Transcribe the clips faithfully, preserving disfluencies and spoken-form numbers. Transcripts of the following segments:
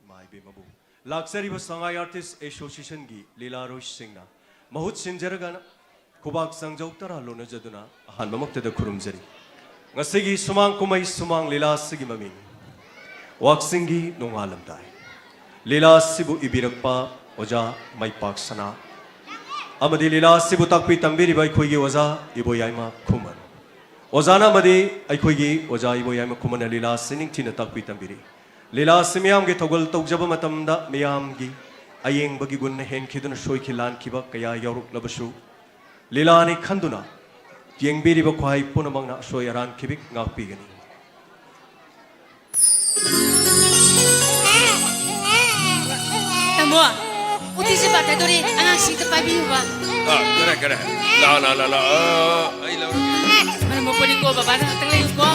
ꯏꯃꯥ ꯏꯕꯦꯝꯃꯕꯨ ꯂꯥꯛꯆꯔꯤꯕ ꯁꯉꯥꯏ ꯑꯥꯔꯇꯤꯁ ꯑꯦꯁꯣꯁꯤꯌꯦꯁꯟꯒꯤ ꯂꯤꯂꯥꯔꯣꯏꯁꯤꯡꯅ ꯃꯍꯨꯠ ꯁꯤꯟꯖꯔꯒ ꯈꯨꯕꯥꯛ ꯆꯥꯡꯖꯧ ꯇꯔꯥ ꯂꯣꯟꯅꯖꯗꯨꯅ ꯑꯍꯥꯟꯕꯃꯛꯇꯗ ꯈꯨꯔꯨꯝꯖꯔꯤ꯫ ꯉꯁꯤꯒꯤ ꯁꯨꯃꯥꯡ ꯀꯨꯝꯍꯩ ꯁꯨꯃꯥꯡ ꯂꯤꯂꯥ ꯑꯁꯤꯒꯤ ꯃꯃꯤꯡ ꯋꯥꯛꯆꯤꯡꯒꯤ ꯅꯣꯡꯉꯥꯜꯂꯝꯗꯥꯏ꯫ ꯂꯤꯂꯥ ꯑꯁꯤꯕꯨ ꯏꯕꯤꯔꯛꯄ ꯑꯣꯖꯥ ꯃꯩꯄꯥꯛ ꯁꯅꯥ ꯑꯃꯗꯤ ꯂꯤꯂꯥ ꯑꯁꯤꯕꯨ ꯇꯥꯛꯄꯤ ꯇꯝꯕꯤꯔꯤꯕ ꯑꯩꯈꯣꯏꯒꯤ ꯑꯣꯖꯥ ꯏꯕꯣꯌꯥꯏꯃ ꯈꯨꯃꯟ꯫ ꯑꯣꯖꯥꯅ ꯑꯃꯗꯤ ꯑꯩꯈꯣꯏꯒꯤ ꯑꯣꯖꯥ ꯏꯕꯣꯌꯥꯏꯃ ꯈꯨꯃꯟꯅ ꯂꯤꯂꯥ ꯑꯁꯤ ꯅꯤꯡꯊꯤꯅ ꯇꯥꯛꯄꯤ ꯇꯝꯕꯤꯔꯤ꯫ ꯂꯤꯂꯥ ꯑꯁꯤ ꯃꯤꯌꯥꯝꯒꯤ ꯊꯧꯒꯜ ꯇꯧꯖꯕ ꯃꯇꯝꯗ ꯃꯤꯌꯥꯝꯒꯤ ꯑꯌꯦꯡꯕꯒꯤ ꯒꯨꯟꯅ ꯍꯦꯟꯈꯤꯗꯨꯅ ꯁꯣꯏꯈꯤ ꯂꯥꯟꯈꯤꯕ ꯀꯌꯥ ꯌꯥꯎꯔꯛꯂꯕꯁꯨ, ꯂꯤꯂꯥꯅꯤ ꯈꯟꯗꯨꯅ ꯌꯦꯡꯕꯤꯔꯤꯕ ꯈ꯭ꯋꯥꯏ ꯄꯨꯝꯅꯃꯛꯅ ꯑꯁꯣꯏ ꯑꯔꯥꯟ ꯈꯤꯕꯤꯛ ꯉꯥꯛꯄꯤꯒꯅꯤ꯫ ꯇꯥꯃꯣ, ꯎꯇꯤꯁꯦ ꯄꯥꯊꯗꯣꯔꯦ, ꯑꯉꯥꯡꯁꯤꯡꯗ ꯄꯥꯏꯕꯤꯌꯨꯕ꯫ ꯑꯥ, ꯀꯔꯦ, ꯀꯔꯦ꯫ ꯂꯥ, ꯂꯥ, ꯂꯥ, ꯂꯥ꯫ ꯑꯥ, ꯑꯩ ꯂꯧꯔꯒꯦ꯫ ꯃꯔꯝ ꯃꯣꯛꯄꯅꯤꯀꯣ, ꯕꯕꯥꯗ ꯉꯥꯛꯇꯪ ꯂꯩꯌꯨꯀꯣ꯫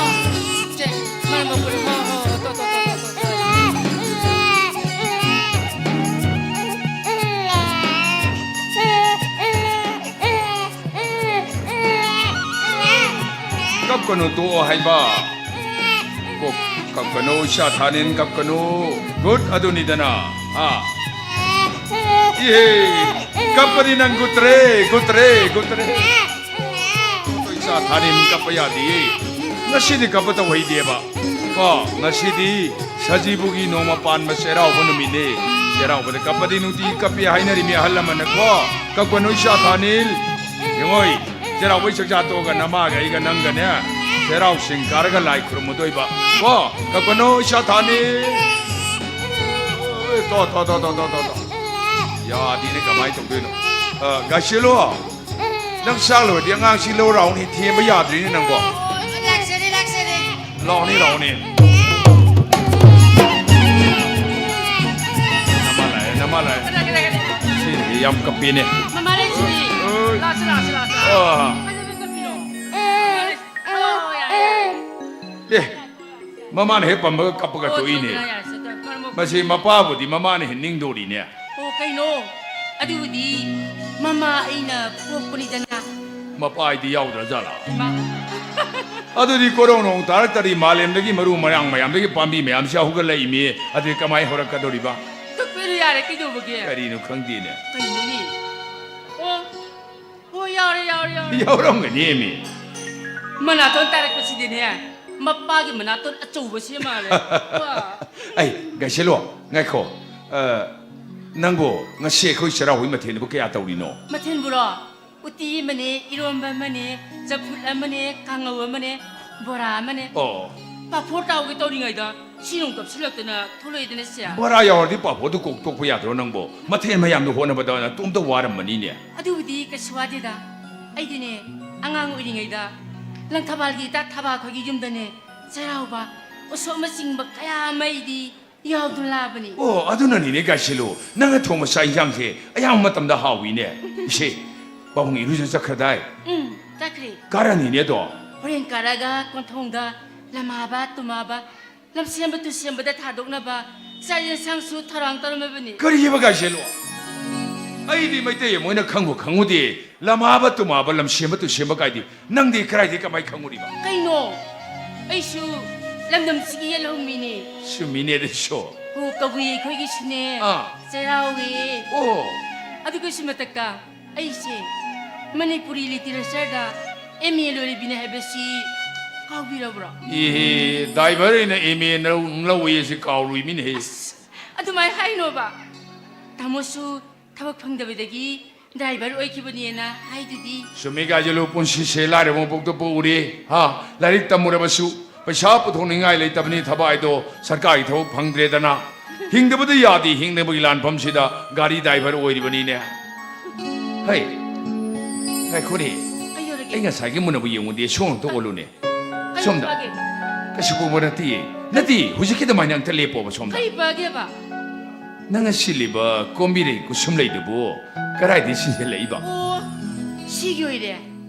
ꯁꯦ, ꯃꯔꯝ ꯃꯣꯛꯄꯅꯤ꯫ ꯍꯣ, ꯍꯣ, ꯇꯣ, ꯇꯣ, ꯇꯣ, ꯇꯣ, ꯇꯣ꯫ ꯀꯞꯀꯅꯨ, ꯇꯣꯛꯑꯣ ꯍꯥꯏꯕ꯫ ꯀꯣ, ꯀꯞꯀꯅꯨ, ꯏꯁꯥ ꯊꯥꯅꯤꯟ, ꯀꯞꯀꯅꯨ꯫ ꯒꯨꯗ, ꯑꯗꯨꯅꯤꯗꯅ꯫ ꯍꯥ? ꯏꯍꯦ, ꯀꯞꯄꯗꯤ ꯅꯪ ꯒꯨꯗ꯭ꯔꯦ, ꯒꯨꯗ꯭ꯔꯦ, ꯒꯨꯗ꯭ꯔꯦ꯫ ꯏꯁꯥ ꯊꯥꯅꯤꯟ ꯀꯞꯄ ꯌꯥꯗꯤꯌꯦ꯫ ꯉꯁꯤꯗꯤ ꯀꯞꯄ ꯇꯧꯍꯩꯗꯦꯕ꯫ ꯀꯣ, ꯉꯁꯤꯗꯤ ꯁꯖꯤꯕꯨꯒꯤ ꯅꯣꯡꯃ ꯄꯥꯟꯕ ꯆꯩꯔꯥꯎꯕ ꯅꯨꯃꯤꯠꯅꯦ꯫ ꯆꯩꯔꯥꯎꯕꯗ ꯀꯞꯄꯗꯤ ꯅꯨꯡꯇꯤꯒꯤ ꯀꯞꯄꯤ ꯍꯥꯏꯅꯔꯤꯃꯤ ꯑꯍꯜ ꯂꯃꯟꯅꯀꯣ꯫ ꯀꯞꯀꯅꯨ ꯏꯁꯥ ꯊꯥꯅꯤꯜ꯫ ꯌꯦꯡꯉꯣꯏ, ꯆꯩꯔꯥꯎꯕꯩ ꯆꯥꯛꯆꯥ ꯇꯣꯛꯑꯒ ꯅꯃꯥꯒ ꯑꯩꯒ ꯅꯪꯒꯅꯦ, ꯆꯩꯔꯥꯎ ꯆꯤꯡ ꯀꯥꯔꯒ ꯂꯥꯏ ꯈꯨꯔꯨꯝꯃꯨꯗꯣꯏꯕ꯫ ꯀꯣ, ꯀꯞꯀꯅꯨ ꯏꯁꯥ ꯊꯥꯅꯤꯜ꯫ ꯇꯣ, ꯇꯣ, ꯇꯣ꯫ ꯌꯥꯗꯦꯅꯦ, ꯀꯃꯥꯏꯅ ꯇꯧꯗꯣꯏꯅꯣ? ꯑ, ꯒꯥꯏꯁꯦꯂꯣ, ꯅꯪ ꯆꯥꯛ ꯂꯣꯏꯔꯗꯤ ꯑꯉꯥꯡꯁꯤ ꯂꯧ ꯂꯥꯛꯎꯅꯦ, ꯊꯦꯝꯕ ꯌꯥꯗ꯭ꯔꯤꯅꯦ ꯅꯪꯕꯣ꯫ ꯂꯥꯛꯆꯔꯦ, ꯂꯥꯛꯆꯔꯦ꯫ ꯂꯥꯛꯑꯣꯅꯦ, ꯂꯥꯛꯑꯣꯅꯦ꯫ ꯅꯃꯥ ꯂꯥꯛꯑꯦ, ꯅꯃꯥ ꯂꯥꯛꯑꯦ꯫ ꯀꯗꯥꯏ, ꯀꯗꯥꯏ, ꯀꯗꯥꯏ? ꯁꯤꯗꯤ ꯌꯥꯝ ꯀꯞꯄꯤꯅꯦ꯫ ꯃꯃꯥ ꯂꯩꯁꯤꯗꯤ꯫ ꯑꯣꯏ꯫ ꯂꯥꯛꯁꯤ, ꯂꯥꯛꯁꯤ, ꯂꯥꯛꯁꯤ꯫ ꯑꯥ꯫ ꯀꯩꯗꯧꯕꯩ ꯀꯞꯄꯤꯅꯣ? ꯃꯃꯥ ꯂꯩ-, ꯑꯣ, ꯌꯥꯔꯦ, ꯌꯥꯔꯦ꯫ ꯑꯦ, ꯃꯃꯥꯅ ꯍꯦꯛ ꯄꯝꯕꯒ ꯀꯞꯄꯒ ꯑꯣ, ꯇꯣꯛꯏꯅꯦ꯫ ꯌꯥꯔꯦ, ꯌꯥꯔꯦ, ꯁꯦ, ꯃꯔꯝ ꯃꯣꯛꯄ-, ꯃꯁꯤ ꯃꯄꯥꯕꯨꯗꯤ ꯃꯃꯥꯅ ꯍꯦꯟꯅꯤꯡꯗꯣꯔꯤꯅꯦ꯫ ꯑꯣ, ꯀꯩꯅꯣ? ꯑꯗꯨꯕꯨꯗꯤ ꯃꯃꯥ ꯑꯩꯅ ꯄꯣꯛꯄꯅꯤꯗꯅ꯫ ꯃꯄꯥ ꯍꯥꯏꯗꯤ ꯌꯥꯎꯗ꯭ꯔ ꯖꯥꯠꯂꯥ? ꯏꯃꯥ꯫ ꯑꯗꯨꯗꯤ ꯀꯣꯔꯧ ꯅꯣꯡ ꯇꯥꯔꯛꯇ꯭ꯔꯗꯤ ꯃꯥꯂꯦꯝꯗꯒꯤ ꯃꯔꯨ ꯃꯔꯥꯡ ꯃꯌꯥꯝꯗꯒꯤ ꯄꯥꯝꯕꯤ ꯃꯌꯥꯝꯁꯤ ꯍꯧꯒꯠꯂꯛꯏꯃꯤ꯫ ꯑꯗꯨꯗꯤ ꯀꯃꯥꯏ ꯍꯧꯔꯛꯀꯗꯧꯔꯤꯕ? ꯀꯛꯄꯤꯔꯣ ꯌꯥꯔꯦ, ꯀꯩꯗꯧꯕꯒꯦ? ꯀꯔꯤꯅꯣ ꯈꯪꯗꯦꯅꯦ꯫ ꯀꯩꯅꯣꯅꯦ? ꯑꯣ, ꯑꯣ, ꯌꯥꯎꯔꯦ, ꯌꯥꯎꯔꯦ, ꯌꯥꯎꯔꯦ꯫ ꯌꯥꯎꯔꯝꯒꯅꯤ ꯃꯤ꯫ ꯃꯅꯥꯇꯣꯟ ꯇꯥꯔꯛꯄꯁꯤꯗꯤꯅꯦ, ꯃꯄꯥꯒꯤ ꯃꯅꯥꯇꯣꯟ ꯑꯆꯧꯕꯁꯤ ꯃꯥꯜꯂꯦ꯫ ꯋꯥ꯫ ꯑꯩ, ꯒꯥꯏꯁꯦꯜꯂꯣ, ꯉꯥꯏꯈꯣ꯫ ꯑ, ꯅꯪꯕꯨ ꯉꯁꯤ ꯑꯩꯈꯣꯏ ꯆꯩꯔꯥꯎꯕꯒꯤ ꯃꯊꯦꯜꯕꯨ ꯀꯌꯥ ꯇꯧꯔꯤꯅꯣ? ꯃꯊꯦꯜꯕꯨꯔꯣ? ꯎꯇꯤ ꯑꯃꯅꯦ, ꯏꯔꯣꯝꯕ ꯑꯃꯅꯦ, ꯆꯝꯐꯨꯠ ꯑꯃꯅꯦ, ꯀꯥꯡꯉꯧ ꯑꯃꯅꯦ, ꯕꯣꯔꯥ ꯑꯃꯅꯦ꯫ ꯑꯣ꯫ ꯄꯥꯐꯣꯔ ꯇꯥꯎꯒꯦ ꯇꯧꯔꯤꯉꯩꯗ ꯁꯤ ꯅꯨꯡ ꯇꯞꯁꯤꯜꯂꯛꯇꯅ ꯊꯣꯛꯂꯛꯏꯗꯅ ꯁꯦ꯫ ꯕꯣꯔꯥ ꯌꯥꯎꯔꯗꯤ ꯄꯥꯐꯣꯔꯗꯨ ꯀꯣꯛ ꯇꯣꯛꯄ ꯌꯥꯗ꯭ꯔꯣ ꯅꯪꯕꯣ? ꯃꯊꯦꯜ ꯃꯌꯥꯝꯗꯨ ꯍꯣꯠꯅꯕꯗ ꯅꯇꯣꯝꯇ ꯋꯥꯔꯝꯃꯅꯤꯅꯦ꯫ ꯑꯗꯨꯕꯨꯗꯤ ꯀꯩꯁꯨ ꯋꯥꯗꯦꯗ꯫ ꯑꯩꯗꯤꯅꯦ, ꯑꯉꯥꯡ ꯑꯣꯏꯔꯤꯉꯩꯗ ꯂꯪꯊꯕꯥꯜꯒꯤ ꯏꯇꯥ ꯊꯕꯥ ꯈꯣꯏꯒꯤ ꯌꯨꯝꯗꯅꯦ, ꯆꯩꯔꯥꯎꯕ, ꯎꯁꯣꯞꯅꯆꯤꯡꯕ ꯀꯌꯥ ꯑꯃ ꯑꯩꯗꯤ ꯌꯥꯎꯗꯨꯅ ꯂꯥꯛꯑꯕꯅꯤ꯫ ꯑꯣ, ꯑꯗꯨꯅꯅꯤꯅꯦ ꯒꯥꯏꯁꯤꯜꯂꯨ, ꯅꯪꯅ ꯊꯣꯡꯕ ꯆꯥꯛ ꯏꯟꯁꯥꯡꯁꯦ ꯑꯌꯥꯝꯕ ꯃꯇꯝꯗ ꯍꯥꯎꯏꯅꯦ꯫ ꯏꯆꯦ, ꯄꯥꯕꯨꯡ ꯏꯔꯨꯖ ꯆꯠꯈ꯭ꯔꯗꯥꯏ? ꯎꯝ, ꯆꯠꯈ꯭ꯔꯦ꯫ ꯀꯥꯔꯅꯤꯅꯦ ꯑꯗꯣ? ꯍꯣꯔꯦꯟ ꯀꯥꯔꯒ ꯀꯣꯟꯊꯣꯡꯗ ꯂꯝꯍꯥꯕ, ꯇꯨꯝꯍꯥꯕ, ꯂꯝꯁꯦꯝꯕ ꯇꯨꯁꯦꯝꯕꯗ ꯊꯥꯗꯣꯛꯅꯕ ꯆꯥꯛ ꯌꯦꯟꯁꯥꯡꯁꯨ ꯊꯧꯔꯥꯡ ꯇꯧꯔꯝꯃꯕꯅꯤ꯫ ꯀꯔꯤꯑꯕ ꯒꯥꯏꯁꯤꯜꯂꯨ? ꯑꯩꯗꯤ ꯃꯩꯇꯩ ꯑꯃ ꯑꯣꯏꯅ ꯈꯪꯕꯨ ꯈꯪꯉꯨꯗꯦ꯫ ꯂꯝꯍꯥꯕ ꯇꯨꯝꯍꯥꯕ, ꯂꯝꯁꯦꯝꯕ ꯇꯨꯁꯦꯝꯕ ꯀꯥꯏꯗꯤ ꯅꯪꯗꯤ ꯀꯗꯥꯏꯗꯒꯤ ꯀꯃꯥꯏ ꯈꯪꯉꯨꯔꯤꯕ? ꯀꯩꯅꯣ? ꯑꯩꯁꯨ ꯂꯝꯗꯝꯁꯤꯒꯤ ꯌꯦꯜꯍꯧꯃꯤꯅꯦ꯫ ꯆꯨꯝꯃꯤꯅꯦ ꯑꯗꯨꯁꯨ꯫ ꯍꯣ, ꯀꯕꯨꯏ ꯑꯩꯈꯣꯏꯒꯤꯁꯨꯅꯦ꯫ ꯑꯥ꯫ ꯆꯩꯔꯥꯎꯋꯦ꯫ ꯑꯣ꯫ ꯑꯗꯨꯒꯁꯨ ꯃꯊꯛꯇ ꯑꯩꯁꯦ ꯃꯅꯤꯄꯨꯔꯤ ꯂꯤꯇꯔꯦꯆꯔꯗ ꯑꯦꯝ ꯑꯦ ꯂꯣꯏꯔꯤꯕꯤꯅꯦ ꯍꯥꯏꯕꯁꯤ ꯀꯥꯎꯕꯤꯔꯕ꯭ꯔꯣ? ꯏꯍꯦ, ꯗꯥꯏꯚꯔ ꯑꯩꯅ ꯑꯦꯝ ꯑꯦ ꯂꯧ-, ꯂꯧꯋꯦ ꯑꯁꯤ ꯀꯥꯎꯔꯨꯏꯃꯤꯅꯦꯍꯦ꯫ ꯑꯁ, ꯑꯗꯨꯃꯥꯏꯅ ꯍꯥꯏꯅꯣꯕ꯫ ꯇꯥꯃꯣꯁꯨ ꯊꯕꯛ ꯐꯪꯗꯕꯗꯒꯤ ꯗ꯭ꯔꯥꯏꯚꯔ ꯑꯣꯏꯈꯤꯕꯅꯦꯅ ꯍꯥꯏꯗꯨꯗꯤ꯫ ꯆꯨꯝꯃꯤ ꯒꯥꯏꯖꯂꯨ, ꯄꯨꯟꯁꯤꯁꯦ ꯂꯥꯏꯔꯕ ꯃꯄꯣꯛꯇ ꯄꯣꯛꯎꯔꯦ꯫ ꯍꯥ, ꯂꯥꯏꯔꯤꯛ ꯇꯝꯃꯨꯔꯕꯁꯨ ꯄꯩꯁꯥ ꯄꯨꯊꯣꯛꯅꯤꯡꯉꯥꯏ ꯂꯩꯇꯕꯅꯤ꯫ ꯊꯕꯛ ꯍꯥꯏꯗꯣ ꯁꯔꯀꯥꯔꯒꯤ ꯊꯕꯛ ꯐꯪꯗ꯭ꯔꯦꯗꯅ꯫ ꯍꯤꯡꯗꯕꯗꯤ ꯌꯥꯗꯦ, ꯍꯤꯡꯅꯕꯒꯤ ꯂꯥꯟꯐꯝꯁꯤꯗ ꯒꯥꯔꯤ ꯗ꯭ꯔꯥꯏꯚꯔ ꯑꯣꯏꯔꯤꯕꯅꯤꯅꯦ꯫ ꯍꯩ, ꯉꯥꯏꯈꯣꯅꯦ꯫ ꯀꯩꯗꯧꯔꯒꯦ? ꯑꯩ ꯉꯁꯥꯏꯒꯤ ꯃꯨꯟꯅꯕꯨ ꯌꯦꯡꯉꯨꯗꯦ, ꯁꯣꯝ ꯑꯝꯇ ꯑꯣꯜꯂꯨꯅꯦ꯫ ꯀꯩ ꯁꯣꯝꯗ꯫ ꯄꯥꯒꯦ? ꯀꯩꯁꯨ ꯄꯨꯕ ꯅꯠꯇꯦ꯫ ꯅꯠꯇꯦ, ꯍꯧꯖꯤꯛꯀꯤ ꯑꯗꯨꯃꯥꯏꯅ ꯑꯝꯇ ꯂꯦꯞꯄꯣꯕ ꯁꯣꯝꯗ꯫ ꯀꯩ ꯄꯥꯒꯦꯕ? ꯅꯪꯅ ꯁꯤꯜꯂꯤꯕ ꯀꯣꯝꯕꯤꯔꯩ ꯀꯨꯁꯨꯝꯂꯩꯗꯨꯕꯨ ꯀꯗꯥꯏꯗꯒꯤ ꯁꯤꯟꯖꯜꯂꯛꯏꯕ? ꯑꯣ, ꯁꯤꯒꯤ ꯑꯣꯏꯔꯦ꯫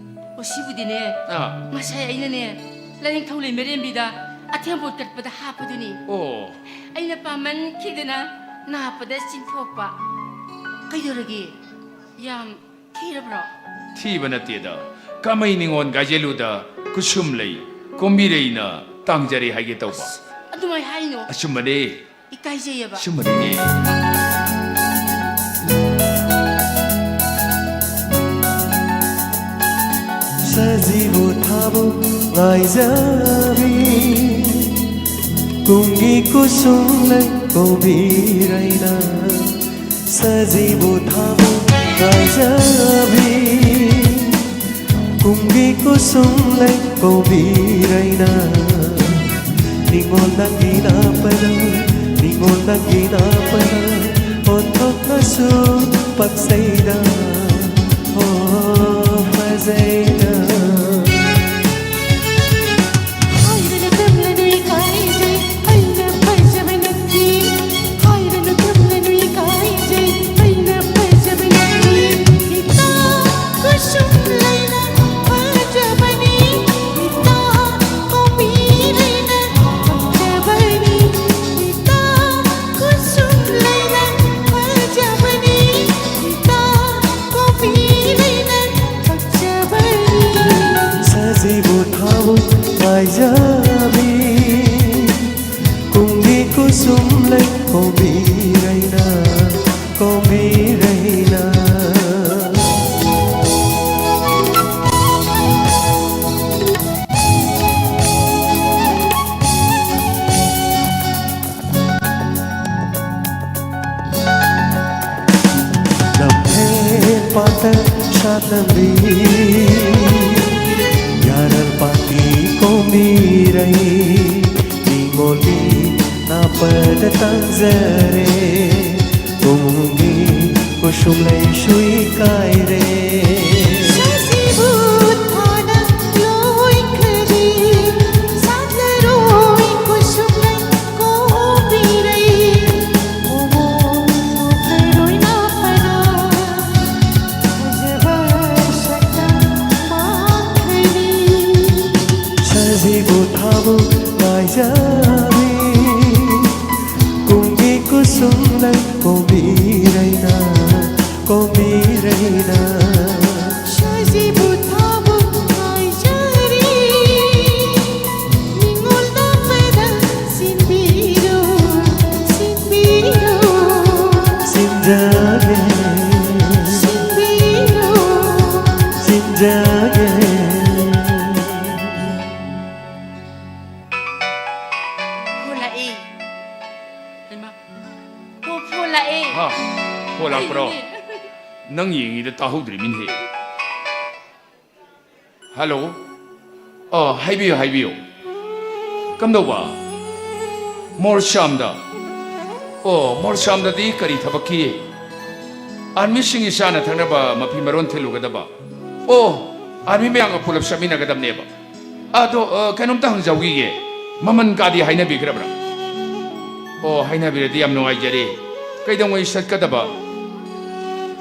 ꯑꯣ, ꯁꯤꯕꯨꯗꯤꯅꯦ, ꯑꯥ꯫ ꯉꯁꯥꯏ ꯑꯩꯅꯅꯦ, ꯂꯥꯏꯅꯤꯡꯊꯧ ꯂꯩꯃꯔꯦꯝꯕꯤꯗ ꯑꯊꯦꯟꯄꯣꯠ ꯀꯠꯄꯗ ꯍꯥꯞꯄꯗꯨꯅꯤ꯫ ꯑꯣ꯫ ꯑꯩꯅ ꯄꯥꯝꯃꯟꯈꯤꯗꯅ ꯅꯥꯞꯄꯗ ꯆꯤꯡꯊꯣꯛꯄ꯫ ꯀꯩꯗꯧꯔꯒꯦ? ꯌꯥꯝ ꯊꯤꯔꯕ꯭ꯔꯣ? ꯊꯤꯕ ꯅꯠꯇꯦꯗ꯫ ꯀꯃꯩ ꯅꯤꯉꯣꯜ ꯒꯥꯏꯖꯦꯂꯨꯗ ꯈꯨꯁꯨꯝꯂꯩ ꯀꯣꯝꯕꯤꯔꯩꯅ ꯇꯥꯡꯖꯔꯦ ꯍꯥꯏꯒꯦ ꯇꯧꯕ꯫ ꯑꯗꯨꯃꯥꯏ ꯍꯥꯏꯅꯣ꯫ ꯑꯆꯨꯝꯕꯅꯦ꯫ ꯏꯀꯥꯏꯖꯩꯌꯦꯕ꯫ ꯑꯆꯨꯝꯕꯅꯤꯅꯦ꯫ ꯁꯖꯤꯕꯨ ꯊꯥꯕꯨ ꯉꯥꯏꯖꯕꯤ, ꯀꯨꯝꯒꯤ ꯀꯨꯁꯨꯝꯂꯩ ꯀꯣꯝꯕꯤꯔꯩꯅ꯫ ꯁꯖꯤꯕꯨ ꯊꯥꯕꯨ ꯉꯥꯏꯖꯕꯤ, ꯀꯨꯝꯒꯤ ꯀꯨꯁꯨꯝꯂꯩ ꯀꯣꯝꯕꯤꯔꯩꯅ꯫ ꯅꯤꯉꯣꯜ ꯅꯪꯒꯤ ꯅꯥꯄꯅ, ꯅꯤꯉꯣꯜ ꯅꯪꯒꯤ ꯅꯥꯄꯅ, ꯑꯣꯟꯊꯣꯛꯅꯁꯨ ꯄꯛꯆꯩꯗ, ꯑꯣ ꯐꯖꯩꯗ꯫ ꯍꯥꯏꯔꯅꯨ ꯇꯝꯂꯅꯨ ꯏꯀꯥꯏꯖꯩ, ꯑꯩꯅ ꯐꯖꯕ ꯅꯠꯇꯦ꯫ ꯍꯥꯏꯔꯅꯨ ꯇꯝꯂꯅꯨ ꯏꯀꯥꯏꯖꯩ, ꯑꯩꯅ ꯐꯖꯕ ꯅꯠꯇꯦ꯫ ꯏꯇꯥ ꯀꯨꯁꯨꯝ ꯂꯩꯅ ꯐꯖꯕꯅꯤ, ꯏꯇꯥ ꯀꯣꯝꯕꯤꯔꯩꯅ ꯐꯖꯕꯅꯤ꯫ ꯏꯇꯥ ꯀꯨꯁꯨꯝ ꯂꯩꯅ ꯐꯖꯕꯅꯤ, ꯏꯇꯥ ꯀꯣꯝꯕꯤꯔꯩꯅ ꯐꯖꯕꯅꯤ꯫ ꯁꯖꯤꯕꯨ ꯊꯥꯕꯨ ꯉꯥꯏꯖꯕꯤ, ꯀꯨꯝꯒꯤ ꯀꯨꯁꯨꯝꯂꯩ ꯀꯣꯝꯕꯤꯔꯩꯅ, ꯀꯣꯝꯕꯤꯔꯩꯅ꯫ ꯂꯝꯐꯦꯜ ꯄꯥꯠꯇ ꯁꯥꯠꯂꯝꯕꯤ ꯌꯥꯔꯜ ꯄꯥꯝꯕꯤ ꯀꯣꯝꯕꯤꯔꯩ, ꯅꯤꯉꯣꯜꯒꯤ ꯅꯥꯄꯗ ꯇꯥꯡꯖꯔꯦ, ꯀꯨꯝꯒꯤ ꯀꯨꯁꯨꯝꯂꯩꯁꯨ ꯏꯀꯥꯏꯔꯦ꯫ ꯁꯖꯤꯕꯨ ꯊꯥꯅ ꯂꯣꯏꯈ꯭ꯔꯗꯤ, ꯁꯥꯠꯂꯔꯣꯏ ꯀꯨꯁꯨꯝꯂꯩ ꯀꯣꯝꯕꯤꯔꯩ꯫ ꯃꯣꯃꯣꯟ ꯊꯣꯛꯂꯔꯣꯏ ꯅꯥꯄꯅ ꯐꯖꯕ ꯁꯛꯇꯝ ꯃꯥꯡꯈ꯭ꯔꯅꯤ꯫ ꯁꯖꯤꯕꯨ ꯊꯥꯕꯨ ꯉꯥꯏꯖꯕꯤ, ꯀꯨꯝꯒꯤ ꯀꯨꯁꯨꯝꯂꯩ ꯀꯣꯝꯕꯤꯔꯩꯅ, ꯀꯣꯝꯕꯤꯔꯩꯅ꯫ ꯁꯖꯤꯕꯨ ꯊꯥꯕꯨ ꯉꯥꯏꯖꯔꯤ, ꯍꯩꯃꯥ꯫ ꯑꯣ, ꯐꯣꯟ ꯂꯥꯛꯑꯦ꯫ ꯍꯥ? ꯐꯣꯟ ꯂꯥꯛꯄ꯭ꯔꯣ? ꯀꯩꯅꯣꯅꯦ? ꯅꯪ ꯌꯦꯡꯉꯤꯗ ꯇꯥꯍꯧꯗ꯭ꯔꯤꯃꯤꯅꯦꯍꯦ꯫ ꯍꯜꯂꯣ꯫ ꯑꯣ, ꯍꯥꯏꯕꯤꯌꯨ, ꯍꯥꯏꯕꯤꯌꯨ꯫ ꯀꯝꯗꯧꯕ? ꯃꯣꯔꯁꯥꯝꯗ? ꯑꯣ, ꯃꯣꯔꯁꯥꯝꯗꯗꯤ ꯀꯔꯤ ꯊꯕꯛꯀꯤ? ꯑꯥꯔꯃꯤꯁꯤꯡꯒꯤ ꯆꯥꯅ ꯊꯛꯅꯕ ꯃꯐꯤ ꯃꯔꯣꯟ ꯊꯤꯜꯂꯨꯒꯗꯕ꯫ ꯑꯣ, ꯑꯥꯔꯃꯤ ꯃꯌꯥꯝꯒ ꯄꯨꯂꯞ ꯆꯠꯃꯤꯟꯅꯒꯗꯕꯅꯦꯕ꯫ ꯑꯗꯣ, ꯑ, ꯀꯩꯅꯣꯝꯇ ꯍꯪꯖꯍꯧꯈꯤꯒꯦ꯫ ꯃꯃꯜ ꯀꯥꯗꯤ ꯍꯥꯏꯅꯕꯤꯈ꯭ꯔꯕ꯭ꯔꯥ? ꯑꯣ, ꯍꯥꯏꯅꯕꯤꯔꯗꯤ ꯌꯥꯝ ꯅꯨꯡꯉꯥꯏꯖꯔꯦ꯫ ꯀꯩꯗꯧꯉꯩ ꯆꯠꯀꯗꯕ?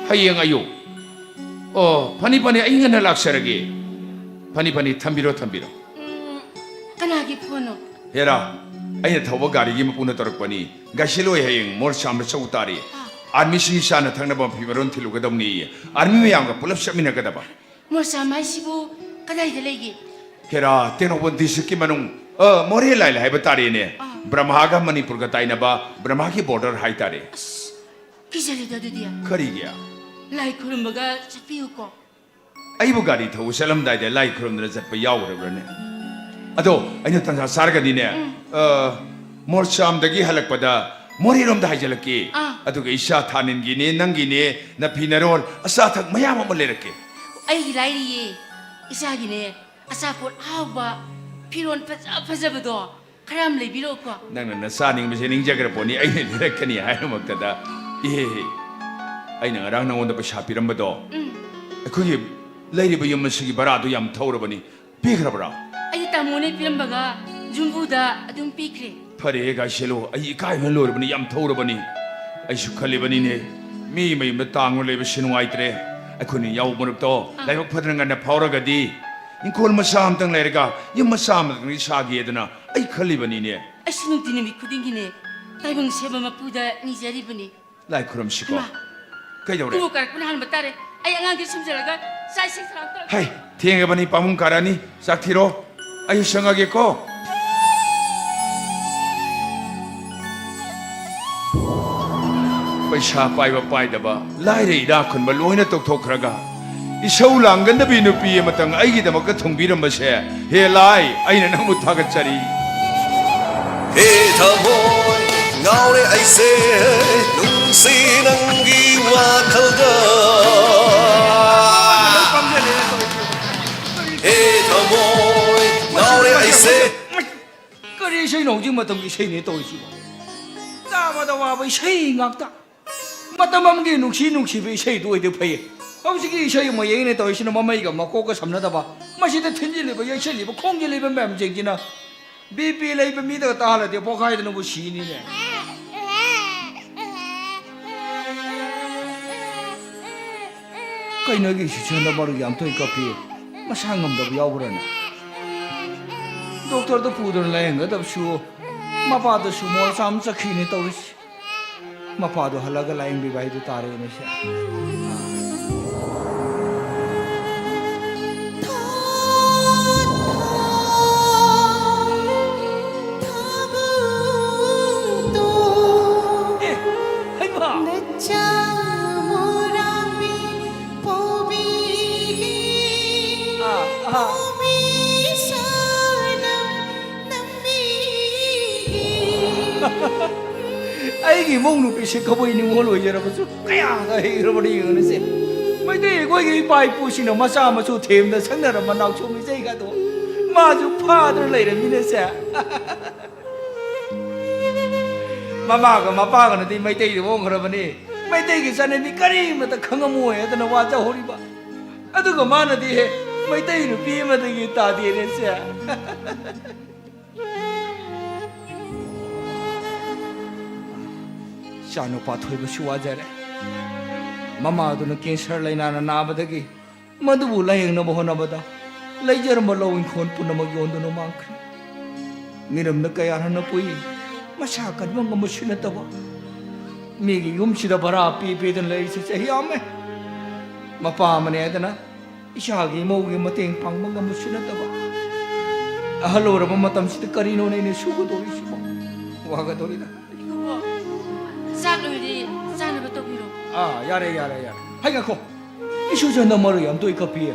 ꯍꯌꯦꯡ ꯑꯌꯨꯛ꯫ ꯑꯣ, ꯐꯅꯤ, ꯐꯅꯤ, ꯑꯩ ꯉꯟꯅ ꯂꯥꯛꯆꯔꯒꯦ꯫ ꯐꯅꯤ, ꯐꯅꯤ, ꯊꯝꯕꯤꯔꯣ, ꯊꯝꯕꯤꯔꯣ꯫ ꯎꯝ, ꯀꯅꯥꯒꯤ ꯐꯣꯟꯅꯣ? ꯍꯦꯔꯥ, ꯑꯩꯅ ꯊꯧꯕ ꯒꯥꯔꯤꯒꯤ ꯃꯄꯨꯅ ꯇꯧꯔꯛꯄꯅꯤ꯫ ꯒꯥꯏꯁꯤꯂꯣꯏ ꯍꯌꯦꯡ ꯃꯣꯔꯁꯥꯝꯗ ꯆꯧ ꯇꯥꯔꯤ꯫ ꯑꯥ꯫ ꯑꯥꯔꯃꯤꯁꯤꯡꯒꯤ ꯆꯥꯅ ꯊꯛꯅꯕ ꯃꯐꯤ ꯃꯔꯣꯟ ꯊꯤꯜꯂꯨꯒꯗꯕꯅꯤ꯫ ꯑꯥꯔꯃꯤ ꯃꯌꯥꯝꯒ ꯄꯨꯂꯞ ꯆꯠꯃꯤꯟꯅꯒꯗꯕ꯫ ꯃꯣꯔꯁꯥꯝ ꯍꯥꯏꯁꯤꯕꯨ ꯀꯗꯥꯏꯗ ꯂꯩꯒꯦ? ꯍꯦꯔꯥ, ꯇꯦꯡꯅꯧꯄꯜ ꯗꯤꯁꯇ꯭ꯔꯤꯛꯀꯤ ꯃꯅꯨꯡ, ꯑ, ꯃꯣꯔꯦ ꯂꯥꯏꯂ ꯍꯥꯏꯕ ꯇꯥꯔꯦꯅꯦ꯫ ꯑꯥ꯫ ꯕ꯭ꯔꯍꯃꯥꯒ ꯃꯅꯤꯄꯨꯔꯒ ꯇꯥꯏꯅꯕ ꯕ꯭ꯔꯍꯃꯥꯒꯤ ꯕꯣꯔꯗꯔ ꯍꯥꯏꯇꯥꯔꯦ꯫ ꯑꯁ, ꯀꯤꯖꯔꯦꯗ ꯑꯗꯨꯗꯤ꯫ ꯀꯔꯤꯒꯤ? ꯂꯥꯏ ꯈꯨꯔꯨꯝꯕꯒ ꯆꯠꯄꯤꯌꯨꯀꯣ꯫ ꯑꯩꯕꯨ ꯒꯥꯔꯤ ꯊꯧꯕ ꯆꯠꯂꯝꯗꯥꯏꯗ ꯂꯥꯏ ꯈꯨꯔꯨꯝꯗꯅ ꯆꯠꯄ ꯌꯥꯎꯈ꯭ꯔꯕ꯭ꯔꯅꯦ? ꯑꯗꯣ ꯑꯩꯅ ꯇꯟꯖꯥ ꯆꯥꯔꯒꯗꯤꯅꯦ, ꯎꯝ꯫ ꯑ, ꯃꯣꯔꯆꯥꯝꯗꯒꯤ ꯍꯜꯂꯛꯄꯗ ꯃꯣꯔꯦꯔꯣꯝꯗ ꯍꯥꯏꯖꯤꯜꯂꯛꯀꯦ꯫ ꯑꯥ꯫ ꯑꯗꯨꯒ ꯏꯆꯥ ꯊꯥꯅꯤꯟꯒꯤꯅꯦ, ꯅꯪꯒꯤꯅꯦ, ꯅꯐꯤ ꯅꯔꯣꯜ, ꯑꯆꯥ ꯑꯊꯛ ꯃꯌꯥꯝ ꯑꯃ ꯂꯩꯔꯛꯀꯦ꯫ ꯑꯩꯒꯤ ꯂꯥꯏꯔꯤꯌꯦ, ꯏꯆꯥꯒꯤꯅꯦ, ꯑꯆꯥꯄꯣꯠ ꯑꯍꯥꯎꯕ, ꯐꯤꯔꯣꯜ ꯐꯖ ꯐꯖꯕꯗꯣ ꯈꯔ ꯌꯥꯝ ꯂꯩꯕꯤꯔꯛꯎꯀꯣ꯫ ꯅꯪꯅ ꯅꯆꯥꯅꯤꯡꯕꯁꯦ ꯅꯤꯡꯖꯈ꯭ꯔ ꯄꯣꯠꯅꯤ, ꯑꯩꯅ ꯂꯩꯔꯛꯀꯅꯤ ꯍꯥꯏꯔꯃꯛꯇꯗ꯫ ꯏꯍꯦ, ꯑꯩꯅ ꯉꯔꯥꯡ ꯅꯉꯣꯟꯗ ꯄꯩꯁꯥ ꯄꯤꯔꯝꯕꯗꯣ, ꯎꯝ꯫ ꯑꯩꯈꯣꯏꯒꯤ ꯂꯩꯔꯤꯕ ꯌꯨꯝ ꯑꯁꯤꯒꯤ ꯚꯔꯥꯗꯨ ꯌꯥꯝ ꯊꯧꯔꯕꯅꯤ, ꯄꯤꯈ꯭ꯔꯕ꯭ꯔꯥ? ꯑꯩꯒꯤ ꯇꯥꯃꯣꯅ ꯄꯤꯔꯝꯕꯒ ꯌꯨꯝꯕꯨꯗ ꯑꯗꯨꯝ ꯄꯤꯈ꯭ꯔꯦ꯫ ꯐꯔꯦ, ꯒꯥꯏꯁꯦꯂꯨ, ꯑꯩ ꯏꯀꯥꯏꯕꯅ ꯂꯣꯏꯔꯕꯅꯤ, ꯌꯥꯝ ꯊꯧꯔꯕꯅꯤ꯫ ꯑꯩꯁꯨ ꯈꯜꯂꯤꯕꯅꯤꯅꯦ, ꯃꯤ ꯃꯌꯨꯝꯗ ꯇꯥꯡꯅ ꯂꯩꯕꯁꯤ ꯅꯨꯡꯉꯥꯏꯇ꯭ꯔꯦ꯫ ꯑꯩꯈꯣꯏꯅ ꯌꯥꯎ ꯃꯔꯨꯞꯇꯣ ꯑꯥ꯫ ꯂꯥꯏꯕꯛ ꯐꯗꯅ ꯉꯟꯅ ꯐꯥꯎꯔꯒꯗꯤ ꯏꯪꯈꯣꯜ ꯃꯆꯥ ꯑꯃꯇꯪ ꯂꯩꯔꯒ ꯌꯨꯝ ꯃꯆꯥ ꯑꯃꯇꯪꯗꯤ ꯁꯥꯒꯦꯗꯅ ꯑꯩ ꯈꯜꯂꯤꯕꯅꯤꯅꯦ꯫ ꯑꯩꯁꯨ ꯅꯨꯡꯇꯤ ꯅꯨꯃꯤꯠ ꯈꯨꯗꯤꯡꯒꯤꯅꯦ ꯇꯥꯏꯕꯪ ꯁꯦꯝꯕ ꯃꯄꯨꯗ ꯅꯤꯖꯔꯤꯕꯅꯤ꯫ ꯂꯥꯏ ꯈꯨꯔꯨꯝꯁꯤꯀꯣ꯫ ꯏꯃꯥ! ꯀꯩꯗꯧꯔꯦ? ꯏꯕꯨꯡꯉꯣ ꯀꯥꯔꯛꯄꯅ ꯍꯥꯟꯕ ꯇꯥꯔꯦ꯫ ꯑꯩ ꯑꯉꯥꯡꯗꯤ ꯁꯨꯝꯖꯔꯒ ꯆꯥꯛ ꯏꯁꯤꯡ ꯊꯧꯔꯥꯡ ꯇꯧꯔꯛꯀꯦ꯫ ꯍꯩ, ꯊꯦꯡꯉꯕꯅꯤ, ꯄꯥꯕꯨꯡ ꯀꯥꯔꯛꯑꯅꯤ꯫ ꯆꯥꯛ ꯊꯤꯔꯣ꯫ ꯑꯩ ꯆꯪꯉꯒꯦꯀꯣ꯫ ꯄꯩꯁꯥ ꯄꯥꯏꯕ ꯄꯥꯏꯗꯕ, ꯂꯥꯏꯔ ꯏꯅꯥꯛ ꯈꯨꯟꯕ ꯂꯣꯏꯅ ꯇꯣꯛꯊꯣꯛꯈ꯭ꯔꯒ, ꯏꯁꯧ ꯂꯥꯡꯒꯟꯗꯕꯤ ꯅꯨꯄꯤ ꯑꯃꯇꯪ ꯑꯩꯒꯤꯗꯃꯛꯇ ꯊꯨꯡꯕꯤꯔꯝꯕꯁꯦ, ꯍꯦ ꯂꯥꯏ, ꯑꯩꯅ ꯅꯪꯕꯨ ꯊꯥꯒꯠꯆꯔꯤ꯫ ꯍꯦ ꯊꯃꯣꯏ, ꯉꯥꯎꯔꯦ ꯑꯩꯁꯦ ꯅꯨꯡꯁꯤ ꯅꯪꯒꯤ ꯋꯥꯈꯜꯗ꯫ ꯍꯦ ꯊꯃꯣꯏ ꯉꯥꯎꯔꯦ ꯑꯩꯁꯦ꯫ ꯀꯔꯤ ꯏꯁꯩꯅꯣ ꯍꯧꯖꯤꯛ ꯃꯇꯝꯒꯤ ꯏꯁꯩꯅꯦ ꯇꯧꯔꯤꯁꯤꯕꯣ? ꯇꯥꯕꯗ ꯋꯥꯕ ꯏꯁꯩ ꯉꯥꯛꯇ꯫ ꯃꯇꯝ ꯑꯃꯒꯤ ꯅꯨꯡꯁꯤ ꯅꯨꯡꯁꯤꯕ ꯏꯁꯩꯗꯨ ꯑꯣꯏꯗꯤ ꯐꯩꯌꯦ꯫ ꯍꯧꯖꯤꯛꯀꯤ ꯏꯁꯩ ꯃꯌꯦꯛꯅꯦ ꯇꯧꯔꯤꯁꯤꯅ ꯃꯃꯩꯒ ꯃꯀꯣꯛꯀ ꯁꯝꯅꯗꯕ꯫ ꯃꯁꯤꯗ ꯊꯤꯟꯖꯤꯜꯂꯤꯕ ꯌꯩꯁꯤꯜꯂꯤꯕ ꯈꯣꯡꯖꯤꯜꯂꯤꯕ ꯃꯌꯥꯝꯁꯤꯡꯁꯤꯅ ꯕꯤ ꯄꯤ ꯂꯩꯕ ꯃꯤꯗꯒ ꯇꯥꯍꯜꯂꯗꯤ ꯄꯣꯛꯈꯥꯏꯗꯅꯕꯨ ꯁꯤꯅꯤꯅꯦ꯫ ꯀꯩꯅꯣ ꯑꯩꯒꯤ ꯁꯤꯁꯇꯔꯅ ꯃꯔꯨ ꯌꯥꯝ ꯇꯣꯏ ꯀꯞꯄꯤ? ꯃꯁꯥ ꯉꯝꯗꯕ ꯌꯥꯎꯕ꯭ꯔꯥꯅꯦ? ꯗꯣꯛꯇꯔꯗ ꯄꯨꯗꯅ ꯂꯥꯌꯦꯡꯒꯗꯕꯁꯨ ꯃꯄꯥꯗꯁꯨ ꯃꯣꯔ ꯆꯥꯝ ꯆꯠꯈꯤꯅꯦ ꯇꯧꯔꯤꯁꯤ꯫ ꯃꯄꯥꯗꯣ ꯍꯜꯂꯒ ꯂꯥꯌꯦꯡꯕꯤꯕ ꯍꯥꯏꯗꯨ ꯇꯥꯔꯦꯅꯦ ꯁꯦ꯫ ꯑꯦ, ꯍꯩꯃꯥ! ꯑꯥ, ꯑꯥ꯫ ꯑꯩꯒꯤ ꯏꯃꯧ ꯅꯨꯄꯤꯁꯦ ꯀꯕꯨꯏ ꯅꯤꯉꯣꯜ ꯑꯣꯏꯖꯔꯕꯁꯨ ꯀꯌꯥꯗ ꯍꯩꯈ꯭ꯔꯕꯅꯤ ꯌꯦꯡꯉꯨꯅꯦꯁꯦ꯫ ꯃꯩꯇꯩ ꯑꯩꯈꯣꯏꯒꯤ ꯏꯄꯥ ꯏꯄꯨꯁꯤꯡꯅ ꯃꯆꯥ ꯃꯁꯨ ꯊꯦꯝꯗ ꯁꯪꯅꯔꯝꯕ ꯅꯥꯎꯁꯨꯝ ꯏꯁꯩꯒꯗꯣ ꯃꯥꯁꯨ ꯐꯥꯗꯅ ꯂꯩꯔꯝꯃꯤꯅꯦꯁꯦ꯫ ꯃꯃꯥꯒ ꯃꯄꯥꯒꯅꯗꯤ ꯃꯩꯇꯩꯗ ꯑꯣꯟꯈ꯭ꯔꯕꯅꯤ, ꯃꯩꯇꯩꯒꯤ ꯆꯠꯅꯕꯤ ꯀꯔꯤꯃꯇ ꯈꯪꯉꯝꯃꯣꯏ ꯍꯥꯏꯗꯅ ꯋꯥꯖꯍꯧꯔꯤꯕ꯫ ꯑꯗꯨꯒ ꯃꯥꯅꯗꯤ ꯍꯦ, ꯃꯩꯇꯩ ꯅꯨꯄꯤ ꯑꯃꯗꯒꯤ ꯇꯥꯗꯦꯅꯦꯁꯦ꯫ ꯏꯆꯥꯅꯨꯄꯥ ꯊꯣꯏꯕꯁꯨ ꯋꯥꯖꯔꯦ꯫ ꯃꯃꯥꯗꯨꯅ ꯀꯦꯟꯁꯔ ꯂꯥꯏꯅꯥꯅ ꯅꯥꯕꯗꯒꯤ ꯃꯗꯨꯕꯨ ꯂꯥꯌꯦꯡꯅꯕ ꯍꯣꯠꯅꯕꯗ ꯂꯩꯖꯔꯝꯕ ꯂꯧ ꯏꯪꯈꯣꯜ ꯄꯨꯝꯅꯃꯛ ꯌꯣꯟꯗꯨꯅ ꯃꯥꯡꯈ꯭ꯔꯦ꯫ ꯃꯤꯔꯝꯗ ꯀꯌꯥ ꯍꯟꯅ ꯄꯨꯏ, ꯃꯁꯥ ꯀꯟꯕ ꯉꯝꯕꯁꯨ ꯅꯠꯇꯕ, ꯃꯤꯒꯤ ꯌꯨꯝꯁꯤꯗ ꯚꯔꯥ ꯄꯤ ꯄꯤꯗꯨꯅ ꯂꯩꯔꯤꯁꯤ ꯆꯍꯤ ꯌꯥꯝꯃꯦ꯫ ꯃꯄꯥ ꯑꯃꯅꯤ ꯍꯥꯏꯗꯅ ꯏꯆꯥꯒꯤ ꯏꯃꯧꯒꯤ ꯃꯇꯦꯡ ꯄꯥꯡꯕ ꯉꯝꯕꯁꯨ ꯅꯠꯇꯕ, ꯑꯍꯜ ꯑꯣꯏꯔꯕ ꯃꯇꯝꯁꯤꯗ ꯀꯔꯤꯅꯣꯅꯦ ꯑꯩꯅ ꯁꯨꯒꯗꯧꯔꯤꯁꯤꯕꯣ? ꯋꯥꯒꯗꯧꯔꯤꯗ꯫ ꯏꯀꯨꯕꯣꯛ, ꯆꯥꯛ ꯂꯣꯏꯔꯦ, ꯆꯥꯅꯕ ꯇꯧꯕꯤꯔꯣ꯫ ꯑꯥ, ꯌꯥꯔꯦ, ꯌꯥꯔꯦ, ꯌꯥꯔꯦ꯫ ꯍꯩ, ꯉꯥꯏꯈꯣ꯫ ꯏꯁꯨꯁꯦ ꯍꯟꯗꯛ ꯃꯔꯨ ꯌꯥꯝ ꯇꯣꯏ ꯀꯞꯄꯤꯌꯦ꯫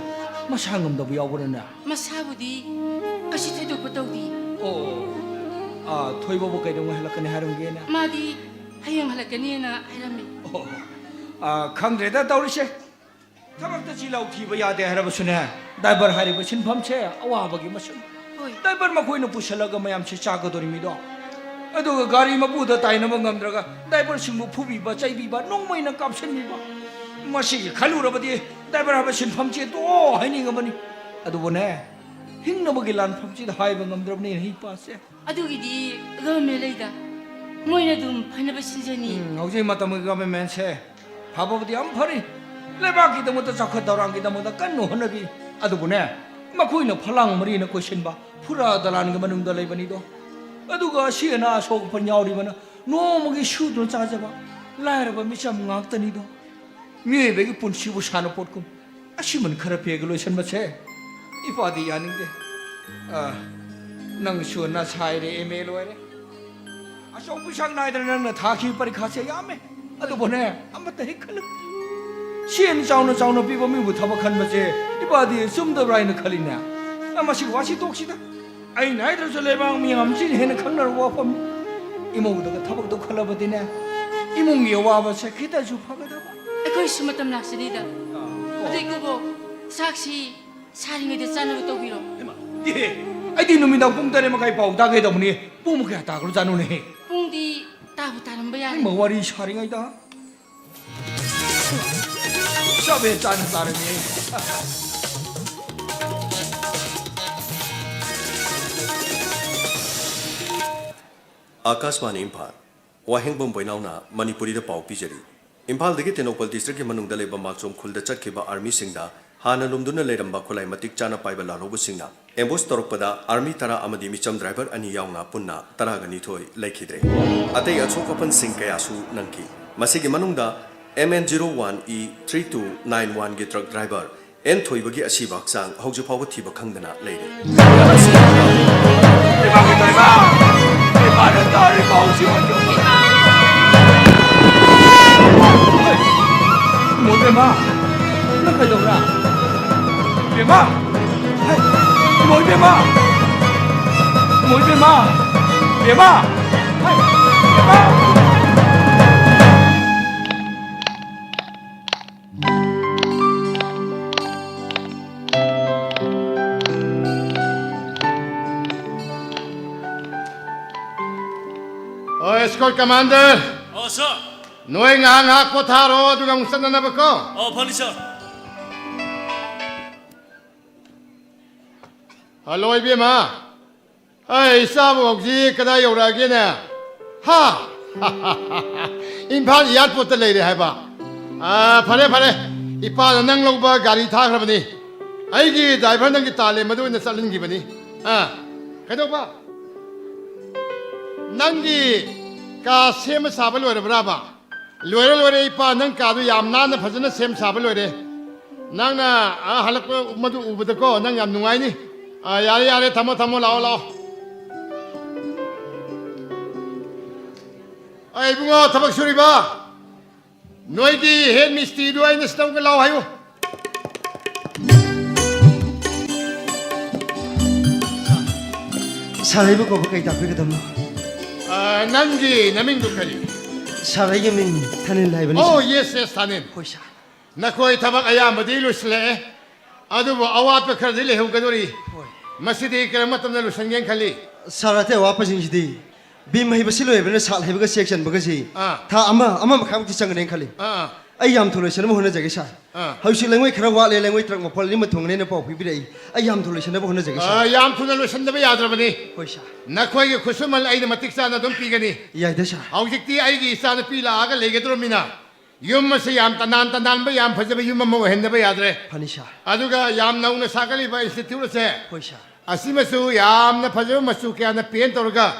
ꯃꯁꯥ ꯉꯝꯗꯕ ꯌꯥꯎꯕ꯭ꯔꯅꯦ? ꯃꯁꯥꯕꯨꯗꯤ ꯀꯩꯁꯨ ꯊꯣꯏꯗꯣꯛꯄ ꯇꯧꯗꯦ꯫ ꯑꯣ꯫ ꯑꯥ, ꯊꯣꯏꯕꯕꯨ ꯀꯩꯗꯧꯉꯩ ꯍꯜꯂꯛꯀꯅꯤ ꯍꯥꯏꯔꯝꯒꯦꯅ? ꯃꯥꯗꯤ ꯍꯌꯦꯡ ꯍꯜꯂꯛꯀꯅꯤꯅ ꯍꯥꯏꯔꯝꯃꯤ꯫ ꯑꯣ, ꯑꯥ, ꯈꯪꯗ꯭ꯔꯦꯗ ꯇꯧꯔꯤꯁꯦ꯫ ꯊꯕꯛꯇ ꯆꯤꯜꯍꯥꯎ ꯊꯤꯕ ꯌꯥꯗꯦ ꯍꯥꯏꯔꯕꯁꯨꯅꯦ, ꯗ꯭ꯔꯥꯏꯚꯔ ꯍꯥꯏꯔꯤꯕ ꯁꯤꯟꯐꯝꯁꯦ ꯑꯋꯥꯕꯒꯤ ꯃꯁꯛꯅꯤ꯫ ꯍꯣꯏ꯫ ꯗ꯭ꯔꯥꯏꯚꯔ ꯃꯈꯣꯏꯅ ꯄꯨꯁꯜꯂꯒ ꯃꯌꯥꯝꯁꯦ ꯆꯥꯒꯗꯧꯔꯤꯃꯤꯗꯣ꯫ ꯑꯗꯨꯒ ꯒꯥꯔꯤ ꯃꯄꯨꯗ ꯇꯥꯏꯅꯕ ꯉꯝꯗ꯭ꯔꯒ ꯗ꯭ꯔꯥꯏꯚꯔꯁꯤꯡꯕꯨ ꯐꯨꯕꯤꯕ, ꯆꯩꯕꯤꯕ, ꯅꯣꯡꯃꯩꯅ ꯀꯥꯞꯁꯤꯟꯕꯤꯕ꯫ ꯃꯁꯤꯒꯤ ꯈꯜꯂꯨꯔꯕꯗꯤ ꯗ꯭ꯔꯥꯏꯚꯔ ꯍꯥꯏꯕ ꯁꯤꯟꯐꯝꯁꯦ ꯇꯣꯛꯑꯣ ꯍꯥꯏꯅꯤꯡꯉꯕꯅꯤ꯫ ꯑꯗꯨꯕꯨꯅꯦ, ꯍꯤꯡꯅꯕꯒꯤ ꯂꯥꯟꯐꯝꯁꯤꯗ ꯍꯥꯏꯕ ꯉꯝꯗ꯭ꯔꯕꯅꯤ ꯏꯄꯥꯁꯦ꯫ ꯑꯗꯨꯒꯤꯗꯤ ꯒꯚꯔꯟꯃꯦꯟ ꯂꯩꯗ, ꯃꯣꯏꯅ ꯑꯗꯨꯝ ꯐꯅꯕ ꯁꯤꯟꯖꯅꯤ꯫ ꯎꯝ, ꯍꯧꯖꯤꯛ ꯃꯇꯝꯒꯤ ꯒꯚꯔꯟꯃꯦꯟꯁꯦ ꯐꯕꯕꯨꯗꯤ ꯌꯥꯝ ꯐꯔꯤ, ꯂꯩꯕꯥꯛꯀꯤꯗꯃꯛꯇ, ꯆꯥꯎꯈꯠ ꯊꯧꯔꯥꯡꯒꯤꯗꯃꯛꯇ ꯀꯟꯅ ꯍꯣꯠꯅꯕꯤ꯫ ꯑꯗꯨꯕꯨꯅꯦ, ꯃꯈꯣꯏꯅ ꯐꯂꯥꯡ ꯃꯔꯤꯅ ꯀꯣꯏꯁꯤꯟꯕ ꯐꯨꯔꯥ ꯗꯂꯥꯟꯒꯤ ꯃꯅꯨꯡꯗ ꯂꯩꯕꯅꯤꯗꯣ꯫ ꯑꯗꯨꯒ ꯑꯁꯤ ꯑꯅꯥ ꯑꯁꯣꯛ ꯑꯄꯟ ꯌꯥꯎꯔꯤꯕꯅ ꯅꯣꯡꯃꯒꯤ ꯁꯨꯗꯨꯅ ꯆꯥꯖꯕ ꯂꯥꯏꯔꯕ ꯃꯤꯆꯝ ꯉꯥꯛꯇꯅꯤꯗꯣ꯫ ꯃꯤꯑꯣꯏꯕꯒꯤ ꯄꯨꯟꯁꯤꯕꯨ ꯁꯥꯟꯅꯄꯣꯠꯀꯨꯝ ꯑꯁꯤꯃꯟ ꯈꯔ ꯄꯦꯒ ꯂꯣꯏꯁꯟꯕꯁꯦ ꯏꯄꯥꯗꯤ ꯌꯥꯅꯤꯡꯗꯦ꯫ ꯑ, ꯅꯪꯁꯨ ꯅꯁꯥꯏꯔꯦ, ꯑꯦꯝ ꯑꯦ ꯂꯣꯏꯔꯦ꯫ ꯑꯆꯧꯕ ꯄꯩꯁꯥ ꯅꯥꯏꯗꯅ ꯅꯪꯅ ꯊꯥꯈꯤꯕ ꯄꯔꯤꯈꯥꯁꯦ ꯌꯥꯝꯃꯦ꯫ ꯑꯗꯨꯕꯨꯅꯦ, ꯑꯃꯠꯇ ꯍꯦꯛ ꯈꯜꯂꯨ꯫ ꯁꯦꯟ ꯆꯥꯎꯅ ꯆꯥꯎꯅ ꯄꯤꯕ ꯃꯤꯕꯨ ꯊꯕꯛ ꯈꯟꯕꯁꯦ ꯏꯄꯥꯗꯤ ꯆꯨꯝꯗꯕ꯭ꯔꯥ ꯍꯥꯏꯅ ꯈꯜꯂꯤꯅꯦ꯫ ꯑ, ꯃꯁꯤꯒꯤ ꯋꯥꯁꯤ ꯇꯣꯛꯁꯤꯗ꯫ ꯑꯩꯅ ꯍꯥꯏꯗ꯭ꯔꯁꯨ ꯂꯩꯕꯥꯛ ꯃꯤꯌꯥꯝꯁꯤꯅ ꯍꯦꯟꯅ ꯈꯪꯅꯔꯕ ꯋꯥꯐꯝꯅꯤ꯫ ꯏꯃꯧꯗꯒ ꯊꯕꯛꯇꯣ ꯈꯜꯂꯕꯗꯤꯅꯦ, ꯏꯃꯨꯡꯒꯤ ꯑꯋꯥꯕꯁꯦ ꯈꯤꯇꯁꯨ ꯐꯒꯗꯕ꯫ ꯑꯩꯈꯣꯏꯁꯨ ꯃꯇꯝ ꯂꯥꯛꯆꯅꯤꯗ꯫ ꯑꯥ꯫ ꯑꯗꯨ ꯏꯀꯨꯕꯣꯛ, ꯆꯥꯛꯁꯤ ꯁꯥꯔꯤꯉꯩꯗ ꯆꯥꯅꯕ ꯇꯧꯕꯤꯔꯣ꯫ ꯍꯩꯃꯥ, ꯏꯍꯦ, ꯑꯩꯗꯤ ꯅꯨꯃꯤꯗꯥꯡ ꯄꯨꯡ ꯇꯔꯦꯠ ꯃꯈꯥꯏ ꯄꯥꯎ ꯇꯥꯒꯦ ꯇꯧꯕꯅꯤ꯫ ꯄꯨꯡ ꯀꯌꯥ ꯇꯥꯈ꯭ꯔꯖꯥꯠꯅꯣꯅꯦꯍꯦ? ꯄꯨꯡꯗꯤ ꯇꯥꯕꯨ ꯇꯥꯔꯝꯕ ꯌꯥꯔꯦ꯫ ꯍꯩꯃꯥ, ꯋꯥꯔꯤ ꯁꯥꯔꯤꯉꯩꯗ꯫ ꯆꯞ ꯍꯦꯛ ꯆꯥꯅ ꯇꯥꯔꯝꯃꯤ꯫ ꯑꯥꯀꯥꯁꯕꯥꯅꯤ ꯏꯝꯐꯥꯜ꯫ ꯋꯥꯍꯦꯡꯕꯝ ꯕꯣꯏꯅꯥꯎꯅ ꯃꯅꯤꯄꯨꯔꯤꯗ ꯄꯥꯎ ꯄꯤꯖꯔꯤ꯫ ꯏꯝꯐꯥꯜꯗꯒꯤ ꯇꯦꯡꯅꯧꯄꯜ ꯗꯤꯁꯇ꯭ꯔꯤꯛꯀꯤ ꯃꯅꯨꯡꯗ ꯂꯩꯕ ꯃꯥꯛꯆꯣꯝ ꯈꯨꯜꯗ ꯆꯠꯈꯤꯕ ꯑꯥꯔꯃꯤꯁꯤꯡꯗ ꯍꯥꯟꯅ ꯂꯨꯝꯗꯨꯅ ꯂꯩꯔꯝꯕ ꯈꯨꯠꯂꯥꯏ ꯃꯇꯤꯛ ꯆꯥꯅ ꯄꯥꯏꯕ ꯂꯥꯜꯍꯧꯕꯁꯤꯡꯅ ꯑꯦꯝꯕꯨꯁ ꯇꯧꯔꯛꯄꯗ ꯑꯥꯔꯃꯤ ꯇꯔꯥ ꯑꯃꯗꯤ ꯃꯤꯆꯝ ꯗ꯭ꯔꯥꯏꯚꯔ ꯑꯅꯤ ꯌꯥꯎꯅ ꯄꯨꯟꯅ ꯇꯔꯥꯒ ꯅꯤꯊꯣꯏ ꯂꯩꯈꯤꯗ꯭ꯔꯦ꯫ ꯑꯇꯩ ꯑꯁꯣꯛ ꯑꯄꯟꯁꯤꯡ ꯀꯌꯥꯁꯨ ꯅꯪꯈꯤ꯫ ꯃꯁꯤꯒꯤ ꯃꯅꯨꯡꯗ M N zero one E three two nine one ꯒꯤ ꯇ꯭ꯔꯛ ꯗ꯭ꯔꯥꯏꯚꯔ ꯑꯦꯟ ꯊꯣꯏꯕꯒꯤ ꯑꯁꯤꯕ ꯍꯛꯆꯥꯡ ꯍꯧꯖꯤꯛ ꯐꯥꯎꯕ ꯊꯤꯕ ꯈꯪꯗꯅ ꯂꯩꯔꯤ꯫ ꯏꯃꯥꯒꯤ ꯇꯥꯏꯕ! ꯏꯃꯥꯅ ꯇꯥꯔꯤꯕ ꯍꯧꯖꯤꯛ ꯍꯧꯖꯤꯛ! ꯏꯃꯣꯏ ꯕꯦꯝꯃ! ꯅꯪ ꯀꯩꯗꯧꯕ꯭ꯔꯥ? ꯕꯦꯝꯃ! ꯍꯦ! ꯏꯃꯣꯏ ꯕꯦꯝꯃ! ꯏꯃꯣꯏ ꯕꯦꯝꯃ! ꯏꯃꯥ! ꯑꯣ, escort commander꯫ ꯑꯣ, sir꯫ ꯅꯣꯏ ꯉꯥꯏꯍꯥꯛ, ꯉꯥꯏꯍꯥꯛ ꯄꯣꯊꯥꯔꯣ, ꯑꯗꯨꯒ ꯑꯃꯨꯛ ꯆꯠꯅꯅꯕꯀꯣ꯫ ꯑꯣ, ꯐꯅꯤ, sir꯫ ꯍꯜꯂꯣ, ꯏꯕꯦꯝꯃ꯫ ꯑꯩ ꯏꯆꯥꯕꯨ ꯍꯧꯖꯤꯛ ꯀꯗꯥꯏ ꯌꯧꯔꯛꯑꯒꯦꯅꯦ? ꯍꯥ? ꯏꯝꯐꯥꯜ airport ꯇ ꯂꯩꯔꯦ ꯍꯥꯏꯕ? ꯑꯥ, ꯐꯔꯦ, ꯐꯔꯦ꯫ ꯏꯄꯥꯅ ꯅꯪ ꯂꯧꯕ ꯒꯥꯔꯤ ꯊꯥꯈ꯭ꯔꯕꯅꯤ꯫ ꯑꯩꯒꯤ driver ꯅꯪꯒꯤ ꯇꯥꯂꯦ ꯃꯗꯨ ꯑꯣꯏꯅ ꯆꯠꯍꯟꯈꯤꯕꯅꯤ꯫ ꯑꯥ, ꯀꯩꯗꯧꯕ? ꯅꯪꯒꯤ ꯀꯥ ꯁꯦꯝꯕ ꯁꯥꯕ ꯂꯣꯏꯔꯕ꯭ꯔꯥꯕ? ꯂꯣꯏꯔꯦ, ꯂꯣꯏꯔꯦ, ꯏꯄꯥ, ꯅꯪ ꯀꯥꯗꯨ ꯌꯥꯝ ꯅꯥꯟꯅ ꯐꯖꯅ ꯁꯦꯝ ꯁꯥꯕ ꯂꯣꯏꯔꯦ꯫ ꯅꯪꯅ, ꯑꯥ, ꯍꯜꯂꯛꯄ ꯃꯗꯨ ꯎꯕꯗꯀꯣ, ꯅꯪ ꯌꯥꯝ ꯅꯨꯡꯉꯥꯏꯅꯤ꯫ ꯑꯥ, ꯌꯥꯔꯦ, ꯌꯥꯔꯦ, ꯊꯝꯃꯣ, ꯊꯝꯃꯣ, ꯂꯥꯛꯑꯣ, ꯂꯥꯛꯑꯣ꯫ ꯑꯩ ꯏꯕꯨꯡꯉꯣ, ꯊꯕꯛ ꯁꯨꯔꯤꯕ, ꯅꯣꯏꯒꯤ head ꯃꯤꯁꯇ꯭ꯔꯤꯗꯨ ꯑꯩꯅ ꯁꯤꯗ ꯑꯃꯨꯛ ꯂꯥꯛꯑꯣ ꯍꯥꯏꯌꯨ꯫ ꯁꯥꯔ, ꯑꯩꯕꯨ ꯀꯧꯕ ꯀꯩ ꯇꯥꯛꯄꯤꯒꯗꯕꯅꯣ? ꯑꯥ, ꯅꯪꯒꯤ ꯅꯃꯤꯡꯗꯨ ꯀꯔꯤ? ꯁꯥꯔ, ꯑꯩꯒꯤ ꯃꯤꯡ ꯊꯥꯅꯤꯜ ꯍꯥꯏꯕꯅꯤ, ꯑꯣ, ꯁꯥꯔ꯫ Yes, yes, ꯊꯥꯅꯤꯜ꯫ ꯍꯣꯏ, ꯁꯥꯔ꯫ ꯅꯈꯣꯏ ꯊꯕꯛ ꯑꯌꯥꯝꯕꯗꯤ ꯂꯣꯏꯁꯤꯜꯂꯛꯑꯦ, ꯑꯗꯨꯕꯨ ꯑꯋꯥꯠꯄ ꯈꯔꯗꯤ ꯂꯩꯍꯧꯒꯗꯧꯔꯤ꯫ ꯍꯣꯏ꯫ ꯃꯁꯤꯗꯤ ꯀꯔꯝꯕ ꯃꯇꯝꯗ ꯂꯣꯏꯁꯤꯟꯒꯦꯅ ꯈꯜꯂꯤ? ꯁꯥꯔ, ꯑꯇꯩ ꯑꯋꯥꯠꯄꯁꯤꯡꯁꯤꯗꯤ ꯕꯤꯝ ꯍꯩꯕꯁꯤ ꯂꯣꯏꯕꯅ ꯁꯥꯠ ꯍꯩꯕꯒ ꯆꯦꯛ ꯆꯟꯕꯒꯁꯤ ꯑꯥ꯫ ꯊꯥ ꯑꯃ, ꯑꯃ ꯃꯈꯥꯏꯃꯨꯛꯇꯤ ꯆꯪꯒꯅꯦꯅ ꯈꯜꯂꯤ꯫ ꯑꯥ, ꯑꯥ꯫ ꯑꯩ ꯌꯥꯝ ꯊꯨꯅ ꯂꯣꯏꯁꯤꯟꯅꯕ ꯍꯣꯠꯅꯖꯒꯦ, ꯁꯥꯔ꯫ ꯑꯥ꯫ ꯍꯧꯖꯤꯛꯁꯨ ꯂꯩꯉꯣꯏ ꯈꯔ ꯋꯥꯠꯂꯦ, ꯂꯩꯉꯣꯏ ꯇ꯭ꯔꯛ ꯃꯄꯣꯜ ꯑꯅꯤꯃ ꯊꯨꯡꯒꯅꯦꯅ ꯄꯥꯎ ꯄꯤꯕꯤꯔꯛꯏ꯫ ꯑꯩ ꯌꯥꯝ ꯊꯨꯅ ꯂꯣꯏꯁꯤꯟꯅꯕ ꯍꯣꯠꯅꯖꯒꯦ, ꯁꯥꯔ꯫ ꯑꯥ, ꯌꯥꯝ ꯊꯨꯅ ꯂꯣꯏꯁꯤꯟꯗꯕ ꯌꯥꯗ꯭ꯔꯕꯅꯤ꯫ ꯍꯣꯏ, ꯁꯥꯔ꯫ ꯅꯈꯣꯏꯒꯤ ꯈꯨꯠꯁꯨꯃꯜ ꯑꯩꯅ ꯃꯇꯤꯛ ꯆꯥꯅ ꯑꯗꯨꯝ ꯄꯤꯒꯅꯤ꯫ ꯌꯥꯏꯗ, ꯁꯥꯔ꯫ ꯍꯧꯖꯤꯛꯇꯤ ꯑꯩꯒꯤ ꯏꯆꯥꯅꯨꯄꯤ ꯂꯥꯛꯑꯒ ꯂꯩꯒꯗꯧꯔꯃꯤꯅ, ꯌꯨꯝ ꯑꯁꯤ ꯌꯥꯝ ꯇꯅꯥꯟ ꯇꯅꯥꯟꯕ, ꯌꯥꯝ ꯐꯖꯕ ꯌꯨꯝ ꯑꯃ ꯑꯣꯏꯍꯟꯗꯕ ꯌꯥꯗ꯭ꯔꯦ꯫ ꯐꯅꯤ, ꯁꯥꯔ꯫ ꯑꯗꯨꯒ ꯌꯥꯝ ꯅꯧꯅ ꯁꯥꯒꯠꯂꯤꯕ institute ꯑꯁꯦ, ꯍꯣꯏ, ꯁꯥꯔ꯫ ꯑꯁꯤꯃꯁꯨ ꯌꯥꯝꯅ ꯐꯖꯕ ꯃꯆꯨ ꯀꯌꯥꯅ paint ꯇꯧꯔꯒ,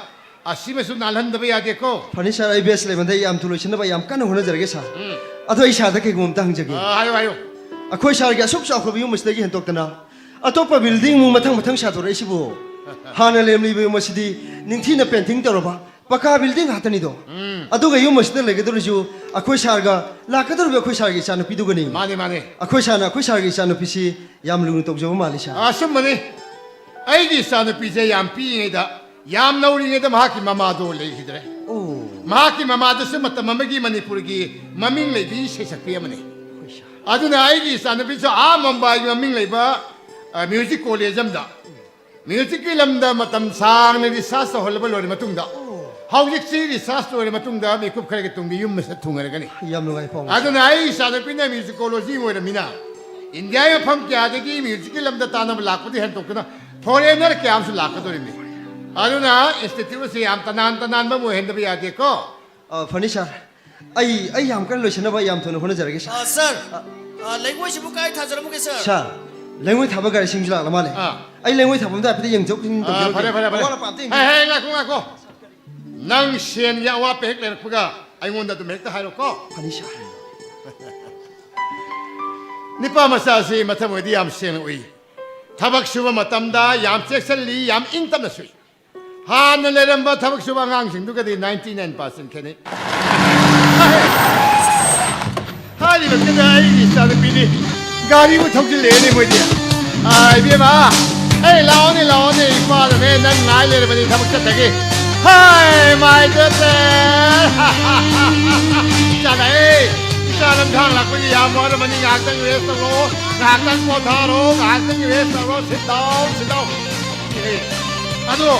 ꯑꯁꯤꯃꯁꯨ ꯅꯥꯜꯍꯟꯗꯕ ꯌꯥꯗꯦꯀꯣ꯫ ꯐꯅꯤ, ꯁꯥꯔ, ꯑꯩ best eleven ꯗ ꯑꯩ ꯌꯥꯝ ꯊꯨꯅ ꯂꯣꯏꯁꯤꯟꯅꯕ ꯑꯩ ꯌꯥꯝ ꯀꯟꯅ ꯍꯣꯠꯅꯖꯔꯒꯦ, ꯁꯥꯔ꯫ ꯎꯝ꯫ ꯑꯗꯣ ꯑꯩ ꯁꯥꯔꯗ ꯀꯩꯒꯨꯝꯕ ꯑꯝꯇ ꯍꯪꯖꯒꯦ꯫ ꯑꯥ, ꯍꯥꯏꯌꯨ, ꯍꯥꯏꯌꯨ꯫ ꯑꯩꯈꯣꯏ ꯁꯥꯔꯒꯤ ꯑꯁꯨꯛ ꯆꯥꯎꯈ꯭ꯔꯕ ꯌꯨꯝ ꯑꯁꯤꯗꯒꯤ ꯍꯦꯟꯗꯣꯛꯇꯅ ꯑꯇꯣꯞꯄ building ꯑꯃꯨꯛ ꯃꯊꯪ ꯃꯊꯪ ꯁꯥꯗꯣꯔꯛꯏꯁꯤꯕꯨ? ꯍꯥꯟꯅ ꯂꯩꯔꯝꯂꯤꯕ ꯌꯨꯝ ꯑꯁꯤꯗꯤ ꯅꯤꯡꯊꯤꯅ painting ꯇꯧꯔꯕ ꯄꯀꯥ building ꯉꯥꯛꯇꯅꯤꯗꯣ꯫ ꯎꯝ꯫ ꯑꯗꯨꯒ ꯌꯨꯝ ꯑꯁꯤꯗ ꯂꯩꯒꯗꯧꯔꯤꯁꯨ ꯑꯩꯈꯣꯏ ꯁꯥꯔꯒ ꯂꯥꯛꯀꯗꯧꯔꯤꯕ ꯑꯩꯈꯣꯏ ꯁꯥꯔꯒꯤ ꯏꯆꯥꯅꯨꯄꯤꯗꯨꯒꯅꯤ꯫ ꯃꯥꯅꯦ, ꯃꯥꯅꯦ꯫ ꯑꯩꯈꯣꯏ ꯁꯥꯔꯅ ꯑꯩꯈꯣꯏ ꯁꯥꯔꯒꯤ ꯏꯆꯥꯅꯨꯄꯤꯁꯤ ꯌꯥꯝ ꯂꯨꯅ ꯇꯧꯖꯕ ꯃꯥꯜꯂꯤ, ꯁꯥꯔ꯫ ꯑꯆꯨꯝꯕꯅꯤ꯫ ꯑꯩꯒꯤ ꯏꯆꯥꯅꯨꯄꯤꯁꯦ ꯌꯥꯝ ꯄꯤꯛꯏꯉꯩꯗ ꯌꯥꯝ ꯅꯧꯔꯤꯉꯩꯗ ꯃꯍꯥꯛꯀꯤ ꯃꯃꯥꯗꯣ ꯂꯩꯈꯤꯗ꯭ꯔꯦ꯫ ꯑꯣ꯫ ꯃꯍꯥꯛꯀꯤ ꯃꯃꯥꯗꯨꯁꯨ ꯃꯇꯝ ꯑꯃꯒꯤ ꯃꯅꯤꯄꯨꯔꯒꯤ ꯃꯃꯤꯡ ꯂꯩꯕꯤ ꯏꯁꯩ ꯁꯛꯄꯤ ꯑꯃꯅꯤ꯫ ꯑꯩꯈꯣꯏ ꯁꯥꯔ꯫ ꯑꯗꯨꯅ ꯑꯩꯒꯤ ꯏꯆꯥꯅꯨꯄꯤꯁꯨ ꯑꯥ ꯃꯨꯝꯕꯥꯏꯒꯤ ꯃꯃꯤꯡ ꯂꯩꯕ, ꯑ, ꯃ꯭ꯌꯨꯖꯤꯛ ꯀꯣꯂꯦꯖ ꯑꯃꯗ ꯃ꯭ꯌꯨꯖꯤꯛꯀꯤ ꯂꯝꯗ ꯃꯇꯝ ꯁꯥꯡꯅ ꯔꯤꯁꯥꯔꯆ ꯇꯧꯍꯜꯂꯕ ꯂꯣꯏꯔ ꯃꯇꯨꯡꯗ, ꯑꯣ꯫ ꯍꯧꯖꯤꯛꯁꯤ ꯔꯤꯁꯥꯔꯆ ꯂꯣꯏꯔ ꯃꯇꯨꯡꯗ ꯃꯤꯀꯨꯞ ꯈꯔꯒꯤ ꯇꯨꯡꯗ ꯌꯨꯝ ꯃꯁꯛ ꯊꯨꯡꯅꯔꯒꯅꯤ꯫ ꯌꯥꯝ ꯅꯨꯡꯉꯥꯏ, ꯄꯥꯎ꯫ ꯑꯗꯨꯅ ꯑꯩ ꯏꯆꯥꯅꯨꯄꯤꯅ ꯃ꯭ꯌꯨꯖꯤꯀꯣꯂꯣꯖꯤ ꯑꯣꯏꯔꯃꯤꯅ, ꯏꯟꯗꯤꯌꯥꯒꯤ ꯃꯐꯝ ꯀꯌꯥꯗꯒꯤ ꯃ꯭ꯌꯨꯖꯤꯛꯀꯤ ꯂꯝꯗ ꯇꯥꯟꯅꯕ ꯂꯥꯛꯄꯗꯤ ꯍꯦꯟꯗꯣꯛꯇꯅ ꯐꯣꯔꯦꯟꯅꯔ ꯀꯌꯥ ꯑꯃꯁꯨ ꯂꯥꯛꯀꯗꯧꯔꯤꯕꯅꯤ꯫ ꯑꯗꯨꯅ ꯏꯟꯁꯇꯤꯇ꯭ꯌꯨꯠ ꯑꯁꯤ ꯌꯥꯝ ꯇꯅꯥꯟ ꯇꯅꯥꯟꯕ ꯑꯃ ꯑꯣꯏꯍꯟꯗꯕ ꯌꯥꯗꯦꯀꯣ꯫ ꯑ, ꯐꯅꯤ ꯁꯥꯔ꯫ ꯑꯩ, ꯑꯩ ꯌꯥꯝ ꯀꯟꯅ ꯂꯣꯏꯁꯤꯟꯅꯕ ꯑꯩ ꯌꯥꯝ ꯊꯨꯅ ꯍꯣꯠꯅꯖꯔꯒꯦ, ꯁꯥꯔ꯫ ꯑ, ꯁꯥꯔ, ꯑ, ꯂꯩꯉꯣꯏꯁꯤꯕꯨ ꯀꯥꯏ ꯊꯥꯖꯔꯝꯃꯒꯦ, ꯁꯥꯔ? ꯁꯥꯔ, ꯂꯩꯉꯣꯏ ꯊꯥꯕ ꯒꯥꯔꯤꯁꯤꯡꯁꯨ ꯂꯥꯛꯂ ꯃꯥꯜꯂꯦ꯫ ꯑꯥ꯫ ꯑꯩ ꯂꯩꯉꯣꯏ ꯊꯥꯐꯝꯗ ꯍꯥꯏꯐꯦꯠ ꯌꯦꯡꯊꯣꯛ ꯌꯦꯡꯁꯤꯟ ꯑꯥ, ꯇꯧꯖꯔꯨꯒꯦ꯫ ꯐꯔꯦ, ꯐꯔꯦ, ꯐꯔꯦ꯫ ꯑꯋꯥꯠ ꯑꯄꯥ ꯑꯝꯇ ꯌꯦꯡꯕꯤꯌꯨ꯫ ꯍꯦ, ꯍꯦ, ꯉꯥꯏꯈꯣ, ꯉꯥꯏꯈꯣ꯫ ꯅꯪ ꯁꯦꯟꯒꯤ ꯑꯋꯥꯠꯄ ꯍꯦꯛ ꯂꯩꯔꯛꯄꯒ ꯑꯩꯉꯣꯟꯗ ꯑꯗꯨꯝ ꯍꯦꯛꯇ ꯍꯥꯏꯔꯣꯀꯣ꯫ ꯐꯅꯤ, ꯁꯥꯔ꯫ ꯅꯤꯄꯥ ꯃꯆꯥꯁꯤ ꯃꯊꯃꯣꯏꯗꯤ ꯌꯥꯝ ꯁꯦꯡꯅ ꯎꯏ꯫ ꯊꯕꯛ ꯁꯨꯕ ꯃꯇꯝꯗ ꯌꯥꯝ ꯆꯦꯛꯁꯤꯜꯂꯤ, ꯌꯥꯝ ꯏꯪ ꯇꯞꯅ ꯁꯨꯏ꯫ ꯍꯥꯟꯅ ꯂꯩꯔꯝꯕ ꯊꯕꯛ ꯁꯨꯕ ꯑꯉꯥꯡꯁꯤꯡꯗꯨꯒꯗꯤ ninety nine percent ꯈꯦꯠꯅꯩ꯫ ꯍꯥꯏꯔꯤꯕꯁꯤꯗ ꯑꯩꯒꯤ ꯏꯆꯥꯅꯨꯄꯤꯅꯤ꯫ ꯒꯥꯔꯤꯕꯨ ꯊꯧꯖꯤꯜꯂꯛꯑꯦꯅꯦ ꯃꯣꯏꯗꯤ꯫ ꯑꯥ, ꯏꯕꯦꯝꯃ, ꯑꯩ ꯂꯥꯛꯑꯣꯅꯦ, ꯂꯥꯛꯑꯣꯅꯦ, ꯏꯄꯥꯗꯅꯦ ꯅꯪ ꯉꯥꯏ ꯂꯩꯔꯕꯅꯤ ꯊꯕꯛ ꯆꯠꯇꯒꯤ꯫ ꯍꯥꯏ, my daughter꯫ ꯏꯆꯥ ꯂꯥꯛꯑꯦ꯫ ꯏꯆꯥ ꯂꯝꯁꯥꯡ ꯂꯥꯛꯄꯒꯤ ꯌꯥꯝ ꯋꯥꯔꯝꯃꯅꯤ꯫ ꯉꯥꯏꯍꯥꯛꯇꯪ rest ꯇꯧꯔꯣ, ꯉꯥꯏꯍꯥꯛꯇꯪ ꯄꯣꯊꯥꯔꯣ, ꯉꯥꯏꯍꯥꯛꯇꯪ rest ꯇꯧꯔꯣ꯫ Sit down, sit down꯫ ꯑꯦ, ꯑꯗꯣ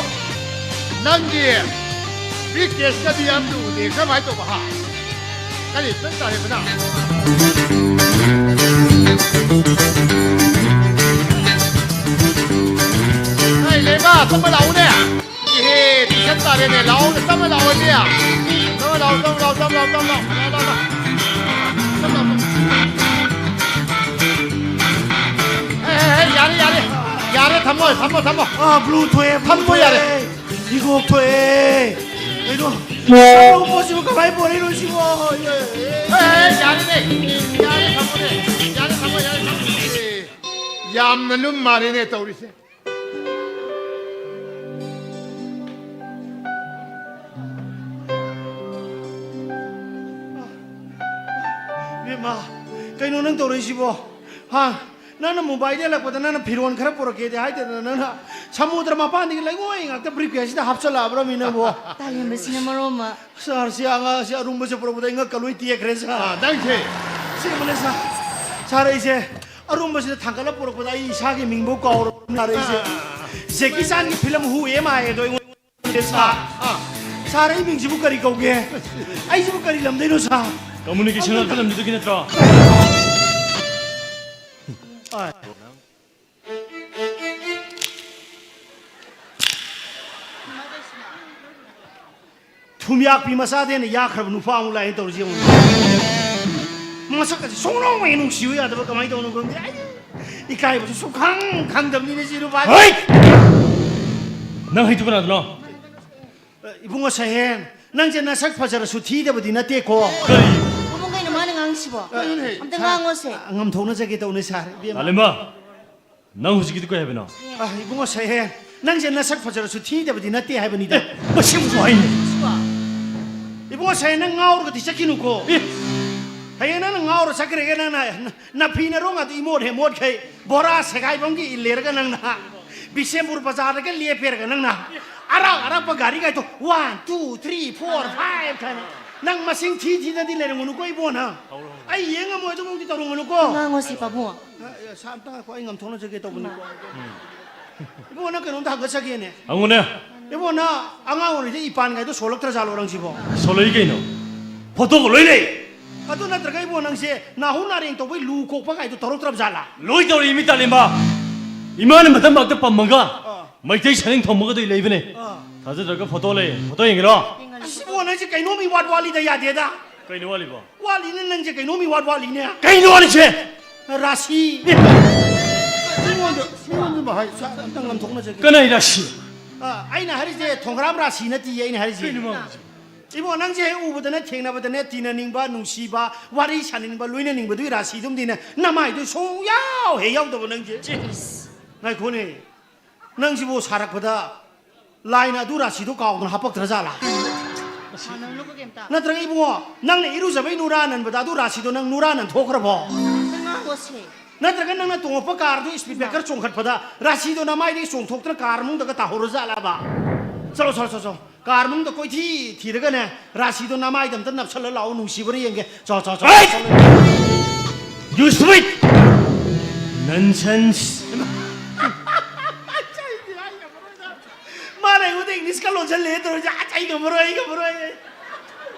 ꯅꯪꯒꯤ briefcase ꯀꯗꯤ ꯑꯝꯇ ꯎꯗꯦ꯫ ꯀꯃꯥꯏ ꯇꯧꯕ, ꯍꯥ? ꯀꯔꯤ ꯅꯪ ꯇꯥꯔꯦꯕꯅ? ꯑꯩ ꯂꯩꯃ, ꯇꯞꯅ ꯂꯥꯛꯎꯅꯦ꯫ ꯏꯍꯦ, tuition ꯇꯥꯔꯦꯅꯦ꯫ ꯂꯥꯛꯑꯣꯅꯦ, ꯇꯞꯅ ꯂꯥꯛꯑꯣꯅꯦ꯫ ꯇꯞꯅ ꯂꯥꯛꯑꯣ, ꯇꯞꯅ ꯂꯥꯛꯑꯣ, ꯇꯞꯅ ꯂꯥꯛꯑꯣ, ꯇꯞꯅ ꯂꯥꯛꯑꯣ꯫ ꯂꯥꯛꯑꯣ, ꯂꯥꯛꯑꯣ, ꯂꯥꯛꯑꯣ꯫ ꯇꯞꯅ ꯂꯥꯛꯑꯣ, ꯇꯞꯅ ꯂꯥꯛꯑꯣ꯫ ꯍꯦ, ꯍꯦ, ꯍꯦ, ꯌꯥꯔꯦ, ꯌꯥꯔꯦ꯫ ꯌꯥꯔꯦ, ꯊꯝꯃꯣ, ꯊꯝꯃꯣ, ꯊꯝꯃꯣ꯫ ꯑꯥ, blue ꯊꯣꯛꯑꯦ, blue ꯊꯝꯃꯣ, ꯌꯥꯔꯦ꯫ ꯊꯣꯛꯑꯦ꯫ ꯏꯒꯣꯛ ꯊꯣꯛꯑꯦ꯫ ꯀꯩꯅꯣ? ꯀꯔꯝꯕ ꯄꯣꯠꯁꯤꯕꯨ ꯀꯃꯥꯏ ꯄꯣꯔꯛꯏꯅꯣ ꯁꯤꯕꯣ? ꯍꯦ, ꯍꯦ, ꯌꯥꯔꯦꯅꯦ꯫ ꯌꯥꯔꯦ, ꯊꯝꯃꯣꯅꯦ꯫ ꯌꯥꯔꯦ, ꯊꯝꯃꯣ, ꯌꯥꯔꯦ, ꯊꯝꯃꯣ꯫ ꯌꯥꯝꯅ ꯂꯨꯝ ꯃꯥꯜꯂꯦꯅꯦ ꯇꯧꯔꯤꯁꯦ꯫ ꯏꯕꯦꯝꯃ, ꯀꯩꯅꯣ ꯅꯪ ꯇꯧꯔꯛꯏꯁꯤꯕꯣ? ꯍꯥ? ꯅꯪꯅ ꯃꯨꯝꯕꯥꯏꯗ ꯍꯜꯂꯛꯄꯗ ꯅꯪꯅ ꯐꯤꯔꯣꯟ ꯈꯔ ꯄꯨꯔꯛꯀꯦꯗꯤ ꯍꯥꯏꯗꯗꯅ ꯅꯪꯅ ꯁꯃꯨꯗ꯭ꯔ ꯃꯄꯥꯟꯗꯒꯤ ꯂꯩꯉꯣꯏ ꯉꯥꯛꯇ briefcaseꯁꯤꯗ ꯍꯥꯞꯆꯜꯂꯛꯑꯕ꯭ꯔꯃꯤ ꯅꯪꯕꯣ? ꯇꯥꯂꯦꯟꯕꯁꯤꯅ ꯃꯔꯣꯟ ꯑꯃ꯫ ꯁꯥꯔ, ꯁꯤ ꯑꯉꯥꯡꯁꯤ ꯑꯔꯨꯝꯕꯁꯦ ꯄꯨꯔꯛꯄꯗ ꯑꯩ ꯉꯛꯀ ꯂꯣꯏ ꯇꯦꯛꯈ꯭ꯔꯦ, ꯁꯥꯔ꯫ ꯑꯥ, ꯅꯪꯁꯦ꯫ ꯑꯁꯦꯡꯕꯅꯦ, ꯁꯥꯔ꯫ ꯁꯥꯔ, ꯑꯩꯁꯦ ꯑꯔꯨꯝꯕꯁꯤꯗ ꯊꯥꯡꯒꯠꯂ ꯄꯨꯔꯛꯄꯗ ꯑꯩ ꯏꯁꯥꯒꯤ ꯃꯤꯡꯕꯨ ꯀꯥꯎꯔꯕꯅꯤ, ꯁꯥꯔ, ꯑꯩꯁꯦ꯫ ꯑꯥ꯫ ꯖꯦꯀꯤ ꯆꯥꯟꯒꯤ film Who Am I ꯑꯗꯣ ꯑꯩꯉꯣꯟꯗ, ꯁꯥꯔ꯫ ꯑꯥ, ꯑꯥ꯫ ꯁꯥꯔ, ꯑꯩ ꯃꯤꯡꯁꯤꯕꯨ ꯀꯔꯤ ꯀꯧꯒꯦ? ꯑꯩꯁꯤꯕꯨ ꯀꯔꯤ ꯂꯝꯗꯩꯅꯣ, ꯁꯥꯔ? Communication ꯂꯝꯗꯨꯗꯒꯤ ꯅꯠꯇ꯭ꯔꯣ? ꯑꯥ꯫ ꯊꯨꯝꯌꯥꯛꯄꯤ ꯃꯆꯥꯗꯩꯅ ꯌꯥꯛꯈ꯭ꯔꯕ ꯅꯨꯄꯥ ꯑꯃꯨꯛ ꯂꯥꯛꯑꯦ ꯇꯧꯔꯤꯁꯤ ꯌꯦꯡꯉꯨ꯫ ꯃꯁꯛ ꯑꯁꯤ ꯁꯨꯡꯅꯧ ꯍꯦꯛ ꯅꯨꯡꯁꯤꯌꯨ ꯌꯥꯗꯕ, ꯀꯃꯥꯏꯅ ꯇꯧꯅꯣ ꯈꯪꯗꯦ꯫ ꯑꯩ ꯏꯀꯥꯏꯕꯁꯨ ꯁꯨꯡꯈꯪ ꯈꯪꯗꯕꯅꯤꯅꯦ ꯁꯤ ꯅꯨꯄꯥꯁꯦ꯫ ꯍꯩꯠ! ꯅꯪ ꯍꯩꯗꯨ ꯀꯅꯥꯗꯅꯣ? ꯑ, ꯏꯕꯨꯡꯉꯣ ꯁꯍꯦꯟ, ꯅꯪꯁꯦ ꯅꯁꯛ ꯐꯖꯔꯁꯨ ꯊꯤꯗꯕꯗꯤ ꯅꯠꯇꯦꯀꯣ꯫ ꯀꯔꯤ? ꯏꯕꯨꯡ, ꯀꯩꯅꯣ ꯃꯥꯅ ꯉꯥꯡꯉꯤꯁꯤꯕꯣ? ꯀꯩꯅꯣꯅꯦ? ꯑꯝꯇ ꯁꯥꯔ, ꯉꯥꯡꯉꯣꯁꯦ꯫ ꯑ, ꯉꯝꯊꯣꯛꯅꯖꯒꯦ ꯇꯧꯅꯦ ꯁꯥꯔ, ꯏꯕꯦꯝꯃ꯫ ꯇꯥꯂꯦꯝꯕ, ꯅꯪ ꯍꯧꯖꯤꯛꯀꯤꯗꯨ ꯀꯩ ꯍꯥꯏꯕꯅꯣ? ꯑ, ꯏꯕꯨꯡꯉꯣ ꯁꯍꯦꯟ, ꯅꯪꯁꯦ ꯅꯁꯛ ꯐꯖꯔꯁꯨ ꯊꯤꯗꯕꯗꯤ ꯅꯠꯇꯦ ꯍꯥꯏꯕꯅꯤꯗ꯫ ꯑꯦ, ꯃꯁꯤ ꯑꯃꯨꯛꯁꯨ ꯍꯥꯏꯅꯦ꯫ ꯏꯕꯨꯡꯉꯣ ꯁꯍꯦꯟ, ꯅꯪ ꯉꯥꯎꯔꯒꯗꯤ ꯆꯠꯈꯤꯅꯨꯀꯣ꯫ ꯑꯦ꯫ ꯍꯌꯦꯡ ꯅꯪꯅ ꯉꯥꯎꯔ ꯆꯠꯈ꯭ꯔꯒ ꯅꯪꯅ ꯅ-, ꯅꯐꯤ ꯅꯔꯣꯡ ꯑꯗꯨ ꯏꯃꯣꯠ ꯍꯦ ꯃꯣꯠꯈꯩ ꯕꯣꯔꯥ ꯁꯦꯒꯥꯏꯕꯝꯒꯤ ꯏꯜꯂꯦꯔꯒ ꯅꯪꯅ ꯕꯤꯁꯦꯝꯄꯨꯔ ꯕꯖꯥꯔꯗꯒ ꯂꯦꯞꯄꯦꯔꯒ ꯅꯪꯅ ꯑꯔꯥꯛ ꯑꯔꯥꯛꯄ ꯒꯥꯔꯤꯒꯥꯏꯗꯣ one, two, three, four, five ꯍꯥꯏꯅ ꯅꯪ ꯃꯁꯤꯡ ꯊꯤ ꯊꯤꯗꯅꯗꯤ ꯂꯩꯔꯝꯒꯅꯨꯀꯣ ꯏꯕꯣꯅ꯫ ꯑꯩ ꯌꯦꯡ ꯉꯝꯃꯣꯏ ꯑꯗꯨꯃꯛꯇꯤ ꯇꯧꯔꯝꯒꯅꯨꯀꯣ꯫ ꯉꯥꯡꯉꯣꯁꯤ ꯄꯥꯕꯨꯡ꯫ ꯑ, ꯑ, ꯁꯥ ꯑꯝꯇ ꯉꯥꯏꯈꯣ, ꯑꯩ ꯉꯝꯊꯣꯛꯅꯖꯒꯦ ꯇꯧꯕꯅꯤꯀꯣ꯫ ꯏꯕꯣ, ꯅꯪ ꯀꯩꯅꯣꯝꯇ ꯍꯪꯒꯠꯆꯒꯦꯅꯦ꯫ ꯍꯪꯉꯨꯅꯦ꯫ ꯏꯕꯣ, ꯅꯪ ꯑꯉꯥꯡ ꯑꯣꯏꯔꯤꯉꯩꯗ ꯏꯄꯥꯟꯒꯥꯏꯗꯣ ꯁꯣꯜꯂꯛꯇ꯭ꯔꯖꯥꯠꯂꯣ ꯅꯪꯁꯤꯕꯣ? ꯁꯣꯜꯂꯛꯏ ꯀꯩꯅꯣ꯫ ꯐꯣꯇꯣꯒ ꯂꯣꯏ ꯂꯩ꯫ ꯑꯗꯨ ꯅꯠꯇ꯭ꯔꯒ ꯏꯕꯣ, ꯅꯪꯁꯦ ꯅꯥꯍꯨ ꯅꯥꯔꯦꯡ ꯇꯧꯕꯩ ꯂꯨ ꯀꯣꯛꯄ ꯀꯥꯏꯗꯣ ꯇꯧꯔꯛꯇ꯭ꯔꯕ ꯖꯥꯠꯂꯥ? ꯂꯣꯏ ꯇꯧꯔꯛꯏ ꯃꯤ ꯇꯥꯂꯦꯝꯕ꯫ ꯏꯃꯥꯅ ꯃꯇꯝ ꯃꯛꯇ ꯄꯝꯃꯒ ꯑꯥ꯫ ꯃꯩꯇꯩ ꯁꯔꯦꯡ ꯊꯣꯡꯕꯒꯗꯣ ꯂꯩꯕꯅꯦ꯫ ꯑꯥ꯫ ꯊꯥꯖꯗ꯭ꯔꯒ ꯐꯣꯇꯣ ꯂꯩ꯫ ꯐꯣꯇꯣ ꯌꯦꯡꯒꯦꯔꯣ? ꯑꯁ, ꯏꯕꯣ, ꯅꯪꯁꯦ ꯀꯩꯅꯣꯝ ꯏꯋꯥꯠ ꯋꯥꯠꯂꯤꯗ ꯌꯥꯗꯦꯗ꯫ ꯀꯩꯅꯣ ꯋꯥꯠꯂꯤꯕꯣ? ꯋꯥꯠꯂꯤꯅꯦ, ꯅꯪꯁꯦ ꯀꯩꯅꯣꯝ ꯏꯋꯥꯠ ꯋꯥꯠꯂꯤꯅꯦ꯫ ꯀꯩꯅꯣ ꯋꯥꯠꯂꯤꯁꯦ? ꯔꯥꯁꯤ꯫ ꯃꯤꯉꯣꯟꯗ, ꯃꯤꯉꯣꯟꯗ ꯍꯥꯏ, ꯁꯥ-, ꯑꯝꯇ ꯉꯝꯊꯣꯛꯅꯖꯒꯦ꯫ ꯀꯅꯥꯏ ꯔꯥꯁꯤ? ꯑ, ꯑꯩꯅ ꯍꯥꯏꯔꯤꯁꯦ ꯊꯣꯡꯒ꯭ꯔꯥꯝ ꯔꯥꯁꯤ ꯅꯠꯇꯤꯌꯦ, ꯑꯩꯅ ꯍꯥꯏꯔꯤꯁꯦ꯫ ꯀꯩꯅꯣ ꯃꯥ ꯍꯥꯏꯁꯦ? ꯏꯕꯣ, ꯅꯪꯁꯦ ꯍꯦꯛ ꯎꯕꯗꯅꯦ, ꯊꯦꯡꯅꯕꯗꯅꯦ, ꯇꯤꯟꯅꯅꯤꯡꯕ, ꯅꯨꯡꯁꯤꯕ, ꯋꯥꯔꯤ ꯁꯥꯅꯤꯡꯕ, ꯂꯣꯏꯅꯅꯤꯡꯕꯗꯨꯒꯤ ꯔꯥꯁꯤꯗꯨꯝꯗꯤꯅꯦ, ꯅꯃꯥꯏꯗꯨ ꯁꯨꯡꯌꯥꯎ ꯍꯦꯛ ꯌꯥꯎꯗꯕ ꯅꯪꯁꯦ꯫ ꯏꯁ꯫ ꯉꯥꯏꯈꯣꯅꯦ, ꯅꯪꯁꯤꯕꯨ ꯁꯥꯔꯛꯄꯗ ꯂꯥꯏꯅ ꯑꯗꯨ ꯔꯥꯁꯤꯗꯣ ꯀꯥꯎꯗꯅ ꯍꯥꯄꯛꯇ꯭ꯔ ꯖꯥꯠꯂꯥ? ꯃꯥꯟꯅꯔꯨꯕ ꯀꯩꯝꯇ꯫ ꯅꯠꯇ꯭ꯔꯒ ꯏꯕꯨꯡꯉꯣ, ꯅꯪꯅ ꯏꯔꯨꯖꯕꯩ ꯅꯨꯔꯥ ꯅꯟꯕꯗ ꯑꯗꯨ ꯔꯥꯁꯤꯗꯣ ꯅꯪ ꯅꯨꯔꯥ ꯅꯟꯊꯣꯛꯈ꯭ꯔꯕꯣ? ꯑꯝꯇ ꯉꯥꯡꯉꯣꯁꯦ꯫ ꯅꯠꯇ꯭ꯔꯒ ꯅꯪꯅ ꯇꯣꯡꯉꯛꯄ ꯀꯥꯔꯗꯨ speed breaker ꯆꯣꯡꯈꯠꯄꯗ ꯔꯥꯁꯤꯗꯣ ꯅꯃꯥꯏꯗꯒꯤ ꯆꯣꯡꯊꯣꯛꯇꯅ ꯀꯥꯔ ꯃꯅꯨꯡꯗꯒ ꯇꯥꯍꯧꯔꯖꯥꯠꯂꯕ? ꯆꯠꯂꯣ, ꯆꯠꯂꯣ, ꯆꯠꯂꯣ, ꯆꯠꯂꯣ꯫ ꯀꯥꯔ ꯃꯅꯨꯡꯗ ꯀꯣꯏꯊꯤ ꯊꯤꯔꯒꯅꯦ, ꯔꯥꯁꯤꯗꯣ ꯅꯃꯥꯏꯗ ꯑꯝꯇ ꯅꯞꯁꯜꯂ ꯂꯥꯛꯑꯣ, ꯅꯨꯡꯁꯤꯕ꯭ꯔꯥ ꯌꯦꯡꯒꯦ꯫ ꯆꯣ, ꯆꯣ, ꯆꯣ, ꯍꯩꯠ! ꯆꯣ, ꯆꯣ꯫ You stupid! Nonsense! ꯃꯥꯅ ꯑꯩꯉꯣꯟꯗ English ꯀ ꯂꯣꯟꯁꯜꯂꯦ ꯇꯧꯔꯤꯁꯦ, ꯑꯁ, ꯑꯩ ꯉꯝꯃꯔꯣꯏ, ꯑꯩ ꯉꯝꯃꯔꯣꯏ, ꯑꯩ꯫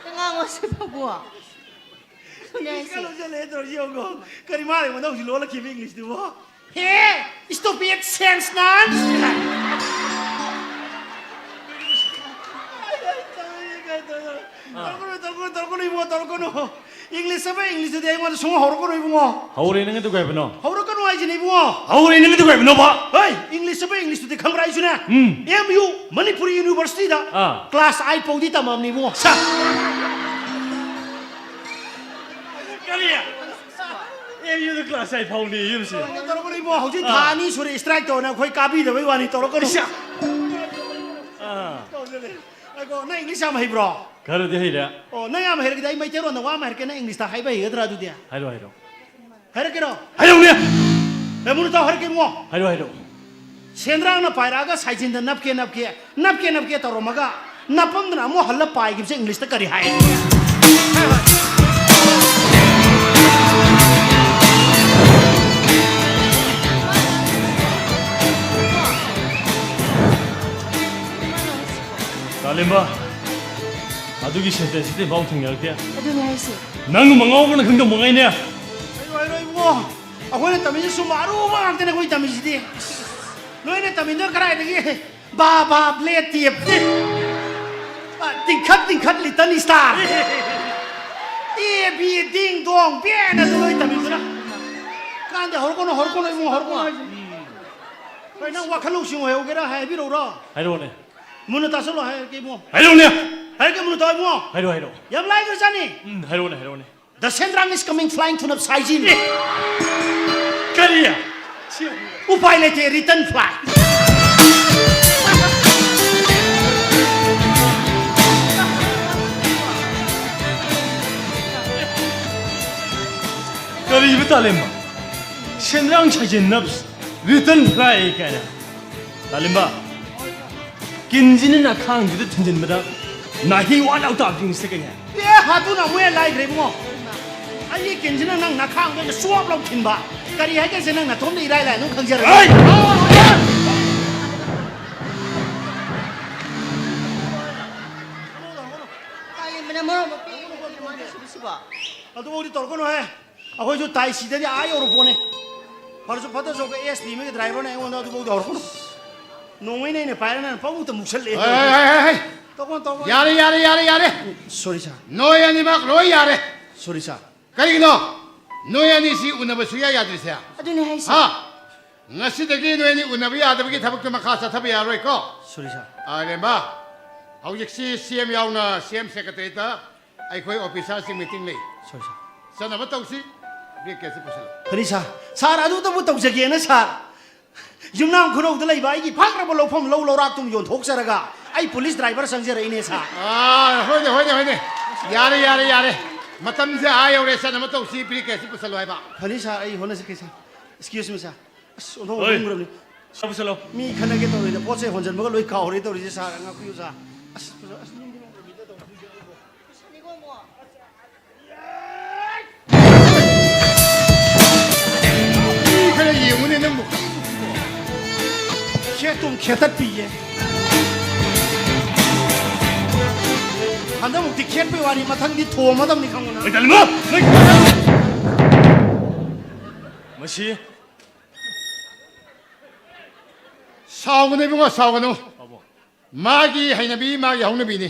ꯅꯪ ꯉꯥꯡꯉꯣ ꯁꯤꯕꯕꯨ꯫ ꯑꯗꯨꯅꯦ English ꯀ ꯍꯥꯏꯁꯦ꯫ ꯂꯣꯟꯁꯜꯂꯦ ꯇꯧꯔꯤꯁꯦ ꯌꯦꯡꯉꯣ꯫ ꯀꯔꯤ ꯃꯥꯅ ꯑꯩꯉꯣꯟꯗ ꯍꯧꯖꯤꯛ ꯂꯣꯜꯂꯛꯈꯤꯕ English ꯇꯨꯕꯣ? ꯍꯦ, stupid sense none! ꯇꯧꯔꯛꯀꯅꯨ, ꯇꯧꯔꯛꯀꯅꯨ, ꯇꯧꯔꯛꯀꯅꯨ, ꯏꯕꯨꯡꯉꯣ, ꯇꯧꯔꯛꯀꯅꯨ꯫ English ꯍꯥꯏꯕ English ꯇꯨꯗꯤ ꯑꯩꯉꯣꯟꯗ ꯁꯨꯡꯍꯧ ꯍꯧꯔꯛꯀꯅꯨ, ꯏꯕꯨꯡꯉꯣ꯫ ꯍꯧꯔꯦ, ꯅꯪ ꯑꯗꯨ ꯀꯩ ꯍꯥꯏꯕꯅꯣ? ꯍꯧꯔꯛꯀꯅꯨ ꯍꯥꯏꯁꯤꯅꯦ, ꯏꯕꯨꯡꯉꯣ꯫ ꯍꯧꯔꯦ, ꯅꯪ ꯑꯗꯨ ꯀꯩ ꯍꯥꯏꯕꯅꯣꯕ? ꯍꯣꯏ, English ꯍꯥꯏꯕ English ꯇꯨꯗꯤ ꯈꯪꯕ꯭ꯔꯥ ꯑꯩꯁꯨꯅꯦ? ꯎꯝ꯫ M U, ꯃꯅꯤꯄꯨꯔꯤ University ꯗ ꯑꯥ꯫ Class eight ꯐꯥꯎꯗꯤ ꯇꯝꯃꯝꯅꯤ, ꯏꯕꯨꯡꯉꯣ꯫ ꯁꯥ꯫ ꯀꯔꯤ? M U ꯗ class eight ꯐꯥꯎꯅꯤ ꯌꯨꯝꯁꯤ꯫ ꯇꯧꯔꯛꯀꯅꯨ, ꯇꯧꯔꯛꯀꯅꯨ, ꯏꯕꯨꯡꯉꯣ꯫ ꯍꯧꯖꯤꯛ ꯊꯥ ꯑꯥ꯫ ꯑꯅꯤ ꯁꯨꯔꯦ strike ꯇꯧꯅ ꯑꯩꯈꯣꯏ ꯀꯥꯕꯤꯗꯕꯩ ꯋꯥꯅꯤ, ꯇꯧꯔꯛꯀꯅꯨ꯫ ꯏꯁ꯫ ꯑꯥ꯫ ꯇꯧꯁꯜꯂꯦ꯫ ꯉꯥꯏꯈꯣ, ꯅꯪ English ꯌꯥꯝ ꯍꯩꯕ꯭ꯔꯣ? ꯈꯔꯗꯤ ꯍꯩꯔꯦ꯫ ꯑꯣ, ꯅꯪ ꯌꯥꯝ ꯍꯩꯔꯒꯗꯤ ꯑꯩ ꯃꯩꯇꯩꯂꯣꯟꯗ ꯋꯥ ꯑꯃ ꯍꯥꯏꯔꯛꯀꯦ, ꯅꯪ English ꯇ ꯍꯥꯏꯕ ꯍꯩꯒꯗ꯭ꯔꯥ ꯑꯗꯨꯗꯤ? ꯍꯥꯏꯔꯣ, ꯍꯥꯏꯔꯣ꯫ ꯍꯥꯏꯔꯛꯀꯦꯔꯣ? ꯍꯥꯏꯔꯛꯎꯅꯦ꯫ ꯑꯦ, ꯃꯨꯅꯨ ꯇꯥꯎ, ꯍꯥꯏꯔꯛꯀꯦ ꯏꯕꯨꯡꯉꯣ꯫ ꯍꯥꯏꯔꯣ, ꯍꯥꯏꯔꯣ꯫ ꯁꯦꯟꯗ꯭ꯔꯥꯡꯅ ꯄꯥꯏꯔꯛꯑꯒ ꯁꯥꯏꯖꯤꯟꯗ ꯅꯞꯀꯦ, ꯅꯞꯀꯦ, ꯅꯞꯀꯦ, ꯅꯞꯀꯦ ꯇꯧꯔꯝꯃꯒ ꯅꯞꯄꯝꯗꯅ ꯑꯃꯨꯛ ꯍꯜꯂ ꯄꯥꯏꯈꯤꯕꯁꯦ English ꯇ ꯀꯔꯤ ꯍꯥꯏ? ꯇꯥꯂꯦꯝꯕ, ꯑꯗꯨꯒꯤ sentence ꯁꯤꯗꯤ ꯑꯃꯨꯛ ꯊꯦꯡꯅꯔꯛꯇꯦ꯫ ꯑꯗꯨꯅꯦ ꯍꯥꯏꯁꯦ꯫ ꯅꯪ ꯃꯉꯥꯎꯕꯅ ꯈꯪꯗꯧ ꯃꯉꯥꯏꯅꯦ꯫ ꯍꯥꯏꯔꯣ, ꯍꯥꯏꯔꯣ, ꯏꯕꯨꯡꯉꯣ꯫ ꯑꯩꯈꯣꯏꯅ ꯇꯝꯃꯤꯁꯦ ꯁꯨꯝꯕ ꯑꯔꯨꯕ ꯉꯥꯛꯇꯅꯦ ꯑꯩꯈꯣꯏ ꯇꯝꯃꯤꯁꯤꯗꯤ꯫ ꯅꯣꯏꯅ ꯇꯝꯃꯤꯗꯣ ꯀꯗꯥꯏꯗꯒꯤ ꯕꯥ ꯕꯥ ꯕ꯭ꯂꯦ ꯇꯦꯞ꯫ ꯑ, ꯇꯤꯡꯈꯠ ꯇꯤꯡꯈꯠ ꯂꯤꯇꯜ ꯁ꯭ꯇꯥꯔ꯫ ꯑꯦ ꯕꯤ ꯗꯤꯡ ꯗꯣꯡ ꯕꯦꯟ ꯑꯗꯨ ꯅꯣꯏ ꯇꯝꯃꯤꯗꯨꯅ꯫ ꯀꯥꯟꯗꯦ, ꯍꯧꯔꯛꯀꯅꯨ, ꯍꯧꯔꯛꯀꯅꯨ, ꯏꯕꯨꯡꯉꯣ, ꯍꯧꯔꯛꯀꯅꯨ ꯍꯥꯏꯁꯤꯅꯤ꯫ ꯍꯣꯏ, ꯅꯪ ꯋꯥꯈꯜ ꯂꯧꯁꯤꯡ ꯑꯣꯏꯍꯧꯒꯦꯔꯥ ꯍꯥꯏꯕꯤꯔꯛꯎꯔꯣ? ꯍꯥꯏꯔꯛꯑꯣꯅꯦ꯫ ꯃꯨꯟꯅ ꯇꯥꯁꯜꯂꯣ ꯍꯥꯏꯔꯛꯀꯦ, ꯏꯕꯨꯡꯉꯣ꯫ ꯍꯥꯏꯔꯛꯑꯣꯅꯦ꯫ ꯍꯥꯏꯔꯛꯀꯦ, ꯃꯨꯟꯅ ꯇꯥꯎ, ꯏꯕꯨꯡꯉꯣ꯫ ꯍꯥꯏꯔꯛꯑꯣ, ꯍꯥꯏꯔꯛꯑꯣ꯫ ꯌꯥꯝ ꯂꯥꯏꯈ꯭ꯔꯖꯥꯠꯅꯤ꯫ ꯎꯝ, ꯍꯥꯏꯔꯛꯑꯣꯅꯦ, ꯍꯥꯏꯔꯛꯑꯣꯅꯦ꯫ The Sendrang is coming flying ꯊꯨꯅꯞ ꯁꯥꯏꯖꯤꯟ꯫ ꯀꯔꯤ? ꯎꯄꯥꯏ ꯂꯩꯇꯦ, return flight꯫ ꯀꯔꯤꯕ ꯇꯥꯂꯦꯝꯕ? ꯁꯦꯟꯗ꯭ꯔꯥꯡ ꯁꯥꯏꯖꯤꯟꯅꯕ return flight ꯀꯥꯏꯅ꯫ ꯇꯥꯂꯤꯝꯕ, ꯀꯤꯟꯁꯤꯅ ꯅꯈꯥꯡꯁꯤꯗ ꯊꯤꯟꯖꯤꯟꯕꯗ ꯅꯥꯍꯤ ꯋꯥꯠ ꯂꯥꯎ ꯇꯥꯕꯁꯤꯡꯁꯤꯗ ꯀꯩꯅꯣ꯫ ꯑꯦ, ꯑꯗꯨꯅ ꯑꯃꯨꯛ ꯍꯦꯟꯅ ꯂꯥꯏꯈ꯭ꯔꯦ ꯏꯕꯨꯡꯉꯣ꯫ ꯑꯩꯒꯤ ꯀꯤꯟꯁꯤꯅ ꯅꯪ ꯅꯈꯥꯡꯗ ꯑꯣꯏꯅ ꯁ꯭ꯋꯥꯞ ꯂꯥꯎ ꯊꯤꯟꯕ꯫ ꯀꯔꯤ ꯍꯥꯏꯒꯦꯁꯦ, ꯅꯪ ꯅꯊꯣꯝꯗ ꯏꯔꯥꯏ ꯂꯥꯏ ꯑꯗꯨꯝ ꯈꯪꯖꯔꯒꯦ꯫ ꯍꯩ! ꯇꯥꯏ, ꯃꯅꯝ ꯃꯔꯣꯝ ꯑꯃ ꯄꯤ-, ꯀꯩꯅꯣ ꯃꯥꯅ ꯁꯤꯕꯨ ꯁꯤꯕꯣ? ꯑꯗꯨꯐꯥꯎꯗꯤ ꯇꯧꯔꯛꯀꯅꯨꯍꯦ꯫ ꯑꯩꯈꯣꯏꯁꯨ ꯇꯥꯏ ꯁꯤꯗꯗꯤ ꯑꯥ ꯌꯧꯔꯄꯣꯠꯅꯤ꯫ ꯐꯔꯁꯨ ꯐꯠꯇ꯭ꯔꯁꯨ ꯑꯩꯈꯣꯏ S P ꯑꯃꯒꯤ driverꯅ ꯑꯩꯉꯣꯟꯗ ꯑꯗꯨꯐꯥꯎꯗꯤ ꯍꯧꯔꯛꯀꯅꯨ꯫ ꯅꯣꯡꯃꯩꯅ ꯑꯩꯅ ꯄꯥꯏꯔ ꯅꯪꯅ ꯄꯪꯃꯨꯛꯇ ꯃꯨꯛꯁꯜꯂꯛꯑꯦ꯫ ꯍꯩ, ꯍꯩ, ꯍꯩ, ꯍꯩ, ꯍꯩ꯫ ꯇꯧꯀꯣ, ꯇꯧꯀꯣ꯫ ꯌꯥꯔꯦ, ꯌꯥꯔꯦ, ꯌꯥꯔꯦ, ꯌꯥꯔꯦ꯫ Sorry, sir꯫ ꯅꯣꯏ ꯑꯅꯤꯃꯛ ꯂꯣꯏ ꯌꯥꯔꯦ꯫ Sorry, sir꯫ ꯀꯔꯤꯒꯤꯅꯣ ꯅꯣꯏ ꯑꯅꯤꯁꯤ ꯎꯅꯕ ꯁꯨꯌꯥ ꯌꯥꯗ꯭ꯔꯤꯁꯦ? ꯑꯗꯨꯅꯦ ꯍꯥꯏꯁꯦ꯫ ꯍꯥ? ꯉꯁꯤꯗꯒꯤ ꯅꯣꯏ ꯑꯅꯤ ꯎꯅꯕ ꯌꯥꯗꯕꯒꯤ ꯊꯕꯛꯇꯣ ꯃꯈꯥ ꯆꯠꯊꯕ ꯌꯥꯔꯣꯏꯀꯣ? Sorry, sir꯫ ꯑꯔꯦꯝꯕ, ꯍꯧꯖꯤꯛꯁꯤ C M ꯌꯥꯎꯅ C M secretariatꯇ ꯑꯩꯈꯣꯏ officerꯁꯤꯡ meeting ꯂꯩ꯫ Sorry, sir꯫ ꯆꯠꯅꯕ ꯇꯧꯁꯤ꯫ Briefcaseꯁꯤ ꯄꯨꯁꯤꯜꯂꯨ꯫ ꯐꯅꯤ, sir꯫ Sir, ꯑꯗꯨꯇꯕꯨ ꯇꯧꯖꯒꯦꯅ, sir꯫ ꯌꯨꯝꯅꯥꯝ ꯈꯨꯅꯧꯗ ꯂꯩꯕ ꯑꯩꯒꯤ ꯐꯪꯈ꯭ꯔꯕ ꯂꯧꯐꯝ ꯂꯧ ꯂꯧꯔꯥꯛꯇꯨꯝ ꯌꯣꯟꯊꯣꯛꯆꯔꯒ ꯑꯩ police driver ꯆꯪꯖꯔꯛꯏꯅꯦ, sir꯫ ꯑꯥ, ꯍꯣꯏꯅꯦ, ꯍꯣꯏꯅꯦ, ꯍꯣꯏꯅꯦ꯫ ꯌꯥꯔꯦ, ꯌꯥꯔꯦ, ꯌꯥꯔꯦ꯫ ꯃꯇꯝꯁꯦ ꯑꯥ ꯌꯧꯔꯦ, ꯆꯠꯅꯕ ꯇꯧꯁꯤ, briefcaseꯁꯤ ꯄꯨꯁꯜꯂꯨ ꯍꯥꯏꯕ꯫ ꯐꯅꯤ, sir, ꯑꯩ ꯍꯣꯠꯅꯖꯒꯦ, sir꯫ Excuse me, sir꯫ ꯑꯁ, ꯑꯣꯟꯊꯣꯛ ꯍꯣꯏ꯫ ꯑꯣꯟꯊꯣꯛꯈ꯭ꯔꯕꯅꯤ꯫ ꯁꯥ ꯄꯨꯁꯜꯂꯣ꯫ ꯃꯤ ꯈꯠꯅꯒꯦ ꯇꯧꯔꯤꯗ ꯄꯣꯠ ꯆꯩ ꯍꯣꯟꯖꯟꯕꯒ ꯂꯣꯏ ꯀꯥꯎꯔꯦ ꯇꯧꯔꯤꯁꯦ, sir꯫ ꯉꯥꯛꯄꯤꯌꯨ, sir꯫ ꯑꯁ, ꯑꯁ, ꯅꯨꯡꯗꯤ ꯅꯨꯡꯉꯥꯏꯕꯤꯗ ꯇꯧꯔꯤꯁꯦ꯫ ꯃꯤ ꯈꯔ ꯌꯦꯡꯉꯨꯅꯦ ꯅꯪꯕꯨ꯫ ꯈꯦꯠꯇꯨꯝ ꯈꯦꯠꯇꯠꯄꯤꯌꯦ꯫ ꯍꯟꯗꯛꯃꯨꯛꯇꯤ ꯈꯦꯠꯄꯩ ꯋꯥꯅꯤ, ꯃꯊꯪꯗꯤ ꯊꯣꯝꯃꯗꯕꯅꯤ ꯈꯪꯉꯨ ꯅꯪ꯫ ꯍꯣꯏ, ꯇꯥꯂꯤꯝꯕ! ꯅꯪ! ꯃꯁꯤ ꯁꯥꯎꯒꯅꯨ ꯏꯕꯨꯡꯉꯣ, ꯁꯥꯎꯒꯅꯨ꯫ ꯄꯥꯕꯨꯡ꯫ ꯃꯥꯒꯤ ꯍꯩꯅꯕꯤ, ꯃꯥꯒꯤ ꯍꯧꯅꯕꯤꯅꯤ꯫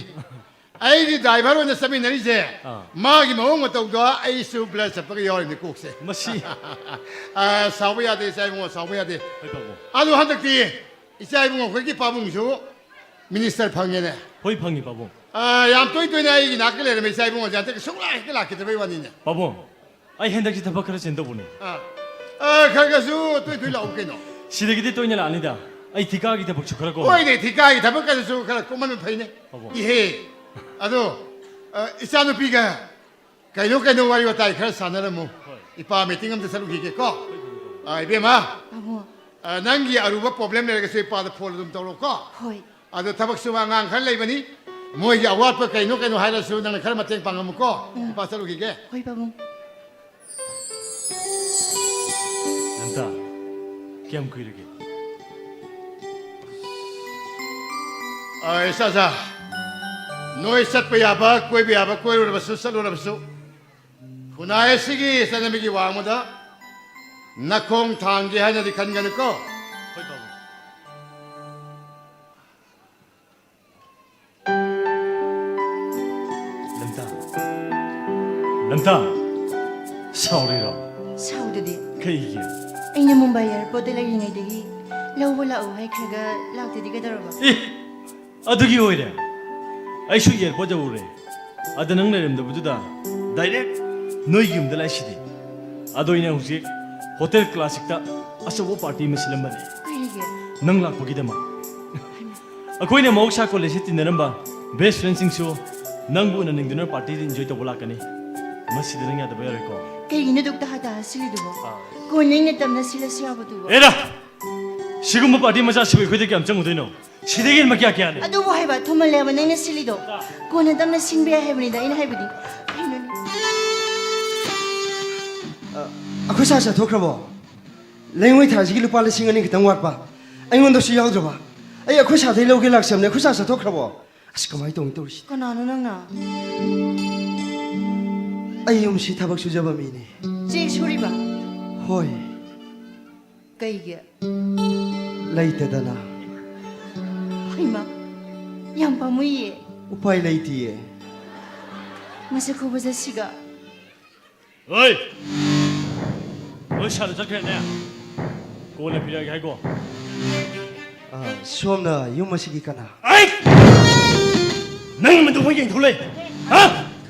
ꯑꯩꯒꯤ driver ꯑꯣꯏꯅ ꯆꯠꯃꯤꯟꯅꯔꯤꯁꯦ, ꯑꯥ꯫ ꯃꯥꯒꯤ ꯃꯑꯣꯡ ꯃꯇꯧꯗꯣ ꯑꯩꯁꯨ blur ꯆꯠꯄꯒ ꯌꯥꯎꯔꯤꯅꯤ ꯀꯣꯛꯁꯦ꯫ ꯃꯁꯤ꯫ ꯑꯥ, ꯁꯥꯎꯕ ꯌꯥꯗꯦ, ꯏꯆꯥ ꯏꯕꯨꯡꯉꯣ, ꯁꯥꯎꯕ ꯌꯥꯗꯦ꯫ ꯍꯣꯏ, ꯄꯥꯕꯨꯡ꯫ ꯑꯗꯨ ꯍꯟꯗꯛꯇꯤ ꯏꯆꯥ ꯏꯕꯨꯡꯉꯣ ꯑꯩꯈꯣꯏꯒꯤ ꯄꯥꯕꯨꯡꯁꯨ minister ꯐꯪꯉꯦꯅꯦ꯫ ꯍꯣꯏ, ꯐꯪꯉꯤ, ꯄꯥꯕꯨꯡ꯫ ꯑꯥ, ꯌꯥꯝ ꯇꯣꯏ ꯇꯣꯏꯅ ꯑꯩꯒꯤ ꯅꯥꯛꯇ ꯂꯩꯔꯝꯃꯤ ꯏꯆꯥ ꯏꯕꯨꯡꯉꯣꯁꯦ ꯍꯟꯗꯛ ꯁꯨꯡꯂꯥꯛ ꯍꯦꯛꯇ ꯂꯥꯛꯈꯤꯗꯕꯩ ꯋꯥꯅꯤꯅꯦ꯫ ꯄꯥꯕꯨꯡ, ꯑꯩ ꯍꯟꯗꯛꯁꯤ ꯊꯕꯛ ꯈꯔ ꯆꯤꯟꯗꯧꯕꯅꯤ꯫ ꯑꯥ꯫ ꯑꯥ, ꯈꯔ ꯈꯔꯁꯨ ꯇꯣꯏ ꯇꯣꯏ ꯂꯥꯛꯎ ꯀꯩꯅꯣ꯫ ꯁꯤꯗꯒꯤꯗꯤ ꯇꯣꯏꯅ ꯂꯥꯛꯑꯅꯤꯗ꯫ ꯑꯩ ꯊꯤꯀꯥꯒꯤ ꯊꯕꯛꯁꯨ ꯈꯔ ꯀꯣꯝꯃꯦ꯫ ꯍꯣꯏꯅꯦ, ꯊꯤꯀꯥꯒꯤ ꯊꯕꯛ ꯀꯩꯁꯨ ꯈꯔ ꯀꯣꯝꯍꯟꯕ ꯐꯩꯅꯦ꯫ ꯄꯥꯕꯨꯡ꯫ ꯏꯍꯦ꯫ ꯑꯗꯣ, ꯑ, ꯏꯆꯥꯅꯨꯄꯤꯒ ꯀꯩꯅꯣ ꯀꯩꯅꯣ ꯋꯥꯔꯤ ꯋꯥꯇꯥꯏ ꯈꯔ ꯁꯥꯟꯅꯔꯝꯃꯨ꯫ ꯍꯣꯏ꯫ ꯏꯄꯥ meeting ꯑꯝꯗ ꯆꯠꯂꯨꯈꯤꯒꯦꯀꯣ꯫ ꯑ, ꯏꯕꯦꯝꯃ, ꯄꯥꯕꯨꯡ꯫ ꯑ, ꯅꯪꯒꯤ ꯑꯔꯨꯕ problem ꯂꯩꯔꯒꯁꯨ ꯏꯄꯥꯗ phone ꯑꯗꯨꯝ ꯇꯧꯔꯛꯎꯀꯣ꯫ ꯍꯣꯏ꯫ ꯑꯗꯣ ꯊꯕꯛ ꯁꯨꯕ ꯑꯉꯥꯡ ꯈꯔ ꯂꯩꯕꯅꯤ, ꯃꯣꯏꯒꯤ ꯑꯋꯥꯠꯄ ꯀꯩꯅꯣ ꯀꯩꯅꯣ ꯍꯥꯏꯔꯁꯨ ꯅꯪꯅ ꯈꯔ ꯃꯇꯦꯡ ꯄꯥꯡꯉꯝꯃꯨꯀꯣ꯫ ꯎꯝ꯫ ꯏꯄꯥ ꯆꯠꯂꯨꯈꯤꯒꯦ꯫ ꯍꯣꯏ, ꯄꯥꯕꯨꯡ꯫ ꯂꯝꯇꯥ, ꯀꯌꯥꯝ ꯀꯨꯏꯔꯒꯦ? ꯑ, ꯏꯆꯥꯆꯥ, ꯅꯣꯏ ꯆꯠꯄ ꯌꯥꯕ, ꯀꯣꯏꯕ ꯌꯥꯕ ꯀꯣꯏꯔꯨꯔꯕꯁꯨ, ꯆꯠꯂꯨꯔꯕꯁꯨ, ꯈꯨꯟꯅꯥꯏ ꯑꯁꯤꯒꯤ ꯆꯠꯅꯕꯤꯒꯤ ꯋꯥꯡꯃꯗ ꯅꯈꯣꯡ ꯊꯥꯡꯒꯦ ꯍꯥꯏꯅꯗꯤ ꯈꯟꯒꯅꯨꯀꯣ꯫ ꯍꯣꯏ, ꯄꯥꯕꯨꯡ꯫ ꯂꯝꯇꯥ, ꯂꯝꯇꯥ, ꯁꯥꯎꯔꯤꯔꯣ? ꯁꯥꯎꯗꯗꯤ꯫ ꯀꯩꯒꯤ? ꯑꯩꯅ ꯃꯨꯝꯕꯥꯏ airportꯇ ꯂꯩꯔꯤꯉꯩꯗꯒꯤ ꯂꯧꯕ ꯂꯥꯛꯎ ꯍꯥꯏꯈ꯭ꯔꯒ ꯂꯥꯛꯇꯗꯤ ꯀꯩꯗꯧꯔꯕ? ꯑꯦ, ꯑꯗꯨꯒꯤ ꯑꯣꯏꯔꯦ꯫ ꯑꯩꯁꯨ airport ꯌꯧꯔꯨꯔꯦ꯫ ꯑꯗ ꯅꯪ ꯂꯩꯔꯝꯗꯕꯗꯨꯗ direct ꯅꯣꯏꯒꯤ ꯌꯨꯝꯗ ꯂꯥꯛꯏꯁꯤꯗꯤ꯫ ꯑꯗꯣ ꯑꯩꯅ ꯍꯧꯖꯤꯛ hotel classicꯇ ꯑꯆꯧꯕ party ꯑꯃ ꯁꯤꯜꯂꯝꯕꯅꯦ꯫ ꯀꯔꯤꯒꯤ? ꯅꯪ ꯂꯥꯛꯄꯒꯤꯗꯃꯛ꯫ ꯍꯩꯃꯥ꯫ ꯑꯩꯈꯣꯏꯅ ꯃꯍꯧꯁꯥ collegeꯇ ꯇꯤꯟꯅꯔꯝꯕ best friendꯁꯤꯡꯁꯨ ꯅꯪꯕꯨ ꯎꯅꯅꯤꯡꯗꯨꯅ partyꯗ enjoy ꯇꯧꯕ ꯂꯥꯛꯀꯅꯤ꯫ ꯃꯁꯤꯗ ꯅꯪ ꯌꯥꯗꯕ ꯌꯥꯔꯣꯏꯀꯣ꯫ ꯀꯩꯒꯤꯅꯣ ꯑꯗꯨꯛ ꯇꯍꯥ ꯇꯍꯥ ꯁꯤꯜꯂꯤꯗꯨꯕꯣ? ꯑꯥ꯫ ꯀꯣꯟꯅ ꯏꯪꯅ ꯇꯞꯅ ꯁꯤꯜꯂꯁꯤ ꯌꯥꯕꯗꯨꯕꯣ? ꯑꯦꯔꯥ! ꯁꯤꯒꯨꯝꯕ party ꯃꯆꯥꯁꯤꯕꯨ ꯑꯩꯈꯣꯏꯗ ꯀꯌꯥꯝ ꯆꯪꯉꯨꯗꯣꯏꯅꯣ? ꯁꯤꯗꯒꯤ ꯍꯦꯟꯕ ꯀꯌꯥ ꯀꯌꯥꯅꯦ? ꯑꯗꯨꯕꯨ ꯍꯥꯏꯕ, ꯊꯨꯃꯜꯂꯦ ꯍꯥꯏꯕ ꯅꯪꯅ ꯁꯤꯜꯂꯤꯗꯣ꯫ ꯀꯣꯟꯅ ꯇꯞꯅ ꯁꯤꯟꯕ ꯌꯥꯏ ꯍꯥꯏꯕꯅꯤꯗ ꯑꯩꯅ ꯍꯥꯏꯕꯗꯤ꯫ ꯀꯩꯅꯣꯅꯦ? ꯑ, ꯑꯩꯈꯣꯏ ꯁꯥꯔ ꯆꯠꯊꯣꯛꯈ꯭ꯔꯕꯣ? ꯂꯩꯉꯣꯏ ꯊꯥꯁꯤꯒꯤ ꯂꯨꯄꯥ ꯂꯤꯁꯤꯡ ꯑꯅꯤ ꯈꯛꯇꯪ ꯋꯥꯠꯄ꯫ ꯑꯩꯉꯣꯟꯗꯁꯨ ꯌꯥꯎꯗ꯭ꯔꯕ꯫ ꯑꯩ ꯑꯩꯈꯣꯏ ꯁꯥꯔꯗꯩ ꯂꯧꯒꯦ ꯂꯥꯛꯆꯕꯅꯦ, ꯑꯩꯈꯣꯏ ꯁꯥꯔ ꯆꯠꯊꯣꯛꯈ꯭ꯔꯕꯣ? ꯑꯁ, ꯀꯃꯥꯏꯅ ꯇꯧꯅꯤ ꯇꯧꯔꯤꯁꯤ? ꯀꯅꯥꯅꯣ ꯅꯪꯅ? ꯑꯩ ꯌꯨꯝꯁꯤ ꯊꯕꯛ ꯁꯨꯖꯕ ꯃꯤꯅꯦ꯫ ꯆꯦꯛ ꯁꯨꯔꯤꯕ? ꯍꯣꯏ꯫ ꯀꯩꯒꯤ? ꯂꯩꯇꯗꯅ꯫ ꯍꯩꯃꯥ, ꯌꯥꯝ ꯄꯥꯝꯃꯨꯏꯌꯦ꯫ ꯎꯄꯥꯏ ꯂꯩꯇꯤꯌꯦ꯫ ꯃꯁꯛ ꯈꯨꯐꯖꯁꯤꯒ꯫ ꯍꯣꯏ! ꯍꯣꯏ, ꯁꯥꯔ ꯆꯠꯈ꯭ꯔꯦꯅꯦ꯫ ꯀꯣꯟꯅ ꯄꯤꯔꯛꯑꯒꯦ ꯍꯥꯏꯀꯣ꯫ ꯑ, ꯁꯣꯝꯅ ꯌꯨꯝ ꯑꯁꯤꯒꯤ ꯀꯅꯥ? ꯑꯩ! ꯅꯪ ꯃꯗꯨ ꯃꯣꯏ ꯌꯦꯡꯊꯣꯛꯂꯦ꯫ ꯍꯥ?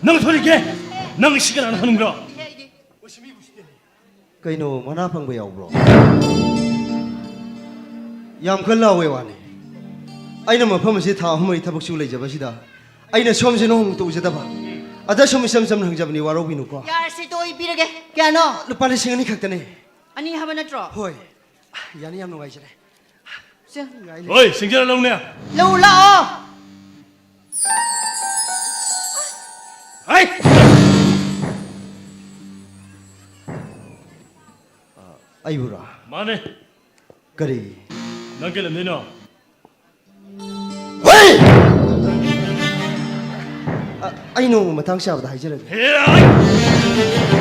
ꯅꯪ ꯊꯣꯛꯂꯤꯒꯦ? ꯅꯪ ꯁꯤ ꯀꯅꯥꯅ ꯈꯟꯕ꯭ꯔꯣ? ꯀꯩꯅꯣ, ꯃꯅꯥ ꯐꯪꯕ ꯌꯥꯎꯕ꯭ꯔꯣ? ꯌꯥꯝ ꯀꯟꯅ ꯂꯥꯎꯋꯦ ꯋꯥꯅꯤ꯫ ꯑꯩꯅ ꯃꯐꯝ ꯑꯁꯤ ꯊꯥ ꯑꯍꯨꯝ ꯃꯔꯤ ꯊꯕꯛ ꯁꯨ ꯂꯩꯖꯕꯁꯤꯗ ꯑꯩꯅ ꯁꯣꯝꯁꯦ ꯅꯣꯡꯃꯇ ꯎꯖꯗꯕ꯫ ꯑꯗ ꯁꯨꯝ ꯏꯆꯝ ꯆꯝꯅ ꯍꯪꯖꯕꯅꯤ, ꯋꯥꯔꯧꯕꯤꯅꯨꯀꯣ꯫ ꯌꯥꯔꯁꯦ, ꯇꯣ, ꯑꯩ ꯄꯤꯔꯒꯦ꯫ ꯀꯌꯥꯅꯣ? ꯂꯨꯄꯥ ꯂꯤꯁꯤꯡ ꯑꯅꯤ ꯈꯛꯇꯅꯦ꯫ ꯑꯅꯤ ꯍꯥꯏꯕ ꯅꯠꯇ꯭ꯔꯣ? ꯍꯣꯏ꯫ ꯌꯥꯅꯤ, ꯌꯥꯝ ꯅꯨꯡꯉꯥꯏꯖꯔꯦ꯫ ꯁꯦ, ꯅꯨꯡꯉꯥꯏꯅꯦ꯫ ꯍꯣꯏ, ꯁꯤꯡꯖꯔ ꯂꯧꯅꯦ꯫ ꯂꯧ ꯂꯥꯛꯑꯣ꯫ ꯍꯩ! ꯑꯩꯕꯨꯔꯣ? ꯃꯥꯅꯦ꯫ ꯀꯔꯤ? ꯅꯪ ꯀꯩ ꯂꯝꯗꯩꯅꯣ? ꯍꯩ! ꯑ, ꯑꯩ ꯅꯣꯡꯃ ꯃꯇꯥꯡ ꯆꯥꯕꯗ ꯍꯥꯏꯖꯔꯒꯦ꯫ ꯍꯦ! ꯑꯩ!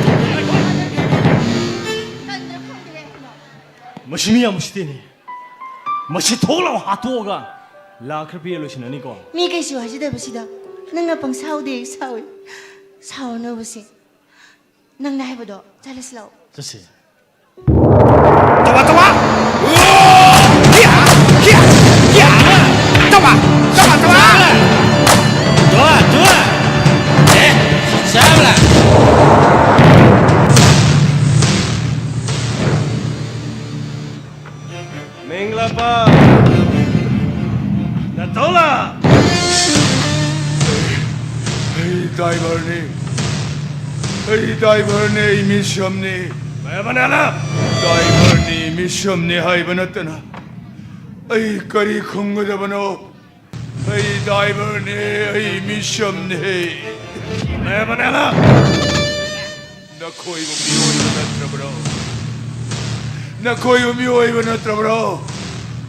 ꯃꯁꯤ ꯃꯤ ꯌꯥꯝ ꯎꯁꯤꯠꯇꯦꯅꯦ꯫ ꯃꯁꯤ ꯊꯣꯛ ꯂꯥꯎ ꯍꯥꯠꯇꯣꯛꯑꯒ ꯂꯥꯛ ꯈꯔ ꯄꯤꯔ ꯂꯣꯏꯁꯤꯟꯅꯅꯤꯀꯣ꯫ ꯃꯤ ꯀꯩꯁꯨ ꯍꯥꯏꯖꯗꯕꯁꯤꯗ ꯅꯪꯅ ꯄꯪꯁꯥꯎꯗꯦ ꯁꯥꯎꯏ꯫ ꯁꯥꯎꯅꯕꯁꯦ꯫ ꯅꯪꯅ ꯍꯥꯏꯕꯗꯣ ꯆꯠꯂꯁꯤ ꯂꯥꯛꯑꯣ꯫ ꯆꯠꯁꯦ꯫ ꯇꯧꯕ, ꯇꯧꯕ! ꯇꯧꯕ! ꯇꯧꯕ, ꯇꯧꯕ! ꯇꯨ! ꯇꯨ! ꯑꯦ, ꯆꯥꯕ꯭ꯔꯥ? ꯃꯤꯡꯂꯥꯄꯥ! ꯅꯇꯧꯂꯥ! ꯑꯩ ꯗ꯭ꯔꯥꯏꯚꯔꯅꯤ꯫ ꯑꯩ ꯗ꯭ꯔꯥꯏꯚꯔꯅꯤ, ꯑꯩ ꯃꯤꯁꯝꯅꯤ꯫ ꯃꯌꯥꯕꯅꯦꯂꯥ! ꯗ꯭ꯔꯥꯏꯚꯔꯅꯤ, ꯃꯤꯁꯝꯅꯤ ꯍꯥꯏꯕ ꯅꯠꯇꯅ ꯑꯩ ꯀꯔꯤ ꯈꯨꯝꯒꯗꯕꯅꯣ? ꯑꯩ ꯗ꯭ꯔꯥꯏꯚꯔꯅꯤ, ꯑꯩ ꯃꯤꯁꯝꯅꯤ꯫ ꯃꯌꯥꯕꯅꯦꯂꯥ! ꯅꯈꯣꯏꯕꯨ ꯃꯤꯑꯣꯏꯕ ꯅꯠꯇ꯭ꯔꯕ꯭ꯔꯣ? ꯅꯈꯣꯏꯕꯨ ꯃꯤꯑꯣꯏꯕ ꯅꯠꯇ꯭ꯔꯕ꯭ꯔꯣ?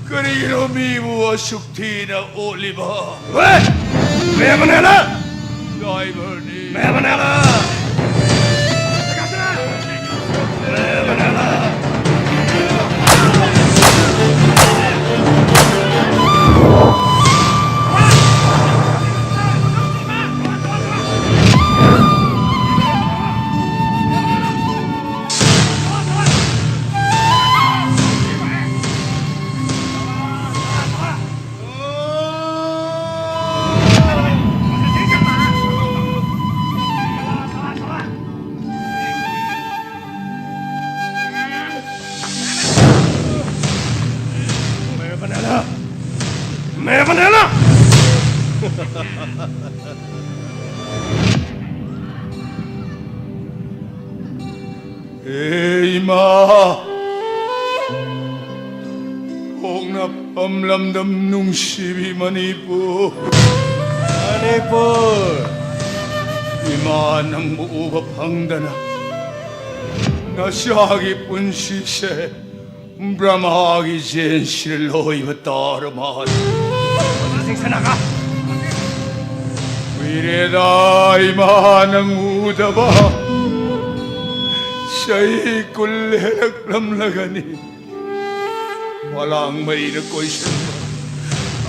ꯀꯔꯤꯒꯤꯅꯣ ꯃꯤꯕꯨ ꯑꯁꯨꯛ ꯊꯤꯅ ꯑꯣꯠꯂꯤꯕ? ꯃꯌꯥꯕꯅꯦꯂꯥ! ꯗ꯭ꯔꯥꯏꯚꯔꯅꯤ꯫ ꯃꯌꯥꯕꯅꯦꯂꯥ! ꯏꯃꯥ, ꯄꯣꯛꯅꯐꯝ ꯂꯝꯗꯝ ꯅꯨꯡꯁꯤꯕꯤ ꯃꯅꯤꯄꯨꯔ꯫ ꯃꯅꯤꯄꯨꯔ꯫ ꯏꯃꯥ, ꯅꯪꯕꯨ ꯎꯕ ꯐꯪꯗꯅ ꯅꯆꯥꯒꯤ ꯄꯨꯟꯁꯤꯁꯦ ꯕ꯭ꯔꯍꯃꯥꯒꯤ ꯖꯦꯟꯁꯤꯗ ꯂꯣꯏꯕ ꯇꯥꯔ ꯃꯥꯜꯂꯦ꯫ ꯀꯨꯏꯔꯦꯗ ꯏꯃꯥ ꯅꯪ ꯎꯗꯕ꯫ ꯆꯍꯤ ꯀꯨꯟ ꯍꯦꯜꯂꯛꯂꯝꯂꯒꯅꯤ꯫ ꯋꯥꯂꯥꯡ ꯃꯩꯅ ꯀꯣꯏꯁꯤꯟꯕ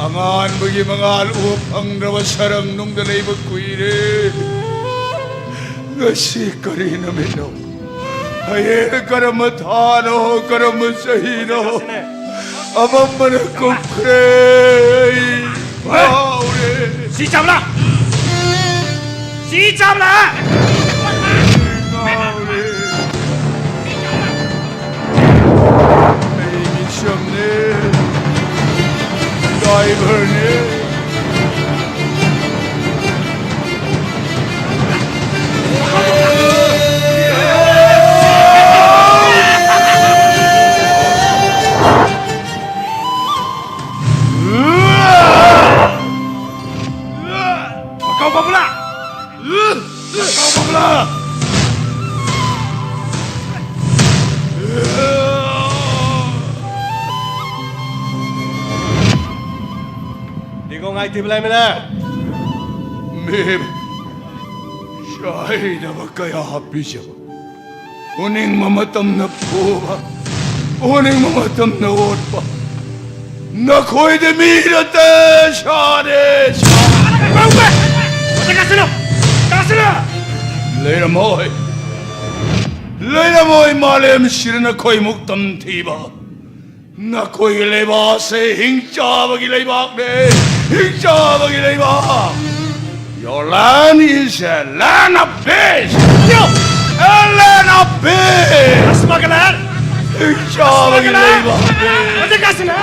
ꯑꯉꯥꯟꯕꯒꯤ ꯃꯉꯥꯜ ꯎꯕ ꯐꯪꯗ꯭ꯔꯕ ꯁꯔꯪ ꯅꯨꯡꯗ ꯂꯩꯕ ꯀꯨꯏꯔꯦ꯫ ꯉꯁꯤ ꯀꯔꯤ ꯅꯨꯃꯤꯠꯅꯣ? ꯍꯌꯦꯡ ꯀꯔꯝꯕ ꯊꯥꯅꯣ, ꯀꯔꯝꯕ ꯆꯍꯤꯅꯣ? ꯑꯃꯝꯕꯅ ꯀꯨꯝꯈ꯭ꯔꯦ꯫ ꯑꯩ ꯉꯥꯎꯔꯦ꯫ ꯁꯤ ꯆꯥꯕ꯭ꯔꯥ? ꯁꯤ ꯆꯥꯕ꯭ꯔꯥ? ꯉꯥꯎꯔꯦ꯫ ꯑꯩ ꯃꯤꯁꯝꯅꯦ꯫ ꯗ꯭ꯔꯥꯏꯚꯔꯅꯦ꯫ ꯃꯀꯥꯎ ꯕꯕꯨꯂꯥ! ꯃꯀꯥꯎ ꯕꯕꯨꯂꯥ! ꯗꯤꯒꯣꯡ ꯉꯥꯏ ꯊꯤꯕ ꯂꯩꯃꯤꯅꯦ꯫ ꯃꯦꯝ, ꯆꯥꯏꯅꯕ ꯀꯌꯥ ꯄꯤꯖꯕ꯫ ꯎꯅꯤꯡꯕ ꯃꯇꯝꯗ ꯐꯨꯕ, ꯎꯅꯤꯡꯕ ꯃꯇꯝꯗ ꯑꯣꯠꯄ꯫ ꯅꯈꯣꯏꯗꯤ ꯃꯤ ꯅꯠꯇꯦ, ꯁꯥꯅꯦ, ꯁꯥ꯫ ꯃꯁꯤ ꯀꯥꯁꯤꯜꯂꯨ! ꯀꯥꯁꯤꯜꯂꯨ! ꯂꯩꯔꯝꯃꯣꯏ꯫ ꯂꯩꯔꯝꯃꯣꯏ ꯃꯥꯂꯦꯝꯁꯤꯗ ꯅꯈꯣꯏꯃꯨꯛ ꯇꯝꯊꯤꯕ꯫ ꯅꯈꯣꯏꯒꯤ ꯂꯩꯕꯥꯛꯁꯦ ꯍꯤꯡꯆꯥꯕꯒꯤ ꯂꯩꯕꯥꯛꯅꯦ, ꯍꯤꯡꯆꯥꯕꯒꯤ ꯂꯩꯕꯥꯛ꯫ Your land is a land of peace. A land of peace. Smuggler! ꯍꯤꯡꯆꯥꯕꯒꯤ ꯂꯩꯕꯥꯛꯅꯦ꯫ ꯍꯧꯖꯤꯛ ꯀꯥꯁꯤꯅ!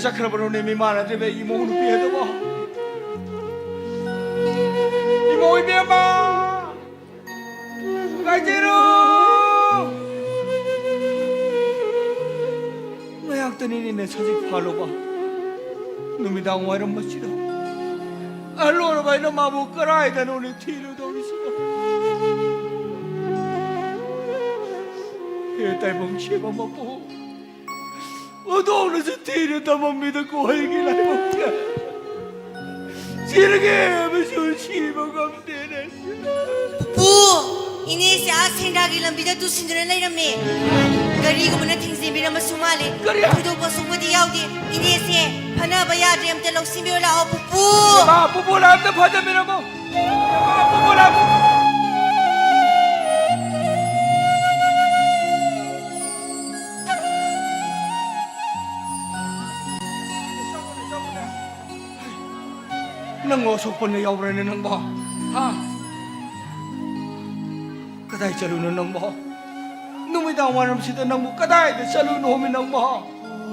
ꯆꯠꯈ꯭ꯔꯕꯅꯣꯅꯦ, ꯃꯤꯃꯥꯟꯅꯗ꯭ꯔꯤꯕ ꯏꯃꯧ ꯅꯨꯄꯤ ꯑꯗꯨꯕꯣ? ꯏꯃꯧ ꯏꯕꯦꯝꯃ! ꯀꯥꯏꯆꯦꯔꯣ! ꯉꯥꯏꯍꯥꯛꯇꯅꯤꯅꯦ ꯁꯖꯤꯛ ꯐꯥꯜꯂꯨꯕ꯫ ꯅꯨꯃꯤꯗꯥꯡ ꯋꯥꯏꯔꯝ ꯑꯁꯤꯗ ꯑꯍꯜ ꯑꯣꯏꯔꯕ ꯑꯩꯅ ꯃꯥꯕꯨ ꯀꯗꯥꯏꯗꯅꯣꯅꯦ ꯊꯤꯔꯨꯗꯧꯔꯤꯁꯤꯕꯣ? ꯍꯦ ꯇꯥꯏꯕꯪ ꯁꯦꯝꯕ ꯃꯄꯨ, ꯍꯧꯗꯣꯡꯅꯁꯨ ꯊꯤꯅ ꯊꯝꯃꯝꯃꯤꯗꯀꯣ ꯑꯩꯒꯤ ꯂꯥꯏꯕꯛꯁꯦ꯫ ꯁꯤꯔꯒꯦ ꯍꯥꯏꯕꯁꯨ ꯁꯤꯕ ꯉꯝꯗꯦꯅꯦ꯫ ꯄꯨꯄꯨ, ꯏꯅꯦꯁꯦ ꯑꯥ ꯁꯦꯟꯗ꯭ꯔꯥꯒꯤ ꯂꯝꯕꯤꯗ ꯇꯨꯁꯤꯟꯗꯨꯅ ꯂꯩꯔꯝꯃꯦ꯫ ꯒꯥꯔꯤꯒꯨꯝꯕꯅ ꯊꯤꯡꯖꯤꯟꯕꯤꯔꯝꯕꯁꯨ ꯃꯥꯜꯂꯦ꯫ ꯀꯔꯤ? ꯊꯣꯏꯗꯣꯛꯄ ꯁꯣꯛꯄꯗꯤ ꯌꯥꯎꯗꯦ꯫ ꯏꯅꯦꯁꯦ ꯐꯅꯕ ꯌꯥꯗ꯭ꯔꯦ, ꯑꯝꯇ ꯂꯧꯁꯤꯟꯕꯤꯌꯨ ꯂꯥꯛꯑꯣ, ꯄꯨꯄꯨ꯫ ꯏꯃꯥ, ꯄꯨꯄꯨ ꯂꯥꯛꯑꯣ, ꯑꯝꯇ ꯐꯥꯖꯕꯤꯔꯝꯃꯣ꯫ ꯏꯃꯥ, ꯄꯨꯄꯨ ꯂꯥꯛꯑꯣ꯫ ꯅꯪꯕꯨ ꯑꯁꯣꯛꯄꯅ ꯌꯥꯎꯕ꯭ꯔꯅꯦ ꯅꯪꯕꯣ? ꯍꯥ? ꯀꯗꯥꯏ ꯆꯠꯂꯨꯅꯣ ꯅꯪꯕꯣ? ꯅꯨꯃꯤꯗꯥꯡ ꯋꯥꯏꯔꯝꯁꯤꯗ ꯅꯪꯕꯨ ꯀꯗꯥꯏꯗ ꯆꯠꯂꯨꯅꯣꯃꯤ ꯅꯪꯕꯣ? ꯑꯣ,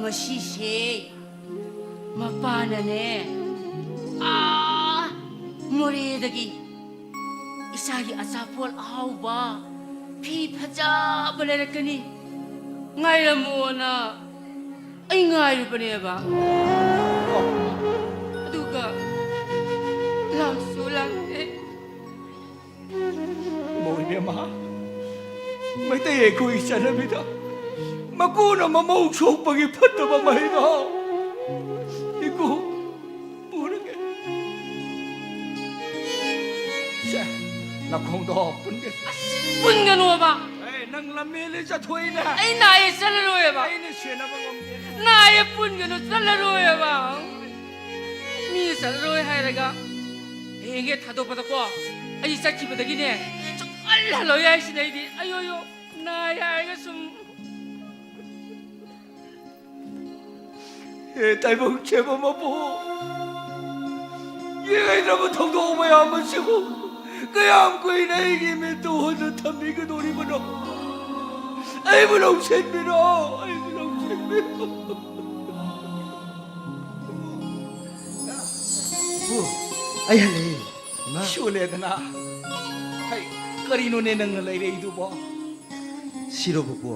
ꯉꯁꯤꯁꯦ ꯃꯄꯥꯅꯅꯦ, ꯑꯥ ꯃꯣꯔꯦꯗꯒꯤ ꯏꯆꯥꯒꯤ ꯑꯆꯥꯄꯣꯠ ꯑꯍꯥꯎꯕ, ꯐꯤ ꯐꯖꯕ ꯂꯩꯔꯛꯀꯅꯤ, ꯉꯥꯏꯔꯝꯃꯣꯅ ꯑꯩ ꯉꯥꯏꯔꯨꯕꯅꯦꯕ꯫ ꯑꯗꯨꯒ ꯂꯥꯛꯁꯨ ꯂꯥꯛꯇꯦ꯫ ꯏꯃꯧ ꯏꯕꯦꯝꯃ, ꯃꯩꯇꯩ ꯑꯩꯈꯣꯏꯒꯤ ꯆꯠꯅꯕꯤꯗ ꯃꯀꯨꯅ ꯃꯃꯧ ꯁꯣꯛꯄꯒꯤ ꯐꯠꯇꯕ ꯃꯍꯩꯗꯣ ꯏꯀꯨ ꯄꯨꯔꯒꯦ꯫ ꯁꯦ, ꯅꯈꯣꯡꯗꯣ ꯄꯨꯟꯒꯦ꯫ ꯑꯁ, ꯄꯨꯟꯒꯅꯣꯕ꯫ ꯑꯦ, ꯅꯪ ꯂꯝꯃꯦꯜꯂꯦ ꯆꯠꯊꯣꯛꯏꯅꯦ꯫ ꯑꯩ ꯅꯥꯏꯌꯦ, ꯆꯠꯂꯔꯣꯏꯕ꯫ ꯑꯩꯅ ꯁꯦꯟꯅꯕ ꯉꯝꯗꯦ꯫ ꯅꯥꯏꯌꯦ, ꯄꯨꯟꯒꯅꯨ, ꯆꯠꯂꯔꯣꯏꯕ꯫ ꯃꯤꯅ ꯆꯠꯂꯔꯣꯏ ꯍꯥꯏꯔꯒ ꯍꯌꯦꯡꯒꯤ ꯊꯥꯗꯣꯛꯄꯗꯀꯣ, ꯑꯩ ꯆꯠꯈꯤꯕꯗꯒꯤꯅꯦ, ꯁꯨꯡꯍꯜ ꯍꯜꯂꯣꯏ ꯍꯥꯏꯁꯤꯅꯦ ꯑꯩꯗꯤ꯫ ꯑꯌꯣ, ꯑꯌꯣ, ꯅꯥꯏ ꯍꯥꯏꯔꯒ ꯁꯨꯝ꯫ ꯍꯦ ꯇꯥꯏꯕꯪ ꯁꯦꯝꯕ ꯃꯄꯨ, ꯌꯦꯡꯉꯩꯗ꯭ꯔꯕ ꯊꯧꯗꯣꯛ ꯃꯌꯥꯝ ꯑꯁꯤꯕꯨ ꯀꯌꯥꯝ ꯀꯨꯏꯅ ꯑꯩꯒꯤ ꯃꯤꯠꯇ ꯎꯍꯟꯗꯨꯅ ꯊꯝꯕꯤꯒꯗꯧꯔꯤꯕꯅꯣ? ꯑꯩꯕꯨ ꯂꯧꯁꯤꯟꯕꯤꯔꯣ, ꯑꯩꯕꯨ ꯂꯧꯁꯤꯟꯕꯤꯔꯣ꯫ ꯑꯩ ꯍꯜꯂꯛꯑꯦ, ꯏꯃꯥ꯫ ꯁꯨꯂꯦꯗꯅ꯫ ꯍꯩ, ꯀꯔꯤꯅꯣꯅꯦ ꯅꯪꯅ ꯂꯩꯔꯛꯏꯗꯨꯕꯣ? ꯁꯤꯔꯣ ꯄꯨꯄꯨ?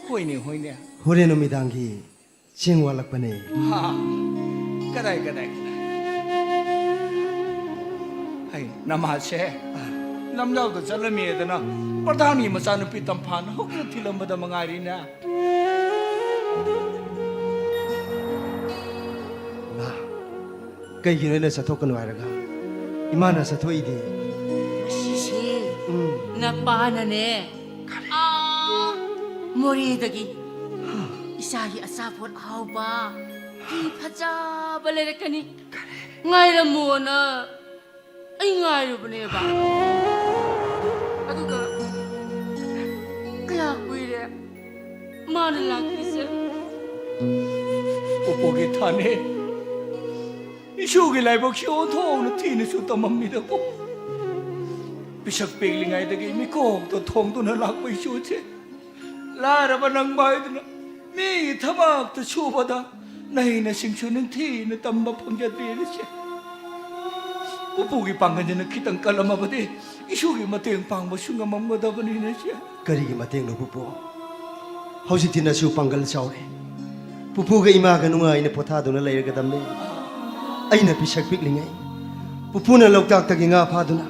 ꯍꯣꯏꯅꯦ, ꯍꯣꯏꯅꯦ꯫ ꯍꯣꯔꯦꯟ ꯅꯨꯃꯤꯗꯥꯡꯒꯤ ꯆꯦꯡ ꯋꯥꯠꯂꯛꯄꯅꯦ꯫ ꯍꯥ? ꯀꯗꯥꯏ, ꯀꯗꯥꯏ, ꯀꯗꯥꯏ? ꯍꯩ, ꯅꯃꯥꯁꯦ ꯂꯝꯖꯥꯎꯗ ꯆꯠꯂꯝꯃꯦꯗꯅ ꯄ꯭ꯔꯙꯥꯟꯒꯤ ꯃꯆꯥꯅꯨꯄꯤ ꯇꯝꯐꯥꯅ ꯍꯧꯖꯤꯛ ꯊꯤꯜꯂꯝꯕꯗ ꯃꯉꯥꯏꯔꯤꯅꯦ꯫ ꯏꯃꯥ, ꯀꯩꯒꯤꯅꯣ ꯑꯩꯅ ꯆꯠꯊꯣꯛꯀꯅꯨ ꯍꯥꯏꯔꯒ ꯏꯃꯥꯅ ꯆꯠꯊꯣꯛꯏꯗꯤ? ꯑꯁꯤꯁꯦ ꯎꯝ꯫ ꯅꯄꯥꯅꯅꯦ, ꯑꯥ, ꯃꯣꯔꯦꯗꯒꯤ ꯏꯆꯥꯒꯤ ꯑꯆꯥꯄꯣꯠ ꯑꯍꯥꯎꯕ, ꯐꯤ ꯐꯖꯕ ꯂꯩꯔꯛꯀꯅꯤ, ꯉꯥꯏꯔꯝꯃꯣꯅ ꯑꯩ ꯉꯥꯏꯔꯨꯕꯅꯦꯕ꯫ ꯑꯗꯨꯒ ꯀꯌꯥ ꯀꯨꯏꯔꯦ ꯃꯥꯅ ꯂꯥꯛꯇ꯭ꯔꯤꯁꯦ? ꯄꯨꯄꯨꯒꯤ ꯊꯥꯅꯦ, ꯏꯁꯨꯒꯤ ꯂꯥꯏꯕꯛꯁꯤ ꯑꯣꯟꯊꯣꯛꯅ ꯊꯤꯅꯁꯨ ꯇꯝꯃꯝꯃꯤꯗꯀꯣ꯫ ꯄꯤꯁꯛ ꯄꯤꯛꯂꯤꯉꯩꯗꯒꯤ ꯃꯤꯀꯣꯛꯇ ꯊꯣꯡꯗꯨꯅ ꯂꯥꯛꯄ ꯏꯁꯨꯁꯦ, ꯂꯥꯏꯔꯕ ꯅꯪꯕ ꯍꯥꯏꯗꯨꯅ ꯃꯤꯒꯤ ꯊꯕꯛꯇ ꯁꯨꯕꯗ ꯅꯍꯩꯅꯁꯤꯡꯁꯨ ꯅꯤꯡꯊꯤꯅ ꯇꯝꯕ ꯐꯪꯖꯗ꯭ꯔꯤꯅꯁꯦ꯫ ꯄꯨꯄꯨꯒꯤ ꯄꯥꯡꯒꯜꯁꯤꯅ ꯈꯤꯇꯪ ꯀꯜꯂꯝꯃꯕꯗꯤ ꯏꯁꯨꯒꯤ ꯃꯇꯦꯡ ꯄꯥꯡꯕꯁꯨ ꯉꯝꯃꯝꯒꯗꯕꯅꯤꯅꯁꯦ꯫ ꯀꯔꯤꯒꯤ ꯃꯇꯦꯡꯅꯣ ꯄꯨꯄꯨ? ꯍꯧꯖꯤꯛꯇꯤ ꯅꯁꯨ ꯄꯥꯡꯒꯜ ꯆꯥꯎꯔꯦ꯫ ꯄꯨꯄꯨꯒ ꯏꯃꯥꯒ ꯅꯨꯡꯉꯥꯏꯅ ꯄꯣꯊꯥꯗꯨꯅ ꯂꯩꯔꯒꯗꯕꯅꯦ꯫ ꯑꯩꯅ ꯄꯤꯁꯛ ꯄꯤꯛꯂꯤꯉꯩ ꯄꯨꯄꯨꯅ ꯂꯣꯛꯇꯥꯛꯇꯒꯤ ꯉꯥ ꯐꯥꯗꯨꯅ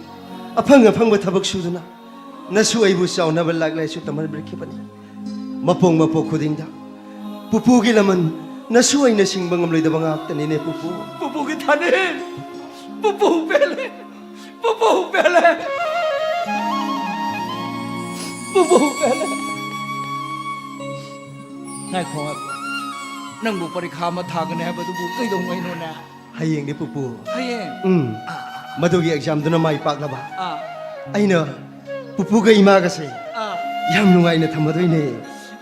ꯑꯐꯪ ꯑꯐꯪꯕ ꯊꯕꯛ ꯁꯨꯗꯨꯅ ꯅꯁꯨ ꯑꯩꯕꯨ ꯆꯥꯎꯅꯕ ꯂꯥꯏꯔꯤꯛ ꯂꯥꯏꯁꯨ ꯇꯝꯍꯟꯕꯤꯔꯛꯈꯤꯕꯅꯤ꯫ ꯃꯄꯣꯛ ꯃꯄꯣꯛ ꯈꯨꯗꯤꯡꯗ ꯄꯨꯄꯨꯒꯤ ꯂꯃꯟ ꯅꯁꯨ ꯑꯩꯅ ꯁꯤꯡꯕ ꯉꯝꯂꯣꯏꯗꯕ ꯉꯥꯛꯇꯅꯤꯅꯦ ꯄꯨꯄꯨ꯫ ꯄꯨꯄꯨꯒꯤ ꯊꯥꯅꯦ꯫ ꯄꯨꯄꯨ ꯄꯦꯜꯂꯦ꯫ ꯄꯨꯄꯨ ꯄꯦꯜꯂꯦ꯫ ꯄꯨꯄꯨ ꯄꯦꯜꯂꯦ꯫ ꯉꯥꯏꯈꯣ, ꯉꯥꯏꯈꯣ꯫ ꯅꯪꯕꯨ ꯄꯔꯤꯈꯥ ꯑꯃ ꯊꯥꯒꯅꯤ ꯍꯥꯏꯕꯗꯨꯕꯨ ꯀꯩꯗꯧꯉꯩꯅꯣꯅꯦ? ꯍꯌꯦꯡꯅꯤ ꯄꯨꯄꯨ꯫ ꯍꯌꯦꯡ? ꯎꯝ꯫ ꯑꯥ, ꯑꯥ, ꯑꯥ꯫ ꯃꯗꯨꯒꯤ ꯑꯦꯛꯖꯥꯝꯗꯨꯅ ꯃꯥꯏ ꯄꯥꯛꯅꯕ ꯑꯥ꯫ ꯑꯩꯅ ꯄꯨꯄꯨꯒ ꯏꯃꯥꯒꯁꯦ ꯑꯥ꯫ ꯌꯥꯝ ꯅꯨꯡꯉꯥꯏꯅ ꯊꯝꯃꯗꯣꯏꯅꯦ꯫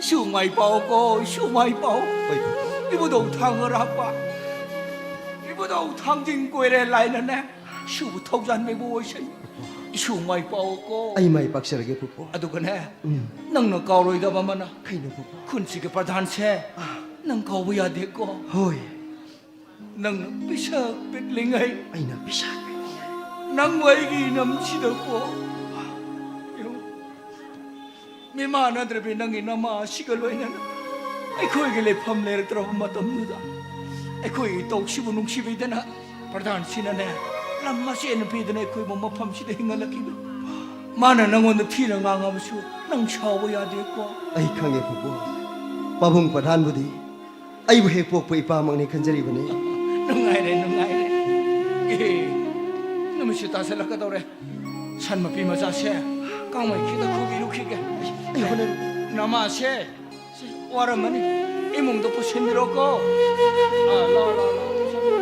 ꯏꯁꯨ ꯃꯥꯏ ꯄꯥꯛꯑꯣꯀꯣ, ꯏꯁꯨ ꯃꯥꯏ ꯄꯥꯛꯑꯣ꯫ ꯍꯣꯏ ꯄꯨꯄꯨ꯫ ꯏꯕꯨꯙꯧ ꯊꯥꯡ ꯑꯔꯥꯛꯄ, ꯏꯕꯨꯙꯧ ꯊꯥꯡꯖꯤꯡ ꯀꯣꯏꯔꯦꯜ ꯍꯥꯏꯅꯅꯦ, ꯏꯁꯨꯕꯨ ꯊꯧꯖꯥꯟꯕꯤꯕ ꯑꯣꯏꯁꯅꯨ꯫ ꯏꯁꯨ ꯃꯥꯏ ꯄꯥꯛꯑꯣꯀꯣ꯫ ꯑꯩ ꯃꯥꯏ ꯄꯥꯛꯆꯔꯒꯦ ꯄꯨꯄꯨ꯫ ꯑꯗꯨꯒꯅꯦ, ꯎꯝ꯫ ꯅꯪꯅ ꯀꯥꯎꯔꯣꯏꯗꯕ ꯑꯃꯅ, ꯀꯩꯅꯣ ꯄꯨꯄꯨ? ꯈꯨꯟꯁꯤꯒꯤ ꯄ꯭ꯔꯙꯥꯟꯁꯦ ꯑꯥ꯫ ꯅꯪ ꯀꯥꯎꯕ ꯌꯥꯗꯦꯀꯣ꯫ ꯍꯣꯏ꯫ ꯅꯪꯅ ꯄꯤꯁꯛ ꯄꯤꯛꯂꯤꯉꯩ ꯑꯩꯅ ꯄꯤꯁꯛ ꯄꯤꯛꯂꯤꯉꯩ ꯅꯪꯕꯨ ꯑꯩꯒꯤ ꯏꯅꯝꯁꯤꯗꯀꯣ, ꯌꯦꯡꯉꯨ, ꯃꯤꯃꯥꯟꯅꯗ꯭ꯔꯕꯤ ꯅꯪꯒꯤ ꯅꯃꯥ ꯑꯁꯤꯒ ꯂꯣꯏꯅꯅ ꯑꯩꯈꯣꯏꯒꯤ ꯂꯩꯐꯝ ꯂꯩꯔꯛꯇ꯭ꯔꯕ ꯃꯇꯝꯗꯨꯗ, ꯑꯩꯈꯣꯏꯒꯤ ꯏꯇꯧꯁꯤꯕꯨ ꯅꯨꯡꯁꯤꯕꯤꯗꯅ ꯄ꯭ꯔꯙꯥꯟꯁꯤꯅꯅꯦ, ꯂꯝ ꯃꯆꯦꯠ ꯑꯃ ꯄꯤꯗꯅ ꯑꯩꯈꯣꯏꯕꯨ ꯃꯐꯝꯁꯤꯗ ꯍꯤꯡꯍꯜꯂꯛꯈꯤꯕ꯫ ꯃꯥꯅ ꯅꯪꯉꯣꯟꯗ ꯊꯤꯅ ꯉꯥꯡꯉꯕꯁꯨ ꯅꯪ ꯁꯥꯎꯕ ꯌꯥꯗꯦꯀꯣ꯫ ꯑꯩ ꯈꯪꯉꯦ ꯄꯨꯄꯨ, ꯄꯥꯕꯨꯡ ꯄ꯭ꯔꯙꯥꯟꯕꯨꯗꯤ ꯑꯩꯕꯨ ꯍꯦꯛ ꯄꯣꯛꯄ ꯏꯄꯥꯃꯛꯅꯤ ꯈꯟꯖꯔꯤꯕꯅꯤ꯫ ꯅꯨꯡꯉꯥꯏꯔꯦ, ꯅꯨꯡꯉꯥꯏꯔꯦ꯫ ꯑꯦ, ꯅꯨꯃꯤꯠꯁꯨ ꯇꯥꯁꯤꯜꯂꯛꯀꯗꯧꯔꯦ꯫ ꯁꯟ ꯃꯄꯤ ꯃꯆꯥꯁꯦ ꯀꯥꯡꯃꯩ ꯈꯤꯇ ꯈꯨꯕꯤꯔꯨꯈꯤꯒꯦ꯫ ꯑꯩ ꯍꯣꯠꯅꯔꯤ꯫ ꯅꯃꯥꯁꯦ ꯋꯥꯔꯝꯃꯅꯤ꯫ ꯏꯃꯨꯡꯗ ꯄꯨꯁꯤꯟꯕꯤꯔꯣꯀꯣ꯫ ꯑꯥ, ꯂꯥꯎ, ꯂꯥꯎ, ꯂꯥꯎ, ꯄꯨꯁꯤꯟꯕꯤꯔꯣ꯫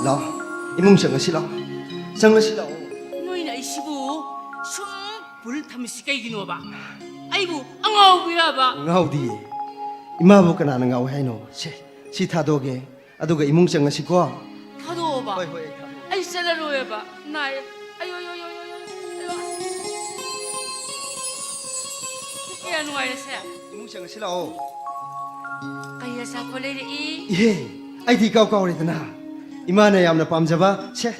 ꯂꯥꯎ, ꯏꯃꯨꯡ ꯆꯪꯉꯁꯤ ꯂꯥꯎ꯫ ꯆꯪꯉꯁꯤ ꯂꯥꯎ꯫ ꯅꯣꯏꯅ ꯑꯩꯁꯤꯕꯨ ꯁꯨꯝ ꯄꯨꯜ ꯊꯝꯃꯤꯁꯤ ꯀꯩꯒꯤꯅꯣꯕ? ꯑꯩꯕꯨ ꯑꯉꯥꯎꯕꯤꯔꯕ? ꯉꯥꯎꯗꯤꯌꯦ꯫ ꯏꯃꯥꯕꯨ ꯀꯅꯥꯅ ꯉꯥꯎꯏ ꯍꯥꯏꯅꯣ? ꯁꯦ, ꯁꯤ ꯊꯥꯗꯣꯛꯑꯒꯦ꯫ ꯑꯗꯨꯒ ꯏꯃꯨꯡ ꯆꯪꯉꯁꯤꯀꯣ꯫ ꯊꯥꯗꯣꯛꯑꯣꯕ꯫ ꯍꯣꯏ, ꯍꯣꯏ, ꯑꯩ ꯊꯥꯗꯣꯛꯑꯒꯦ꯫ ꯑꯩ ꯆꯠꯂꯔꯣꯏꯕ꯫ ꯅꯥꯏ꯫ ꯑꯌꯣ, ꯑꯌꯣ, ꯑꯌꯣ, ꯑꯌꯣ, ꯑꯌꯣ, ꯑꯌꯣ꯫ ꯀꯌꯥ ꯅꯨꯡꯉꯥꯏꯔꯦꯁꯦ꯫ ꯏꯃꯨꯡ ꯆꯪꯉꯁꯤ ꯂꯥꯛꯑꯣ꯫ ꯀꯩ ꯑꯆꯥꯄꯣꯠ ꯂꯩꯔꯛꯏ? ꯏꯍꯦ, ꯑꯩꯗꯤ ꯏꯀꯥꯎ ꯀꯥꯎꯔꯦꯗꯅ꯫ ꯏꯃꯥꯅ ꯌꯥꯝꯅ ꯄꯥꯝꯖꯕ, ꯁꯦ,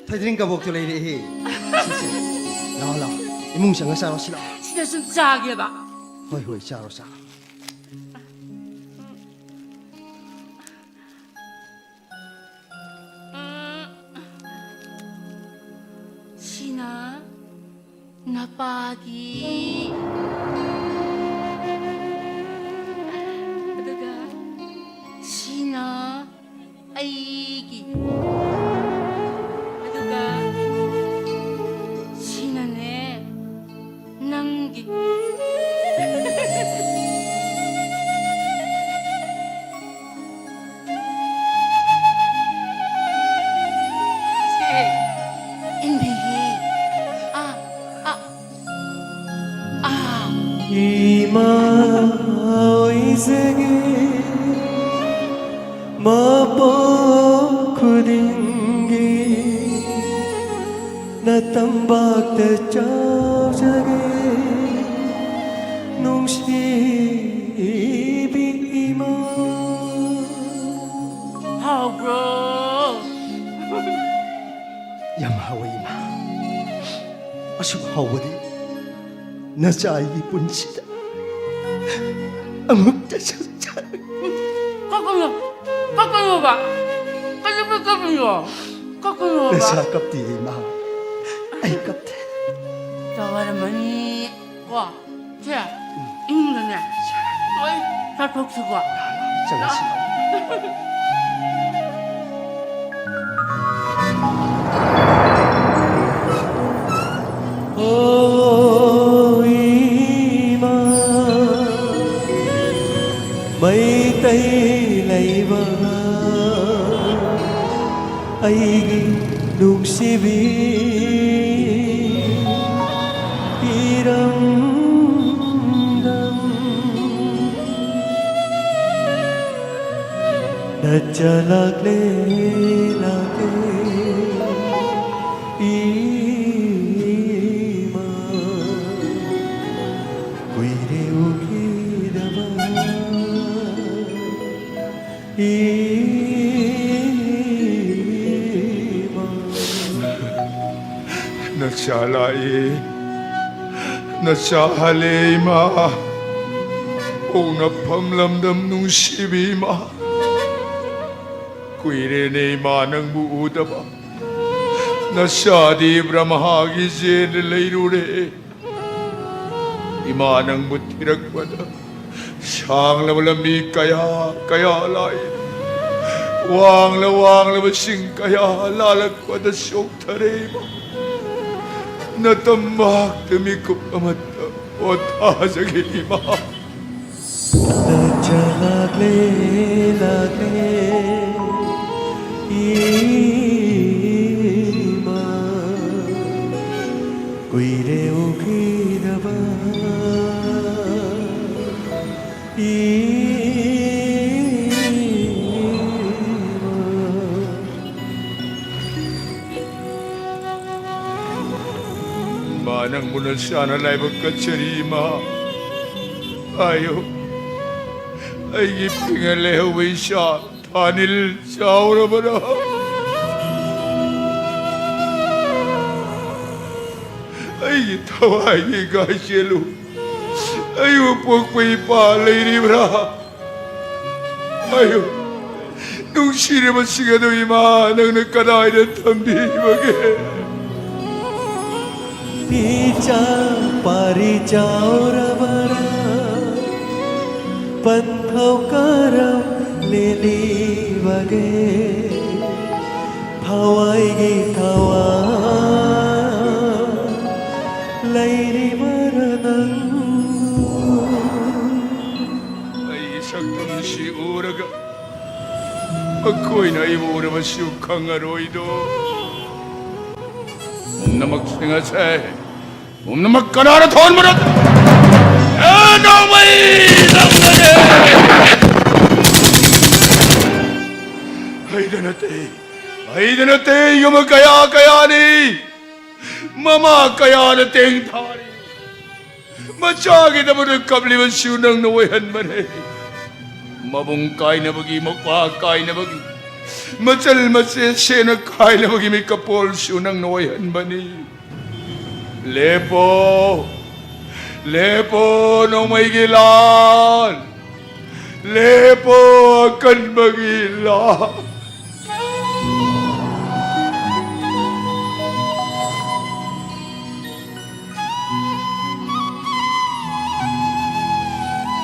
ꯊꯣꯏꯗ꯭ꯔꯤꯡ ꯀꯕꯣꯛꯇꯣ ꯂꯩꯔꯛꯏ꯫ ꯁꯦ, ꯁꯦ꯫ ꯂꯥꯛꯑꯣ, ꯂꯥꯛꯑꯣ꯫ ꯏꯃꯨꯡ ꯆꯪꯉ ꯆꯥꯔꯣ, ꯁꯤ ꯂꯥꯛꯑꯣ꯫ ꯁꯤꯗ ꯁꯨꯝ ꯆꯥꯒꯦꯕ꯫ ꯍꯣꯏ, ꯍꯣꯏ, ꯆꯥꯔꯣ, ꯆꯥꯔꯣ꯫ ꯎꯝ꯫ ꯁꯤꯅ ꯅꯄꯥꯒꯤ꯫ ꯑꯗꯨꯒ ꯁꯤꯅ ꯑꯩꯒꯤ꯫ ꯑꯗꯨꯒ ꯁꯤꯅꯅꯦ, ꯅꯪꯒꯤ꯫ ꯁꯦ, ꯏꯟꯕꯤꯒꯦ꯫ ꯑꯥ, ꯑꯥ, ꯑꯥ꯫ ꯏꯃꯥ ꯑꯣꯏꯖꯒꯦ ꯃꯄꯣꯛ ꯈꯨꯗꯤꯡꯒꯤ꯫ ꯅꯇꯝꯕꯥꯛꯇ ꯆꯥꯎꯖꯒꯦ ꯅꯨꯡꯁꯤꯕꯤ ꯏꯃꯥ꯫ ꯍꯥꯎꯕ꯭ꯔꯣ? ꯌꯥꯝ ꯍꯥꯎꯋꯦ ꯏꯃꯥ꯫ ꯑꯁꯨꯛ ꯍꯥꯎꯕꯗꯤ ꯅꯆꯥ ꯑꯩꯒꯤ ꯄꯨꯟꯁꯤꯗ ꯑꯃꯨꯛꯇꯁꯨ ꯆꯥꯔꯛ- ꯀꯞꯀꯅꯨ, ꯀꯞꯀꯅꯣꯕ꯫ ꯀꯩꯗꯧꯕꯩ ꯀꯞꯄꯤꯅꯣ? ꯀꯞꯀꯅꯣꯕ꯫ ꯅꯆꯥ ꯀꯞꯇꯦ ꯏꯃꯥ꯫ ꯑꯩ ꯀꯞꯇꯦ꯫ ꯆꯥꯎꯔꯝꯃꯅꯤ ꯀꯣ꯫ ꯁꯦ, ꯏꯃꯨꯡꯗꯅꯦ ꯂꯣꯏ ꯆꯥꯊꯣꯛꯁꯤꯀꯣ꯫ ꯆꯪꯉꯁꯤ꯫ ꯑꯣ ꯏꯃꯥ, ꯃꯩꯇꯩ ꯂꯩꯕꯥꯛ ꯑꯩꯒꯤ ꯅꯨꯡꯁꯤꯕꯤ ꯏꯔꯝꯗꯝ꯫ ꯅꯆꯥ ꯂꯥꯛꯂꯦ, ꯂꯥꯛꯂꯦ, ꯏꯃꯥ, ꯀꯨꯏꯔꯦ ꯎꯈꯤꯗꯕ, ꯏꯃꯥ꯫ ꯅꯆꯥ ꯂꯥꯛꯏ, ꯅꯆꯥ ꯍꯜꯂꯦ ꯏꯃꯥ, ꯄꯣꯛꯅꯐꯝ ꯂꯝꯗꯝ ꯅꯨꯡꯁꯤꯕꯤ ꯏꯃꯥ꯫ ꯀꯨꯏꯔꯦꯅꯦ ꯏꯃꯥ ꯅꯪꯕꯨ ꯎꯗꯕ꯫ ꯅꯆꯥꯗꯤ ꯕ꯭ꯔꯍꯃꯥꯒꯤ ꯖꯦꯜꯗ ꯂꯩꯔꯨꯔꯦ꯫ ꯏꯃꯥ ꯅꯪꯕꯨ ꯊꯤꯔꯛꯄꯗ ꯁꯥꯡꯂꯕ ꯂꯝꯕꯤ ꯀꯌꯥ ꯀꯌꯥ ꯂꯥꯛꯏ꯫ ꯋꯥꯡꯂ ꯋꯥꯡꯂꯕ ꯆꯤꯡ ꯀꯌꯥ ꯂꯥꯜꯂꯛꯄꯗ ꯆꯣꯛꯊꯔꯦ ꯏꯃꯥ꯫ ꯅꯇꯝꯕꯥꯛꯇ ꯃꯤꯀꯨꯞ ꯑꯃꯠꯇ ꯄꯣꯊꯥꯖꯒꯦ ꯏꯃꯥ꯫ ꯅꯆꯥ ꯂꯥꯛꯂꯦ, ꯂꯥꯛꯂꯦ, ꯏꯃꯥ, ꯀꯨꯏꯔꯦ ꯎꯈꯤꯗꯕ, ꯏꯃꯥ꯫ ꯅꯪꯕꯨ ꯅꯆꯥꯅ ꯂꯥꯏꯕꯛ ꯀꯠꯆꯔꯤ, ꯏꯃꯥ꯫ ꯍꯥꯏꯌꯨ, ꯑꯩꯒꯤ ꯄꯤꯉꯜ ꯂꯩꯍꯧꯕ ꯏꯆꯥ ꯊꯥꯅꯤꯜ ꯆꯥꯎꯔꯕꯔꯥ? ꯑꯩꯒꯤ ꯊꯋꯥꯏꯒꯤ ꯏꯀꯥꯏ ꯆꯦꯜꯂꯨ, ꯑꯩꯕꯨ ꯄꯣꯛꯄ ꯏꯄꯥ ꯂꯩꯔꯤꯕ꯭ꯔꯥ? ꯍꯥꯏꯌꯨ, ꯅꯨꯡꯁꯤꯔꯕꯁꯤꯡ ꯑꯗꯨ ꯏꯃꯥ, ꯅꯪꯅ ꯀꯗꯥꯏꯗ ꯊꯝꯕꯤꯕꯒꯦ? ꯄꯤꯆꯥ ꯄꯥꯔꯤ ꯆꯥꯎꯔꯕꯔꯥ? ꯄꯟꯊꯧ ꯀꯔꯝ ꯂꯦꯜꯂꯤꯕꯒꯦ? ꯊꯋꯥꯏꯒꯤ ꯊꯋꯥꯏ ꯂꯩꯔꯤꯕꯔꯥ ꯅꯪ? ꯑꯩꯒꯤ ꯁꯛꯇꯝꯁꯤ ꯎꯔꯒ ꯃꯈꯣꯏꯅ ꯑꯩꯕꯨ ꯎꯔꯕꯁꯨ ꯈꯪꯉꯔꯣꯏꯗꯣ꯫ ꯄꯨꯝꯅꯃꯛꯁꯤꯡ ꯑꯁꯦ, ꯄꯨꯝꯅꯃꯛ ꯀꯅꯥꯅ ꯊꯣꯟꯕꯅꯣ? ꯑꯦ, ꯅꯣꯡꯃꯩ ꯅꯝꯕꯅꯦ! ꯑꯩꯗ ꯅꯠꯇꯦ, ꯑꯩꯗ ꯅꯠꯇꯦ, ꯌꯨꯝ ꯀꯌꯥ ꯀꯌꯥꯅꯤ, ꯃꯃꯥ ꯀꯌꯥꯅ ꯇꯦꯡ ꯊꯥꯔꯤ꯫ ꯃꯆꯥꯒꯤꯗꯃꯛꯇ ꯀꯞꯂꯤꯕꯁꯨ ꯅꯪꯅ ꯑꯣꯏꯍꯟꯕꯅꯦ꯫ ꯃꯕꯨꯡ ꯀꯥꯏꯅꯕꯒꯤ, ꯃꯧꯄ꯭ꯋꯥ ꯀꯥꯏꯅꯕꯒꯤ, ꯃꯆꯜ ꯃꯆꯦ ꯁꯦꯟꯅ ꯀꯥꯏꯅꯕꯒꯤ ꯃꯤꯀꯄꯣꯜꯁꯨ ꯅꯪꯅ ꯑꯣꯏꯍꯟꯕꯅꯤ꯫ ꯂꯦꯞꯄꯣ, ꯂꯦꯞꯄꯣ ꯅꯣꯡꯃꯩꯒꯤ ꯂꯥꯟ, ꯂꯦꯞꯄꯣ ꯑꯀꯟꯕꯒꯤ ꯂꯥꯟ꯫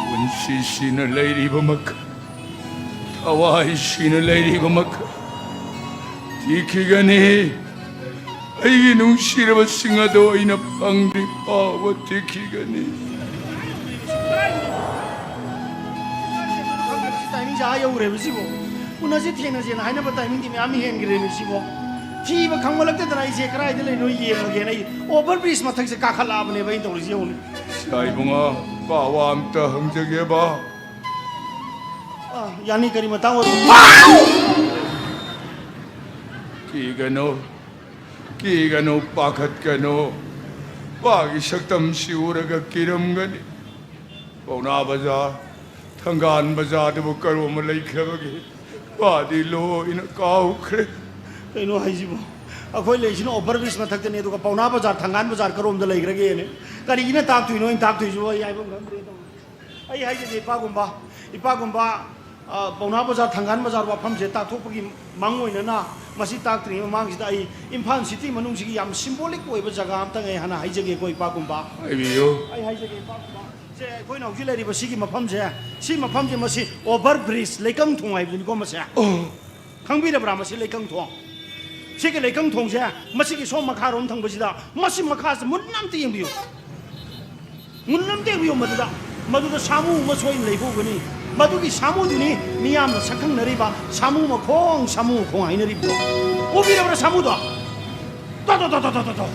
ꯄꯨꯟꯁꯤꯁꯤꯅ ꯂꯩꯔꯤꯕ ꯃꯈꯩ, ꯊꯋꯥꯏꯁꯤꯅ ꯂꯩꯔꯤꯕ ꯃꯈꯩ ꯊꯤꯈꯤꯒꯅꯤ꯫ ꯑꯩꯒꯤ ꯅꯨꯡꯁꯤꯔꯕꯁꯤꯡ ꯑꯗꯣ ꯑꯩꯅ ꯐꯪꯗ꯭ꯔꯤ ꯐꯥꯎꯕ ꯊꯤꯈꯤꯒꯅꯤ꯫ ꯇꯥꯏꯃꯤꯡꯁꯦ ꯑꯥ ꯌꯧꯈ꯭ꯔꯦꯕ ꯁꯤꯕꯣ꯫ ꯎꯅꯁꯤ ꯊꯦꯡꯅꯁꯦꯅ ꯍꯥꯏꯅꯕ ꯇꯥꯏꯃꯤꯡꯗꯤ ꯃꯌꯥꯝ ꯍꯦꯟꯈ꯭ꯔꯦꯅꯦ ꯁꯤꯕꯣ꯫ ꯊꯤꯕ ꯈꯪꯃꯜꯂꯛꯇꯗꯅ ꯑꯩꯁꯦ ꯀꯗꯥꯏꯗ ꯂꯩꯅꯣ ꯌꯦꯡꯉꯒꯦꯅ ꯑꯩ ꯑꯣꯚꯔ ꯕ꯭ꯔꯤꯖ ꯃꯊꯛꯁꯦ ꯀꯥꯈꯠꯂꯛꯑꯕꯅꯦꯕ ꯑꯩꯅ ꯇꯧꯔꯤꯁꯦ ꯌꯦꯡꯉꯨꯅꯦ꯫ ꯏꯆꯥ ꯏꯕꯨꯡꯉꯣ, ꯄꯥꯎ ꯑꯝꯇ ꯍꯪꯖꯒꯦꯕ꯫ ꯑꯥ, ꯌꯥꯅꯤ, ꯀꯔꯤ ꯃꯇꯥꯡ ꯑꯣꯏꯕ? ꯀꯤꯒꯅꯨ, ꯀꯤꯒꯅꯨ, ꯄꯥꯈꯠꯀꯅꯨ꯫ ꯃꯥꯒꯤ ꯁꯛꯇꯝꯁꯤ ꯎꯔꯒ ꯀꯤꯔꯝꯒꯅꯤ꯫ ꯄꯥꯎꯅꯥ ꯕꯖꯥꯔ, ꯊꯪꯒꯥꯜ ꯕꯖꯥꯔꯗꯨꯕꯨ ꯀꯔꯣꯝꯗ ꯂꯩꯈ꯭ꯔꯕꯒꯦ? ꯃꯥꯗꯤ ꯂꯣꯏꯅ ꯀꯥꯎꯈ꯭ꯔꯦ꯫ ꯀꯩꯅꯣ ꯍꯥꯏꯁꯤꯕꯣ? ꯑꯩꯈꯣꯏ ꯂꯩꯁꯤꯅ ꯑꯣꯚꯔ ꯕ꯭ꯔꯤꯖ ꯃꯊꯛꯇꯅꯤ, ꯑꯗꯨꯒ ꯄꯥꯎꯅꯥ ꯕꯖꯥꯔ, ꯊꯪꯒꯥꯜ ꯕꯖꯥꯔ ꯀꯔꯣꯝꯗ ꯂꯩꯈ꯭ꯔꯒꯦꯅꯦ? ꯀꯔꯤꯒꯤꯅ ꯇꯥꯛꯇꯣꯏꯅꯣ ꯑꯩꯅ ꯇꯥꯛꯇꯣꯏꯁꯤꯕꯣ? ꯑꯩ ꯍꯥꯏꯐꯝ ꯈꯪꯗ꯭ꯔꯦ ꯇꯧꯔꯤꯁꯦ꯫ ꯑꯩ ꯍꯥꯏꯖꯒꯦ ꯏꯄꯥꯒꯨꯝꯕ, ꯏꯄꯥꯒꯨꯝꯕ, ꯑ, ꯄꯥꯎꯅꯥ ꯕꯖꯥꯔ, ꯊꯪꯒꯥꯜ ꯕꯖꯥꯔ ꯋꯥꯐꯝꯁꯦ ꯇꯥꯛꯊꯣꯛꯄꯒꯤ ꯃꯥꯡ ꯑꯣꯏꯅꯅ, ꯃꯁꯤ ꯇꯥꯛꯇ꯭ꯔꯤꯉꯩ ꯃꯃꯥꯡꯁꯤꯗ ꯑꯩ ꯏꯝꯐꯥꯜ ꯁꯤꯇꯤ ꯃꯅꯨꯡꯁꯤꯒꯤ ꯌꯥꯝ ꯁꯤꯝꯕꯣꯂꯤꯛ ꯑꯣꯏꯕ ꯖꯒꯥ ꯑꯝꯇꯪ ꯑꯩ ꯍꯥꯟꯅ ꯍꯥꯏꯖꯒꯦꯀꯣ ꯏꯄꯥꯒꯨꯝꯕ꯫ ꯍꯥꯏꯕꯤꯌꯨ꯫ ꯑꯩ ꯍꯥꯏꯖꯒꯦ ꯏꯄꯥꯒꯨꯝꯕ꯫ ꯁꯦ, ꯑꯩꯈꯣꯏꯅ ꯍꯧꯖꯤꯛ ꯂꯩꯔꯤꯕ ꯁꯤꯒꯤ ꯃꯐꯝꯁꯦ, ꯁꯤ ꯃꯐꯝꯁꯦ, ꯃꯁꯤ ꯑꯣꯚꯔ ꯕ꯭ꯔꯤꯖ, ꯂꯩꯀꯪ ꯊꯣꯡ ꯍꯥꯏꯕꯗꯨꯅꯤꯀꯣ ꯃꯁꯦ꯫ ꯑꯣ꯫ ꯈꯪꯕꯤꯔꯕ꯭ꯔꯥ ꯃꯁꯤ ꯂꯩꯀꯪ ꯊꯣꯡ? ꯁꯤꯒꯤ ꯂꯩꯀꯪ ꯊꯣꯡꯁꯦ, ꯃꯁꯤꯒꯤ ꯁꯣꯝ ꯃꯈꯥꯔꯣꯝ ꯊꯪꯕꯁꯤꯗ, ꯃꯁꯤ ꯃꯈꯥꯁꯦ ꯃꯨꯟꯅ ꯑꯝꯇ ꯌꯦꯡꯕꯤꯌꯨ꯫ ꯃꯨꯟꯅ ꯑꯝꯇ ꯌꯦꯡꯕꯤꯌꯨ ꯃꯗꯨꯗ꯫ ꯃꯗꯨꯗ ꯁꯥꯃꯨ ꯑꯃ ꯁꯣꯏꯅ ꯂꯩꯕ ꯎꯒꯅꯤ꯫ ꯃꯗꯨꯒꯤ ꯁꯥꯃꯨꯗꯨꯅꯤ ꯃꯤꯌꯥꯝꯅ ꯁꯛꯈꯪꯅꯔꯤꯕ ꯁꯥꯃꯨ ꯃꯈꯣꯡ, ꯁꯥꯃꯨ ꯃꯈꯣꯡ ꯍꯥꯏꯅꯔꯤꯕꯗꯣ꯫ ꯎꯕꯤꯔꯕ꯭ꯔꯥ ꯁꯥꯃꯨꯗꯣ? ꯇꯣ, ꯇꯣ, ꯇꯣ, ꯇꯣ, ꯇꯣ, ꯇꯣ, ꯇꯣ꯫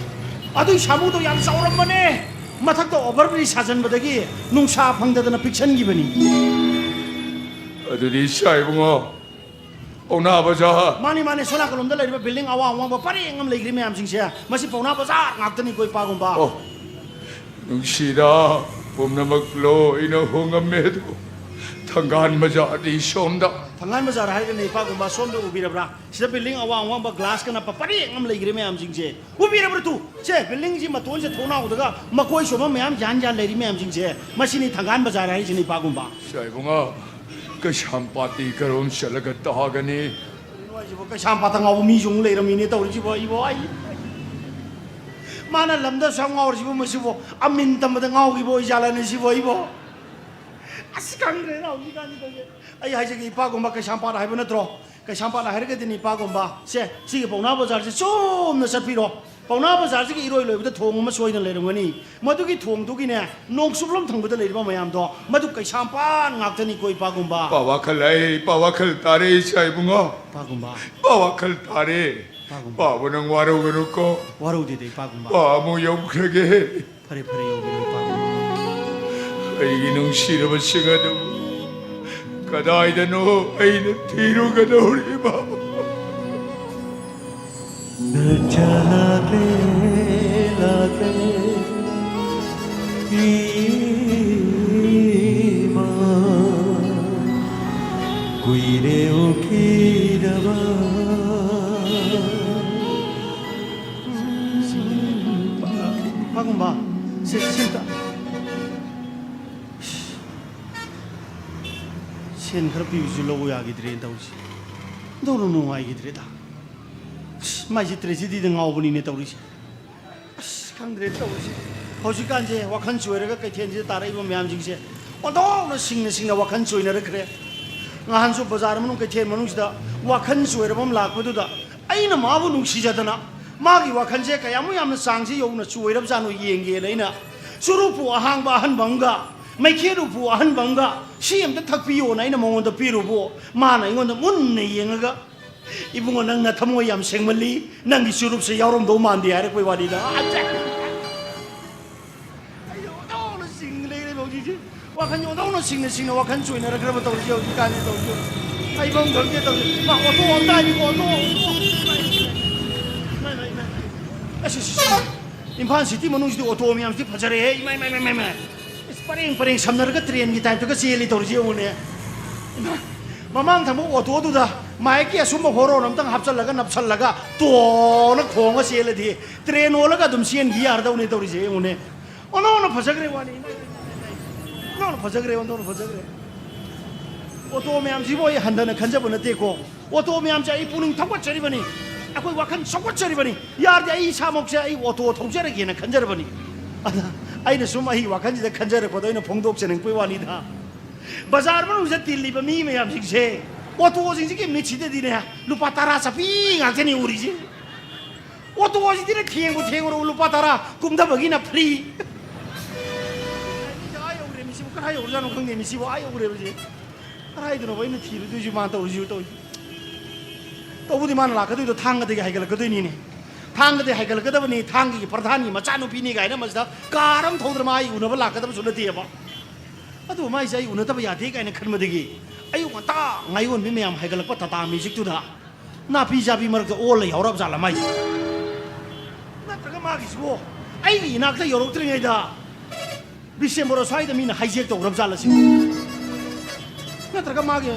ꯑꯗꯨꯒꯤ ꯁꯥꯃꯨꯗꯣ ꯌꯥꯝ ꯆꯥꯎꯔꯝꯕꯅꯦ꯫ ꯃꯊꯛꯇ ꯑꯣꯚꯔ ꯕ꯭ꯔꯤꯖ ꯁꯥꯖꯟꯕꯗꯒꯤ ꯅꯨꯡꯁꯥ ꯐꯪꯗꯗꯅ ꯄꯤꯛꯁꯟꯈꯤꯕꯅꯤ꯫ ꯑꯗꯨꯗꯤ ꯏꯆꯥ ꯏꯕꯨꯡꯉꯣ, ꯄꯥꯎꯅꯥ ꯕꯖꯥꯔ꯫ ꯃꯥꯅꯤ, ꯃꯥꯅꯤ, ꯁꯣꯝ ꯅꯥꯀꯜꯂꯣꯝꯗ ꯂꯩꯔꯤꯕ ꯕꯤꯜꯗꯤꯡ ꯑꯋꯥꯡ ꯑꯋꯥꯡꯕ ꯄꯔꯦꯡ ꯑꯃ ꯂꯩꯈ꯭ꯔꯤ ꯃꯌꯥꯝꯁꯤꯡꯁꯦ, ꯃꯁꯤ ꯄꯥꯎꯅꯥ ꯕꯖꯥꯔ ꯉꯥꯛꯇꯅꯤꯀꯣ ꯏꯄꯥꯒꯨꯝꯕ꯫ ꯑꯣ, ꯅꯨꯡꯁꯤꯗ, ꯄꯨꯝꯅꯃꯛ ꯂꯣꯏꯅ ꯍꯣꯡꯉꯝꯃꯦ ꯑꯗꯨ ꯊꯪꯒꯥꯜ ꯕꯖꯥꯔꯗꯤ ꯁꯣꯝꯗ꯫ ꯊꯪꯒꯥꯜ ꯕꯖꯥꯔ ꯍꯥꯏꯔꯒꯅꯦ ꯏꯄꯥꯒꯨꯝꯕ, ꯁꯣꯝꯗ ꯎꯕꯤꯔꯕ꯭ꯔꯥ? ꯁꯤꯗ ꯕꯤꯜꯗꯤꯡ ꯑꯋꯥꯡ ꯑꯋꯥꯡꯕ ꯒ꯭ꯂꯥꯁꯀ ꯅꯞꯄ ꯄꯔꯦꯡ ꯑꯃ ꯂꯩꯈ꯭ꯔꯦ ꯃꯌꯥꯝꯁꯤꯡꯁꯦ꯫ ꯎꯕꯤꯔꯕ꯭ꯔꯥ ꯇꯨ? ꯁꯦ, ꯕꯤꯜꯗꯤꯡꯁꯤ ꯃꯇꯣꯟꯁꯦ ꯊꯣꯡꯅꯥꯎꯗꯒ ꯃꯀꯣꯏ ꯁꯣꯝꯕ ꯃꯌꯥꯝ ꯌꯥꯟ ꯌꯥꯟ ꯂꯩꯔꯤ ꯃꯌꯥꯝꯁꯤꯡꯁꯦ, ꯃꯁꯤꯅꯤ ꯊꯪꯒꯥꯜ ꯕꯖꯥꯔ ꯍꯥꯏꯔꯤꯁꯤꯅꯤ ꯏꯄꯥꯒꯨꯝꯕ꯫ ꯁꯦ, ꯏꯕꯨꯡꯉꯣ, ꯀꯩꯁꯥꯝꯄꯥꯠꯇꯤ ꯀꯔꯣꯝ ꯆꯠꯂꯒ ꯇꯥꯒꯅꯤ? ꯀꯩꯅꯣ ꯍꯥꯏꯁꯤꯕꯣ? ꯀꯩꯁꯥꯝꯄꯥꯠꯇ ꯉꯥꯎꯕ ꯃꯤꯁꯨ ꯑꯃꯨꯛ ꯂꯩꯔꯝꯃꯤꯅꯦ ꯇꯧꯔꯤꯁꯤꯕꯣ, ꯑꯩꯕꯣ, ꯑꯩ꯫ ꯃꯥꯅ ꯂꯝꯗ ꯑꯁꯨꯛ ꯌꯥꯝ ꯉꯥꯎꯔꯤꯁꯤꯕꯣ, ꯃꯁꯤꯕꯣ ꯑꯃꯤꯟ ꯇꯝꯕꯗ ꯉꯥꯎꯈꯤꯕ ꯑꯣꯏꯖꯥꯠꯂꯅꯦ ꯁꯤꯕꯣ, ꯑꯩꯕꯣ? ꯑꯁ, ꯈꯪꯗ꯭ꯔꯦꯗ ꯍꯧꯖꯤꯛꯀꯥꯟꯁꯤ ꯇꯧꯔꯤꯁꯦ꯫ ꯑꯩ ꯍꯥꯏꯖꯒꯦ, ꯏꯄꯥꯒꯨꯝꯕ ꯀꯩꯁꯥꯝꯄꯥꯠ ꯍꯥꯏꯕ ꯅꯠꯇ꯭ꯔꯣ? ꯀꯩꯁꯥꯝꯄꯥꯠ ꯍꯥꯏꯔꯒꯗꯤꯅꯦ ꯏꯄꯥꯒꯨꯝꯕ, ꯁꯦ, ꯁꯤꯒꯤ ꯄꯥꯎꯅꯥ ꯕꯖꯥꯔꯁꯦ ꯆꯨꯝꯅ ꯆꯠꯄꯤꯔꯣ꯫ ꯄꯥꯎꯅꯥ ꯕꯖꯥꯔꯁꯤꯒꯤ ꯏꯔꯣꯏ ꯂꯣꯏꯕꯗ ꯊꯣꯡ ꯑꯃ ꯁꯣꯏꯅ ꯂꯩꯔꯝꯒꯅꯤ꯫ ꯃꯗꯨꯒꯤ ꯊꯣꯡꯗꯨꯒꯤꯅꯦ, ꯅꯣꯡꯆꯨꯞꯂꯣꯝ ꯊꯪꯕꯗ ꯂꯩꯔꯤꯕ ꯃꯌꯥꯝꯗꯣ, ꯃꯗꯨ ꯀꯩꯁꯥꯝꯄꯥꯠ ꯉꯥꯛꯇꯅꯤꯀꯣ ꯏꯄꯥꯒꯨꯝꯕ꯫ ꯄꯥ ꯋꯥꯈꯜ, ꯑꯩ ꯄꯥ ꯋꯥꯈꯜ ꯇꯥꯔꯦ ꯏꯆꯥ ꯏꯕꯨꯡꯉꯣ꯫ ꯏꯄꯥꯒꯨꯝꯕ꯫ ꯄꯥ ꯋꯥꯈꯜ ꯇꯥꯔꯦ꯫ ꯏꯄꯥꯒꯨꯝꯕ꯫ ꯄꯥꯕ ꯅꯪ ꯋꯥꯔꯧꯒꯅꯨꯀꯣ꯫ ꯋꯥꯔꯧꯗꯦꯗ ꯏꯄꯥꯒꯨꯝꯕ꯫ ꯄꯥ ꯑꯃꯨꯛ ꯌꯧꯈ꯭ꯔꯒꯦ꯫ ꯐꯔꯦ, ꯐꯔꯦ, ꯌꯧꯕꯤꯔꯣ ꯏꯄꯥꯒꯨꯝꯕ꯫ ꯑꯩꯒꯤ ꯅꯨꯡꯁꯤꯔꯕꯁꯤꯡ ꯑꯗꯨ ꯀꯗꯥꯏꯗꯅꯣ ꯑꯩꯅ ꯊꯤꯔꯨꯒꯗꯧꯔꯤꯕ? ꯅꯆꯥ ꯂꯥꯛꯂꯦ, ꯂꯥꯛꯂꯦ꯫ ꯏꯃꯥ, ꯀꯨꯏꯔꯦ ꯎꯈꯤꯗꯕ꯫ ꯐꯥꯒꯨꯝꯕ, ꯁꯦ, ꯁꯤꯝꯇ꯫ ꯁꯦꯟ ꯈꯔ ꯄꯤꯕꯁꯨ ꯂꯧꯕ ꯌꯥꯈꯤꯗ꯭ꯔꯦꯅ ꯇꯧꯔꯤꯁꯦ꯫ ꯑꯣꯟꯊꯣꯛꯅ ꯅꯨꯡꯉꯥꯏꯈꯤꯗ꯭ꯔꯦꯗ꯫ ꯑꯁ, ꯃꯥꯏꯁꯦ tragedy ꯗ ꯉꯥꯎꯕꯅꯤꯅꯦ ꯇꯧꯔꯤꯁꯦ꯫ ꯑꯁ, ꯈꯪꯗ꯭ꯔꯦ ꯇꯧꯔꯤꯁꯦ꯫ ꯍꯧꯖꯤꯛꯀꯥꯟꯁꯦ ꯋꯥꯈꯜ ꯆꯣꯏꯔꯒ ꯀꯩꯊꯦꯜꯁꯤꯗ ꯇꯥꯔꯛꯏꯕ ꯃꯌꯥꯝꯁꯤꯡꯁꯦ ꯑꯣꯟꯊꯣꯛꯅ ꯁꯤꯡꯅ ꯁꯤꯡꯅ ꯋꯥꯈꯜ ꯆꯣꯏꯅꯔꯛꯈ꯭ꯔꯦ꯫ ꯅꯍꯥꯟꯁꯨ ꯕꯖꯥꯔ ꯃꯅꯨꯡ, ꯀꯩꯊꯦꯜ ꯃꯅꯨꯡꯁꯤꯗ ꯋꯥꯈꯜ ꯆꯣꯏꯔꯕ ꯑꯃ ꯂꯥꯛꯄꯗꯨꯗ ꯑꯩꯅ ꯃꯥꯕꯨ ꯅꯨꯡꯁꯤꯖꯗꯅ ꯃꯥꯒꯤ ꯋꯥꯈꯜꯁꯦ ꯀꯌꯥꯃꯨꯛ ꯌꯥꯝꯅ ꯆꯥꯡꯁꯦ ꯌꯧꯅ ꯆꯣꯏꯔꯕꯖꯥꯠꯅꯣ ꯌꯦꯡꯒꯦꯅ ꯑꯩꯅ ꯆꯨꯔꯨꯞꯄꯨ ꯑꯍꯥꯡꯕ ꯑꯍꯟꯕ ꯑꯃꯒ ꯃꯩꯈꯦꯠ ꯎꯄꯨ ꯑꯍꯟꯕ ꯑꯃꯒ ꯁꯤ ꯑꯝꯇ ꯊꯛꯄꯤꯌꯣꯅ ꯑꯩꯅ ꯃꯉꯣꯟꯗ ꯄꯤꯔꯨꯕꯨ, ꯃꯥꯅ ꯑꯩꯉꯣꯟꯗ ꯃꯨꯟꯅ ꯌꯦꯡꯉꯒ, "ꯏꯕꯨꯡꯉꯣ, ꯅꯪ ꯅꯊꯃꯣꯏ ꯌꯥꯝ ꯁꯦꯡꯃꯜꯂꯤ, ꯅꯪꯒꯤ ꯆꯨꯔꯨꯞꯁꯦ ꯌꯥꯎꯔꯝꯗꯧ ꯃꯥꯟꯗꯦ" ꯍꯥꯏꯔꯛꯄꯩ ꯋꯥꯅꯤꯗ꯫ ꯑꯩꯁꯦ ꯑꯣꯟꯊꯣꯛꯅ ꯁꯤꯡ ꯂꯩꯔꯦ ꯍꯧꯖꯤꯛꯁꯦ꯫ ꯋꯥꯈꯜꯁꯦ ꯑꯣꯟꯊꯣꯛꯅ ꯁꯤꯡꯅ ꯁꯤꯡꯅ ꯋꯥꯈꯜ ꯆꯣꯏꯅꯔꯛꯈ꯭ꯔꯕ ꯇꯧꯔꯤꯁꯦ ꯍꯧꯖꯤꯛꯀꯥꯟꯁꯦ ꯇꯧꯔꯤꯁꯦ꯫ ꯑꯩ ꯐꯝ ꯈꯪꯗꯦ ꯇꯧꯔꯤꯁꯦ꯫ ꯃꯥ ꯑꯣꯇꯣ ꯑꯝꯇ ꯍꯥꯏꯕꯤꯀꯣ, ꯑꯣꯇꯣ, ꯑꯣꯇꯣ꯫ ꯏꯃꯥꯏ, ꯏꯃꯥꯏ, ꯏꯃꯥꯏ, ꯏꯃꯥꯏ꯫ ꯑꯁ, ꯑꯁ, ꯑꯁ꯫ ꯏꯝꯐꯥꯜ ꯁꯤꯇꯤ ꯃꯅꯨꯡꯁꯤꯗꯤ ꯑꯣꯇꯣ ꯃꯌꯥꯝꯁꯤꯗꯤ ꯐꯖꯔꯦꯍꯦ꯫ ꯏꯃꯥꯏ, ꯏꯃꯥꯏ, ꯏꯃꯥꯏ, ꯏꯃꯥꯏ, ꯏꯃꯥꯏ꯫ ꯑꯁ, ꯄꯔꯦꯡ ꯄꯔꯦꯡ ꯁꯝꯅꯔꯒ ꯇ꯭ꯔꯦꯟꯒꯤ ꯇꯥꯏꯞꯇꯒ ꯆꯦꯜꯂꯤ ꯇꯧꯔꯤꯁꯦ ꯌꯦꯡꯉꯨꯅꯦ꯫ ꯏꯃꯥ, ꯃꯃꯥꯡ ꯊꯪꯕ ꯑꯣꯇꯣꯗꯨꯗ ꯃꯥꯏꯛꯀꯤ ꯑꯁꯨꯝꯕ ꯍꯣꯔꯣꯟ ꯑꯝꯇꯪ ꯍꯥꯞꯆꯜꯂꯒ ꯅꯞꯁꯜꯂꯒ ꯇꯣꯅ ꯈꯣꯡꯉ ꯆꯦꯜꯂꯗꯤ ꯇ꯭ꯔꯦꯟ ꯑꯣꯜꯂꯒ ꯑꯗꯨꯝ ꯆꯦꯟꯈꯤ ꯌꯥꯔꯗꯧꯅꯦ ꯇꯧꯔꯤꯁꯦ ꯌꯦꯡꯉꯨꯅꯦ꯫ ꯑꯣꯟꯊꯣꯛꯅ ꯐꯖꯈ꯭ꯔꯦ ꯋꯥꯅꯤ꯫ ꯑꯣꯟꯊꯣꯛꯅ ꯐꯖꯈ꯭ꯔꯦ, ꯑꯣꯟꯊꯣꯛꯅ ꯐꯖꯈ꯭ꯔꯦ꯫ ꯑꯣꯇꯣ ꯃꯌꯥꯝꯁꯤꯕꯨ ꯑꯩ ꯍꯟꯊꯅ ꯈꯟꯖꯕ ꯅꯠꯇꯦꯀꯣ꯫ ꯑꯣꯇꯣ ꯃꯌꯥꯝꯁꯦ ꯑꯩ ꯄꯨꯛꯅꯤꯡ ꯊꯧꯒꯠꯆꯔꯤꯕꯅꯤ, ꯑꯩꯈꯣꯏ ꯋꯥꯈꯜ ꯆꯥꯎꯈꯠꯆꯔꯤꯕꯅꯤ꯫ ꯌꯥꯔꯗꯤ ꯑꯩ ꯏꯁꯥꯃꯛꯁꯦ ꯑꯩ ꯑꯣꯇꯣ ꯊꯧꯖꯔꯒꯦꯅ ꯈꯟꯖꯔꯕꯅꯤ꯫ ꯑꯗ ꯑꯩꯅ ꯁꯨꯝ ꯑꯩ ꯋꯥꯈꯜꯁꯤꯗ ꯈꯟꯖꯔꯛꯄꯗꯣ ꯑꯩꯅ ꯐꯣꯡꯗꯣꯛꯆꯅꯤꯡꯕꯒꯤ ꯋꯥꯅꯤꯗ꯫ ꯕꯖꯥꯔ ꯃꯅꯨꯡꯁꯤꯗ ꯇꯤꯜꯂꯤꯕ ꯃꯤ ꯃꯌꯥꯝꯁꯤꯡꯁꯦ, ꯑꯣꯇꯣꯁꯤꯡꯁꯤꯒꯤ ꯃꯤꯠꯁꯤꯗꯗꯤꯅꯦ, ꯂꯨꯄꯥ ꯇꯔꯥ ꯆꯠꯄꯤ ꯉꯥꯛꯇꯅꯤ ꯎꯔꯤꯁꯦ꯫ ꯑꯣꯇꯣꯁꯤꯗꯤꯅꯦ, ꯊꯦꯡꯕꯨ ꯊꯦꯡꯉꯨꯔꯕ ꯂꯨꯄꯥ ꯇꯔꯥ, ꯀꯨꯝꯊꯕꯒꯤꯅ free꯫ ꯃꯤꯁꯦ ꯑꯥ ꯌꯧꯈ꯭ꯔꯦ, ꯃꯤꯁꯤꯕꯨ ꯀꯗꯥꯏ ꯌꯧꯔꯖꯥꯠꯅꯣ ꯈꯪꯗꯦ, ꯃꯤꯁꯤꯕꯨ ꯑꯥ ꯌꯧꯈ꯭ꯔꯦꯕꯁꯦ꯫ ꯀꯗꯥꯏꯗꯅꯣꯕ ꯑꯩꯅ ꯊꯤꯔꯨꯗꯣꯏꯁꯤ, ꯃꯥꯅ ꯇꯧꯔꯤꯁꯤꯕꯨ ꯇꯧꯔꯤꯁꯤ꯫ ꯇꯧꯕꯨꯗꯤ ꯃꯥꯅ ꯂꯥꯛꯀꯗꯣꯏꯗꯣ ꯊꯥꯡꯒꯗꯒꯤ ꯍꯥꯏꯒꯠꯂꯛꯀꯗꯣꯏꯅꯤꯅꯦ꯫ ꯊꯥꯡꯒꯗꯒꯤ ꯍꯥꯏꯒꯠꯂꯛꯀꯗꯕꯅꯤ, ꯊꯥꯡꯒꯒꯤ ꯄ꯭ꯔꯙꯥꯟꯒꯤ ꯃꯆꯥꯅꯨꯄꯤꯅꯤ ꯀꯥꯏꯅ ꯃꯁꯤꯗ ꯀꯥꯔ ꯑꯃ ꯊꯧꯗꯅ ꯃꯥ ꯑꯩ ꯎꯅꯕ ꯂꯥꯛꯀꯗꯕꯁꯨ ꯅꯠꯇꯦꯕ꯫ ꯑꯗꯨ ꯃꯥꯏꯁꯦ ꯑꯩ ꯎꯅꯗꯕ ꯌꯥꯗꯦ ꯀꯥꯏꯅ ꯈꯟꯕꯗꯒꯤ ꯑꯌꯨꯛ ꯉꯟꯇꯥ ꯉꯥꯏꯌꯣꯟꯕꯤ ꯃꯌꯥꯝ ꯍꯥꯏꯒꯠꯂꯛꯄ ꯇꯥꯇꯥ ꯃꯦꯖꯤꯛꯇꯨꯗ ꯅꯥꯄꯤ ꯆꯥꯕꯤ ꯃꯔꯛꯇ ꯑꯣꯜꯂ ꯌꯥꯎꯔꯕ ꯖꯥꯠꯂ ꯃꯥꯏꯁꯦ? ꯅꯠꯇ꯭ꯔꯒ ꯃꯥꯒꯤꯁꯤꯕꯣ ꯑꯩꯒꯤ ꯏꯅꯥꯛꯇ ꯌꯧꯔꯛꯇ꯭ꯔꯤꯉꯩꯗ ꯕꯤꯁꯦꯝꯄꯨꯔ ꯑꯁ꯭ꯋꯥꯏꯗ ꯃꯤꯅ hijack ꯇꯧꯈ꯭ꯔꯕ ꯖꯥꯠꯂ ꯁꯤ? ꯅꯠꯇ꯭ꯔꯒ ꯃꯥꯒꯤ,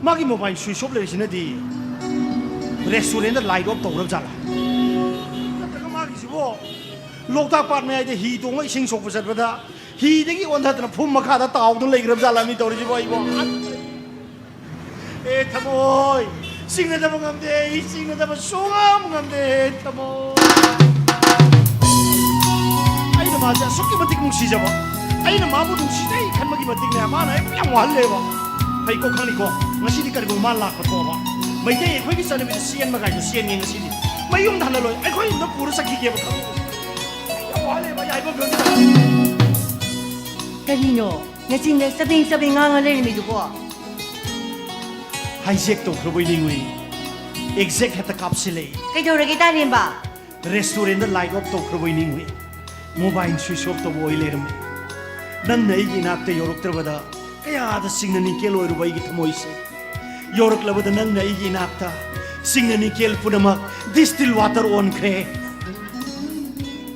ꯃꯥꯒꯤ mobile switch off ꯂꯩꯔꯤꯁꯤꯅꯗꯤ restaurant ꯗ light off ꯇꯧꯈ꯭ꯔꯕ ꯖꯥꯠꯂ? ꯅꯠꯇ꯭ꯔꯒ ꯃꯥꯒꯤꯁꯤꯕꯣ ꯂꯣꯛꯇꯥꯛ ꯄꯥꯠ ꯃꯌꯥꯏꯗ ꯍꯤ ꯇꯣꯡꯉ ꯏꯁꯤꯡ ꯁꯣꯛꯄ ꯆꯠꯄꯗ ꯍꯤꯗꯒꯤ ꯑꯣꯟꯊꯗꯅ ꯐꯨꯝ ꯃꯈꯥꯗ ꯇꯥꯎꯗꯨꯅ ꯂꯩꯈ꯭ꯔꯕ ꯖꯥꯠꯂ ꯃꯤ ꯇꯧꯔꯤꯁꯤꯕꯣ? ꯑꯩꯕꯣ, ꯑꯦ ꯊꯃꯣꯏ, ꯆꯤꯡꯅꯗꯕ ꯉꯝꯗꯦ, ꯑꯩ ꯆꯤꯡꯅꯗꯕ ꯁꯨꯡꯉꯝ ꯉꯝꯗꯦ, ꯊꯃꯣꯏ꯫ ꯑꯩꯅ ꯃꯥꯁꯦ ꯑꯁꯨꯛꯀꯤ ꯃꯇꯤꯛ ꯅꯨꯡꯁꯤꯖꯕ, ꯑꯩꯅ ꯃꯥꯕꯨ ꯅꯨꯡꯁꯤꯖꯩ ꯈꯟꯕꯒꯤ ꯃꯇꯤꯛꯅꯦ ꯃꯥꯅ ꯑꯩꯕꯨ ꯌꯥꯝ ꯋꯥꯍꯜꯂꯦꯕ꯫ ꯐꯩꯀꯣ, ꯈꯪꯅꯤꯀꯣ, ꯉꯁꯤꯗꯤ ꯀꯔꯤꯒꯨꯝꯕ ꯃꯥ ꯂꯥꯛꯄ ꯊꯣꯛꯑꯕ, ꯃꯩꯇꯩ ꯑꯩꯈꯣꯏꯒꯤ ꯆꯠꯅꯕꯤꯗ ꯆꯦꯟꯕ ꯀꯥꯏꯗꯣ ꯆꯦꯟꯒꯦ ꯉꯁꯤꯗꯤ꯫ ꯃꯌꯨꯝꯗ ꯍꯜꯂꯂꯣꯏ, ꯑꯩꯈꯣꯏ ꯌꯨꯝꯗ ꯄꯨꯔ ꯆꯠꯈꯤꯒꯦꯕ, ꯈꯪꯉꯤꯀꯣ꯫ ꯑꯩ ꯌꯥꯝ ꯋꯥꯍꯜꯂꯦꯕ, ꯑꯩ ꯍꯥꯏꯐꯝ ꯈꯪꯗꯦ꯫ ꯀꯔꯤꯅꯣ ꯅꯆꯤꯟꯗ ꯆꯕꯦꯡ ꯆꯕꯦꯡ ꯉꯥꯡꯉ ꯂꯩꯔꯝꯃꯤꯗꯨꯕꯣ? Hijack ꯇꯧꯈ꯭ꯔꯕꯣꯏ ꯅꯤꯡꯉꯨꯏ꯫ Exact ꯍꯦꯛꯇ ꯀꯥꯞꯁꯤꯜꯂꯛꯏ꯫ ꯀꯩꯗꯧꯔꯒꯦ ꯇꯥꯂꯦꯝꯕ? Restaurant ꯗ light off ꯇꯧꯈ꯭ꯔꯕꯣꯏ ꯅꯤꯡꯉꯨꯏ꯫ Mobile switch off ꯇꯧꯕ ꯑꯣꯏ ꯂꯩꯔꯝꯃꯤ꯫ ꯅꯪꯅ ꯑꯩꯒꯤ ꯏꯅꯥꯛꯇ ꯌꯧꯔꯛꯇ꯭ꯔꯕꯗ ꯀꯌꯥꯗ ꯆꯤꯡꯅ ꯅꯤꯡꯀꯦꯜ ꯑꯣꯏꯔꯨꯕ ꯑꯩꯒꯤ ꯊꯃꯣꯏꯁꯦ꯫ ꯌꯧꯔꯛꯂꯕꯗ ꯅꯪꯅ ꯑꯩꯒꯤ ꯏꯅꯥꯛꯇ ꯆꯤꯡꯅ ꯅꯤꯡꯀꯦꯜ ꯄꯨꯝꯅꯃꯛ distilled water ꯑꯣꯟꯈ꯭ꯔꯦ꯫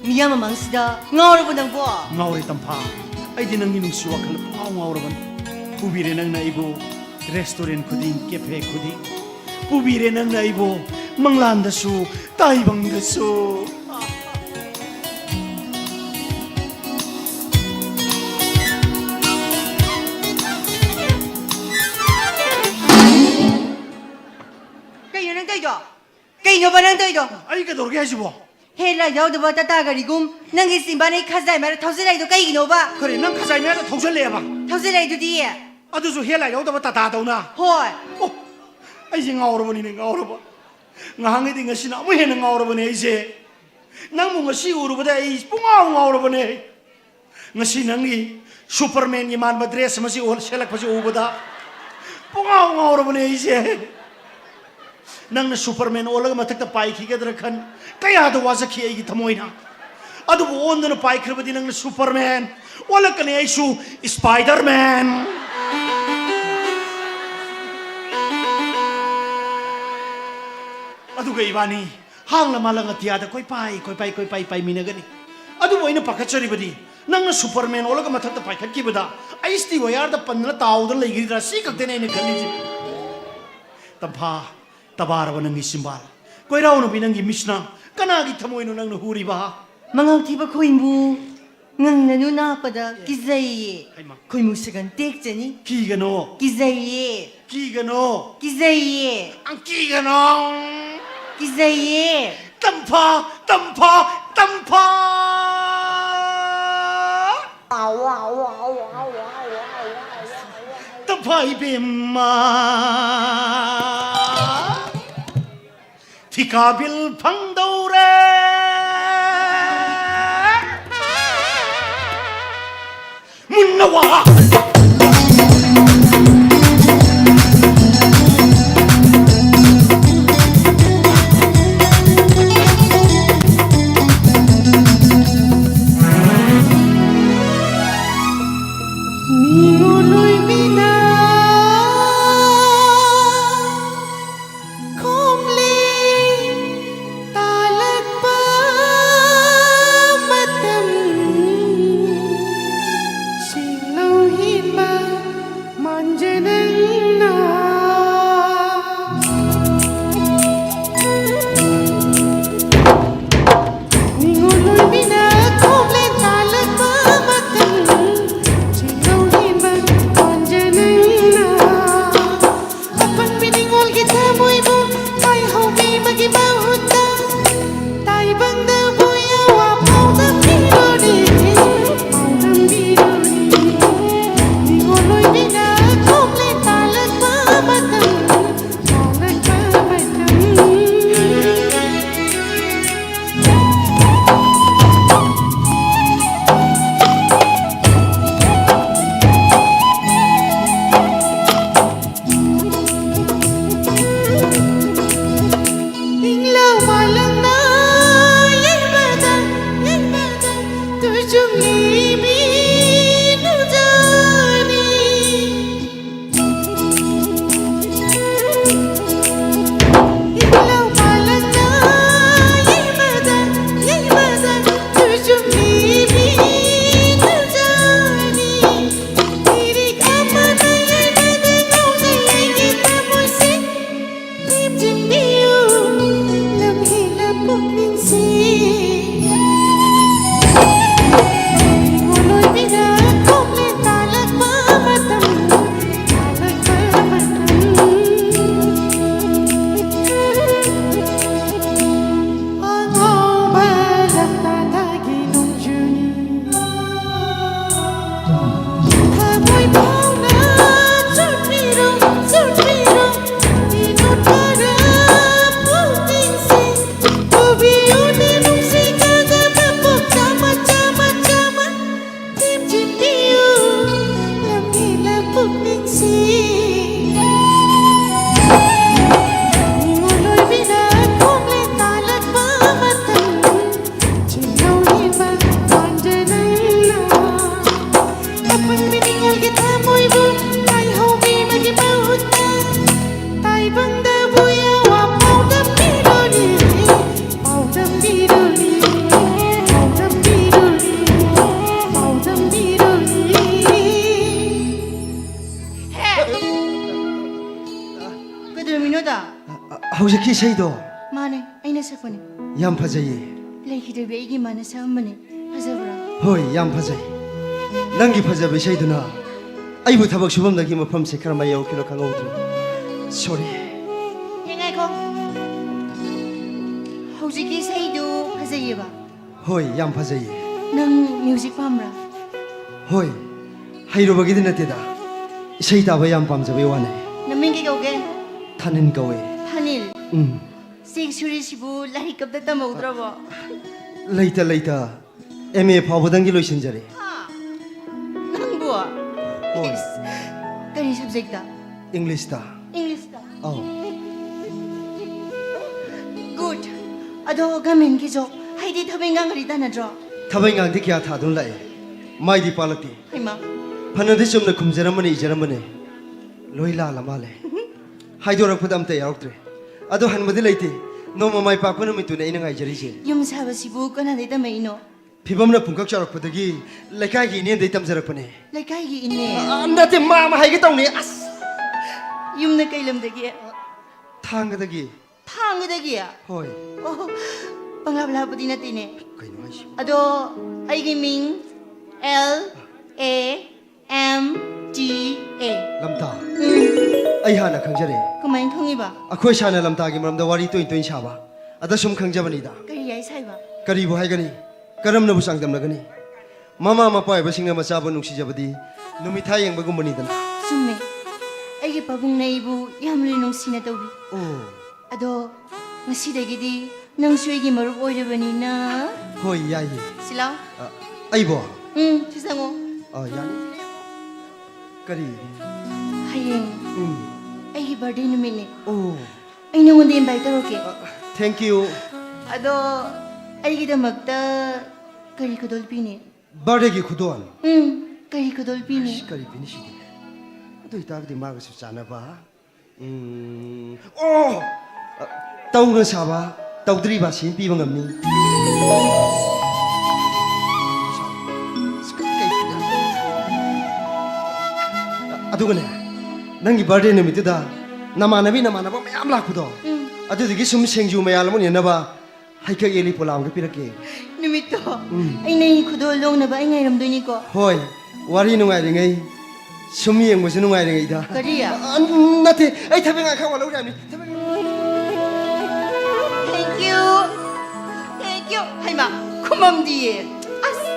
ꯃꯤꯌꯥꯝ ꯃꯃꯥꯡꯁꯤꯗ ꯉꯥꯎꯔꯕꯣ ꯅꯪꯕꯣ? ꯉꯥꯎꯔꯦ ꯇꯝꯐꯥ, ꯑꯩꯗꯤ ꯅꯪꯒꯤ ꯅꯨꯡꯁꯤ ꯋꯥꯈꯜ ꯄꯨꯡꯉꯥꯎ ꯉꯥꯎꯔꯕꯅꯤ꯫ ꯄꯨꯕꯤꯔꯦ ꯅꯪꯅ ꯑꯩꯕꯨ restaurant ꯈꯨꯗꯤꯡ, cafe ꯈꯨꯗꯤꯡ꯫ ꯄꯨꯕꯤꯔꯦ ꯅꯪꯅ ꯑꯩꯕꯨ ꯃꯪꯂꯥꯟꯗꯁꯨ, ꯇꯥꯏꯕꯪꯗꯁꯨ꯫ ꯀꯩꯅꯣ ꯅꯪ ꯇꯧꯔꯤꯗꯣ? ꯀꯩꯅꯣꯕ ꯅꯪ ꯇꯧꯔꯤꯗꯣ? ꯑꯩ ꯀꯩꯗꯧꯔꯒꯦ ꯍꯥꯏꯁꯤꯕꯣ? Headlight ꯌꯥꯎꯗꯕ ꯇꯥꯇꯥ ꯒꯥꯔꯤꯒꯨꯝ ꯅꯪꯒꯤ ꯆꯤꯝꯕꯥꯟ ꯑꯩ ꯈꯖꯥꯏ ꯃꯌꯥꯗ ꯊꯧꯖꯤꯜꯂꯛꯏꯗꯣ ꯀꯩꯒꯤꯅꯣꯕ? ꯀꯔꯤ, ꯅꯪ ꯈꯖꯥꯏ ꯃꯌꯥꯗ ꯊꯧꯖꯤꯜꯂꯛꯑꯦꯕ? ꯊꯧꯖꯤꯜꯂꯛꯏꯗꯨꯗꯤ꯫ ꯑꯗꯨꯁꯨ headlight ꯌꯥꯎꯗꯕ ꯇꯥꯇꯥꯗꯧꯅ? ꯍꯣꯏ꯫ ꯑꯣ, ꯑꯩꯁꯦ ꯉꯥꯎꯔꯕꯅꯤꯅꯦ, ꯉꯥꯎꯔꯕ꯫ ꯉꯍꯥꯟꯈꯩꯗꯤ ꯉꯁꯤꯅ ꯑꯃꯨꯛ ꯍꯦꯟꯅ ꯉꯥꯎꯔꯕꯅꯦ ꯑꯩꯁꯦ꯫ ꯅꯪꯕꯨ ꯉꯁꯤ ꯎꯔꯨꯕꯗ ꯑꯩ ꯄꯨꯡꯉꯥꯎ ꯉꯥꯎꯔꯕꯅꯦ꯫ ꯉꯁꯤ ꯅꯪꯒꯤ Superman ꯒꯤ ꯃꯥꯟꯕ dress ꯑꯃꯁꯤ ꯑꯣꯜ-, ꯁꯦꯠꯂꯛꯄꯁꯤ ꯎꯕꯗ ꯄꯨꯡꯉꯥꯎ ꯉꯥꯎꯔꯕꯅꯦ ꯑꯩꯁꯦ꯫ ꯅꯪꯅ Superman ꯑꯣꯜꯂꯒ ꯃꯊꯛꯇ ꯄꯥꯏꯈꯤꯒꯗ꯭ꯔꯥ ꯈꯟ ꯀꯌꯥꯗ ꯋꯥꯖꯈꯤ ꯑꯩꯒꯤ ꯊꯃꯣꯏꯅ꯫ ꯑꯗꯨꯕꯨ ꯑꯣꯟꯗꯨꯅ ꯄꯥꯏꯈ꯭ꯔꯕꯗꯤ ꯅꯪꯅ Superman ꯑꯣꯜꯂꯛꯀꯅꯤ, ꯑꯩꯁꯨ Spiderman꯫ ꯑꯗꯨꯒ ꯏꯕꯥꯅꯤ ꯍꯥꯡꯂ ꯃꯥꯂꯪ ꯑꯇꯤꯌꯥꯗ ꯀꯣꯏꯄꯥꯏ, ꯀꯣꯏꯄꯥꯏ, ꯀꯣꯏꯄꯥꯏ ꯄꯥꯏꯃꯤꯟꯅꯒꯅꯤ꯫ ꯑꯗꯨꯕꯨ ꯑꯩꯅ ꯄꯥꯈꯠꯆꯔꯤꯕꯗꯤ ꯅꯪꯅ ꯁꯨꯄꯔꯃꯦꯟ ꯑꯣꯜꯂꯒ ꯃꯊꯛꯇ ꯄꯥꯏꯈꯠꯈꯤꯕꯗ ꯑꯩꯁꯇꯤ ꯋꯥꯌꯔꯗ ꯄꯟꯗꯅ ꯇꯥꯎꯗꯅ ꯂꯩꯈꯤꯗ꯭ꯔꯥ? ꯁꯤ ꯈꯛꯇꯅꯦ ꯑꯩꯅ ꯈꯜꯂꯤꯁꯦ꯫ ꯇꯝꯐꯥ, ꯇꯕꯥꯔꯕ ꯅꯪꯒꯤ ꯆꯤꯝꯕꯥꯜ, ꯀꯣꯏꯔꯥꯎꯅꯕꯤ ꯅꯪꯒꯤ ꯃꯤꯠꯁꯤꯅ ꯀꯅꯥꯒꯤ ꯊꯃꯣꯏꯅꯣ ꯅꯪꯅ ꯍꯨꯔꯤꯕ? ꯃꯉꯥꯎ ꯊꯤꯕ ꯈꯣꯏꯃꯨ, ꯉꯪꯂꯅꯨ ꯅꯥꯞꯄꯗ ꯀꯤꯖꯩꯌꯦ꯫ ꯍꯩꯃꯥ꯫ ꯈꯣꯏꯃꯨ ꯁꯒꯟ ꯇꯦꯛꯆꯅꯤ꯫ ꯀꯤꯒꯅꯣ꯫ ꯀꯤꯖꯩꯌꯦ꯫ ꯀꯤꯒꯅꯣ꯫ ꯀꯤꯖꯩꯌꯦ꯫ ꯑꯪ ꯀꯤꯒꯅꯣ꯫ ꯀꯤꯖꯩꯌꯦ꯫ ꯇꯝꯐꯥ, ꯇꯝꯐꯥ, ꯇꯝꯐꯥ꯫ ꯇꯝꯐꯥ ꯏꯕꯦꯝꯃ꯫ ꯊꯤꯀꯥ ꯕꯤꯜ ꯐꯪꯗꯧꯔꯦ꯫ ꯃꯨꯟꯅ ꯋꯥ꯫ ꯃꯤꯑꯣꯏꯕꯤꯅ ꯈꯣꯝꯂꯤ ꯇꯥꯂꯛꯄ ꯃꯇꯝ ꯁꯤꯡꯂꯧ ꯍꯧꯖꯤꯛꯀꯤ ꯏꯁꯩꯗꯣ? ꯃꯥꯅꯦ, ꯑꯩꯅ ꯁꯛꯄꯅꯦ꯫ ꯌꯥꯝ ꯐꯖꯩꯌꯦ꯫ ꯂꯩꯈꯤꯗꯕꯤ ꯑꯩꯒꯤ ꯏꯃꯥꯅ ꯁꯛꯑꯝꯕꯅꯦ꯫ ꯐꯖꯕ꯭ꯔꯥ? ꯍꯣꯏ, ꯌꯥꯝ ꯐꯖꯩ꯫ ꯅꯪꯒꯤ ꯐꯖꯕ ꯏꯁꯩꯗꯨꯅ ꯑꯩꯕꯨ ꯊꯕꯛ ꯁꯨꯐꯝꯗꯒꯤ ꯃꯐꯝꯁꯦ ꯀꯔꯝꯕ ꯌꯧꯔꯛꯈꯤꯅꯣ ꯈꯪꯍꯧꯗ꯭ꯔꯦ꯫ ꯁꯣꯔꯤ꯫ ꯌꯦꯡꯉꯥꯏꯈꯣ꯫ ꯍꯧꯖꯤꯛꯀꯤ ꯏꯁꯩꯗꯨ ꯐꯖꯩꯌꯦꯕ? ꯍꯣꯏ, ꯌꯥꯝ ꯐꯖꯩꯌꯦ꯫ ꯅꯪ ꯃ꯭ꯌꯨꯖꯤꯛ ꯄꯥꯝꯕ꯭ꯔꯥ? ꯍꯣꯏ, ꯍꯩꯔꯨꯕꯒꯤꯗꯤ ꯅꯠꯇꯦꯗ, ꯏꯁꯩ ꯇꯥꯕ ꯌꯥꯝ ꯄꯥꯝꯖꯕꯩ ꯋꯥꯅꯦ꯫ ꯅꯃꯤꯡ ꯀꯩ ꯀꯧꯒꯦ? ꯊꯥꯅꯤꯜ ꯀꯧꯋꯦ꯫ ꯊꯥꯅꯤꯜ? ꯎꯝ꯫ ꯆꯦꯛ ꯁꯨꯔꯤꯁꯤꯕꯨ ꯂꯥꯏꯔꯤꯛ ꯑꯝꯇ ꯇꯝꯍꯧꯗ꯭ꯔꯕꯣ? ꯂꯩꯇ ꯂꯩꯇ ꯑꯦꯝ ꯑꯦ ꯐꯥꯎꯕꯗꯪꯒꯤ ꯂꯣꯏꯁꯤꯟꯖꯔꯦ꯫ ꯍꯥ? ꯅꯪꯕꯨ? ꯍꯣꯏ꯫ ꯏꯁ, ꯀꯔꯤ ꯁꯕꯖꯦꯛꯇ? ꯏꯪꯂꯤꯁꯇ꯫ ꯏꯪꯂꯤꯁꯇ? ꯑꯧ꯫ ꯒꯨꯗ꯫ ꯑꯗꯣ ꯒꯃꯦꯟꯒꯤ ꯖꯣꯕ ꯍꯥꯏꯗꯤ ꯊꯕꯛ ꯏꯪꯈꯥꯡꯒꯗꯤ ꯇꯥꯟꯅꯗ꯭ꯔꯣ? ꯊꯕꯛ ꯏꯪꯈꯥꯡꯗꯤ ꯀꯌꯥ ꯊꯥꯗꯨꯅ ꯂꯥꯛꯑꯦ, ꯃꯥꯏꯗꯤ ꯄꯥꯛꯂꯛꯇꯦ꯫ ꯍꯩꯃꯥ꯫ ꯐꯅꯗꯤ ꯆꯨꯝꯅ ꯈꯨꯝꯖꯔꯝꯕꯅꯤ, ꯏꯖꯔꯝꯕꯅꯤ, ꯂꯣꯏ ꯂꯥꯜꯂ ꯃꯥꯜꯂꯦ꯫ ꯍꯥꯏꯗꯣꯔꯛꯄꯗ ꯑꯝꯇ ꯌꯥꯎꯔꯛꯇ꯭ꯔꯦ꯫ ꯑꯗꯣ ꯍꯟꯕꯗꯤ ꯂꯩꯇꯦ꯫ ꯅꯣꯡꯃ ꯃꯥꯏ ꯄꯥꯛꯄ ꯅꯨꯃꯤꯠꯇꯨꯅꯦ ꯑꯩꯅ ꯉꯥꯏꯖꯔꯤꯁꯦ꯫ ꯌꯨꯝ ꯁꯥꯕꯁꯤꯕꯨ ꯀꯅꯥꯗꯩ ꯇꯝꯃꯛꯏꯅꯣ? ꯐꯤꯕꯝꯅ ꯄꯨꯡꯀꯛ ꯆꯥꯎꯔꯛꯄꯗꯒꯤ ꯂꯩꯀꯥꯏꯒꯤ ꯏꯅꯦꯗꯩ ꯇꯝꯖꯔꯛꯄꯅꯦ꯫ ꯂꯩꯀꯥꯏꯒꯤ ꯏꯅꯦ? ꯑ, ꯅꯠꯇꯦ, ꯃꯥ ꯑꯃ ꯍꯥꯏꯒꯦ ꯇꯧꯅꯤ꯫ ꯑꯁ! ꯌꯨꯝꯅ ꯀꯩ ꯂꯝꯗꯒꯤ? ꯊꯥꯡꯒꯗꯒꯤ꯫ ꯊꯥꯡꯒꯗꯒꯤ? ꯍꯣꯏ꯫ ꯑꯣ, ꯄꯪꯂꯥꯞ ꯂꯥꯞꯄꯗꯤ ꯅꯠꯇꯦꯅꯦ꯫ ꯀꯩꯅꯣ ꯍꯥꯏꯁꯤꯕꯣ? ꯑꯗꯣ ꯑꯩꯒꯤ ꯃꯤꯡ L A M T A꯫ ꯂꯝꯇꯥ꯫ ꯎꯝ꯫ ꯑꯩ ꯍꯥꯟꯅ ꯈꯪꯖꯔꯦ꯫ ꯀꯃꯥꯏꯅ ꯈꯪꯉꯤꯕ? ꯑꯩꯈꯣꯏ ꯁꯥꯏꯅ ꯂꯝꯇꯥꯒꯤ ꯃꯔꯝꯗ ꯋꯥꯔꯤ ꯇꯣꯏ ꯇꯣꯏꯅ ꯁꯥꯕ꯫ ꯑꯗ ꯁꯨꯝ ꯈꯪꯖꯕꯅꯤꯗ꯫ ꯀꯔꯤ ꯍꯥꯏ ꯁꯥꯏꯕ? ꯀꯔꯤꯕꯨ ꯍꯥꯏꯒꯅꯤ? ꯀꯔꯝꯅꯕꯨ ꯆꯥꯡꯗꯝꯅꯒꯅꯤ? ꯃꯃꯥ ꯃꯄꯥ ꯑꯣꯏꯕꯁꯤꯡꯅ ꯃꯆꯥꯕꯨ ꯅꯨꯡꯁꯤꯖꯕꯗꯤ ꯅꯨꯃꯤꯠ ꯊꯥ ꯌꯦꯡꯕꯒꯨꯝꯕꯅꯤꯗꯅ꯫ ꯆꯨꯝꯃꯦ꯫ ꯑꯩꯒꯤ ꯄꯥꯕꯨꯡꯅ ꯑꯩꯕꯨ ꯌꯥꯝꯅ ꯅꯨꯡꯁꯤꯅ ꯇꯧꯕꯤ꯫ ꯑꯣ꯫ ꯑꯗꯣ ꯉꯁꯤꯗꯒꯤꯗꯤ ꯅꯪꯁꯨ ꯑꯩꯒꯤ ꯃꯔꯨꯞ ꯑꯣꯏꯔꯕꯅꯤꯅ꯫ ꯍꯣꯏ, ꯌꯥꯏꯌꯦ꯫ ꯁꯤꯂꯥꯎ꯫ ꯑ, ꯑꯩꯕꯣ? ꯎꯝ, ꯁꯤ ꯆꯪꯉꯣ꯫ ꯑ, ꯌꯥꯅꯤ꯫ ꯀꯔꯤ? ꯍꯌꯦꯡ ꯎꯝ꯫ ꯑꯩꯒꯤ ꯕꯥꯔꯗꯦ ꯅꯨꯃꯤꯠꯅꯦ꯫ ꯑꯣ꯫ ꯑꯩ ꯅꯉꯣꯟꯗ ꯏꯟꯚꯥꯏꯠ ꯇꯧꯔꯛꯀꯦ꯫ ꯑ, thank you꯫ ꯑꯗꯣ ꯑꯩꯒꯤꯗꯃꯛꯇ ꯀꯔꯤ ꯈꯨꯗꯣꯜ ꯄꯤꯅꯤ? ꯕꯥꯔꯗꯦꯒꯤ ꯈꯨꯗꯣꯜ? ꯎꯝ, ꯀꯔꯤ ꯈꯨꯗꯣꯜ ꯄꯤꯅꯤ? ꯑꯁ, ꯀꯔꯤ ꯄꯤꯅꯤ ꯁꯤꯗꯤ? ꯑꯗꯨ ꯑꯣꯏꯇꯥꯔꯒꯗꯤ ꯃꯥꯒꯁꯨ ꯆꯥꯟꯅꯕ꯫ ꯎꯝ, ꯑꯣ! ꯇꯧꯅ ꯁꯥꯕ ꯇꯧꯗ꯭ꯔꯤꯕ ꯁꯤ ꯄꯤꯕ ꯉꯝꯅꯤ꯫ ꯑꯗꯨꯒꯅꯦ, ꯅꯪꯒꯤ ꯕꯥꯔꯗꯦ ꯅꯨꯃꯤꯠꯇꯨꯗ ꯅꯃꯥꯟꯅꯕꯤ ꯅꯃꯥꯟꯅꯕ ꯃꯌꯥꯝ ꯂꯥꯛꯄꯗꯣ, ꯎꯝ꯫ ꯑꯗꯨꯗꯨꯒꯤ ꯁꯨꯝ ꯁꯦꯡꯖꯨ ꯃꯌꯥꯜ ꯑꯃ ꯎꯅꯅꯕ ꯍꯩꯀꯛ ꯌꯦꯜꯂꯤ ꯄꯣꯂꯥ ꯑꯃꯒ ꯄꯤꯔꯛꯀꯦ꯫ ꯅꯨꯃꯤꯠꯇꯣ ꯎꯝ꯫ ꯑꯩ ꯅꯪꯒꯤ ꯈꯨꯗꯣꯜ ꯂꯣꯡꯅꯕ ꯑꯩ ꯉꯥꯏꯔꯝꯗꯣꯏꯅꯤꯀꯣ꯫ ꯍꯣꯏ, ꯋꯥꯔꯤ ꯅꯨꯡꯉꯥꯏꯔꯤꯉꯩ, ꯁꯨꯝ ꯌꯦꯡꯕꯁꯨ ꯅꯨꯡꯉꯥꯏꯔꯤꯉꯩꯗ꯫ ꯀꯔꯤ? ꯑ, ꯅꯠꯇꯦ, ꯑꯩ ꯊꯕꯛ ꯏꯪꯈꯥꯡ ꯈꯔ ꯋꯥꯠꯍꯧꯔꯤ ꯍꯥꯏꯕꯅꯤ꯫ ꯊꯕꯛ Thank you. Thank you. ꯍꯩꯃꯥ, ꯈꯨꯃꯝꯗꯤꯌꯦ꯫ ꯑꯁ꯫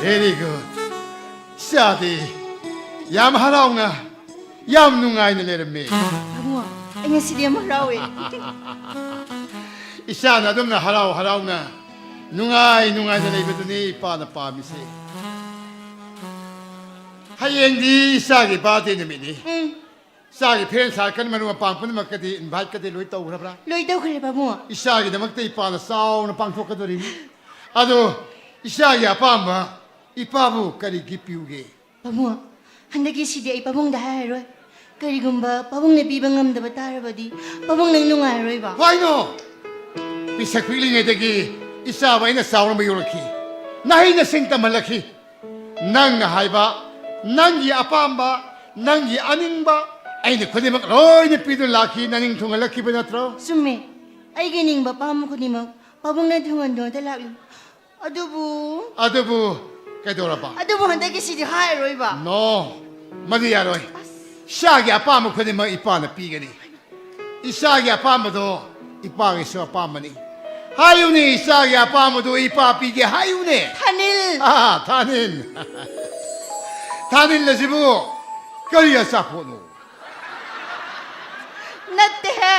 Very good. ꯏꯆꯥꯗꯤ ꯌꯥꯝ ꯍꯔꯥꯎꯅ, ꯌꯥꯝ ꯅꯨꯡꯉꯥꯏꯅ ꯂꯩꯔꯝꯃꯤ꯫ ꯄꯥꯕꯨꯡ, ꯑꯩ ꯉꯁꯤꯗꯤ ꯌꯥꯝ ꯍꯔꯥꯎꯋꯦ꯫ ꯏꯆꯥꯅ ꯑꯗꯨꯝꯅ ꯍꯔꯥꯎ ꯍꯔꯥꯎꯅ, ꯅꯨꯡꯉꯥꯏ ꯅꯨꯡꯉꯥꯏꯅ ꯂꯩꯕꯗꯨꯅꯤ ꯏꯄꯥꯅ ꯄꯥꯝꯃꯤꯁꯦ꯫ ꯍꯌꯦꯡꯗꯤ ꯏꯆꯥꯒꯤ birthday ꯅꯨꯃꯤꯠꯅꯤ꯫ ꯎꯝ꯫ ꯏꯆꯥꯒꯤ friend circle, ꯃꯔꯨꯞ ꯃꯄꯥꯡ ꯄꯨꯝꯅꯃꯛꯀꯗꯤ invite ꯀꯗꯤ ꯂꯣꯏ ꯇꯧꯈ꯭ꯔꯕ꯭ꯔꯥ? ꯂꯣꯏ ꯇꯧꯈ꯭ꯔꯦ, ꯄꯥꯕꯨꯡ꯫ ꯏꯆꯥꯒꯤꯗꯃꯛꯇ ꯏꯄꯥꯅ ꯆꯥꯎꯅ ꯄꯥꯡꯊꯣꯛꯀꯗꯣꯔꯤꯅꯤ꯫ ꯑꯗꯣ ꯏꯆꯥꯒꯤ ꯑꯄꯥꯝꯕ ꯏꯄꯥꯕꯨ ꯀꯔꯤ gift ꯄꯤꯌꯨꯒꯦ? ꯄꯥꯕꯨꯡ, ꯍꯟꯗꯛꯀꯤꯁꯤꯗꯤ ꯑꯩ ꯄꯥꯕꯨꯡꯗ ꯍꯥꯏꯔꯔꯣꯏ꯫ ꯀꯔꯤꯒꯨꯝꯕ ꯄꯥꯕꯨꯡꯅ ꯄꯤꯕ ꯉꯝꯗꯕ ꯇꯥꯔꯕꯗꯤ, ꯄꯥꯕꯨꯡ ꯅꯪ ꯅꯨꯡꯉꯥꯏꯔꯔꯣꯏꯕ꯫ Why not? ꯄꯤꯁꯛ ꯄꯤꯛꯂꯤꯉꯩꯗꯒꯤ ꯏꯆꯥꯕꯨ ꯑꯩꯅ ꯆꯥꯎꯅꯕ ꯌꯣꯛꯂꯛꯈꯤ, ꯅꯍꯩ ꯅꯁꯤꯡ ꯇꯝꯍꯜꯂꯛꯈꯤ꯫ ꯅꯪꯅ ꯍꯥꯏꯕ, ꯅꯪꯒꯤ ꯑꯄꯥꯝꯕ, ꯅꯪꯒꯤ ꯑꯅꯤꯡꯕ, ꯑꯩꯅ ꯈꯨꯗꯤꯡꯃꯛ ꯂꯣꯏꯅ ꯄꯤꯗꯨꯅ ꯂꯥꯛꯈꯤ, ꯅꯅꯤꯡ ꯊꯨꯡꯍꯜꯂꯛꯈꯤꯕ ꯅꯠꯇ꯭ꯔꯣ? ꯆꯨꯝꯃꯦ, ꯑꯩꯒꯤ ꯅꯤꯡꯕ ꯑꯄꯥꯝꯕ ꯈꯨꯗꯤꯡꯃꯛ ꯄꯥꯕꯨꯡꯅ ꯊꯨꯡꯍꯟꯗꯨꯅꯇ ꯂꯥꯛꯂꯤ꯫ ꯑꯗꯨꯕꯨ ꯑꯗꯨꯕꯨ ꯀꯩꯗꯧꯔꯕ? ꯑꯗꯨꯕꯨ ꯍꯟꯗꯛꯀꯤꯁꯤꯗꯤ ꯍꯥꯏꯔꯔꯣꯏꯕ꯫ No, ꯃꯗꯨ ꯌꯥꯔꯣꯏ꯫ ꯑꯁ꯫ ꯏꯆꯥꯒꯤ ꯑꯄꯥꯝꯕ ꯈꯨꯗꯤꯡꯃꯛ ꯏꯄꯥꯅ ꯄꯤꯒꯅꯤ꯫ ꯏꯆꯥꯒꯤ ꯑꯄꯥꯝꯕꯗꯣ ꯏꯄꯥꯒꯤꯁꯨ ꯑꯄꯥꯝꯕꯅꯤ꯫ ꯍꯥꯏꯌꯨꯅꯦ, ꯏꯆꯥꯒꯤ ꯑꯄꯥꯝꯕꯗꯣ ꯏꯄꯥ ꯄꯤꯒꯦ ꯍꯥꯏꯌꯨꯅꯦ꯫ ꯊꯥꯅꯤꯜ꯫ ꯑꯥ, ꯊꯥꯅꯤꯜ꯫ ꯊꯥꯅꯤꯜ ꯑꯁꯤꯕꯨ ꯀꯔꯤ ꯑꯆꯥꯄꯣꯠꯅꯣ? ꯅꯠꯇꯦꯍꯦ꯫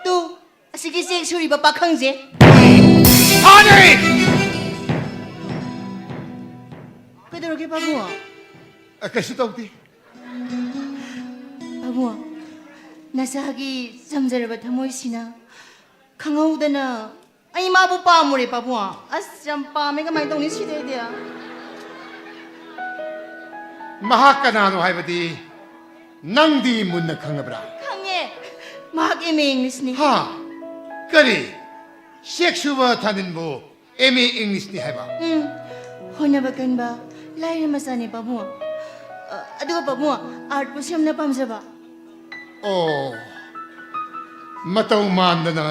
ꯇꯨ, ꯑꯁꯤꯒꯤ ꯆꯦꯛ ꯁꯨꯔꯤꯕ ꯄꯥꯈꯪꯁꯦ꯫ ꯊꯥꯅꯤꯜ! ꯀꯩꯗꯧꯔꯒꯦ, ꯄꯥꯕꯨꯡ? ꯑ, ꯀꯩꯁꯨ ꯇꯧꯗꯦ꯫ ꯄꯥꯕꯨꯡ, ꯅꯆꯥꯒꯤ ꯆꯝꯖꯔꯕ ꯊꯃꯣꯏꯁꯤꯅ ꯈꯪꯍꯧꯗꯅ ꯑꯩ ꯃꯥꯕꯨ ꯄꯥꯝꯃꯨꯔꯦ, ꯄꯥꯕꯨꯡ꯫ ꯑꯁ, ꯌꯥꯝ ꯄꯥꯝꯃꯦ, ꯀꯃꯥꯏꯅ ꯇꯧꯅꯤ ꯁꯤꯗꯩꯗꯤ? ꯃꯍꯥꯛ ꯀꯅꯥꯅꯣ ꯍꯥꯏꯕꯗꯤ ꯅꯪꯗꯤ ꯃꯨꯟꯅ ꯈꯪꯉꯕ꯭ꯔꯥ? ꯈꯪꯉꯦ, ꯃꯍꯥꯛ M A English ꯅꯤ꯫ ꯍꯥ? ꯀꯔꯤ? ꯆꯦꯛ ꯁꯨꯕ ꯊꯥꯅꯤꯜꯕꯨ ꯑꯦꯝ ꯑꯦ ꯏꯪꯂꯤꯁꯅꯤ ꯍꯥꯏꯕ? ꯎꯝ, ꯍꯣꯠꯅꯕ ꯀꯟꯕ, ꯂꯥꯏꯔ ꯃꯆꯥꯅꯦ ꯄꯥꯕꯨꯡ꯫ ꯑ, ꯑꯗꯨꯒ ꯄꯥꯕꯨꯡ, ꯑꯥꯔꯠꯄꯨꯁꯨ ꯌꯥꯝꯅ ꯄꯥꯝꯖꯕ꯫ ꯑꯣ, ꯃꯇꯧ ꯃꯥꯟꯗꯅ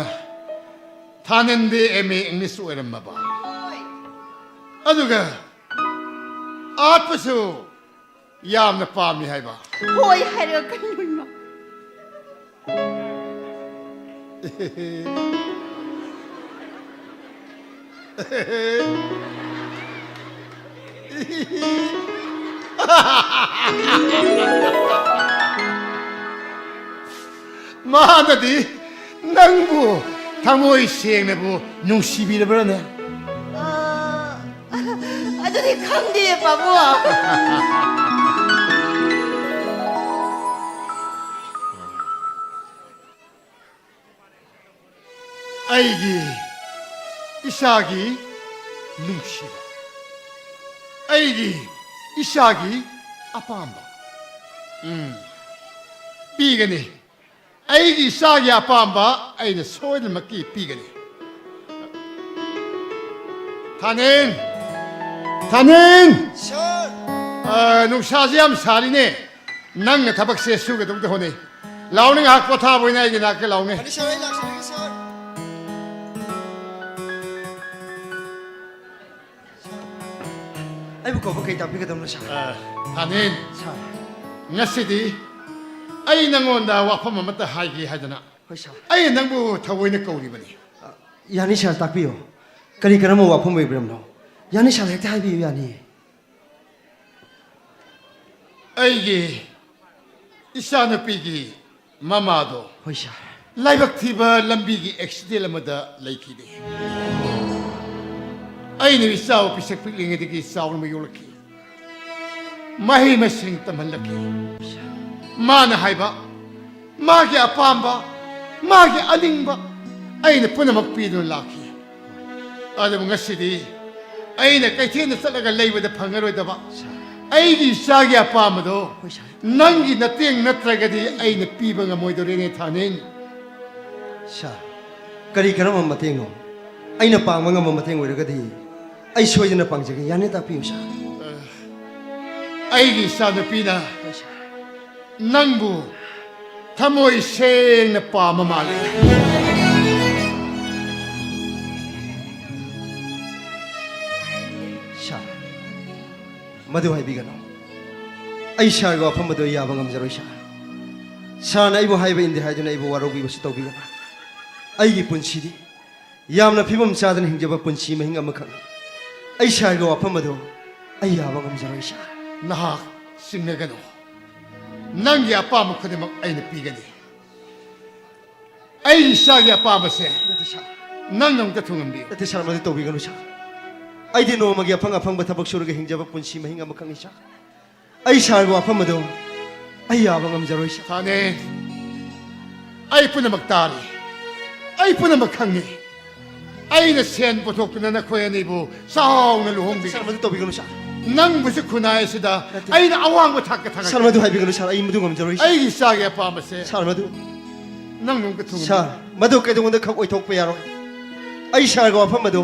ꯊꯥꯅꯤꯟꯗꯤ ꯑꯦꯝ ꯑꯦ ꯏꯪꯂꯤꯁ ꯑꯣꯏꯔꯝꯃꯕ? ꯍꯣꯏ꯫ ꯑꯗꯨꯒ ꯑꯥꯔꯠꯄꯨꯁꯨ ꯌꯥꯝꯅ ꯄꯥꯝꯃꯤ ꯍꯥꯏꯕ? ꯍꯣꯏ ꯍꯥꯏꯔꯒ ꯀꯩꯅꯣ ꯏꯃꯥ? ꯃꯥꯅꯗꯤ ꯅꯪꯕꯨ ꯊꯃꯣꯏ ꯁꯦꯡꯅꯕꯨ ꯅꯨꯡꯁꯤꯕꯤꯔꯕ꯭ꯔꯅꯦ? ꯑ, ꯑꯗꯨꯗꯤ ꯈꯪꯗꯦ, ꯄꯥꯕꯨꯡ꯫ ꯑꯩꯒꯤ ꯏꯁꯥꯒꯤ ꯅꯨꯡꯁꯤꯕ, ꯑꯩꯒꯤ ꯏꯁꯥꯒꯤ ꯑꯄꯥꯝꯕ, ꯎꯝ, ꯄꯤꯒꯅꯤ꯫ ꯑꯩꯒꯤ ꯏꯆꯥꯒꯤ ꯑꯄꯥꯝꯕ ꯑꯩꯅ ꯁꯣꯏꯗꯅꯃꯛꯀꯤ ꯄꯤꯒꯅꯤ꯫ ꯊꯥꯅꯤꯟ! ꯊꯥꯅꯤꯟ! ꯁꯥꯔ! ꯑ, ꯅꯨꯡꯁꯥꯁꯦ ꯌꯥꯝ ꯁꯥꯔꯤꯅꯦ꯫ ꯅꯪꯅ ꯊꯕꯛꯁꯦ ꯁꯨꯒꯗꯧꯗ ꯍꯣꯠꯅꯩ꯫ ꯂꯥꯎꯅꯦ, ꯉꯥꯏꯍꯥꯛ ꯄꯣꯊꯥꯕ ꯑꯣꯏꯅ ꯑꯩꯒꯤ ꯅꯥꯛꯇ ꯂꯥꯎꯅꯦ꯫ ꯐꯅꯤ ꯁꯥꯔ, ꯑꯩ ꯂꯥꯛꯆꯔꯒꯦ ꯁꯥꯔ꯫ ꯑꯩꯕꯨ ꯀꯧꯕ ꯀꯩ ꯇꯥꯛꯄꯤꯒꯗꯕꯅꯣ ꯁꯥꯔ? ꯑ, ꯊꯥꯅꯤꯟ꯫ ꯁꯥꯔ꯫ ꯉꯁꯤꯗꯤ ꯑꯩ ꯅꯪꯉꯣꯟꯗ ꯋꯥꯐꯝ ꯑꯃꯠꯇ ꯍꯥꯏꯒꯦ ꯍꯥꯏꯗꯅ ꯍꯣꯏ ꯁꯥꯔ꯫ ꯑꯩꯅ ꯅꯪꯕꯨ ꯊꯑꯣꯏꯅ ꯀꯧꯔꯤꯕꯅꯤ꯫ ꯑ, ꯌꯥꯅꯤ ꯁꯥꯔ, ꯇꯥꯛꯄꯤꯌꯨ꯫ ꯀꯔꯤ ꯀꯔꯝꯕ ꯋꯥꯐꯝ ꯑꯣꯏꯕꯤꯔꯕꯅꯣ? ꯌꯥꯅꯤ ꯁꯥꯔ, ꯍꯦꯛꯇ ꯍꯥꯏꯕꯤꯌꯨ, ꯌꯥꯅꯤꯌꯦ꯫ ꯑꯩꯒꯤ ꯏꯆꯥꯅꯨꯄꯤꯒꯤ ꯃꯃꯥꯗꯣ ꯍꯣꯏ ꯁꯥꯔ꯫ ꯂꯥꯏꯕꯛ ꯊꯤꯕ ꯂꯝꯕꯤꯒꯤ ꯑꯦꯛꯁꯤꯗꯦꯟ ꯑꯃꯗ ꯂꯩꯈꯤꯗꯦ꯫ ꯑꯩꯅ ꯏꯆꯥꯕꯨ ꯄꯤꯁꯛ ꯄꯤꯛꯂꯤꯉꯩꯗꯒꯤ ꯆꯥꯎꯅꯕ ꯌꯣꯛꯂꯛꯈꯤ꯫ ꯃꯍꯩ ꯃꯁꯤꯡ ꯇꯝꯍꯜꯂꯛꯈꯤ꯫ ꯃꯥꯅ ꯍꯥꯏꯕ, ꯃꯥꯒꯤ ꯑꯄꯥꯝꯕ, ꯃꯥꯒꯤ ꯑꯅꯤꯡꯕ ꯑꯩꯅ ꯄꯨꯝꯅꯃꯛ ꯄꯤꯗꯨꯅ ꯂꯥꯛꯈꯤ꯫ ꯑꯗꯨꯕꯨ ꯉꯁꯤꯗꯤ ꯑꯩꯅ ꯀꯩꯊꯦꯜꯗ ꯆꯠꯂꯒ ꯂꯩꯕꯗ ꯐꯪꯉꯔꯣꯏꯗꯕ ꯑꯩꯒꯤ ꯏꯆꯥꯒꯤ ꯑꯄꯥꯝꯕꯗꯣ ꯍꯣꯏ, ꯁꯥꯔ꯫ ꯅꯪꯒꯤ ꯅꯇꯦꯡ ꯅꯠꯇ꯭ꯔꯒꯗꯤ ꯑꯩꯅ ꯄꯤꯕ ꯉꯝꯃꯣꯏꯗꯧꯔꯦꯅꯦ, ꯊꯥꯅꯤꯟ꯫ ꯁꯥꯔ, ꯀꯔꯤ ꯀꯔꯝꯕ ꯃꯇꯦꯡꯅꯣ? ꯑꯩꯅ ꯄꯥꯡꯕ ꯉꯝꯕ ꯃꯇꯦꯡ ꯑꯣꯏꯔꯒꯗꯤ ꯑꯩ ꯁꯣꯏꯗꯅ ꯄꯥꯡꯖꯒꯦ꯫ ꯌꯥꯅꯤ, ꯇꯥꯛꯄꯤꯌꯨ, ꯁꯥꯔ꯫ ꯑꯩꯒꯤ ꯏꯆꯥꯅꯨꯄꯤꯅ ꯅꯪꯕꯨ ꯊꯃꯣꯏ ꯁꯦꯡꯅ ꯄꯥꯝꯕ ꯃꯥꯜꯂꯤ꯫ ꯁꯥꯔ, ꯃꯗꯨ ꯍꯥꯏꯕꯤꯒꯅꯨ꯫ ꯑꯩ ꯁꯥꯔꯒꯤ ꯋꯥꯐꯝ ꯑꯗꯨ ꯑꯩ ꯌꯥꯕ ꯉꯝꯖꯔꯣꯏ, ꯁꯥꯔ꯫ ꯁꯥꯔꯅ ꯑꯩꯕꯨ ꯍꯥꯏꯕ ꯏꯟꯗꯦ ꯍꯥꯏꯗꯨꯅ ꯑꯩꯕꯨ ꯋꯥꯔꯧꯕꯤꯕꯁꯨ ꯇꯧꯕꯤꯒꯅꯨ꯫ ꯑꯩꯒꯤ ꯄꯨꯟꯁꯤꯗꯤ ꯌꯥꯝꯅ ꯐꯤꯕꯝ ꯆꯥꯗꯅ ꯍꯤꯡꯖꯕ ꯄꯨꯟꯁꯤ ꯃꯍꯤꯡ ꯑꯃꯈꯛꯅꯤ꯫ ꯑꯩ ꯁꯥꯔꯒꯤ ꯋꯥꯐꯝ ꯑꯗꯨ ꯑꯩ ꯌꯥꯕ ꯉꯝꯖꯔꯣꯏ, ꯁꯥꯔ꯫ ꯅꯍꯥꯛ ꯆꯤꯡꯅꯒꯅꯨ꯫ ꯅꯪꯒꯤ ꯑꯄꯥꯝꯕ ꯈꯨꯗꯤꯡꯃꯛ ꯑꯩꯅ ꯄꯤꯒꯅꯤ꯫ ꯑꯩ ꯏꯆꯥꯒꯤ ꯑꯄꯥꯝꯕꯁꯦ ꯅꯠꯇꯦ, ꯁꯥꯔ꯫ ꯅꯪꯅ ꯑꯃꯨꯛꯇ ꯊꯨꯡꯍꯟꯕꯤꯌꯨ꯫ ꯅꯠꯇꯦ, ꯁꯥꯔ, ꯃꯗꯨ ꯇꯧꯕꯤꯒꯅꯨ, ꯁꯥꯔ꯫ ꯑꯩꯗꯤ ꯅꯣꯡꯃꯒꯤ ꯑꯐꯪ ꯑꯐꯪꯕ ꯊꯕꯛ ꯁꯨꯔꯒ ꯍꯤꯡꯖꯕ ꯄꯨꯟꯁꯤ ꯃꯍꯤꯡ ꯑꯃꯈꯛꯅꯤ, ꯁꯥꯔ꯫ ꯑꯩ ꯁꯥꯔꯒꯤ ꯋꯥꯐꯝ ꯑꯗꯨ ꯑꯩ ꯌꯥꯕ ꯉꯝꯖꯔꯣꯏ, ꯁꯥꯔ꯫ ꯁꯥꯅꯦ, ꯑꯩ ꯄꯨꯝꯅꯃꯛ ꯇꯥꯔꯤ, ꯑꯩ ꯄꯨꯝꯅꯃꯛ ꯈꯪꯉꯤ꯫ ꯑꯩꯅ ꯁꯦꯟ ꯄꯨꯊꯣꯛꯇꯨꯅ ꯅꯈꯣꯏ ꯑꯅꯤꯕꯨ ꯆꯥꯎꯅ ꯂꯨꯍꯣꯡꯕꯤ꯫ ꯁꯥꯔ, ꯃꯗꯨ ꯇꯧꯕꯤꯒꯅꯨ, ꯁꯥꯔ꯫ ꯅꯪꯕꯨꯁꯨ ꯈꯨꯟꯅꯥꯏ ꯑꯁꯤꯗ ꯅꯠꯇꯦ꯫ ꯑꯩꯅ ꯑꯋꯥꯡꯕ ꯊꯥꯛꯇ ꯊꯥꯡꯒꯠꯀꯅꯤ꯫ ꯁꯥꯔ, ꯃꯗꯨ ꯍꯥꯏꯕꯤꯒꯅꯨ, ꯁꯥꯔ꯫ ꯑꯩ ꯃꯗꯨ ꯉꯝꯖꯔꯣꯏ, ꯁꯥꯔ꯫ ꯑꯩꯒꯤ ꯏꯆꯥꯒꯤ ꯑꯄꯥꯝꯕꯁꯦ ꯁꯥꯔ, ꯃꯗꯨ ꯅꯪ ꯅꯨꯡꯒ ꯊꯨꯡ ꯁꯥꯔ, ꯃꯗꯨ ꯀꯩꯗꯧꯉꯩꯗ ꯈꯛ ꯑꯣꯏꯊꯣꯛꯄ ꯌꯥꯔꯣꯏ꯫ ꯑꯩ ꯁꯥꯔꯒꯤ ꯋꯥꯐꯝ ꯑꯗꯨ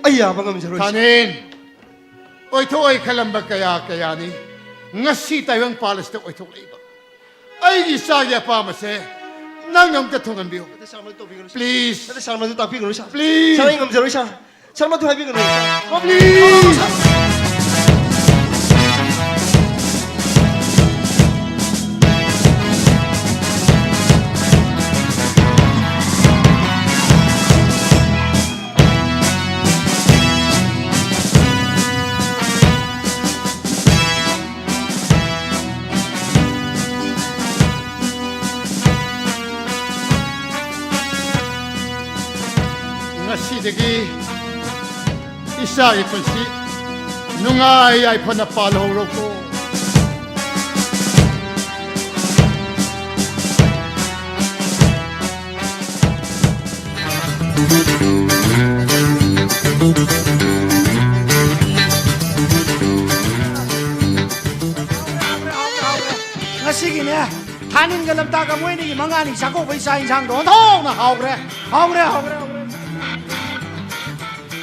ꯑꯩ ꯌꯥꯕ ꯉꯝꯖꯔꯣꯏ, ꯁꯥꯔ꯫ ꯊꯥꯅꯤꯟ, ꯑꯣꯏꯊꯣꯛꯑꯣꯏ ꯈꯜꯂꯝꯕ ꯀꯌꯥ ꯀꯌꯥꯅꯤ ꯉꯁꯤ ꯇꯥꯏꯕꯪ ꯄꯥꯜ ꯑꯁꯤꯗ ꯑꯣꯏꯊꯣꯛꯂꯛꯏꯕ꯫ ꯑꯩꯒꯤ ꯏꯆꯥꯒꯤ ꯑꯄꯥꯝꯕꯁꯦ ꯅꯪ ꯑꯝꯇ ꯊꯨꯡꯍꯟꯕꯤꯌꯨ꯫ ꯅꯠꯇꯦ, ꯁꯥꯔ, ꯃꯗꯨ ꯇꯧꯕꯤꯒꯅꯨ, ꯁꯥꯔ꯫ Please. ꯅꯠꯇꯦ, ꯁꯥꯔ, ꯃꯗꯨ ꯇꯥꯛꯄꯤꯒꯅꯨ, ꯁꯥꯔ꯫ Please. ꯁꯥꯔ, ꯑꯩ ꯉꯝꯖꯔꯣꯏ, ꯁꯥꯔ꯫ ꯁꯥꯔ, ꯃꯗꯨ ꯍꯥꯏꯕꯤꯒꯅꯨ, ꯁꯥꯔ꯫ Please. ꯉꯁꯤꯗꯒꯤ ꯏꯆꯥꯒꯤ ꯄꯨꯟꯁꯤ ꯅꯨꯡꯉꯥꯏ ꯌꯥꯏꯐꯅ ꯄꯥꯜꯍꯧꯔꯣꯀꯣ꯫ ꯉꯁꯤꯒꯤꯅꯦ, ꯊꯥꯅꯤꯟꯒ ꯂꯝꯇꯥꯒ ꯃꯣꯏ ꯑꯅꯤꯒꯤ ꯃꯉꯥꯅꯤ ꯆꯥꯛꯀꯧꯕꯩ ꯆꯥꯛ ꯏꯟꯁꯥꯡꯗꯣ ꯑꯣꯟꯊꯣꯛꯅ ꯍꯥꯎꯈ꯭ꯔꯦ꯫ ꯍꯥꯎꯈ꯭ꯔꯦ, ꯍꯥꯎꯈ꯭ꯔꯦ, ꯍꯥꯎꯈ꯭ꯔꯦ꯫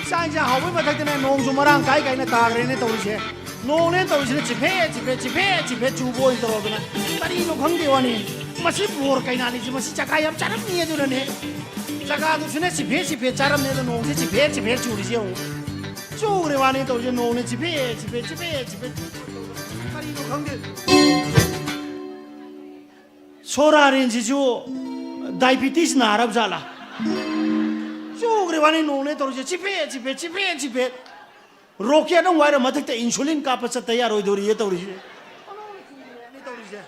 ꯆꯥꯛ ꯏꯟꯁꯥꯡ ꯍꯥꯎꯕꯩ ꯃꯊꯛꯇꯅꯦ, ꯅꯣꯡꯁꯨ ꯃꯔꯥꯡ ꯀꯥꯏ ꯀꯥꯏꯅ ꯇꯥꯈ꯭ꯔꯦꯅꯦ ꯇꯧꯔꯤꯁꯦ꯫ ꯅꯣꯡꯅꯦ ꯇꯧꯔꯤꯁꯤꯅ ꯆꯤꯐꯦꯠ ꯆꯤꯐꯦꯠ ꯆꯤꯐꯦꯠ ꯆꯤꯐꯦꯠ ꯆꯨꯕ ꯑꯣꯏꯅ ꯇꯧꯔꯗꯅ, ꯀꯔꯤꯅꯣ ꯈꯪꯗꯦ ꯋꯥꯅꯤ꯫ ꯃꯁꯤ ꯕꯣꯔ ꯀꯩꯅꯥꯅꯤꯁꯤ, ꯃꯁꯤ ꯆꯀꯥ ꯌꯥꯝ ꯆꯥꯔꯝꯅꯤ꯫ ꯑꯗꯨꯅꯅꯦ ꯆꯀꯥꯗꯨꯁꯨꯅꯦ ꯆꯤꯐꯦꯠ ꯆꯤꯐꯦꯠ ꯆꯥꯔꯝꯅꯦ, ꯑꯗꯣ ꯅꯣꯡꯁꯦ ꯆꯤꯐꯦꯠ ꯆꯤꯐꯦꯠ ꯆꯨꯔꯤꯁꯦ ꯌꯦꯡꯉꯨ꯫ ꯆꯨꯈ꯭ꯔꯦ ꯋꯥꯅꯤ ꯇꯧꯔꯤꯁꯦ, ꯅꯣꯡꯅꯦ ꯆꯤꯐꯦꯠ ꯆꯤꯐꯦꯠ ꯆꯤꯐꯦꯠ ꯆꯤꯐꯦꯠ꯫ ꯀꯔꯤꯅꯣ ꯈꯪꯗꯦ꯫ ꯁꯣꯔꯥꯔꯦꯟꯁꯤꯁꯨ ꯗꯥꯏꯕꯤꯇꯤꯁ ꯅꯥꯔꯕ ꯖꯥꯠꯂꯥ? ꯆꯨꯈ꯭ꯔꯦ ꯋꯥꯅꯤ ꯅꯣꯡꯅꯦ ꯇꯧꯔꯤꯁꯦ, ꯆꯤꯐꯦꯠ ꯆꯤꯐꯦꯠ ꯆꯤꯐꯦꯠ ꯆꯤꯐꯦꯠ꯫ ꯔꯣꯀꯦꯠ ꯑꯃ ꯋꯥꯏꯔ ꯃꯊꯛꯇ ꯏꯟꯁꯨꯂꯤꯟ ꯀꯥꯞꯄ ꯆꯠꯇ ꯌꯥꯔꯣꯏꯗꯧꯔꯤꯌꯦ ꯇꯧꯔꯤꯁꯦ꯫ ꯇꯧꯔꯤꯁꯦ꯫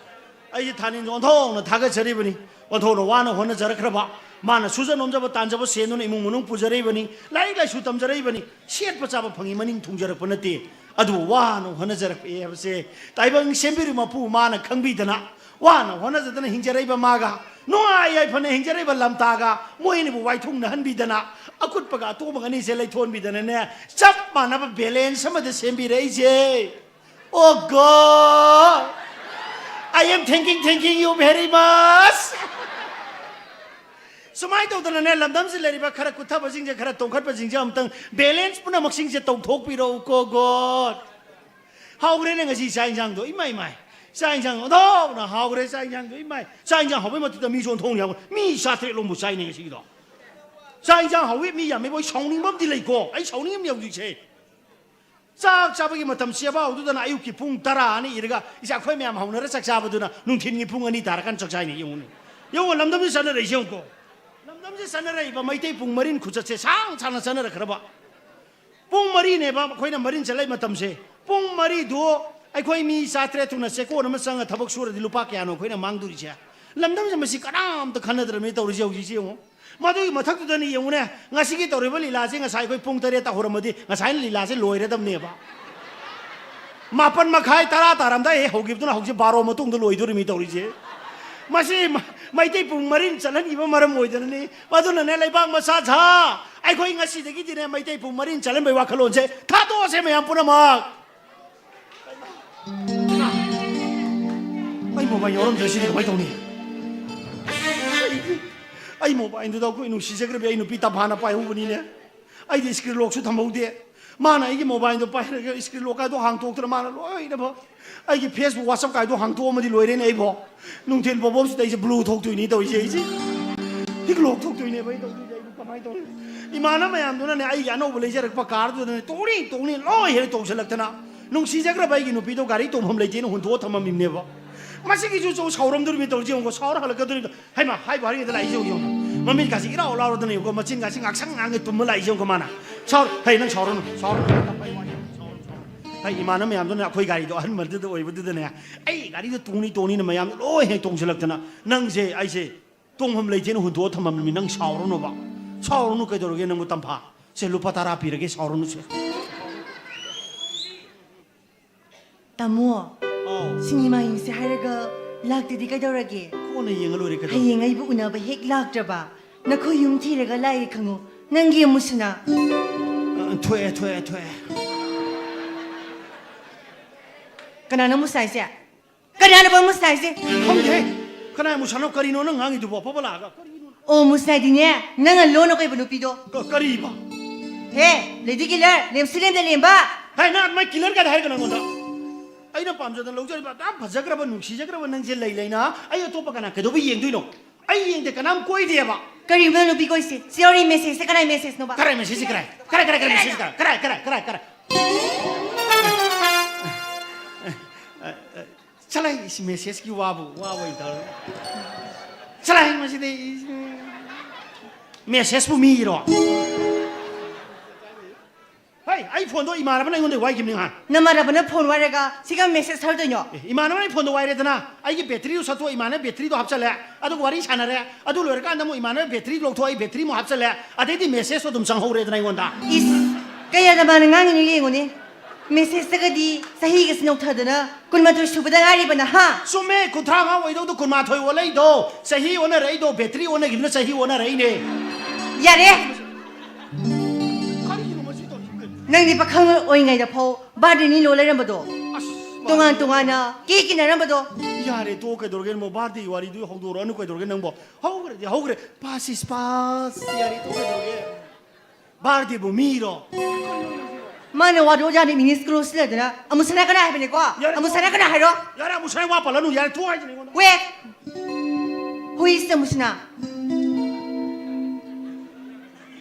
ꯑꯩꯁꯦ ꯊꯥꯅꯤꯟꯁꯦ ꯑꯣꯟꯊꯣꯛꯅ ꯊꯥꯒꯠꯆꯔꯤꯕꯅꯤ꯫ ꯑꯣꯟꯊꯣꯛꯅ ꯋꯥꯅ ꯍꯣꯠꯅꯖꯔꯛꯈ꯭ꯔꯕ, ꯃꯥꯅ ꯁꯨꯖ ꯅꯣꯝꯖꯕ ꯇꯥꯟꯖꯕ ꯁꯦꯟꯗꯨꯅ ꯏꯃꯨꯡ ꯃꯅꯨꯡ ꯄꯨꯖꯔꯛꯏꯕꯅꯤ, ꯂꯥꯏꯔꯤꯛ ꯂꯥꯏꯁꯨ ꯇꯝꯖꯔꯛꯏꯕꯅꯤ, ꯁꯦꯠꯄ ꯆꯥꯕ ꯐꯪꯉꯤ ꯃꯅꯤꯡ ꯊꯨꯡꯖꯔꯛꯄ ꯅꯠꯇꯦ꯫ ꯑꯗꯨꯕꯨ ꯋꯥꯅ ꯍꯣꯠꯅꯖꯔꯛꯄ ꯍꯥꯏꯕꯁꯦ ꯇꯥꯏꯕꯪ ꯁꯦꯝꯕꯤꯔꯤꯕ ꯃꯄꯨ ꯃꯥꯅ ꯈꯪꯕꯤꯗꯅ, ꯋꯥꯅ ꯍꯣꯠꯅꯖꯗꯅ ꯍꯤꯡꯖꯔꯛꯏꯕ ꯃꯥꯒ, ꯅꯨꯡꯉꯥꯏ ꯌꯥꯏꯐꯅ ꯍꯤꯡꯖꯔꯛꯏꯕ ꯂꯝꯇꯥꯒ ꯃꯣꯏ ꯑꯅꯤꯕꯨ ꯋꯥꯏꯊꯨꯡꯅꯍꯟꯕꯤꯗꯅ, ꯑꯀꯨꯠꯄꯒ ꯑꯇꯣꯡꯕꯒ ꯑꯅꯤꯁꯦ ꯂꯩꯊꯣꯟꯕꯤꯗꯅꯅꯦ, ꯆꯞ ꯃꯥꯟꯅꯕ ꯕꯦꯂꯦꯟꯁ ꯑꯃꯗ ꯁꯦꯝꯕꯤꯔꯛꯏꯁꯦ꯫ Oh God, I am thanking, thanking you very much. ꯁꯨꯃꯥꯏꯅ ꯇꯧꯗꯅꯅꯦ, ꯂꯝꯗꯝꯁꯤꯗ ꯂꯩꯔꯤꯕ ꯈꯔ ꯀꯨꯠꯊꯕꯁꯤꯡꯁꯦ, ꯈꯔ ꯇꯣꯡꯈꯠꯄꯁꯤꯡꯁꯦ ꯑꯃꯨꯛꯇꯪ ꯕꯦꯂꯦꯟꯁ ꯄꯨꯝꯅꯃꯛꯁꯤꯡꯁꯦ ꯇꯧꯊꯣꯛꯄꯤꯔꯛꯎꯀꯣ God꯫ ꯍꯥꯎꯈ꯭ꯔꯦꯅꯦ ꯉꯁꯤ ꯆꯥꯛ ꯏꯟꯁꯥꯡꯗꯣ, ꯏꯃꯥꯏ ꯏꯃꯥꯏ꯫ ꯆꯥꯛ ꯏꯟꯁꯥꯡ ꯑꯣꯟꯊꯣꯛꯅ ꯍꯥꯎꯈ꯭ꯔꯦ, ꯆꯥꯛ ꯏꯟꯁꯥꯡꯗꯣ, ꯏꯃꯥꯏ꯫ ꯆꯥꯛ ꯏꯟꯁꯥꯡ ꯍꯥꯎꯕꯩ ꯃꯊꯛꯇ ꯃꯤꯁꯨ ꯑꯣꯟꯊꯣꯛꯅ ꯌꯥꯎꯈ꯭ꯔꯦ꯫ ꯃꯤ ꯆꯥꯇ꯭ꯔꯦꯠ ꯂꯣꯝꯕꯨ ꯆꯥꯏꯅꯦ ꯉꯁꯤꯒꯤꯗꯣ꯫ ꯆꯥꯛ ꯏꯟꯁꯥꯡ ꯍꯥꯎꯋꯤ, ꯃꯤ ꯌꯥꯝꯃꯤ, ꯃꯣꯏ ꯁꯥꯎꯅꯤꯡꯕ ꯑꯃꯗꯤ ꯂꯩꯀꯣ꯫ ꯑꯩ ꯁꯥꯎꯅꯤꯡꯉꯝꯅꯤ ꯍꯧꯖꯤꯛꯁꯦ꯫ ꯆꯥꯛ ꯆꯥꯕꯒꯤ ꯃꯇꯝ ꯆꯦꯕꯥꯎꯗꯨꯗꯅ ꯑꯌꯨꯛꯀꯤ ꯄꯨꯡ ꯇꯔꯥ ꯑꯅꯤ ꯏꯔꯒ, ꯏꯆꯥ ꯑꯩꯈꯣꯏ ꯃꯌꯥꯝ ꯍꯧꯅꯔ ꯆꯥꯛ ꯆꯥꯕꯗꯨꯅ ꯅꯨꯡꯊꯤꯟꯒꯤ ꯄꯨꯡ ꯑꯅꯤ ꯇꯥꯔꯀꯥꯟꯗ ꯆꯥꯛ ꯆꯥꯏꯅꯦ꯫ ꯌꯦꯡꯉꯨꯅꯦ, ꯌꯦꯡꯉꯨ, ꯂꯝꯗꯝꯁꯤ ꯆꯠꯅꯔꯛꯏꯁꯦ ꯌꯦꯡꯉꯨꯀꯣ꯫ ꯂꯝꯗꯝꯁꯤ ꯆꯠꯅꯔꯛꯏꯕ ꯃꯩꯇꯩ ꯄꯨꯡ ꯃꯔꯤꯟ ꯈꯨꯆꯠꯁꯦ ꯁꯥꯡ ꯁꯥꯡꯅ ꯆꯠꯅꯔꯛꯈ꯭ꯔꯕ꯫ ꯄꯨꯡ ꯃꯔꯤꯅꯦꯕ ꯑꯩꯈꯣꯏꯅ ꯃꯔꯤꯟ ꯆꯠꯂꯛꯏ ꯃꯇꯝꯁꯦ꯫ ꯄꯨꯡ ꯃꯔꯤꯗꯨ ꯑꯩꯈꯣꯏ ꯃꯤ ꯆꯥꯇ꯭ꯔꯦꯠ ꯊꯨꯅ ꯆꯦꯛꯀꯣꯟ ꯑꯃ ꯆꯪꯉ ꯊꯕꯛ ꯁꯨꯔꯗꯤ ꯂꯨꯄꯥ ꯀꯌꯥꯅꯣ ꯑꯩꯈꯣꯏꯅ ꯃꯥꯡꯗꯣꯔꯤꯁꯦ? ꯂꯝꯗꯝꯁꯦ ꯃꯁꯤ ꯀꯅꯥꯝꯇ ꯈꯟꯅꯗ꯭ꯔꯕꯅꯤ ꯇꯧꯔꯤꯁꯦ ꯍꯧꯖꯤꯛꯁꯦ ꯌꯦꯡꯉꯨ꯫ ꯃꯗꯨꯒꯤ ꯃꯊꯛꯇꯨꯗꯅꯤ ꯌꯦꯡꯉꯨꯅꯦ, ꯉꯁꯤꯒꯤ ꯇꯧꯔꯤꯕ ꯂꯤꯂꯥꯁꯦ ꯉꯁꯥꯏ ꯑꯩꯈꯣꯏ ꯄꯨꯡ ꯇꯔꯦꯠꯇ ꯍꯧꯔꯝꯃꯗꯤ ꯉꯁꯥꯏꯅ ꯂꯤꯂꯥꯁꯦ ꯂꯣꯏꯔꯗꯕꯅꯦꯕ꯫ ꯃꯥꯄꯟ ꯃꯈꯥꯏ, ꯇꯔꯥ ꯇꯥꯔꯝꯗꯥꯏ ꯍꯦꯛ ꯍꯧꯈꯤꯕꯗꯨꯅ ꯍꯧꯖꯤꯛ ꯕꯥꯔꯣ ꯃꯇꯨꯡꯗ ꯂꯣꯏꯗꯣꯔꯤꯃꯤ ꯇꯧꯔꯤꯁꯦ꯫ ꯃꯁꯤ ꯃ-, ꯃꯩꯇꯩ ꯄꯨꯡ ꯃꯔꯤꯟ ꯆꯠꯍꯟꯈꯤꯕ ꯃꯔꯝ ꯑꯣꯏꯗꯅꯅꯤ꯫ ꯑꯗꯨꯅꯅꯦ, ꯂꯩꯕꯥꯛ ꯃꯆꯥ ꯁꯥ, ꯑꯩꯈꯣꯏ ꯉꯁꯤꯗꯒꯤꯗꯤꯅꯦ ꯃꯩꯇꯩ ꯄꯨꯡ ꯃꯔꯤꯟ ꯆꯠꯍꯟꯕꯒꯤ ꯋꯥꯈꯜꯂꯣꯟꯁꯦ ꯊꯥꯗꯣꯛꯑꯁꯦ ꯃꯌꯥꯝ ꯄꯨꯝꯅꯃꯛ꯫ ꯑꯩ ꯃꯣꯕꯥꯏꯜ ꯌꯥꯎꯔꯝꯗ꯭ꯔꯦ, ꯁꯤꯗꯤ ꯀꯃꯥꯏꯅ ꯇꯧꯅꯤ? ꯑꯩ ꯃꯣꯕꯥꯏꯜꯗꯨꯗ ꯑꯩꯈꯣꯏ ꯅꯨꯡꯁꯤꯖꯈ꯭ꯔꯕꯤ ꯑꯩ ꯅꯨꯄꯤ ꯇꯝꯐꯥꯅ ꯄꯥꯏꯍꯧꯕꯅꯤꯅꯦ꯫ ꯑꯩꯗꯤ screen lockꯁꯨ ꯊꯝꯍꯧꯗꯦ꯫ ꯃꯥꯅ ꯑꯩꯒꯤ mobileꯗꯣ ꯄꯥꯏꯔꯒ screen lockꯀꯥꯗꯣ ꯍꯥꯡꯇꯣꯛꯇꯅ ꯃꯥꯅ ꯂꯣꯏꯅꯃꯛ ꯑꯩꯒꯤ Facebook, WhatsAppꯀꯥꯗꯣ ꯍꯥꯡꯇꯣꯛꯑꯝꯃꯗꯤ ꯂꯣꯏꯔꯦꯅꯦ ꯑꯩꯕꯣ꯫ ꯅꯨꯡꯊꯤꯜ ꯄꯣꯕꯣꯞꯁꯤꯗ ꯑꯩꯁꯦ blue ꯊꯣꯛꯇꯣꯏꯅꯤ ꯇꯧꯔꯤꯁꯦ ꯑꯩꯁꯦ꯫ ꯍꯤꯛ ꯂꯣꯛ ꯊꯣꯛꯇꯣꯏꯅꯦꯕ ꯑꯩ ꯇꯧꯗꯣꯏꯁꯦ꯫ ꯑꯩꯕꯨ ꯀꯃꯥꯏꯅ ꯇꯧꯅꯤ? ꯏꯃꯥꯟꯅꯕ ꯃꯌꯥꯝꯗꯨꯅꯅꯦ ꯑꯩꯒꯤ ꯑꯅꯧꯕ ꯂꯩꯖꯔꯛꯄ carꯗꯨꯗꯅꯦ ꯇꯣꯡꯅꯤ ꯇꯣꯡꯅꯤ ꯂꯣꯏ ꯍꯦꯛ ꯇꯣꯡꯁꯤꯜꯂꯛꯇꯅ꯫ ꯅꯨꯡꯁꯤꯖꯈ꯭ꯔꯕ ꯑꯩꯒꯤ ꯅꯨꯄꯤꯗꯣ ꯒꯥꯔꯤ ꯇꯣꯡꯐꯝ ꯂꯩꯇꯦꯅ ꯍꯨꯟꯗꯣꯛꯑ ꯊꯝꯃꯝꯃꯤꯕꯅꯦꯕ꯫ ꯃꯁꯤꯒꯤꯁꯨ ꯆꯧ ꯁꯥꯎꯔꯝꯗꯣꯔꯤꯕꯅꯤ ꯇꯧꯔꯤꯁꯦ ꯌꯦꯡꯉꯨꯀꯣ꯫ ꯁꯥꯎꯔ ꯍꯜꯂꯛꯀꯗꯣꯔꯤꯕꯅꯤ꯫ ꯍꯩꯃꯥ, ꯍꯥꯏꯕꯨ ꯍꯥꯏꯔꯤꯉꯩꯗ ꯂꯥꯛꯏꯁꯦ ꯌꯦꯡꯉꯨ, ꯌꯦꯡꯉꯨ꯫ ꯃꯃꯤꯠꯀꯥꯁꯦ ꯏꯔꯥꯎ ꯂꯥꯎꯔꯗꯅ ꯌꯦꯡꯉꯨꯀꯣ, ꯃꯆꯤꯟꯒꯥꯁꯦ ꯉꯥꯛꯁꯪ ꯉꯥꯡꯉꯦ ꯇꯨꯝꯃ ꯂꯥꯛꯏꯁꯦ ꯌꯦꯡꯉꯨꯀꯣ ꯃꯥꯅ꯫ ꯁꯥꯎꯔ-, ꯍꯩ, ꯅꯪ ꯁꯥꯎꯔꯅꯨ, ꯁꯥꯎꯔꯅꯨ꯫ ꯍꯩ, ꯏꯃꯥꯟꯅꯕ ꯃꯌꯥꯝꯗꯨꯅ ꯑꯩꯈꯣꯏ ꯒꯥꯔꯤꯗꯣ ꯑꯍꯟꯕꯗꯨꯗ ꯑꯣꯏꯕꯗꯨꯗꯅꯦ, ꯑꯩ ꯒꯥꯔꯤꯗꯣ ꯇꯣꯡꯅꯤ ꯇꯣꯡꯅꯤꯅ ꯃꯌꯥꯝꯗꯣ ꯂꯣꯏ ꯍꯦꯛ ꯇꯣꯡꯁꯤꯜꯂꯛꯇꯅ, ꯅꯪꯁꯦ ꯑꯩꯁꯦ ꯇꯣꯡꯐꯝ ꯂꯩꯇꯦꯅ ꯍꯨꯟꯗꯣꯛꯑ ꯊꯝꯃꯝꯃꯤ꯫ ꯅꯪ ꯁꯥꯎꯔꯅꯨꯕ꯫ ꯁꯥꯎꯔꯅꯨ, ꯀꯩꯗꯧꯔꯒꯦ ꯅꯪꯕꯨ ꯇꯝꯐꯥ? ꯁꯦ, ꯂꯨꯄꯥ ꯇꯔꯥ ꯄꯤꯔꯒꯦ, ꯁꯥꯎꯔꯅꯨ ꯁꯦ꯫ ꯇꯥꯃꯣ, ꯑꯧ꯫ ꯁꯤꯅꯦꯃꯥ ꯌꯦꯡꯁꯦ ꯍꯥꯏꯔꯒ ꯂꯥꯛꯇꯗꯤ ꯀꯩꯗꯧꯔꯒꯦ? ꯀꯣꯟꯅ ꯌꯦꯡꯉ ꯂꯣꯏꯔꯦ, ꯀꯩꯗꯧꯔꯒꯦ? ꯍꯌꯦꯡ ꯑꯩꯕꯨ ꯎꯅꯕ ꯍꯦꯛ ꯂꯥꯛꯇ꯭ꯔꯕ, ꯅꯈꯣꯏ ꯌꯨꯝ ꯊꯤꯔꯒ ꯂꯥꯛꯑꯦ ꯈꯪꯉꯨ꯫ ꯅꯪꯒꯤ ꯑꯃꯨꯁꯅꯥ꯫ ꯑ, ꯊꯣꯛꯑꯦ, ꯊꯣꯛꯑꯦ, ꯊꯣꯛꯑꯦ꯫ ꯀꯅꯥꯅꯣ ꯑꯃꯨꯁꯅꯥ ꯍꯥꯏꯁꯦ? ꯀꯅꯥꯅꯣꯕ ꯑꯃꯨꯁꯅꯥ ꯍꯥꯏꯁꯦ? ꯈꯪꯗꯦꯍꯦ꯫ ꯀꯅꯥ ꯑꯃꯨꯁꯅꯥꯅꯣ? ꯀꯔꯤꯅꯣ ꯅꯪ ꯉꯥꯡꯉꯤꯗꯨꯕꯣ? ꯑꯐꯕ ꯂꯥꯛꯑꯒ꯫ ꯀꯔꯤꯅꯣ? ꯑꯣ, ꯃꯨꯁꯅꯥꯗꯤꯅꯦ, ꯅꯪꯅ ꯂꯣꯟꯅ ꯀꯣꯏꯕ ꯅꯨꯄꯤꯗꯣ꯫ ꯀ-, ꯀꯔꯤꯕ? ꯍꯦ, lady killer, ꯂꯦꯝꯁꯤ ꯂꯦꯝꯗ ꯂꯦꯝꯕ꯫ ꯍꯥꯏ, ꯅꯪ ꯑꯗꯨꯃꯥꯏ killer ꯀꯥꯏꯗ ꯍꯥꯏꯔꯒ ꯅꯪꯉꯣꯟꯗ? ꯑꯩꯅ ꯄꯥꯝꯖꯗꯅ ꯂꯧꯖꯔꯤꯕ ꯑꯗꯨꯛ ꯌꯥꯝ ꯐꯖꯈ꯭ꯔꯕ, ꯅꯨꯡꯁꯤꯖꯈ꯭ꯔꯕ ꯅꯪꯁꯦ ꯂꯩ ꯂꯩꯅ ꯑꯩ ꯑꯇꯣꯞꯄ ꯀꯅꯥ ꯀꯩꯗꯧꯕ ꯌꯦꯡꯗꯣꯏꯅꯣ? ꯑꯩ ꯌꯦꯡꯗꯦ, ꯀꯅꯥꯝ ꯀꯣꯏꯗꯦꯕ꯫ ꯀꯔꯤꯅꯣ ꯅꯨꯄꯤ ꯀꯣꯏꯁꯦ? ꯁꯤ ꯌꯥꯎꯔꯤ messageꯁꯦ ꯀꯅꯥꯏ messageꯅꯣꯕ? ꯀꯅꯥꯏ messageꯁꯦ ꯀꯅꯥꯏ? ꯀꯅꯥꯏ, ꯀꯅꯥꯏ, ꯀꯅꯥꯏ message ꯀꯅꯥꯏ? ꯀꯅꯥꯏ, ꯀꯅꯥꯏ, ꯀꯅꯥꯏ, ꯀꯅꯥꯏ? ꯆꯠꯂꯣꯍꯦ, ꯏꯁ, messageꯀꯤ ꯋꯥꯕꯨ, ꯋꯥ ꯑꯣꯏꯅ ꯇꯧꯔꯦ꯫ ꯆꯠꯂꯣꯍꯦ, ꯃꯁꯤꯗꯤ, ꯏꯁ, messageꯄꯨ ꯃꯤꯒꯤꯔꯣ? ꯍꯩ, ꯑꯩ phoneꯗꯣ ꯏꯃꯥꯟꯅꯕꯅ ꯑꯩꯉꯣꯟꯗ ꯋꯥꯏꯈꯤꯕꯅꯤ ꯉꯍꯥꯟ꯫ ꯅꯃꯥꯟꯅꯕꯅ phone ꯋꯥꯏꯔꯒ ꯁꯤꯒ message ꯊꯥꯔꯨꯗꯣꯏꯅꯣ? ꯑꯦ, ꯏꯃꯥꯟꯅꯕꯅ ꯑꯩ phoneꯗꯣ ꯋꯥꯏꯔꯦꯗꯅ, ꯑꯩꯒꯤ batteryꯗꯣ ꯁꯠꯇꯣꯛꯑ ꯏꯃꯥꯟꯅꯕ batteryꯗꯣ ꯍꯥꯞꯆꯜꯂꯦ, ꯑꯗꯨꯒ ꯋꯥꯔꯤ ꯁꯥꯟꯅꯔꯦ, ꯑꯗꯨ ꯂꯣꯏꯔꯀꯥꯟꯗ ꯑꯃꯨꯛ ꯏꯃꯥꯟꯅꯕ battery ꯂꯧꯊꯣꯛꯑ ꯑꯩ battery ꯑꯃꯨꯛ ꯍꯥꯞꯆꯜꯂꯦ, ꯑꯗꯩꯗꯤ messageꯇꯣ ꯑꯗꯨꯝ ꯆꯪꯍꯧꯔꯦꯗꯅ ꯑꯩꯉꯣꯟꯗ꯫ ꯏꯁ, ꯀꯌꯥꯗ ꯃꯥꯅ ꯉꯥꯡꯉꯤꯅꯣ ꯌꯦꯡꯉꯨꯅꯦ꯫ Messageꯇꯒꯗꯤ ꯆꯍꯤꯒꯁꯤ ꯅꯧꯊꯗꯅ ꯀꯨꯟꯃꯥꯊꯣꯏ ꯁꯨꯕꯗ ꯉꯥꯏꯔꯤꯕꯅ, ꯍꯥ? ꯆꯨꯝꯃꯦ, ꯀꯨꯟꯊ꯭ꯔꯥ ꯃꯉꯥ ꯑꯣꯏꯗꯧꯗꯣ ꯀꯨꯟꯃꯥꯊꯣꯏ ꯑꯣꯜꯂꯛꯏꯗꯣ꯫ ꯆꯍꯤ ꯑꯣꯟꯅꯔꯛꯏꯗꯣ, battery ꯑꯣꯟꯅꯈꯤꯕꯅ ꯆꯍꯤ ꯑꯣꯟꯅꯔꯛꯏꯅꯦ꯫ ꯌꯥꯔꯦ! ꯀꯔꯤꯅꯣ ꯃꯁꯤ ꯇꯧꯔꯤꯁꯤꯕꯨ? ꯅꯪꯗꯤ ꯄꯥꯈꯪ ꯑꯣꯏꯔꯤꯉꯩꯗ ꯐꯥꯎ birthdayꯅꯤ ꯂꯣ ꯂꯩꯔꯝꯕꯗꯣ꯫ ꯑꯁ, ꯇꯣꯉꯥꯟ ꯇꯣꯉꯥꯟꯅ cake ꯏꯟꯅꯔꯝꯕꯗꯣ꯫ ꯌꯥꯔꯦ, ꯇꯣꯛꯑꯣ, ꯀꯩꯗꯧꯔꯒꯦ ꯅꯪꯕꯣ? Birthdayꯒꯤ ꯋꯥꯔꯤꯗꯨ ꯍꯧꯗꯣꯔꯛꯑꯅꯨ, ꯀꯩꯗꯧꯔꯒꯦ ꯅꯪꯕꯣ? ꯍꯧꯈ꯭ꯔꯗꯤ ꯍꯧꯈ꯭ꯔꯦ, past is past꯫ ꯌꯥꯔꯦ, ꯇꯣꯛꯑꯣ, ꯀꯩꯗꯧꯔꯒꯦ? ꯕꯥꯔꯗꯦꯕꯨ ꯃꯤꯔꯣ? ꯃꯥꯅ ꯋꯥꯗꯣ ꯑꯣꯖꯥꯅ ꯏꯪꯂꯤꯁ ꯀ꯭ꯂꯣꯁ ꯂꯩꯗꯅ ꯑꯃꯨꯛ ꯁꯅꯥ ꯀꯅꯥ ꯍꯥꯏꯕꯅꯤꯀꯣ? ꯌꯥꯔꯦ, ꯑꯃꯨꯛ ꯁꯅꯥ ꯀꯅꯥ ꯍꯥꯏꯔꯣ? ꯌꯥꯔꯦ, ꯑꯃꯨꯛ ꯁꯅꯥ ꯋꯥ ꯄꯜꯂꯅꯨ, ꯌꯥꯔꯦ, ꯊꯣꯛꯑꯣ ꯍꯥꯏꯁꯤꯅꯤ ꯑꯩꯉꯣꯟꯗ꯫ Wait! Who is the Musna?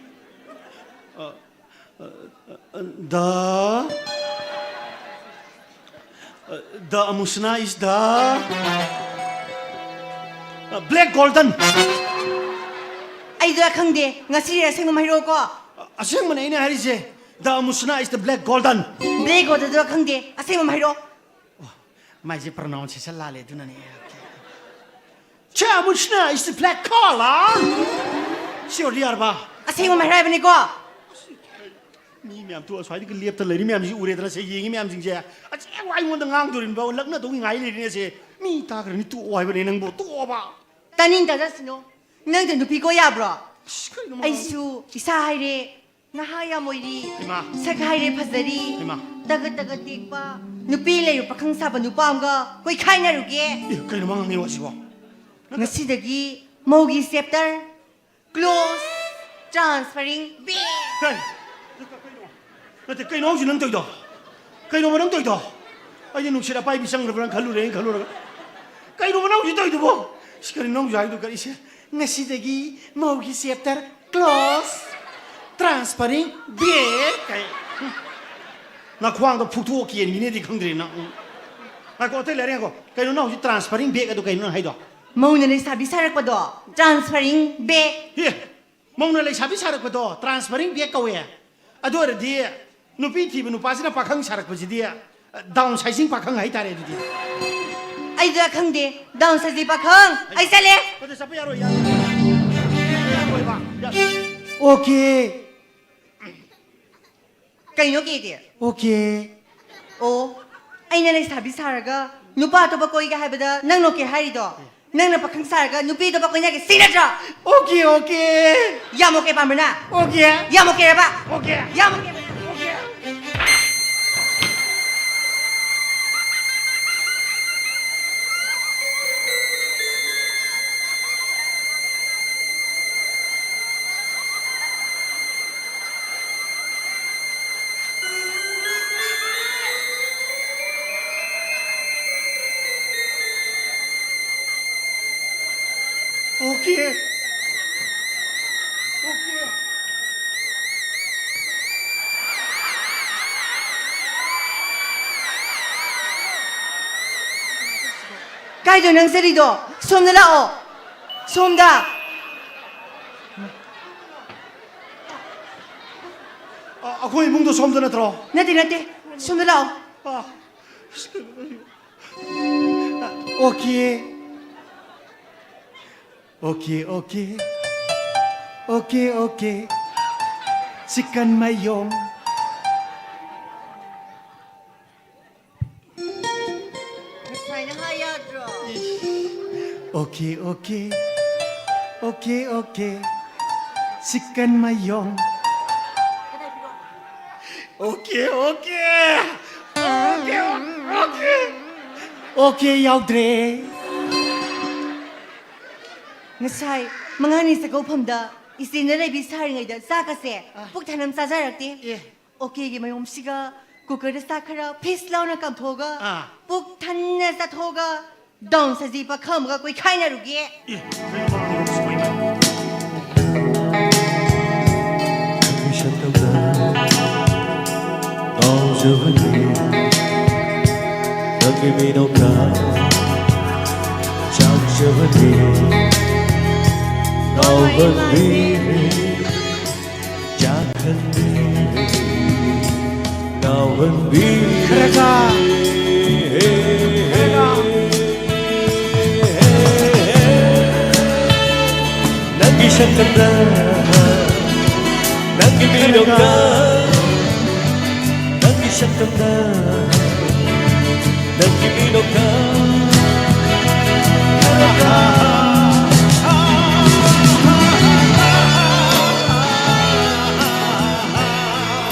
The the ꯑꯃꯨꯁꯅꯥ ꯏꯁ ꯗ ꯕ꯭ꯂꯦꯛ ꯒꯣꯜꯗꯟ꯫ ꯑꯩꯗꯣ ꯈꯪꯗꯦ, ꯉꯁꯤ ꯑꯁꯦꯡꯕ ꯑꯃ ꯍꯥꯏꯔꯛꯑꯣꯀꯣ꯫ ꯑꯁꯦꯡꯕꯅꯦ ꯑꯩꯅ ꯍꯥꯏꯔꯤꯁꯦ, ꯗ ꯑꯃꯨꯁꯅꯥ is the black golden. Black ꯒꯣꯜꯗꯟꯗꯣ ꯈꯪꯗꯦ, ꯑꯁꯦꯡꯕ ꯑꯃ ꯍꯥꯏꯔꯛꯑꯣ꯫ ꯃꯥꯏꯁꯦ ꯄ꯭ꯔꯣꯅꯥꯎꯟꯁꯤꯌꯦꯁꯟ ꯂꯥꯜꯂꯦ ꯑꯗꯨꯅꯅꯦ꯫ ꯆꯦ ꯑꯃꯨꯁꯅꯥ ꯏꯁ ꯗ ꯕ꯭ꯂꯦꯛ ꯀꯣꯂꯔ꯫ ꯁꯤ ꯑꯣꯏꯔꯗꯤ ꯌꯥꯔꯕ? ꯑꯁꯦꯡꯕ ꯑꯃ ꯍꯥꯏꯔꯛꯑꯕꯅꯤꯀꯣ꯫ ꯃꯤ ꯃꯌꯥꯝ ꯇꯨ ꯑꯁ꯭ꯋꯥꯏꯗꯒꯤ ꯂꯦꯞꯇ ꯂꯩꯔꯤ ꯃꯌꯥꯝꯁꯤ ꯎꯔꯦꯗꯅ, ꯁꯦ ꯌꯦꯡꯉꯤ ꯃꯌꯥꯝꯁꯤꯡꯁꯦ꯫ ꯑꯁꯦꯡꯕ ꯑꯩꯉꯣꯟꯗ ꯉꯥꯡꯗꯣꯔꯤꯕ ꯂꯛꯅꯗꯧꯒꯤ ꯉꯥꯏ ꯂꯩꯔꯤꯅꯦ ꯁꯦ꯫ ꯃꯤ ꯇꯥꯈ꯭ꯔꯅꯤ, ꯇꯣꯛꯑꯣ ꯍꯥꯏꯕꯅꯦ ꯅꯪꯕꯨ, ꯇꯣꯛꯑꯣꯕ꯫ ꯇꯥꯅꯤꯡ ꯇꯥꯖꯁꯅꯨ꯫ ꯅꯪꯗ ꯅꯨꯄꯤ ꯀꯣꯏ ꯌꯥꯕ꯭ꯔꯣ? ꯑꯁ, ꯀꯩꯅꯣ ꯃꯥ- ꯑꯩꯁꯨ ꯏꯁꯥ ꯍꯥꯏꯔꯦ ꯅꯍꯥ ꯌꯥꯝ ꯑꯣꯏꯔꯤ꯫ ꯏꯃꯥ꯫ ꯁꯛ ꯍꯥꯏꯔꯦ ꯐꯖꯔꯤ꯫ ꯏꯃꯥ꯫ ꯇꯒꯠ ꯇꯒꯠ ꯇꯦꯛꯄ ꯅꯨꯄꯤ ꯂꯩꯔꯨ ꯄꯥꯈꯪ ꯁꯥꯕ ꯅꯨꯄꯥ ꯑꯃꯒ ꯀꯣꯏꯈꯥꯏꯅꯔꯨꯒꯦ꯫ ꯑꯦ, ꯀꯩꯅꯣ ꯃꯥ ꯉꯥꯡꯉꯤ ꯋꯥꯁꯤꯕꯣ? ꯉꯁꯤꯗꯒꯤ ꯃꯧꯒꯤ ꯆꯦꯞꯇꯔ ꯀ꯭ꯂꯣꯁ꯫ ꯇ꯭ꯔꯥꯟꯁꯐꯔꯤꯡ ꯕꯦꯛ꯫ ꯀꯩ? ꯅꯠꯇꯦ, ꯀꯩꯅꯣ ꯍꯧꯖꯤꯛ ꯅꯪ ꯇꯧꯔꯤꯗꯣ? ꯀꯩꯅꯣꯕ ꯅꯪ ꯇꯧꯔꯤꯗꯣ? ꯑꯩꯗꯤ ꯅꯨꯡꯁꯤꯠ ꯑꯄꯥꯏꯕꯤ ꯆꯪꯈ꯭ꯔꯕ꯭ꯔꯥ ꯈꯜꯂꯨꯔꯦ, ꯑꯩꯅ ꯈꯜꯂꯨꯔꯒ꯫ ꯀꯩꯅꯣꯕ ꯅꯪ ꯍꯧꯖꯤꯛ ꯇꯧꯔꯤꯗꯨꯕꯣ? ꯏꯁ, ꯀꯔꯤꯅꯣ ꯅꯪ ꯍꯧꯖꯤꯛ ꯍꯥꯏꯗꯣ? ꯀꯔꯤꯁꯦ? ꯉꯁꯤꯗꯒꯤ ꯃꯧꯒꯤ ꯆꯦꯞꯇꯔ ꯀ꯭ꯂꯣꯁ꯫ ꯇ꯭ꯔꯥꯟꯁꯐꯔꯤꯡ ꯕꯦꯛ ꯀꯥꯏ꯫ ꯅꯈ꯭ꯋꯥꯡꯗꯣ ꯐꯨꯛꯇꯣꯛꯑ ꯀꯦꯟꯈꯤꯅꯦꯗꯤ ꯈꯪꯗ꯭ꯔꯦ ꯅꯪ꯫ ꯎꯝ꯫ ꯉꯥꯏꯈꯣ, ꯑꯇꯩ ꯂꯩꯔꯦ, ꯉꯥꯏꯈꯣ꯫ ꯀꯩꯅꯣ ꯅꯪ ꯍꯧꯖꯤꯛ ꯇ꯭ꯔꯥꯟꯁꯐꯔꯤꯡ ꯕꯦꯛ ꯑꯗꯨ ꯀꯩꯅꯣ ꯅꯪ ꯍꯥꯏꯗꯣ? ꯃꯧꯅ ꯂꯩꯁꯥꯕꯤ ꯁꯥꯔꯛꯄꯗꯣ ꯇ꯭ꯔꯥꯟꯁꯐꯔꯤꯡ ꯕꯦꯛ꯫ ꯑꯦ, ꯃꯧꯅ ꯂꯩꯁꯥꯕꯤ ꯁꯥꯔꯛꯄꯗꯣ ꯇ꯭ꯔꯥꯟꯁꯐꯔꯤꯡ ꯕꯦꯛ ꯀꯧꯋꯦ꯫ ꯑꯗꯨ ꯑꯣꯏꯔꯗꯤ ꯅꯨꯄꯤ ꯊꯤꯕ ꯅꯨꯄꯥꯁꯤꯅ ꯄꯥꯈꯪ ꯁꯥꯔꯛꯄꯁꯤꯗꯤ ꯗꯥꯎꯟ ꯁꯥꯏꯖꯤꯡ ꯄꯥꯈꯪ ꯍꯥꯏꯇꯥꯔꯦ ꯑꯗꯨꯗꯤ꯫ ꯑꯩꯗꯨ ꯈꯪꯗꯦ, ꯗꯥꯎꯟ ꯁꯥꯏꯖꯤꯡ ꯄꯥꯈꯪ꯫ ꯑꯩ ꯆꯠꯂꯦ꯫ ꯑꯗꯨ ꯆꯠꯄ ꯌꯥꯔꯣꯏ, ꯌꯥꯔꯣꯏ꯫ ꯌꯥꯔꯣꯏꯕ꯫ ꯌꯥ-, ꯑꯣꯀꯦ꯫ ꯀꯩꯅꯣ ꯀꯦꯗꯤ? ꯑꯣꯀꯦ꯫ ꯑꯣ, ꯑꯩꯅ ꯂꯩꯁꯥꯕꯤ ꯁꯥꯔꯒ ꯅꯨꯄꯥ ꯑꯇꯣꯞꯄ ꯀꯣꯏꯒꯦ ꯍꯥꯏꯕꯗ ꯅꯪ ꯑꯣꯀꯦ ꯍꯥꯏꯔꯤꯗꯣ? ꯅꯪꯅ ꯄꯥꯈꯪ ꯁꯥꯔꯒ ꯅꯨꯄꯤ ꯑꯇꯣꯞꯄ ꯀꯣꯏꯅꯒꯦ ꯁꯤ ꯅꯠꯇ꯭ꯔꯣ? Okay, okay. ꯌꯥꯝ ꯑꯣꯀꯦ ꯄꯥꯝꯕ꯭ꯔ ꯅꯪ? ꯑꯣꯀꯦ꯫ ꯌꯥꯝ ꯑꯣꯀꯦꯔꯕ? ꯑꯣꯀꯦ꯫ ꯌꯥꯝ ꯑꯣꯀꯦ꯫ ꯑꯣꯀꯦ꯫ ꯀꯥꯏꯗꯅꯣ ꯅꯪ ꯆꯠꯂꯤꯗꯣ? ꯁꯣꯝꯗ ꯂꯥꯛꯑꯣ꯫ ꯁꯣꯝꯗ꯫ ꯑ, ꯑꯩꯈꯣꯏ ꯏꯃꯨꯡꯗꯣ ꯁꯣꯝꯗ ꯅꯠꯇ꯭ꯔꯣ? ꯅꯠꯇꯦ, ꯅꯠꯇꯦ꯫ ꯁꯣꯝꯗ ꯂꯥꯛꯑꯣ꯫ ꯑ, okay. Okay, okay. Okay, okay. Chicken ꯃꯌꯣꯝ꯫ ꯉꯁꯥꯏꯅ ꯍꯥꯏ ꯌꯥꯗ꯭ꯔꯣ? Okay, okay. Okay, okay. Chicken ꯃꯌꯣꯝ꯫ Okay, okay. Okay, okay. Okay ꯌꯥꯎꯗ꯭ꯔꯦ꯫ ꯉꯁꯥꯏ ꯃꯉꯥꯅꯤ ꯆꯥꯛꯀꯧꯐꯝꯗ ꯏꯆꯦꯅ ꯂꯩꯕꯤ ꯁꯥꯔꯤꯉꯩꯗ ꯆꯥꯛꯀꯁꯦ ꯑ꯫ ꯄꯨꯛ ꯊꯟꯅ ꯆꯥꯖꯔꯛꯇꯦ꯫ ꯑꯦ꯫ ꯑꯣꯀꯦꯒꯤ ꯃꯌꯣꯝꯁꯤꯒ ꯀꯨꯀꯔꯗ ꯆꯥꯛ ꯈꯔ ꯐꯤꯁ ꯂꯥꯎꯅ ꯀꯥꯝꯊꯣꯛꯑꯒ ꯑꯥ꯫ ꯄꯨꯛ ꯊꯟꯅ ꯆꯥꯊꯣꯛꯑꯒ ꯗꯥꯎꯟ ꯁꯖꯤ ꯄꯥꯈꯪ ꯑꯃꯒ ꯀꯣꯏꯈꯥꯏꯅꯔꯨꯒꯦ꯫ ꯑꯦ, ꯀꯩꯅꯣ ꯃꯥ ꯍꯥꯏꯔꯤꯕꯁꯤꯕꯣ? ꯏꯃꯥ꯫ ꯅꯪꯒꯤ ꯁꯛꯇꯝꯗ ꯉꯥꯎꯖꯕꯅꯤ, ꯅꯪꯒꯤ ꯃꯤꯅꯣꯛꯇ ꯆꯥꯛꯆꯕꯅꯤ, ꯉꯥꯎꯍꯟꯕꯤꯔꯦ꯫ ꯆꯥꯛꯍꯟꯕꯤꯔꯦ, ꯉꯥꯎꯍꯟꯕꯤꯔꯦ꯫ ꯈꯔꯒ꯫ ꯅꯪꯒꯤ ꯁꯛꯇꯝꯗ, ꯅꯪꯒꯤ ꯃꯤꯅꯣꯛꯇ, ꯅꯪꯒꯤ ꯁꯛꯇꯝꯗ, ꯅꯪꯒꯤ ꯃꯤꯅꯣꯛꯇ꯫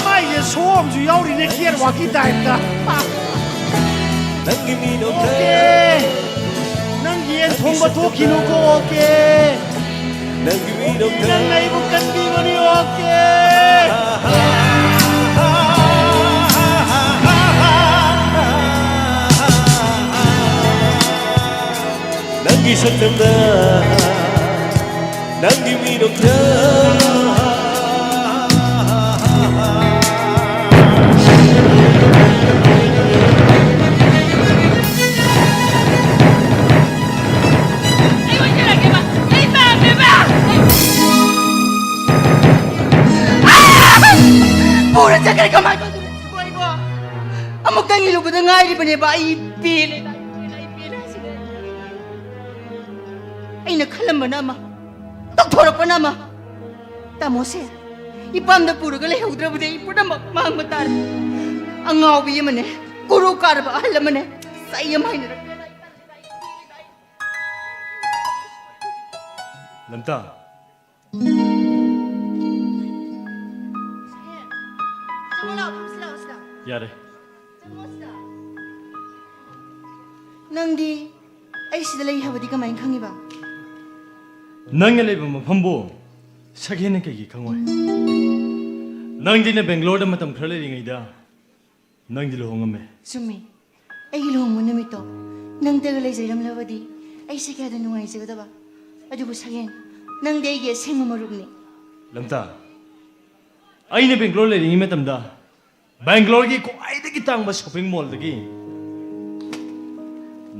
ꯃꯥꯏꯁꯦ ꯁꯣ ꯑꯃꯁꯨ ꯌꯥꯎꯔꯤꯅꯦ, ꯀꯦꯠ ꯋꯥꯛꯀꯤ ꯇꯥꯏꯞꯇ꯫ ꯅꯪꯒꯤ ꯃꯤꯅꯣꯛꯇ꯫ ꯑꯣꯀꯦ꯫ ꯅꯪ ꯌꯦꯟ ꯊꯣꯡꯕ ꯊꯣꯛꯈꯤꯅꯨꯀꯣ, ꯑꯣꯀꯦ꯫ ꯅꯪꯒꯤ ꯃꯤꯅꯣꯛꯇ꯫ ꯅꯪ ꯑꯩꯕꯨ ꯀꯟꯕꯤꯕꯅꯤ, ꯑꯣꯀꯦ꯫ ꯅꯪꯒꯤ ꯁꯛꯇꯝꯗ ꯅꯪꯒꯤ ꯃꯤꯅꯣꯛꯇ꯫ ꯑꯩ ꯑꯣꯏꯖꯔꯒꯦꯕ꯫ ꯑꯩ ꯄꯥꯝꯃꯦꯕ꯫ ꯄꯨꯔ ꯆꯠꯈ꯭ꯔꯦ꯫ ꯀꯃꯥꯏꯅ ꯇꯧꯗꯣꯏꯅꯣ ꯁꯤꯕꯣ ꯑꯩꯕꯣ? ꯑꯃꯨꯛꯇꯪ ꯏꯜꯂꯨꯕꯗ ꯉꯥꯏꯔꯤꯕꯅꯦꯕ꯫ ꯑꯩ ꯄꯦꯜꯂꯦ, ꯑꯩ ꯄꯦꯜꯂꯦ, ꯑꯩ ꯄꯦꯜꯂꯦ ꯍꯥꯏꯁꯤꯅꯦ꯫ ꯑꯩꯅ ꯈꯜꯂꯝꯕꯅ ꯑꯃ, ꯇꯧꯊꯣꯔꯛꯄꯅ ꯑꯃ꯫ ꯇꯥꯃꯣꯁꯦ, ꯏꯄꯥꯝꯗ ꯄꯨꯔꯒ ꯂꯩꯍꯧꯗ꯭ꯔꯕꯗꯤ ꯑꯩ ꯄꯨꯝꯅꯃꯛ ꯃꯥꯡꯕ ꯇꯥꯔꯦ꯫ ꯑꯉꯥꯎꯕꯤ ꯑꯃꯅꯦ, ꯒꯨꯔꯨ ꯀꯥꯔꯕ ꯑꯍꯜ ꯑꯃꯅꯦ, ꯆꯩ ꯑꯃ ꯍꯥꯏꯅꯔꯛꯇꯅ꯫ ꯂꯝꯇꯥ꯫ ꯌꯥꯔꯦ꯫ ꯅꯪꯗꯤ ꯑꯩ ꯁꯤꯗ ꯂꯩ ꯍꯥꯏꯕꯗꯤ ꯀꯃꯥꯏꯅ ꯈꯪꯉꯤꯕ? ꯅꯪꯅ ꯂꯩꯕ ꯃꯐꯝꯕꯨ ꯁꯛꯍꯦꯟꯅ ꯀꯩꯒꯤ ꯈꯪꯉꯣꯏ? ꯅꯪꯗꯤꯅꯦ ꯕꯦꯡꯒ꯭ꯂꯣꯔꯗ ꯃꯇꯝ ꯈꯔ ꯂꯩꯔꯤꯉꯩꯗ ꯅꯪꯗꯤ ꯂꯨꯍꯣꯡꯉꯝꯃꯦ꯫ ꯆꯨꯝꯃꯤ꯫ ꯑꯩꯒꯤ ꯂꯨꯍꯣꯡꯕ ꯅꯨꯃꯤꯠꯇꯣ ꯅꯪꯗꯒ ꯂꯩꯖꯔꯝꯂꯕꯗꯤ ꯑꯩꯁꯦ ꯀꯌꯥꯗ ꯅꯨꯡꯉꯥꯏꯖꯒꯗꯕ꯫ ꯑꯗꯨꯕꯨ ꯁꯛꯍꯦꯟ, ꯅꯪꯗꯤ ꯑꯩꯒꯤ ꯑꯁꯦꯡꯕ ꯃꯔꯨꯞꯅꯤ꯫ ꯂꯝꯇꯥ, ꯑꯩꯅ ꯕꯦꯡꯒ꯭ꯂꯣꯔ ꯂꯩꯔꯤꯉꯩ ꯃꯇꯝꯗ ꯕꯦꯡꯒ꯭ꯂꯣꯔꯒꯤ ꯈ꯭ꯋꯥꯏꯗꯒꯤ ꯇꯥꯡꯕ ꯁꯣꯄꯤꯡ ꯃꯣꯜꯗꯒꯤ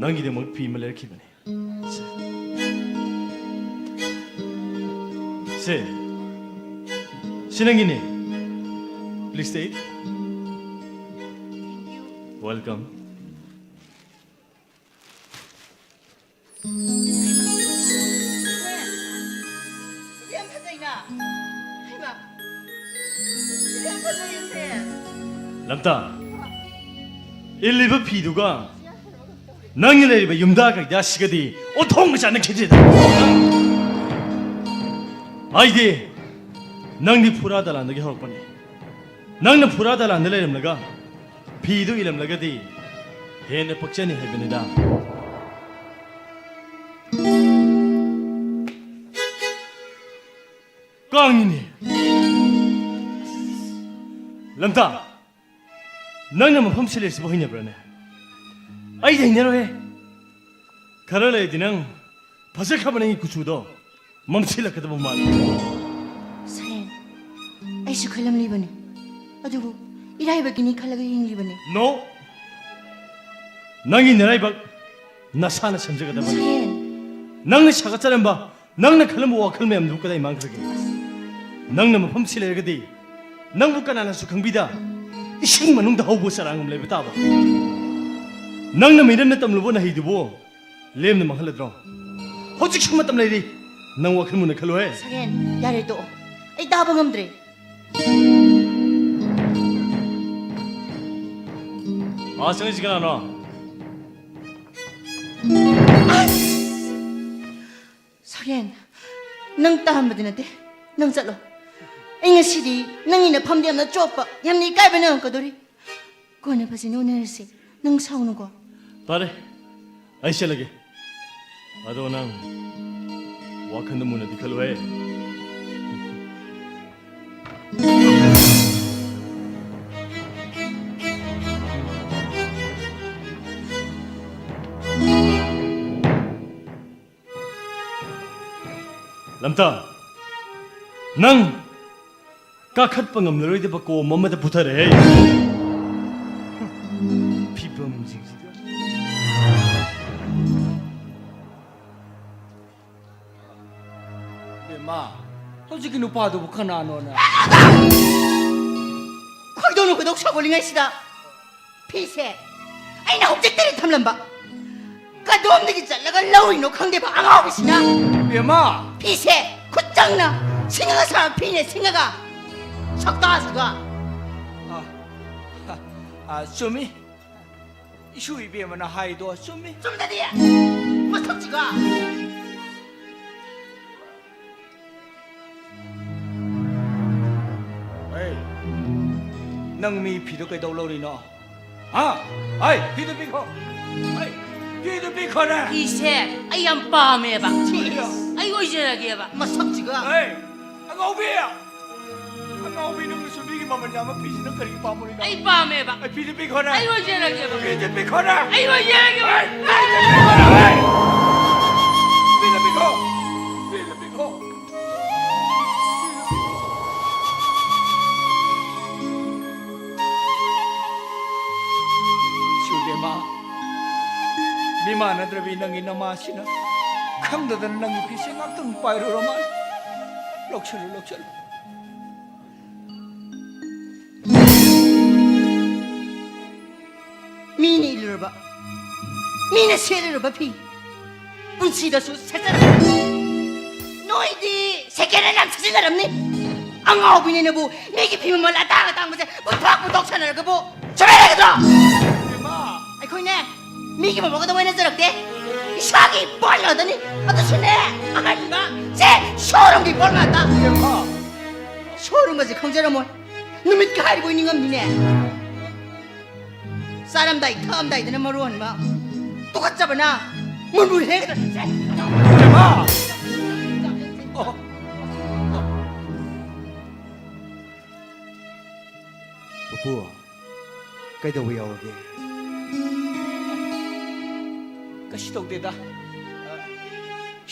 ꯅꯪꯒꯤꯗꯃꯛ ꯐꯤ ꯑꯃ ꯂꯩꯔꯛꯈꯤꯕꯅꯤ꯫ ꯁꯦ, ꯁꯤ ꯅꯪꯒꯤꯅꯦ꯫ Please take. Welcome. ꯁꯤꯗꯤ ꯌꯥꯝ ꯐꯖꯩꯅ꯫ ꯍꯩꯃꯥ, ꯁꯤꯗꯤ ꯌꯥꯝ ꯐꯖꯩꯌꯦ ꯁꯦ꯫ ꯂꯝꯇꯥ, ꯏꯜꯂꯤꯕ ꯐꯤꯗꯨꯒ ꯅꯪꯅ ꯂꯩꯔꯤꯕ ꯌꯨꯝꯗ ꯀꯩꯗ ꯑꯁꯤꯒꯗꯤ ꯑꯣꯟꯊꯣꯛꯅ ꯆꯥꯟꯅꯈꯤꯗ꯭ꯔꯦꯗ꯫ ꯑꯩꯗꯤ ꯅꯪꯗꯤ ꯐꯨꯔꯥ ꯗꯂꯥꯟꯗꯒꯤ ꯍꯧꯔꯛꯄꯅꯤ꯫ ꯅꯪꯅ ꯐꯨꯔꯥ ꯗꯂꯥꯟꯗ ꯂꯩꯔꯝꯂꯒ ꯐꯤꯗꯨ ꯏꯜꯂꯝꯂꯒꯗꯤ ꯍꯦꯟꯅ ꯄꯛꯆꯅꯤ ꯍꯥꯏꯕꯅꯤꯗ꯫ ꯀꯥꯡꯅꯤꯅꯦ꯫ ꯂꯝꯇꯥ, ꯅꯪꯅ ꯃꯐꯝ ꯁꯤꯜꯂꯤꯁꯤꯕꯨ ꯍꯩꯅꯕ꯭ꯔꯥꯅꯦ? ꯑꯩꯗꯤ ꯍꯩꯅꯔꯣꯏꯍꯦ꯫ ꯈꯔ ꯂꯩꯔꯗꯤ ꯅꯪ ꯐꯖꯈ꯭ꯔꯕ ꯅꯪꯒꯤ ꯀꯨꯆꯨꯗꯣ ꯃꯝꯁꯤꯜꯂꯛꯀꯗꯕ ꯃꯥꯜꯂꯤ꯫ ꯁꯌꯦꯟ, ꯑꯩꯁꯨ ꯈꯜꯂꯝꯂꯤꯕꯅꯤ, ꯑꯗꯨꯕꯨ ꯏꯔꯥꯏꯕꯛꯀꯤꯅꯤ ꯈꯜꯂꯒ ꯍꯤꯡꯂꯤꯕꯅꯤ꯫ No! ꯅꯪꯒꯤ ꯅꯔꯥꯏꯕꯛ ꯅꯁꯥꯅ ꯁꯦꯝꯖꯒꯗꯕꯅꯤ꯫ ꯁꯌꯦꯟ! ꯅꯪꯅ ꯁꯥꯒꯠꯆꯔꯝꯕ, ꯅꯪꯅ ꯈꯜꯂꯝꯕ ꯋꯥꯈꯜ ꯃꯌꯥꯝꯗꯨ ꯀꯗꯥꯏ ꯃꯥꯡꯈ꯭ꯔꯒꯦ? ꯅꯪꯅ ꯃꯐꯝꯁꯤ ꯂꯩꯔꯒꯗꯤ ꯅꯪꯕꯨ ꯀꯅꯥꯅꯁꯨ ꯈꯪꯕꯤꯗ ꯏꯁꯤꯡ ꯃꯅꯨꯡꯗ ꯍꯧꯕ ꯆꯔꯥꯡ ꯑꯃ ꯂꯩꯕ ꯇꯥꯕ꯫ ꯅꯪꯅ ꯃꯤꯔꯝꯅ ꯇꯝꯂꯨꯕ ꯅꯍꯩꯗꯨꯕꯨ ꯂꯦꯝꯅ ꯃꯥꯡꯍꯜꯂꯗ꯭ꯔꯣ? ꯍꯧꯖꯤꯛꯁꯨ ꯃꯇꯝ ꯂꯩꯔꯤ꯫ ꯅꯪ ꯋꯥꯈꯜ ꯃꯨꯟꯅ ꯈꯜꯂꯨꯍꯦ꯫ ꯁꯌꯦꯟ, ꯌꯥꯔꯦ, ꯇꯣꯛꯑꯣ꯫ ꯑꯩ ꯇꯥꯕ ꯉꯝꯗ꯭ꯔꯦ꯫ ꯑꯥ, ꯆꯪꯉꯤꯁꯤ ꯀꯅꯥꯅꯣ? ꯑꯁ! ꯁꯌꯦꯟ, ꯅꯪ ꯇꯥꯍꯟꯕꯗꯤ ꯅꯠꯇꯦ꯫ ꯅꯪ ꯆꯠꯂꯣ꯫ ꯑꯩ ꯉꯁꯤꯗꯤ ꯅꯪꯒꯤ ꯅꯐꯝꯗ ꯌꯥꯝꯅ ꯆꯣꯞꯄ, ꯌꯥꯝꯅ ꯏꯀꯥꯏꯕ ꯅꯪꯉꯛꯀꯗꯣꯔꯤ꯫ ꯀꯣꯟꯅ ꯐꯖꯅ ꯎꯅꯔꯁꯤ꯫ ꯅꯪ ꯁꯥꯎꯅꯨꯀꯣ꯫ ꯐꯔꯦ, ꯑꯩ ꯆꯠꯂꯒꯦ꯫ ꯑꯗꯣ ꯅꯪ ꯋꯥꯈꯜꯗ ꯃꯨꯟꯅꯗꯤ ꯈꯜꯂꯨꯍꯦ꯫ ꯂꯝꯇꯥ, ꯅꯪ ꯀꯥꯈꯠꯄ ꯉꯝꯂꯔꯣꯏꯗꯕ ꯀꯣꯝ ꯑꯃꯗ ꯄꯨꯊꯔꯦꯍꯦ꯫ ꯐꯤꯕꯝꯁꯤꯡꯁꯤꯗ꯫ ꯕꯦꯝꯃ, ꯍꯧꯖꯤꯛꯀꯤ ꯅꯨꯄꯥꯗꯨꯕꯨ ꯀꯅꯥꯅꯣꯅ? ꯈꯣꯏꯗꯧꯅ ꯈꯣꯏꯗꯧ ꯁꯥꯎꯒꯠꯂꯤꯉꯩꯁꯤꯗ꯫ ꯐꯤꯁꯦ ꯑꯩꯅ ꯍꯧꯖꯤꯛꯇꯗꯤ ꯊꯝꯂꯝꯕ꯫ ꯀꯗꯣꯝꯗꯒꯤ ꯆꯠꯂꯒ ꯂꯧꯔꯤꯅꯣ ꯈꯪꯗꯦꯕ ꯑꯉꯥꯎꯕꯤꯁꯤꯅ꯫ ꯕꯦꯝꯃ! ꯐꯤꯁꯦ ꯈꯨꯠ ꯆꯪꯅ ꯁꯤꯡꯉꯒ ꯁꯥꯕ ꯐꯤꯅꯦ, ꯁꯤꯡꯉꯒ꯫ ꯁꯛꯇꯥꯁꯤꯒ꯫ ꯑ, ꯑ, ꯑ, ꯆꯨꯝꯃꯤ꯫ ꯏꯁꯨ ꯏꯕꯦꯝꯃꯅ ꯍꯥꯏꯗꯣ ꯆꯨꯝꯃꯤ꯫ ꯆꯨꯝꯗꯗꯤ! ꯃꯁꯛꯁꯤꯒ! ꯍꯩ, ꯅꯪ ꯃꯤ ꯐꯤꯗꯣ ꯀꯩꯗꯧ ꯂꯧꯔꯤꯅꯣ? ꯍꯥ? ꯍꯩ, ꯐꯤꯗꯣ ꯄꯤꯈꯣ꯫ ꯍꯩ, ꯐꯤꯗꯣ ꯄꯤꯈꯣꯅꯦ꯫ ꯐꯤꯁꯦ ꯑꯩ ꯌꯥꯝ ꯄꯥꯝꯃꯦꯕ꯫ ꯁꯤꯁ꯫ ꯑꯩ ꯑꯣꯏꯖꯔꯒꯦꯕ꯫ ꯃꯁꯛꯁꯤꯒ꯫ ꯍꯩ, ꯑꯉꯥꯎꯕꯤ! ꯑꯉꯥꯎꯕꯤ, ꯅꯪꯅꯁꯨ ꯃꯤꯒꯤ ꯃꯃꯜ ꯌꯥꯝꯕ ꯐꯤꯁꯤ ꯅꯪ ꯀꯔꯤꯒꯤ ꯄꯥꯝꯃꯨꯔꯤꯅꯣ? ꯑꯩ ꯄꯥꯝꯃꯦꯕ꯫ ꯑꯩ ꯐꯤꯗꯣ ꯄꯤꯈꯣꯅꯦ꯫ ꯑꯩ ꯑꯣꯏꯖꯔꯒꯦꯕ꯫ ꯐꯤꯗꯣ ꯄꯤꯈꯣꯅꯦ꯫ ꯑꯩ ꯑꯣꯏꯖꯔꯒꯦꯕ꯫ ꯍꯩ, ꯐꯤꯗꯣ ꯄꯤꯈꯣꯅꯦ꯫ ꯍꯩ, ꯐꯤꯗꯣ ꯄꯤꯈꯣ꯫ ꯐꯤꯗꯣ ꯄꯤꯈꯣ꯫ ꯃꯥꯟꯅꯗ꯭ꯔꯕꯤ ꯅꯪꯒꯤ ꯅꯃꯥꯁꯤꯅ ꯈꯪꯗꯗꯅ ꯅꯪꯒꯤ ꯐꯤꯁꯦ ꯉꯥꯛꯇꯪ ꯄꯥꯏꯔꯨꯔ ꯃꯥꯜꯂꯦ꯫ ꯂꯧꯁꯜꯂꯨ, ꯂꯧꯁꯜꯂꯨ꯫ ꯃꯤꯅ ꯏꯜꯂꯨꯔꯕ, ꯃꯤꯅ ꯁꯦꯠꯂꯨꯔꯕ ꯐꯤ ꯄꯨꯟꯁꯤꯗꯁꯨ ꯁꯦꯠꯆꯔ꯫ ꯅꯣꯏꯗꯤ ꯁꯦꯀꯦꯟ ꯍꯦꯟ ꯌꯥꯝ ꯁꯤꯖꯤꯟꯅꯔꯝꯅꯤ꯫ ꯑꯉꯥꯎꯕꯤꯅꯤꯅꯕꯨ ꯃꯤꯒꯤ ꯐꯤ ꯃꯃꯜ ꯑꯇꯥꯡ ꯑꯇꯥꯡꯕꯁꯦ ꯄꯨꯊꯣꯛ ꯄꯨꯊꯣꯛ ꯁꯥꯟꯅꯔꯒꯕꯨ ꯁꯨꯃꯥꯏ ꯂꯩꯒꯗ꯭ꯔꯣ? ꯏꯃꯥ! ꯑꯩꯈꯣꯏꯅꯦ ꯃꯤꯒꯤ ꯃꯃꯜ ꯀꯩꯗꯧꯉꯩ ꯅꯠꯆꯔꯛꯇꯦ꯫ ꯏꯁꯥꯒꯤ ꯄꯣꯠ ꯉꯥꯛꯇꯅꯤ꯫ ꯑꯗꯨꯁꯨꯅꯦ ꯑꯍꯟꯕ ꯁꯦ ꯁꯣꯔꯨꯝꯒꯤ ꯄꯣꯠ ꯉꯥꯛꯇ꯫ ꯏꯃꯥ! ꯁꯣꯔꯨꯝꯒꯁꯦ ꯈꯪꯖꯔꯝꯃꯣꯏ꯫ ꯅꯨꯃꯤꯠꯀ ꯍꯥꯏꯔꯤꯕꯣꯏ ꯅꯤꯡꯉꯝꯅꯤꯅꯦ꯫ ꯆꯥꯔꯝꯗꯥꯏ ꯊꯛꯑꯝꯗꯥꯏꯗꯅ ꯃꯔꯣꯟ ꯑꯃ ꯇꯨꯀꯠꯆꯕꯅ ꯃꯨꯟ ꯃꯨꯟ ꯍꯦꯛꯇ꯫ ꯏꯃꯥ! ꯑꯣ꯫ ꯄꯨꯄꯨ, ꯀꯩꯗꯧꯕ ꯌꯥꯎꯔꯒꯦ? ꯀꯩꯁꯨ ꯇꯧꯗꯦꯗ꯫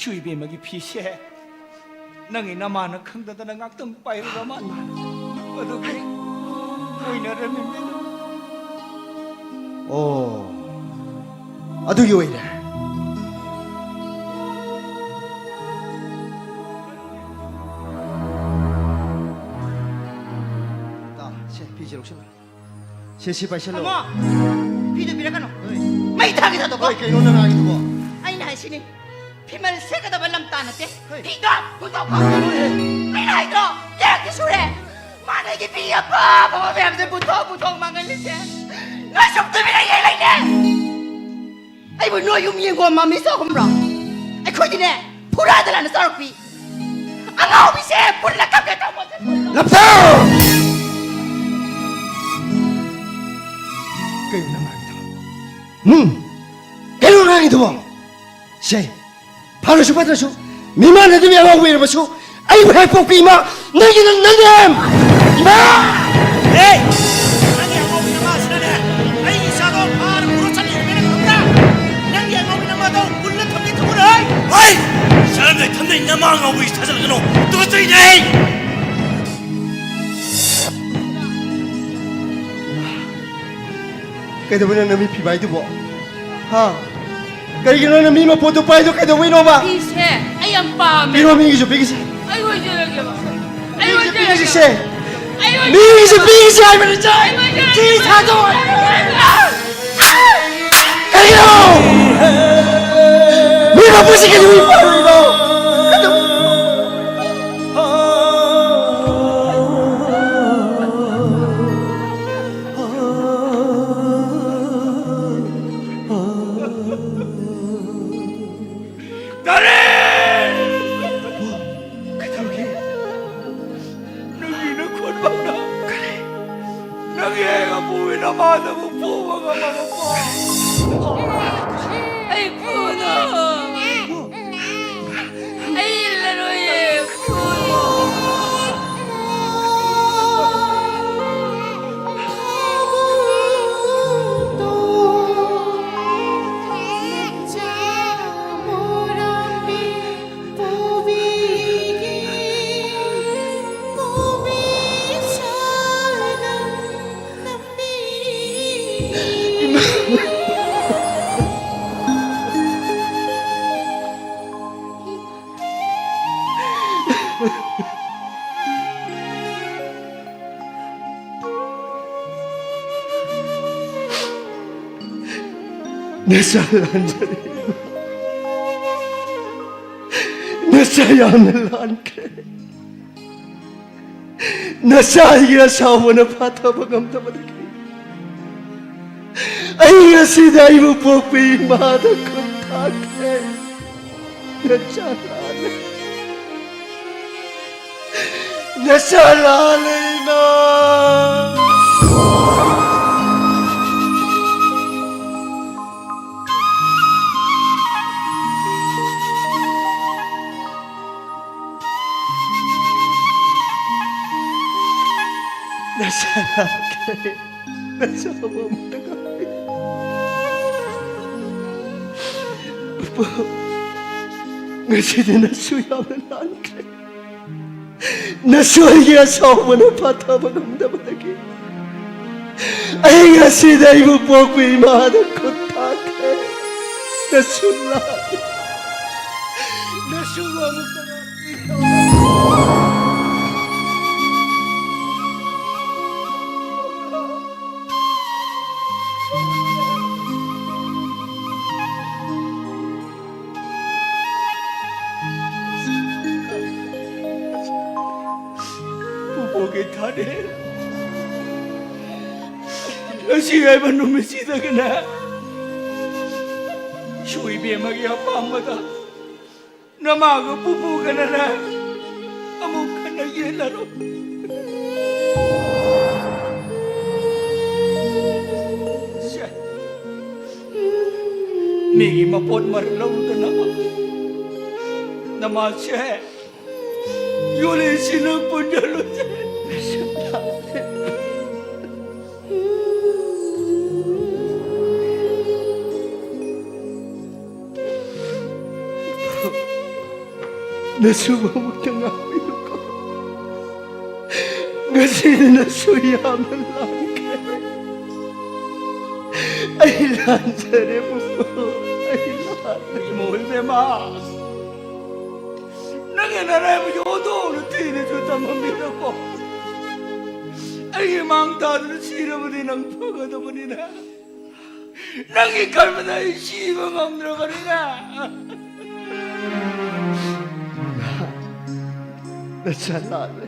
ꯁꯨꯏꯕꯦꯝꯃꯒꯤ ꯐꯤꯁꯦ ꯅꯪꯒꯤ ꯅꯃꯥꯅ ꯈꯪꯗꯗꯅ ꯉꯥꯛꯇꯪ ꯄꯥꯏꯔꯨꯔ ꯃꯥꯜꯂꯦ꯫ ꯑꯗꯨꯒꯤ ꯑꯣꯏꯅꯔꯝꯃꯤꯅꯦ꯫ ꯑꯣ, ꯑꯗꯨꯒꯤ ꯑꯣꯏꯔꯦ꯫ ꯇꯥ, ꯁꯦ, ꯐꯤꯁꯦ ꯂꯧꯁꯤꯜꯂꯣ꯫ ꯁꯦ, ꯁꯤ ꯄꯥꯏꯁꯜꯂꯣ꯫ ꯊꯝꯃꯣ! ꯐꯤꯗꯨ ꯄꯤꯔꯛꯀꯅꯨ꯫ ꯍꯣꯏ꯫ ꯃꯩ ꯊꯥꯒꯦ ꯊꯥꯗꯣꯛꯀꯣ꯫ ꯍꯣꯏ, ꯀꯩꯅꯣ ꯅꯪ ꯍꯥꯏꯗꯨꯕꯣ? ꯑꯩꯅ ꯍꯥꯏꯁꯤꯅꯤ, ꯐꯤꯃꯜ ꯁꯦꯠꯀꯗꯕ ꯂꯝꯇꯥ ꯅꯠꯇꯦ꯫ ꯍꯣꯏ꯫ ꯐꯤꯗꯣ ꯄꯨꯊꯣꯛꯈꯣ꯫ ꯀꯩꯅꯣꯅꯦ? ꯑꯩꯅ ꯍꯥꯏꯗ꯭ꯔꯣ? ꯀꯌꯥꯗꯤ ꯁꯨꯔꯦ? ꯃꯥꯅ ꯑꯩꯒꯤ ꯐꯤ ꯑꯄꯥ ꯑꯄꯥꯕ ꯃꯌꯥꯝꯁꯦ ꯄꯨꯊꯣꯛ ꯄꯨꯊꯣꯛ ꯃꯥꯡꯍꯜꯂꯤꯁꯦ꯫ ꯅꯣꯏ ꯁꯨꯝ ꯇꯨꯃꯤꯟꯅ ꯌꯦꯡ ꯂꯩꯅꯦ꯫ ꯑꯩꯕꯨ ꯅꯣꯏ ꯌꯨꯝ ꯌꯦꯡꯒꯣꯟ ꯃꯃꯤ ꯆꯥꯛꯈꯨꯝꯔꯣ? ꯑꯩꯈꯣꯏꯗꯤꯅꯦ, ꯐꯨꯔꯥꯗ ꯂꯥꯟꯅ ꯆꯥꯔꯛꯄꯤ꯫ ꯑꯉꯥꯎꯕꯤꯁꯦ ꯄꯨꯜꯂ ꯀꯞꯀꯦ ꯇꯧꯕꯁꯦ꯫ ꯂꯝꯁꯥ! ꯀꯩꯅꯣ ꯅꯪ ꯉꯥꯡꯉꯤꯗꯣ? ꯎꯝ? ꯀꯩꯅꯣ ꯉꯥꯡꯉꯤꯗꯨꯕꯣ? ꯁꯦ, ꯐꯔꯁꯨ ꯐꯠꯇ꯭ꯔꯁꯨ, ꯃꯤꯃꯥꯟꯅꯗꯕꯤ ꯑꯉꯥꯎꯕꯤ ꯑꯣꯏꯔꯕꯁꯨ, ꯑꯩꯕꯨ ꯍꯦꯛ ꯄꯣꯛꯄꯤ ꯏꯃꯥ, ꯅꯪꯒꯤ ꯅꯪ, ꯅꯪꯅꯦ! ꯏꯃꯥ! ꯑꯦ! ꯅꯪꯒꯤ ꯑꯉꯥꯎꯕꯤ ꯅꯃꯥꯁꯤꯅꯅꯦ, ꯑꯩꯒꯤ ꯏꯆꯥꯗꯣ ꯐꯥꯔ ꯄꯨꯔ ꯆꯠꯂꯤꯕꯅꯤꯅ ꯈꯪꯕ꯭ꯔꯥ? ꯅꯪꯒꯤ ꯑꯉꯥꯎꯕꯤ ꯅꯃꯥꯗꯣ ꯄꯨꯜꯂ ꯊꯝꯒꯦ ꯊꯝꯃꯨꯔꯣꯏ! ꯍꯣꯏ! ꯆꯠꯂꯝꯗꯥꯏ ꯊꯝꯗꯥꯏ ꯅꯃꯥ ꯑꯉꯥꯎꯕꯤ ꯊꯥꯖꯤꯜꯂꯛꯀꯅꯣ! ꯇꯨꯀꯠꯆꯩꯅꯦ ꯑꯩ! ꯀꯩꯗꯧꯕꯩꯅꯣ ꯅꯪ ꯃꯤ ꯐꯤꯕꯥꯏꯗꯨꯕꯣ? ꯍꯥ? ꯀꯔꯤꯒꯤꯅꯣ ꯅꯪꯅ ꯃꯤ ꯃꯄꯣꯠꯇꯨ ꯄꯥꯏꯗꯣ ꯀꯩꯗꯧꯕꯩꯅꯣꯕ? ꯐꯤꯁꯦ ꯑꯩ ꯌꯥꯝ ꯄꯥꯝꯃꯦ꯫ ꯄꯤꯔꯣ, ꯃꯤꯒꯤꯁꯨ ꯄꯤꯈꯤꯁꯦ꯫ ꯑꯩ ꯑꯣꯏꯖꯔꯒꯦꯕ꯫ ꯑꯩ ꯃꯤꯒꯤꯁꯨ ꯑꯣꯏꯖꯔꯒꯦ꯫ ꯄꯤꯈꯤꯁꯦ꯫ ꯑꯩ ꯑꯣꯏꯖꯔꯒꯦ꯫ ꯃꯤꯒꯤꯁꯨ ꯄꯤꯈꯤꯁꯦ ꯍꯥꯏꯕꯅꯤ, ꯆꯥꯏ꯫ ꯑꯩ ꯑꯣꯏꯖꯔꯒꯦ꯫ ꯆꯤ ꯊꯥꯗꯣꯛ꯫ ꯀꯩꯅꯣ? ꯃꯤ ꯃꯄꯨꯁꯤ ꯀꯩꯗꯧꯕꯩ ꯄꯥꯏꯔꯤꯅꯣ? ꯀꯔꯤ? ꯀꯩꯗꯧꯔꯒꯦ? ꯅꯪꯒꯤ ꯅꯈꯣꯟ ꯐꯥꯎꯅ꯫ ꯀꯔꯤ? ꯅꯪꯒꯤ ꯑꯩꯒ ꯄꯨꯃꯤꯟꯅꯕ ꯑꯗꯨꯕꯨ ꯄꯨꯕ ꯉꯝꯃꯕꯀꯣ? ꯑꯩ ꯄꯨꯗꯣ꯫ ꯑꯩ ꯏꯜꯂꯔꯣꯏꯌꯦ, ꯄꯨꯗꯣ꯫ ꯅꯆꯥ ꯂꯥꯟꯖꯔꯦ꯫ ꯅꯆꯥ ꯌꯥꯝꯅ ꯂꯥꯟꯈ꯭ꯔꯦ꯫ ꯅꯆꯥꯒꯤ ꯑꯁꯥꯎꯕꯅ ꯐꯥꯊꯕ ꯉꯝꯗꯕꯗꯒꯤ ꯑꯩ ꯉꯁꯤꯗ ꯑꯩꯕꯨ ꯄꯣꯛꯄ ꯏꯃꯥꯗ ꯈꯨꯠ ꯊꯥꯈ꯭ꯔꯦ꯫ ꯅꯆꯥ ꯂꯥꯜꯂꯦ꯫ ꯅꯆꯥ ꯂꯥꯜꯂꯦ, ꯏꯃꯥ꯫ ꯅꯆꯥ ꯂꯥꯜꯂꯦ꯫ ꯅꯆꯥ ꯑꯃꯠꯇ ꯉꯥꯏꯔꯦ꯫ ꯄꯨꯄꯨ, ꯉꯁꯤꯗꯤ ꯅꯁꯨ ꯌꯥꯝꯅ ꯂꯥꯟꯈ꯭ꯔꯦ꯫ ꯅꯁꯨ ꯑꯩꯒꯤ ꯑꯁꯥꯎꯕꯅ ꯐꯥꯊꯕ ꯉꯝꯗꯕꯗꯒꯤ ꯑꯩ ꯉꯁꯤꯗ ꯑꯩꯕꯨ ꯄꯣꯛꯄ ꯏꯃꯥꯗ ꯈꯨꯠ ꯊꯥꯈ꯭ꯔꯦ꯫ ꯅꯁꯨ ꯂꯥꯛ-, ꯅꯁꯨ ꯑꯃꯨꯛꯇ ꯂꯥꯛꯄꯤꯌꯨ꯫ ꯄꯨꯄꯨꯒꯤ ꯊꯥꯅꯦ꯫ ꯉꯁꯤ ꯍꯥꯏꯕ ꯅꯨꯃꯤꯠꯁꯤꯗꯒꯤꯅꯦ, ꯁꯨꯏꯕꯦꯝꯃꯒꯤ ꯑꯄꯥꯝꯕꯗ ꯅꯃꯥꯒ ꯄꯨꯄꯨꯒꯅꯅꯦ ꯑꯃꯨꯛ ꯍꯟꯅ ꯌꯦꯠꯂꯔꯣꯏ꯫ ꯁꯦ, ꯃꯤꯒꯤ ꯃꯄꯣꯠ ꯃꯔꯜ ꯂꯧꯗꯅ ꯅꯃꯥꯁꯦ ꯌꯣꯜꯂꯤꯁꯤꯅ ꯄꯨꯟꯖꯜꯂꯨꯁꯦ꯫ ꯅꯁꯨ ꯑꯃꯨꯛꯇ ꯉꯥꯛꯄꯤꯌꯨꯀꯣ꯫ ꯉꯁꯤꯗꯤ ꯅꯁꯨ ꯌꯥꯝꯅ ꯂꯥꯡꯈ꯭ꯔꯦ꯫ ꯑꯩ ꯂꯥꯟꯖꯔꯦ ꯄꯨꯄꯨ, ꯑꯩ ꯂꯥꯟ-, ꯏꯃꯣ ꯏꯕꯦꯝꯃ, ꯅꯪꯒꯤ ꯅꯔꯥꯏꯕꯛ ꯌꯣꯟꯊꯣꯛꯅ ꯊꯤꯅꯁꯨ ꯇꯝꯃꯝꯃꯤꯗꯀꯣ꯫ ꯑꯩꯒꯤ ꯃꯥꯡ ꯇꯥꯗꯅ ꯁꯤꯔꯕꯗꯤ ꯅꯪ ꯐꯒꯗꯕꯅꯤꯅ꯫ ꯅꯪꯒꯤ ꯈꯟꯕꯗ ꯑꯩ ꯁꯤꯕ ꯉꯝꯗ꯭ꯔꯕꯅꯤꯅ꯫ ꯅꯆꯥ ꯂꯥꯜꯂꯦ꯫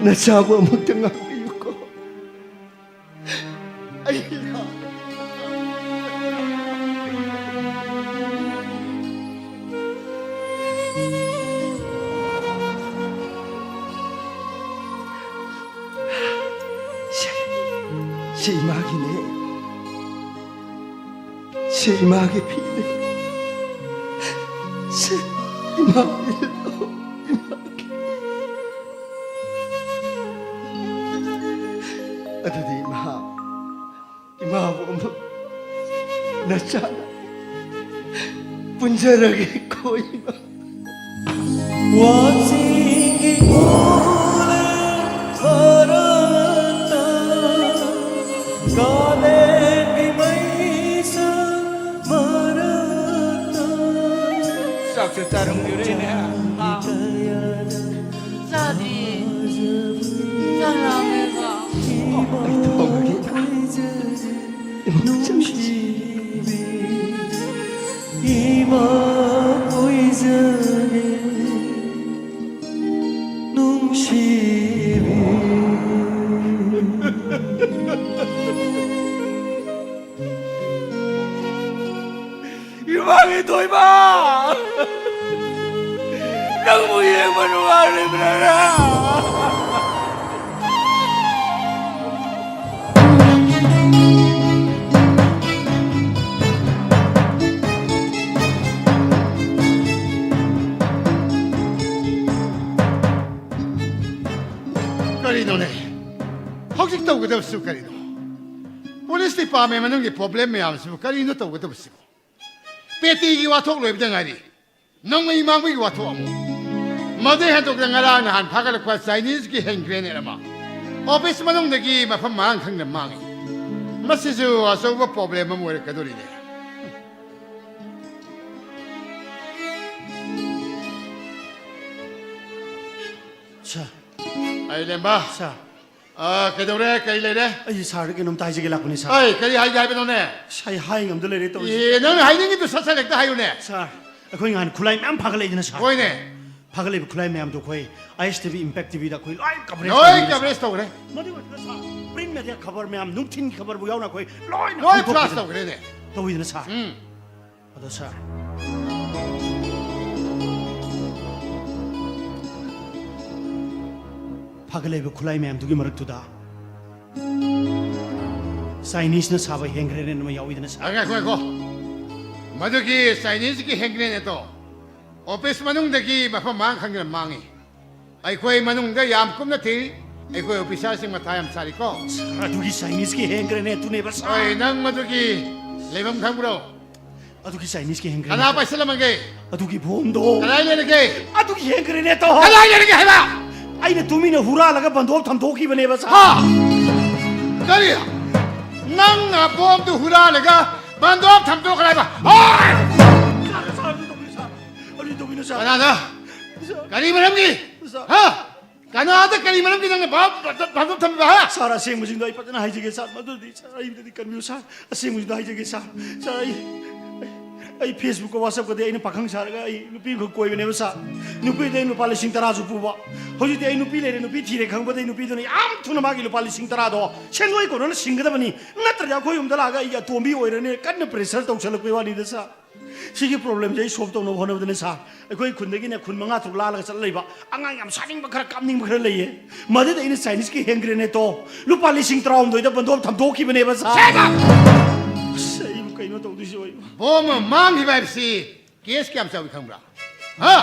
ꯅꯆꯥꯕꯨ ꯑꯃꯨꯛꯇ ꯉꯥꯛꯄꯤꯌꯨꯀꯣ꯫ ꯑꯩ ꯂꯥꯜꯂꯦ꯫ ꯁꯤ, ꯁꯤ ꯏꯃꯥꯒꯤꯅꯦ꯫ ꯁꯤ ꯏꯃꯥꯒꯤ ꯐꯤꯅꯦ꯫ ꯁꯤ ꯏꯃꯥꯒꯤ, ꯏꯃꯥꯒꯤ꯫ ꯑꯗꯨꯗꯤ ꯏꯃꯥ, ꯏꯃꯥꯕꯨ ꯑꯃꯨꯛ ꯅꯆꯥꯅ ꯄꯨꯟꯖꯔꯒꯦꯀꯣ ꯏꯃꯥ꯫ ꯋꯥꯆꯤꯡꯒꯤ ꯎꯂꯦ ꯈꯔꯇ ꯀꯥꯂꯦꯟꯒꯤ ꯃꯩꯁꯥ ꯅꯨꯡꯁꯤꯕꯤ ꯏꯃꯥ ꯑꯣꯏꯖꯒꯦ, ꯅꯨꯡꯁꯤꯕꯤ꯫ ꯏꯃꯥꯒꯤ ꯊꯣꯏꯕ! ꯅꯪꯕꯨ ꯌꯦꯡꯕ ꯅꯨꯡꯉꯥꯏꯔꯤꯕ꯭ꯔꯥ? ꯀꯔꯤꯅꯣꯅꯦ? ꯍꯧꯖꯤꯛ ꯇꯧꯒꯗꯕꯁꯤꯕꯨ ꯀꯔꯤꯅꯣ? ꯄꯨꯂꯤꯁ ꯗꯤꯄꯥꯔꯠꯃꯦꯟ ꯃꯅꯨꯡꯒꯤ ꯄ꯭ꯔꯣꯕ꯭ꯂꯦꯝ ꯃꯌꯥꯝꯁꯤꯕꯨ ꯀꯔꯤꯅꯣ ꯇꯧꯒꯗꯕꯁꯤꯕꯨ? ꯄꯦꯇꯤꯒꯤ ꯋꯥꯊꯣꯛ ꯂꯣꯏꯕꯗ ꯉꯥꯏꯔꯤ꯫ ꯅꯣꯡꯃꯩ ꯃꯥꯡꯕꯒꯤ ꯋꯥꯊꯣꯛ ꯑꯃꯨꯛ꯫ ꯃꯗꯨ ꯍꯦꯟꯗꯣꯛꯇ ꯉꯔꯥꯡ ꯅꯍꯥꯟ ꯐꯥꯒꯠꯂꯛꯄ ꯆꯥꯏꯅꯤꯁꯀꯤ ꯍꯦꯟ ꯒ꯭ꯔꯦꯅꯦꯗ ꯑꯃ ꯑꯣꯐꯤꯁ ꯃꯅꯨꯡꯗꯒꯤ ꯃꯐꯝ ꯃꯔꯥꯡ ꯈꯪꯗꯅ ꯃꯥꯡꯉꯤ꯫ ꯃꯁꯤꯁꯨ ꯑꯆꯧꯕ ꯄ꯭ꯔꯣꯕ꯭ꯂꯦꯝ ꯑꯃ ꯑꯣꯏꯔꯛꯀꯗꯧꯔꯤꯅꯦ꯫ ꯁꯥꯔ꯫ ꯑꯩ ꯂꯦꯝꯕ꯫ ꯁꯥꯔ꯫ ꯑ, ꯀꯩꯗꯧꯔꯦ? ꯀꯔꯤ ꯂꯩꯔꯦ? ꯑꯩꯁꯦ ꯁꯥꯔꯗ ꯀꯩꯅꯣꯝꯇ ꯍꯥꯏꯖꯒꯦ ꯂꯥꯛꯄꯅꯤ, ꯁꯥꯔ꯫ ꯑꯩ ꯀꯔꯤ ꯍꯥꯏꯒꯦ ꯍꯥꯏꯕꯅꯣꯅꯦ? ꯑꯁ, ꯑꯩ ꯍꯥꯏ ꯉꯝꯗ ꯂꯩꯔꯦ ꯇꯧꯔꯤꯁꯦ꯫ ꯑꯦ, ꯅꯪ ꯍꯥꯏꯅꯤꯡꯉꯤꯗꯨ ꯁꯠ ꯁꯠ ꯍꯦꯛꯇ ꯍꯥꯏꯌꯨꯅꯦ꯫ ꯁꯥꯔ, ꯑꯩꯈꯣꯏ ꯉꯍꯥꯟ ꯈꯨꯠꯂꯥꯏ ꯃꯌꯥꯝ ꯐꯥꯒꯠꯂꯛꯏꯗꯅ, ꯁꯥꯔ꯫ ꯍꯣꯏꯅꯦ꯫ ꯐꯥꯒꯠꯂꯛꯏꯕ ꯈꯨꯠꯂꯥꯏ ꯃꯌꯥꯝꯗꯣ ꯑꯩꯈꯣꯏ ꯑꯥꯏ ꯑꯦꯁ ꯇꯤ ꯚꯤ, ꯏꯝꯄꯦꯛ ꯇꯤ ꯚꯤꯗ ꯑꯩꯈꯣꯏ ꯂꯣꯏ ꯀꯚꯔꯦꯖ ꯂꯣꯏ ꯇꯧꯔꯤꯕꯅꯤ, ꯀꯚꯔꯦꯖ ꯁꯥꯔ꯫ ꯇꯧꯔꯦ꯫ ꯃꯗꯨ ꯑꯣꯏꯔꯒ, ꯁꯥꯔ, ꯄ꯭ꯔꯤꯟ ꯃꯦꯗꯤꯌꯥ ꯈꯕꯔ ꯃꯌꯥꯝ, ꯅꯨꯡꯊꯤꯟꯒꯤ ꯈꯕꯔꯕꯨ ꯌꯥꯎꯅ ꯑꯩꯈꯣꯏ ꯂꯣꯏꯅ ꯂꯣꯏ ꯐ꯭ꯂꯥꯁ ꯇꯧꯈꯤꯗꯅ ꯇꯧꯈ꯭ꯔꯦꯅꯦ꯫ ꯇꯧꯋꯤꯗꯅ, ꯁꯥꯔ꯫ ꯎꯝ꯫ ꯑꯗꯣ ꯁꯥꯔ, ꯐꯒꯠꯂꯛꯏꯕ ꯈꯨꯠꯂꯥꯏ ꯃꯌꯥꯝꯗꯨꯒꯤ ꯃꯔꯛꯇꯨꯗ ꯆꯥꯏꯅꯤꯁꯅ ꯁꯥꯕ ꯍꯦꯟ ꯒ꯭ꯔꯦꯅꯦꯗ ꯑꯃ ꯌꯥꯎꯋꯤꯗꯅ ꯁꯥꯔ꯫ ꯑ, ꯉꯥꯏꯈꯣ, ꯉꯥꯏꯈꯣ꯫ ꯃꯗꯨꯒꯤ ꯆꯥꯏꯅꯤꯁꯀꯤ ꯍꯦꯟ ꯒ꯭ꯔꯦꯅꯦꯗꯇꯣ ꯑꯣꯐꯤꯁ ꯃꯅꯨꯡꯗꯒꯤ ꯃꯐꯝ ꯃꯔꯥꯡ ꯈꯪꯗꯅ ꯃꯥꯡꯉꯤ꯫ ꯑꯩꯈꯣꯏ ꯃꯅꯨꯡꯗ ꯌꯥꯝ ꯀꯨꯞꯅ ꯊꯤꯔꯤ꯫ ꯑꯩꯈꯣꯏ ꯑꯣꯐꯤꯁꯥꯔꯁꯤꯡ ꯃꯊꯥ ꯌꯥꯝ ꯁꯥꯔꯤꯀꯣ꯫ ꯁꯥꯔ, ꯑꯗꯨꯒꯤ ꯆꯥꯏꯅꯤꯁꯀꯤ ꯍꯦꯟ ꯒ꯭ꯔꯦꯅꯦꯗꯇꯨꯅꯦꯕ, ꯁꯥꯔ꯫ ꯍꯣꯏ, ꯅꯪ ꯃꯗꯨꯒꯤ ꯂꯩꯐꯝ ꯈꯪꯕ꯭ꯔꯣ? ꯑꯗꯨꯒꯤ ꯆꯥꯏꯅꯤꯁꯀꯤ ꯍꯦꯟ ꯀꯅꯥ ꯒ꯭ꯔꯦꯅꯦꯗ꯫ ꯄꯥꯏꯁꯜꯂꯝꯃꯒꯦ? ꯑꯗꯨꯒꯤ ꯕꯣꯝꯗꯣ꯫ ꯀꯗꯥꯏ ꯂꯩꯔꯒꯦ? ꯑꯗꯨꯒꯤ ꯍꯦꯟ ꯒ꯭ꯔꯦꯅꯦꯗꯇꯣ꯫ ꯀꯗꯥꯏ ꯂꯩꯔꯒꯦ ꯍꯥꯏꯕ? ꯑꯩꯅ ꯇꯨꯃꯤꯟꯅ ꯍꯨꯔꯥꯜꯂꯒ ꯕꯟꯗꯣꯞ ꯊꯝꯗꯣꯛꯈꯤꯕꯅꯦꯕ, ꯁꯥꯔ꯫ ꯍꯥ? ꯀꯔꯤ? ꯅꯪꯅ ꯕꯣꯝꯗꯨ ꯍꯨꯔꯥꯜꯂꯒ ꯕꯟꯗꯣꯞ ꯊꯝꯗꯣꯛꯈ꯭ꯔꯦ ꯍꯥꯏꯕ? ꯍꯣꯏ! ꯁꯥꯔ, ꯁꯥꯔ, ꯑꯗꯨ ꯇꯧꯕꯤꯌꯨ, ꯁꯥꯔ꯫ ꯑꯗꯨ ꯇꯧꯕꯤꯌꯨ, ꯁꯥꯔ꯫ ꯀꯅꯥꯗ? ꯁꯥꯔ꯫ ꯀꯔꯤ ꯃꯔꯝꯒꯤ? ꯁꯥꯔ꯫ ꯍꯥ? ꯀꯅꯥꯗ ꯀꯔꯤ ꯃꯔꯝꯒꯤ ꯅꯪꯅ ꯚꯥꯞ ꯊꯝꯕ, ꯍꯥ? ꯁꯥꯔ, ꯑꯁꯦꯡꯕꯁꯤꯡꯗꯣ ꯑꯩ ꯐꯖꯅ ꯍꯥꯏꯖꯒꯦ, ꯁꯥꯔ꯫ ꯃꯗꯨꯗꯤ, ꯁꯥꯔ, ꯑꯩꯗꯗꯤ ꯀꯟꯕꯤꯌꯨ, ꯁꯥꯔ꯫ ꯑꯁꯦꯡꯕꯁꯤꯡꯗꯣ ꯍꯥꯏꯖꯒꯦ, ꯁꯥꯔ꯫ ꯁꯥꯔ, ꯑꯩ, ꯑꯩ, ꯑꯩ Facebook-ꯀ WhatsApp-ꯀꯗꯤ ꯑꯩꯅ ꯄꯥꯈꯪ ꯁꯥꯔꯒ ꯑꯩ ꯅꯨꯄꯤ ꯑꯃꯈꯛ ꯀꯣꯏꯕꯅꯦꯕ, ꯁꯥꯔ꯫ ꯅꯨꯄꯤꯗ ꯑꯩ ꯂꯨꯄꯥ ꯂꯤꯁꯤꯡ ꯇꯔꯥꯁꯨ ꯄꯨꯕ꯫ ꯍꯧꯖꯤꯛꯇꯤ ꯑꯩ ꯅꯨꯄꯤ ꯂꯩꯔꯦ, ꯅꯨꯄꯤ ꯊꯤꯔꯦ ꯈꯪꯕꯗꯩ ꯅꯨꯄꯤꯗꯨꯅ ꯌꯥꯝ ꯊꯨꯅ ꯃꯥꯒꯤ ꯂꯨꯄꯥ ꯂꯤꯁꯤꯡ ꯇꯔꯥꯗꯣ ꯁꯦꯟꯗꯣꯏ ꯀꯣꯟꯅꯅ ꯁꯤꯡꯒꯗꯕꯅꯤ꯫ ꯅꯠꯇ꯭ꯔꯗꯤ ꯑꯩꯈꯣꯏ ꯌꯨꯝꯗ ꯂꯥꯛꯑꯒ ꯑꯩꯒꯤ ꯑꯇꯣꯝꯕꯤ ꯑꯣꯏꯔꯅꯤ꯫ ꯀꯟꯅ pressure ꯇꯧꯁꯜꯂꯛꯄꯩ ꯋꯥꯅꯤꯗ, ꯁꯥꯔ꯫ ꯁꯤꯒꯤ problem-ꯁꯦ ꯑꯩ solve ꯇꯧꯅꯕ ꯍꯣꯠꯅꯕꯗꯅꯦ, ꯁꯥꯔ, ꯑꯩꯈꯣꯏ ꯈꯨꯟꯗꯒꯤꯅꯦ ꯈꯨꯟ ꯃꯉꯥ ꯇꯔꯨꯛ ꯂꯥꯜꯂꯒ ꯆꯠꯂ ꯂꯩꯕ ꯑꯉꯥꯡ ꯌꯥꯝ ꯁꯥꯅꯤꯡꯕ ꯈꯔ, ꯀꯥꯞꯅꯤꯡꯕ ꯈꯔ ꯂꯩꯌꯦ꯫ ꯃꯗꯨꯗ ꯑꯩꯅ Chinese-ꯀꯤ hand grenade-ꯇꯣ ꯂꯨꯄꯥ ꯂꯤꯁꯤꯡ ꯇꯔꯥꯍꯨꯝꯗꯣꯏꯗ ꯕꯟꯗꯣꯞ ꯊꯝꯗꯣꯛꯈꯤꯕꯅꯦꯕ, ꯁꯥꯔ꯫ Shut up! ꯑꯁ, ꯑꯩꯕꯨ ꯀꯩꯅꯣ ꯇꯧꯗꯣꯏꯁꯤꯕꯣ ꯑꯩꯕꯨ? Bomb ꯑꯃ ꯃꯥꯡꯈꯤꯕ ꯍꯥꯏꯕꯁꯤ case ꯀꯌꯥꯝ ꯆꯥꯎꯏ ꯈꯪꯕ꯭ꯔꯥ? ꯍꯥ?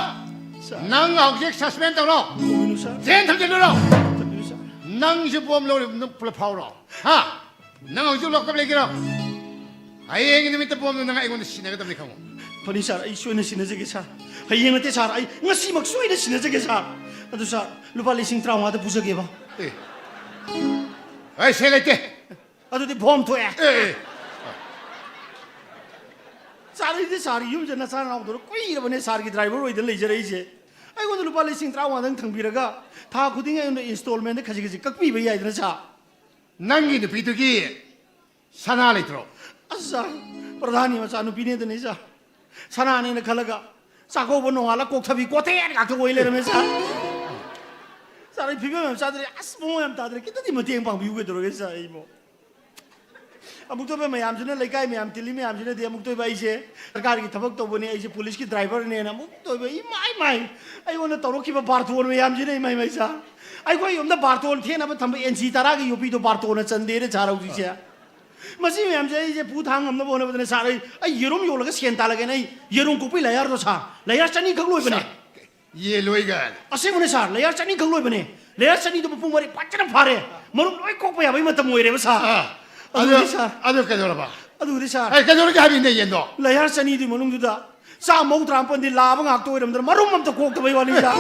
ꯁꯥꯔ꯫ ꯅꯪ ꯍꯧꯖꯤꯛ suspend ꯇꯧꯔꯣ꯫ ꯇꯧꯕꯤꯅꯨ, ꯁꯥꯔ꯫ Jail ꯊꯝꯖꯤꯜꯂꯨꯔꯣ꯫ ꯇꯧꯕꯤꯅꯨ, ꯁꯥꯔ꯫ ꯅꯪꯁꯨ bomb ꯂꯧꯔꯤꯕ ꯅꯪ ꯄꯨꯂꯞ ꯐꯥꯎꯔꯣ꯫ ꯍꯥ? ꯅꯪ ꯍꯧꯖꯤꯛ lock-up ꯂꯩꯒꯦꯔꯣ? ꯍꯌꯦꯡꯒꯤ ꯅꯨꯃꯤꯠꯇ bomb-ꯗꯨ ꯅꯪ ꯑꯩꯉꯣꯟꯗ ꯁꯤꯟꯅꯒꯗꯕꯅꯤ, ꯈꯪꯉꯨ꯫ ꯐꯅꯤ, ꯁꯥꯔ, ꯑꯩ ꯁꯣꯏꯅ ꯁꯤꯟꯅꯖꯒꯦ, ꯁꯥꯔ꯫ ꯍꯌꯦꯡ ꯅꯠꯇꯦ, ꯁꯥꯔ, ꯑꯩ ꯉꯁꯤꯃꯛ ꯁꯣꯏꯅ ꯁꯤꯟꯅꯖꯒꯦ, ꯁꯥꯔ꯫ ꯑꯗꯨ, ꯁꯥꯔ, ꯂꯨꯄꯥ ꯂꯤꯁꯤꯡ ꯇꯔꯥꯃꯉꯥꯗ ꯄꯨꯖꯒꯦꯕ꯫ ꯑꯦ꯫ ꯑꯩ ꯁꯦꯜ ꯂꯩꯇꯦ꯫ ꯑꯗꯨꯗꯤ bomb ꯊꯣꯛꯑꯦ꯫ ꯑꯦ, ꯑꯦ꯫ ꯁꯥꯔ, ꯑꯩꯗꯤ, ꯁꯥꯔ, ꯌꯨꯝꯁꯦ ꯅꯆꯥ ꯅꯅꯥꯎꯗꯧꯅ ꯀꯨꯏꯔꯕꯅꯦ ꯁꯥꯔꯒꯤ driver ꯑꯣꯏꯗꯅ ꯂꯩꯖꯔꯛꯏꯁꯦ꯫ ꯑꯩꯉꯣꯟꯗ ꯂꯨꯄꯥ ꯂꯤꯁꯤꯡ ꯇꯔꯥꯃꯉꯥꯗꯪ ꯊꯝꯕꯤꯔꯒ ꯊꯥ ꯈꯨꯗꯤꯡꯒꯤ ꯑꯩꯉꯣꯟꯗ installment-ꯗ ꯈꯖꯤꯛ ꯈꯖꯤꯛ ꯀꯛꯄꯤꯕ ꯌꯥꯏꯗꯅ, ꯁꯥꯔ? ꯅꯪꯒꯤ ꯅꯨꯄꯤꯗꯨꯒꯤ ꯁꯅꯥ ꯂꯩꯇ꯭ꯔꯣ? ꯑꯁ, ꯁꯥꯔ, ꯄ꯭ꯔꯙꯥꯟꯒꯤ ꯃꯆꯥꯅꯨꯄꯤꯅꯦꯗꯅꯦ, ꯁꯥꯔ꯫ ꯁꯅꯥꯅꯦꯅ ꯈꯜꯂꯒ ꯆꯥꯛꯀꯧꯕ ꯅꯣꯡꯉꯥꯜꯂ ꯀꯣꯛꯊꯕꯤ ꯀꯣꯊꯦꯠ ꯉꯥꯛꯇ ꯑꯣꯏ ꯂꯩꯔꯝꯃꯦ, ꯁꯥꯔ꯫ ꯁꯥꯔ, ꯑꯩ ꯐꯤꯕꯝ ꯌꯥꯝ ꯆꯥꯗ꯭ꯔꯦ, ꯑꯁ, ꯃꯑꯣꯡ ꯌꯥꯝ ꯇꯥꯗ꯭ꯔꯦ, ꯈꯤꯇꯗꯤ ꯃꯇꯦꯡ ꯄꯥꯡꯕꯤꯌꯨ ꯀꯩꯗꯧꯔꯒꯦ, ꯁꯥꯔ, ꯑꯩꯕꯨ? ꯑꯃꯨꯛꯇꯣꯏꯕ ꯃꯌꯥꯝꯁꯤꯅ, ꯂꯩꯀꯥꯏ ꯃꯌꯥꯝ, ꯇꯤꯜꯂꯤ ꯃꯌꯥꯝꯁꯤꯅꯗꯤ ꯑꯃꯨꯛꯇꯣꯏꯕ ꯑꯩꯁꯦ ꯁꯔꯀꯥꯔꯒꯤ ꯊꯕꯛ ꯇꯧꯕꯅꯦ, ꯑꯩꯁꯦ police-ꯀꯤ driver-ꯅꯦꯅ ꯑꯃꯨꯛꯇꯣꯏꯕ, ꯏꯃꯥꯏ, ꯏꯃꯥꯏ, ꯑꯩꯉꯣꯟꯗ ꯇꯧꯔꯛꯈꯤꯕ ꯕꯥꯔꯇꯣꯟ ꯃꯌꯥꯝꯁꯤꯅ, ꯏꯃꯥꯏ, ꯏꯃꯥꯏ, ꯁꯥꯔ꯫ ꯑꯩꯈꯣꯏ ꯌꯨꯝꯗ ꯕꯥꯔꯇꯣꯟ ꯊꯦꯠꯅꯕ ꯊꯝꯕ N C ꯇꯔꯥꯒꯤ ꯌꯣꯄꯤꯗꯣ ꯕꯥꯔꯇꯣꯟꯅ ꯆꯟꯗꯦꯅ, ꯁꯥꯔ, ꯍꯧꯖꯤꯛꯁꯦ꯫ ꯃꯁꯤ ꯃꯌꯥꯝꯁꯦ ꯑꯩꯁꯦ ꯄꯨ ꯊꯥꯡ ꯉꯝꯅꯕ ꯍꯣꯠꯅꯕꯗꯅꯦ, ꯁꯥꯔ, ꯑꯩ, ꯑꯩ ꯌꯦꯔꯨꯝ ꯌꯣꯜꯂꯒ ꯁꯦꯟ ꯇꯥꯜꯂꯒꯦꯅ ꯑꯩ ꯌꯦꯔꯨꯝ ꯀꯣꯛꯄꯤ ꯂꯌꯥꯔꯗꯣ, ꯁꯥꯔ, ꯂꯌꯥꯔ ꯆꯅꯤ ꯈꯛ ꯂꯣꯏꯕꯅꯦ꯫ ꯁꯥꯔ, ꯌꯦꯜꯂꯣꯏꯒ꯫ ꯑꯁꯦꯡꯕꯅꯦ, ꯁꯥꯔ, ꯂꯌꯥꯔ ꯆꯅꯤ ꯈꯛ ꯂꯣꯏꯕꯅꯦ꯫ ꯂꯌꯥꯔ ꯆꯅꯤꯗꯣ ꯃꯄꯨꯡ ꯃꯔꯩ ꯐꯖꯅ ꯐꯥꯔꯦ꯫ ꯃꯔꯨꯝ ꯂꯣꯏ ꯀꯣꯛꯄ ꯌꯥꯕꯒꯤ ꯃꯇꯝ ꯑꯣꯏꯔꯦꯕ, ꯁꯥꯔ꯫ ꯑꯥ, ꯑꯗꯨꯗꯤ, ꯑꯗꯨ, ꯁꯥꯔ, ꯑꯗꯨ ꯀꯩꯗꯧꯔꯕ? ꯑꯗꯨꯗꯤ, ꯁꯥꯔ, ꯑꯩ ꯀꯩꯗꯧꯔꯒꯦ ꯍꯥꯏꯕꯅꯤꯅꯦ, ꯌꯦꯟꯗꯣ? ꯂꯌꯥꯔ ꯆꯅꯤꯗꯨꯒꯤ ꯃꯅꯨꯡꯗꯨꯗ ꯆꯥꯝ ꯃꯧꯗ꯭ꯔꯥ ꯃꯥꯄꯟꯗꯤ ꯂꯥꯕ ꯉꯥꯛꯇ ꯑꯣꯏꯔꯝꯗꯅ ꯃꯔꯨꯝ ꯑꯝꯇ ꯀꯣꯛꯇꯕꯩ ꯋꯥꯅꯤꯗ꯫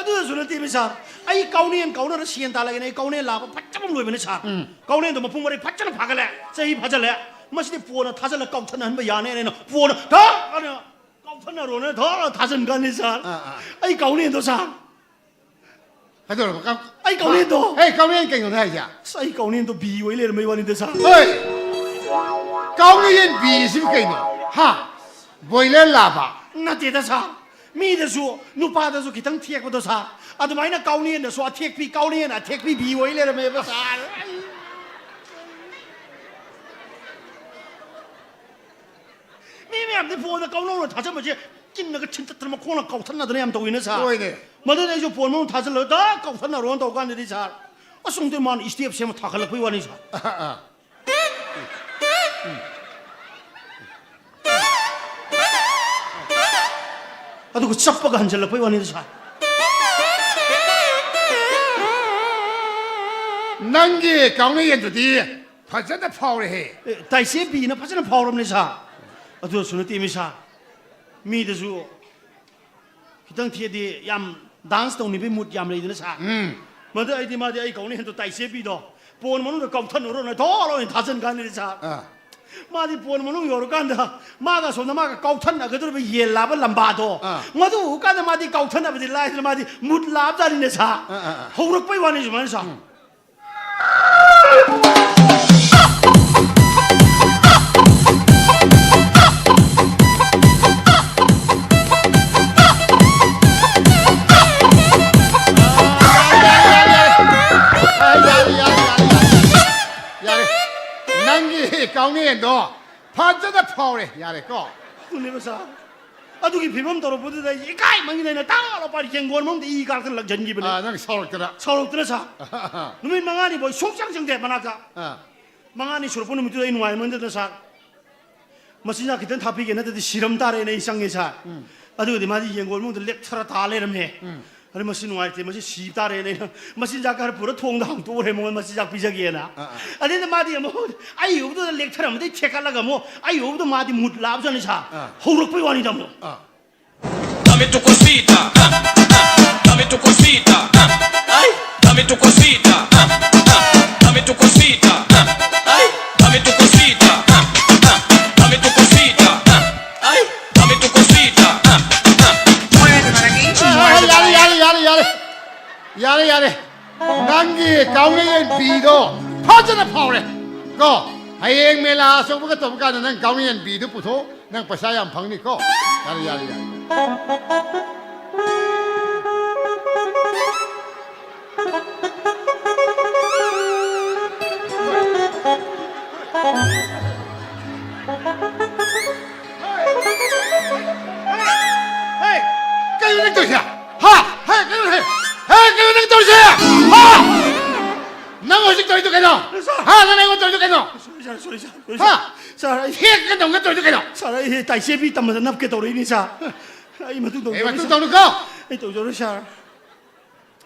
ꯑꯗꯨꯗꯁꯨ ꯅꯠꯇꯦꯃꯤ, ꯁꯥꯔ, ꯑꯩ ꯀꯥꯎꯅꯦꯟ ꯀꯥꯎꯅꯔ ꯁꯦꯟ ꯇꯥꯜꯂꯒꯦꯅ ꯑꯩ ꯀꯥꯎꯅꯦꯟ ꯂꯥꯕ ꯐꯖꯕ ꯑꯃ ꯂꯣꯏꯕꯅꯦ, ꯁꯥꯔ꯫ ꯎꯝ꯫ ꯀꯥꯎꯅꯦꯟꯗꯣ ꯃꯄꯨꯡ ꯃꯔꯩ ꯐꯖꯅ ꯐꯥꯒꯠꯂꯦ, ꯆꯍꯤ ꯐꯥꯖꯜꯂꯦ꯫ ꯃꯁꯤꯗꯤ ꯄꯣꯟꯅ ꯊꯥꯖꯤꯜꯂ ꯀꯥꯎꯊꯠꯅꯍꯟꯕ ꯌꯥꯅꯤ ꯍꯥꯏꯅ ꯄꯣꯟꯅ ꯊꯛ ꯍꯥꯏꯅ ꯀꯥꯎꯊꯠꯅꯔꯣꯅ ꯊꯛ ꯊꯥꯖꯤꯟ ꯀꯥꯟꯗ ꯁꯥꯔ, ꯑꯥ, ꯑꯥ꯫ ꯑꯩ ꯀꯥꯎꯅꯦꯟꯗꯣ ꯁꯥꯔ, ꯀꯩꯗꯧꯔꯕ? ꯀꯥꯎ-, ꯑꯩ ꯀꯥꯎꯅꯦꯟꯗꯣ꯫ ꯑꯩ ꯀꯥꯎꯅꯦꯟ ꯀꯩꯅꯣꯅꯦ ꯍꯥꯏꯁꯦ? ꯑꯁ, ꯑꯩ ꯀꯥꯎꯅꯦꯟꯗꯣ ꯕꯤ ꯑꯣꯏ ꯂꯩꯔꯝꯕꯩ ꯋꯥꯅꯤꯗ ꯁꯥꯔ꯫ ꯍꯣꯏ, ꯀꯥꯎꯅꯌꯦꯟ ꯕꯤꯁꯤꯕꯨ ꯀꯩꯅꯣ? ꯍꯥ? ꯕꯣꯏꯂꯔ ꯂꯥꯕ? ꯅꯠꯇꯦꯗ ꯁꯥꯔ, ꯃꯤꯗꯁꯨ ꯅꯨꯄꯥꯗꯁꯨ ꯈꯤꯇꯪ ꯊꯦꯛꯄꯗꯣ ꯁꯥꯔ, ꯑꯗꯨꯃꯥꯏꯅ ꯀꯥꯎꯅꯦꯟꯗꯁꯨ ꯑꯊꯦꯛꯄꯤ, ꯀꯥꯎꯅꯦꯟ ꯑꯊꯦꯛꯄꯤ ꯕꯤ ꯑꯣꯏ ꯂꯩꯔꯝꯃꯦꯕ ꯁꯥꯔ꯫ ꯑꯩ ꯃꯤ ꯃꯌꯥꯝꯗꯤ ꯄꯣꯟꯗ ꯀꯥꯎꯅꯧꯅ ꯊꯥꯖꯟꯕꯁꯦ ꯀꯤꯟꯅꯒ ꯊꯤꯟꯇꯠꯇꯅ ꯃꯈꯣꯡꯅ ꯀꯥꯎꯊꯠꯅꯗꯅ ꯌꯥꯝ ꯇꯧꯋꯤꯅ ꯁꯥꯔ꯫ ꯍꯣꯏꯅꯦ꯫ ꯃꯗꯨꯅ ꯑꯩꯁꯨ ꯄꯣꯟ ꯃꯅꯨꯡ ꯊꯥꯖꯤꯜꯂꯒ ꯗꯛ ꯀꯥꯎꯊꯠꯅꯔꯣꯅ ꯇꯧ ꯀꯥꯟꯗꯗꯤ ꯁꯥꯔ, ꯑꯁꯣꯝꯗ ꯃꯥꯅ ꯏꯁꯇꯦꯞ ꯁꯦꯝꯃ ꯊꯥꯒꯠꯂꯛꯄꯩ ꯋꯥꯅꯤ ꯁꯥꯔ꯫ ꯑꯥ, ꯑꯥ꯫ ꯑꯗꯨꯒ ꯆꯞꯄꯒ ꯍꯟꯖꯜꯂꯛꯄꯩ ꯋꯥꯅꯤꯗ ꯁꯥꯔ꯫ ꯅꯪꯒꯤ ꯀꯥꯎꯅ ꯌꯦꯟꯗꯨꯗꯤ ꯐꯖꯅ ꯐꯥꯎꯔꯦꯍꯦ꯫ ꯑꯦ, ꯇꯥꯏꯁꯦ ꯕꯤꯅ ꯐꯖꯅ ꯐꯥꯎꯔꯕꯅꯦ ꯁꯥꯔ꯫ ꯑꯗꯨꯗꯁꯨ ꯅꯠꯇꯦꯃꯤ ꯁꯥꯔ, ꯃꯤꯗꯁꯨ ꯈꯤꯇꯪ ꯊꯦꯛꯑꯗꯤ ꯌꯥꯝ ꯗꯥꯟꯁ ꯇꯧꯅꯤꯡꯕꯩ ꯃꯨꯠ ꯌꯥꯝ ꯂꯩꯗꯅ ꯁꯥꯔ꯫ ꯎꯝ꯫ ꯃꯗꯨ ꯑꯩꯗꯤ ꯃꯥꯗꯤ ꯑꯩ ꯀꯧꯅꯤ ꯍꯦꯟꯗꯣ ꯇꯥꯏꯁꯦ ꯕꯤꯗꯣ ꯄꯣꯟ ꯃꯅꯨꯡꯗ ꯀꯥꯎꯊꯠꯅꯔꯣꯅ ꯊꯣꯛꯂꯣꯏꯅ ꯊꯥꯖꯤꯟ ꯀꯥꯟꯗꯗꯤ ꯁꯥꯔ꯫ ꯑꯥ꯫ ꯃꯥꯗꯤ ꯄꯣꯟ ꯃꯅꯨꯡ ꯌꯧꯔꯀꯥꯟꯗ ꯃꯥꯒ ꯑꯁꯣꯝꯗ ꯃꯥꯒ ꯀꯥꯎꯊꯠꯅꯒꯗꯧꯔꯤꯕ ꯌꯦꯟ ꯂꯥꯕ ꯂꯝꯕꯥꯗꯣ, ꯑꯥ꯫ ꯃꯗꯨ ꯎꯀꯥꯟꯗ ꯃꯥꯗꯤ ꯀꯥꯎꯊꯠꯅꯕꯗꯤ ꯂꯥꯏꯗꯅ ꯃꯥꯗꯤ ꯃꯨꯠ ꯂꯥꯞꯖꯥꯠꯅꯤꯅꯦ ꯁꯥꯔ꯫ ꯑꯥ, ꯑꯥ, ꯑꯥ꯫ ꯍꯧꯔꯛꯄꯩ ꯋꯥꯅꯤ ꯁꯨꯃꯥꯏꯅ ꯁꯥꯔ꯫ ꯎꯝ꯫ ꯌꯥꯔꯦ, ꯌꯥꯔꯦ, ꯌꯥꯔꯦ, ꯌꯥꯔꯦ, ꯌꯥꯔꯦ꯫ ꯌꯥꯔꯦ꯫ ꯅꯪꯒꯤ ꯀꯥꯎꯅꯦꯟꯗꯣ ꯐꯖꯅ ꯐꯥꯎꯔꯦ꯫ ꯌꯥꯔꯦꯀꯣ? ꯑꯗꯨꯅꯦꯕ ꯁꯥꯔ꯫ ꯑꯗꯨꯒꯤ ꯐꯤꯕꯝ ꯇꯧꯔꯛꯄꯗꯨꯗ ꯑꯩ ꯏꯀꯥꯏꯃꯟꯒꯤꯗꯅ ꯇꯥ ꯂꯧꯄꯥ ꯌꯦꯡꯒꯣꯟ ꯃꯅꯨꯡꯗ ꯏ ꯀꯥꯔꯛꯇꯅ ꯂꯪꯁꯤꯟꯈꯤꯕꯅꯦ꯫ ꯑꯥ, ꯅꯪ ꯁꯥꯎꯔꯛꯇꯅ? ꯁꯥꯎꯔꯛꯇꯅ ꯁꯥꯔ꯫ ꯅꯨꯃꯤꯠ ꯃꯉꯥꯅꯤ ꯐꯥꯎ ꯁꯨꯡꯆꯪ ꯆꯪꯗꯦ ꯃꯅꯥꯛꯇ꯫ ꯑꯥ꯫ ꯃꯉꯥꯅꯤ ꯁꯨꯔꯛꯄ ꯅꯨꯃꯤꯠꯇꯨꯗ ꯑꯩ ꯅꯨꯡꯉꯥꯏꯃꯟꯗꯅ ꯁꯥꯔ, ꯃꯆꯤꯟꯖꯥꯛ ꯈꯤꯇꯪ ꯊꯥꯛꯄꯤꯒꯦ, ꯅꯠꯇ꯭ꯔꯗꯤ ꯁꯤꯔꯝ ꯇꯥꯔꯦꯅ ꯑꯩ ꯆꯪꯉꯦ ꯁꯥꯔ꯫ ꯎꯝ꯫ ꯑꯗꯨꯒꯗꯤ ꯃꯥꯗꯤ ꯌꯦꯡꯒꯣꯟ ꯃꯅꯨꯡꯗ ꯂꯦꯞꯊꯔ ꯇꯥ ꯂꯩꯔꯝꯃꯦ꯫ ꯎꯝ꯫ ꯑꯗꯩ ꯃꯁꯤ ꯅꯨꯡꯉꯥꯏꯇꯦ, ꯃꯁꯤ ꯁꯤ ꯇꯥꯔꯦꯅ ꯑꯩꯅ ꯃꯆꯤꯟꯖꯥꯛ ꯈꯔ ꯄꯨꯔ ꯊꯣꯡꯗ ꯍꯥꯡꯇꯣꯛꯎꯔꯦ, ꯃꯉꯣꯟꯗ ꯃꯆꯤꯟꯖꯥꯛ ꯄꯤꯖꯒꯦꯅ꯫ ꯑꯥ, ꯑꯥ꯫ ꯑꯗꯩꯗ ꯃꯥꯗꯤ ꯑꯃꯨꯛ ꯑꯩ ꯎꯕꯗꯨꯗ ꯂꯦꯛꯊꯔꯝꯕꯗꯩ ꯊꯦꯛꯀꯠꯂꯒ ꯑꯃꯨꯛ ꯑꯩ ꯎꯕꯗ ꯃꯥꯗꯤ ꯃꯨꯠ ꯂꯥꯞꯖꯥꯠꯅꯤ ꯁꯥꯔ꯫ ꯑꯥ꯫ ꯍꯧꯔꯛꯄꯩ ꯋꯥꯅꯤꯗ ꯑꯃꯨꯛ꯫ ꯑꯥ꯫ Dame tu cosita, ah, ah, dame tu cosita, ah, ay, dame tu cosita, ah, ah, dame tu cosita, ah, ay, dame tu cosita, ah. ꯌꯥꯔꯦ, ꯌꯥꯔꯦ꯫ ꯅꯪꯒꯤ ꯀꯥꯎꯅ ꯌꯦꯟꯕꯤꯗꯣ ꯐꯖꯅ ꯐꯥꯎꯔꯦ꯫ ꯀꯣ, ꯍꯌꯦꯡ ꯃꯦꯂꯥ ꯑꯆꯧꯕꯒ ꯇꯧꯕ ꯀꯥꯟꯗ ꯅꯪ ꯀꯥꯎꯅ ꯌꯦꯟꯕꯤꯗꯨ ꯄꯨꯊꯣꯛ, ꯅꯪ ꯄꯩꯁꯥ ꯌꯥꯝ ꯐꯪꯅꯤꯀꯣ꯫ ꯌꯥꯔꯦ, ꯌꯥꯔꯦ, ꯌꯥꯔꯦ꯫ ꯍꯦ! ꯀꯩꯅꯣ ꯅꯪ ꯇꯧꯔꯤꯁꯦ? ꯍꯥ? ꯍꯦ, ꯀꯩꯅꯣ, ꯍꯦ? ꯍꯦ, ꯀꯩꯅꯣ ꯅꯪ ꯇꯧꯔꯤꯁꯦ? ꯍꯥ? ꯅꯪ ꯍꯧꯖꯤꯛ ꯇꯧꯔꯤꯗꯣ ꯀꯩꯅꯣ? ꯁꯥꯔ! ꯍꯥ? ꯅꯪ ꯑꯩꯉꯣꯟꯗ ꯇꯧꯔꯤꯗꯣ ꯀꯩꯅꯣ? ꯁꯣꯔꯤ, ꯁꯥꯔ, ꯁꯣꯔꯤ, ꯁꯥꯔ, ꯁꯣꯔꯤ, ꯍꯥ? ꯁꯥꯔ꯫ ꯁꯥꯔ, ꯑꯩ ꯐꯦꯛꯀ ꯇꯧꯅ ꯇꯧꯔꯤꯗꯣ ꯀꯩꯅꯣ? ꯁꯥꯔ, ꯑꯩ ꯇꯥꯏꯆꯦꯕꯤ ꯇꯝꯕꯗ ꯅꯞꯀꯦ ꯇꯧꯔꯛꯏꯅꯤ, ꯁꯥꯔ꯫ ꯑꯩ ꯃꯇꯨꯡ ꯑꯦ, ꯇꯧꯖꯔꯣꯏ, ꯃꯇꯨꯡ ꯁꯥꯔ꯫ ꯇꯧꯅꯨꯀꯣ꯫ ꯑꯩ ꯇꯧꯖꯔꯣꯏ, ꯁꯥꯔ꯫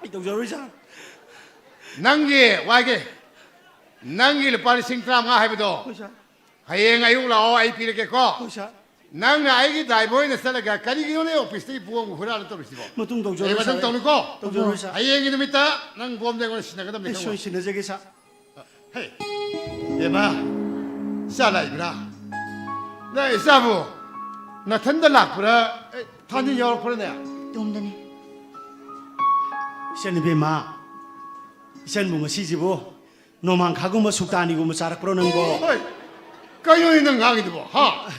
ꯑꯩ ꯇꯧꯖꯔꯣꯏ, ꯁꯥꯔ꯫ ꯅꯪꯒꯤ, ꯋꯥꯏꯒꯦ꯫ ꯅꯪꯒꯤ ꯂꯨꯄꯥ ꯂꯤꯁꯤꯡ ꯇꯔꯥꯃꯉꯥ ꯍꯥꯏꯕꯗꯣ, ꯍꯣꯏ, ꯁꯥꯔ꯫ ꯍꯌꯦꯡ ꯑꯌꯨꯛ ꯂꯥꯛꯑꯣ, ꯑꯩ ꯄꯤꯔꯒꯦꯀꯣ꯫ ꯍꯣꯏ, ꯁꯥꯔ꯫ ꯅꯪꯅ ꯑꯩꯒꯤ ꯗ꯭ꯔꯥꯏꯚꯔ ꯑꯣꯏꯅ ꯆꯠꯂꯒ ꯀꯔꯤꯒꯤꯅꯣꯅꯦ ꯑꯣꯐꯤꯁꯇꯒꯤ ꯄꯣꯠ ꯑꯃꯨꯛ ꯍꯨꯔꯥꯜꯂ ꯇꯧꯔꯤꯁꯤꯕꯣ? ꯃꯇꯨꯡ ꯇꯧꯖꯔꯣꯏ, ꯑꯩ ꯃꯇꯨꯡ ꯁꯥꯔ꯫ ꯇꯧꯅꯨꯀꯣ꯫ ꯇꯧꯖꯔꯣꯏ, ꯁꯥꯔ꯫ ꯍꯌꯦꯡꯒꯤ ꯅꯨꯃꯤꯠꯇ ꯅꯪ ꯕꯣꯝꯗ ꯑꯩꯉꯣꯟꯗ ꯁꯤꯟꯅꯒꯗꯕꯅꯤ, ꯑꯩ ꯈꯪꯕ꯭ꯔꯣ? ꯁꯣꯏ ꯁꯤꯟꯅꯖꯒꯦ, ꯁꯥꯔ꯫ ꯍꯦ, ꯏꯕꯦꯝꯃ, ꯏꯆꯥ ꯂꯥꯛꯏꯕ꯭ꯔꯥ? ꯅꯪ ꯏꯆꯥꯕꯨ ꯅꯊꯟꯗ ꯂꯥꯛꯄ꯭ꯔꯥ? ꯑꯦ, ꯊꯥꯅꯤ ꯌꯥꯎꯔꯛꯄ꯭ꯔꯥꯅꯦ? ꯏꯇꯣꯝꯗꯅꯤ꯫ ꯏꯆꯟ ꯏꯕꯦꯝꯃ, ꯏꯆꯟꯕꯨ ꯉꯁꯤꯁꯤꯕꯨ ꯅꯣꯡꯃꯥꯡꯈꯥꯒꯨꯝꯕ ꯁꯨꯛꯇꯥꯅꯤꯒꯨꯝꯕ ꯆꯥꯔꯛꯄ꯭ꯔꯣ ꯅꯪꯕꯣ? ꯍꯣꯏ, ꯀꯩꯅꯣꯅꯦ ꯅꯪ ꯉꯥꯡꯉꯤꯗꯨꯕꯣ, ꯍꯥ?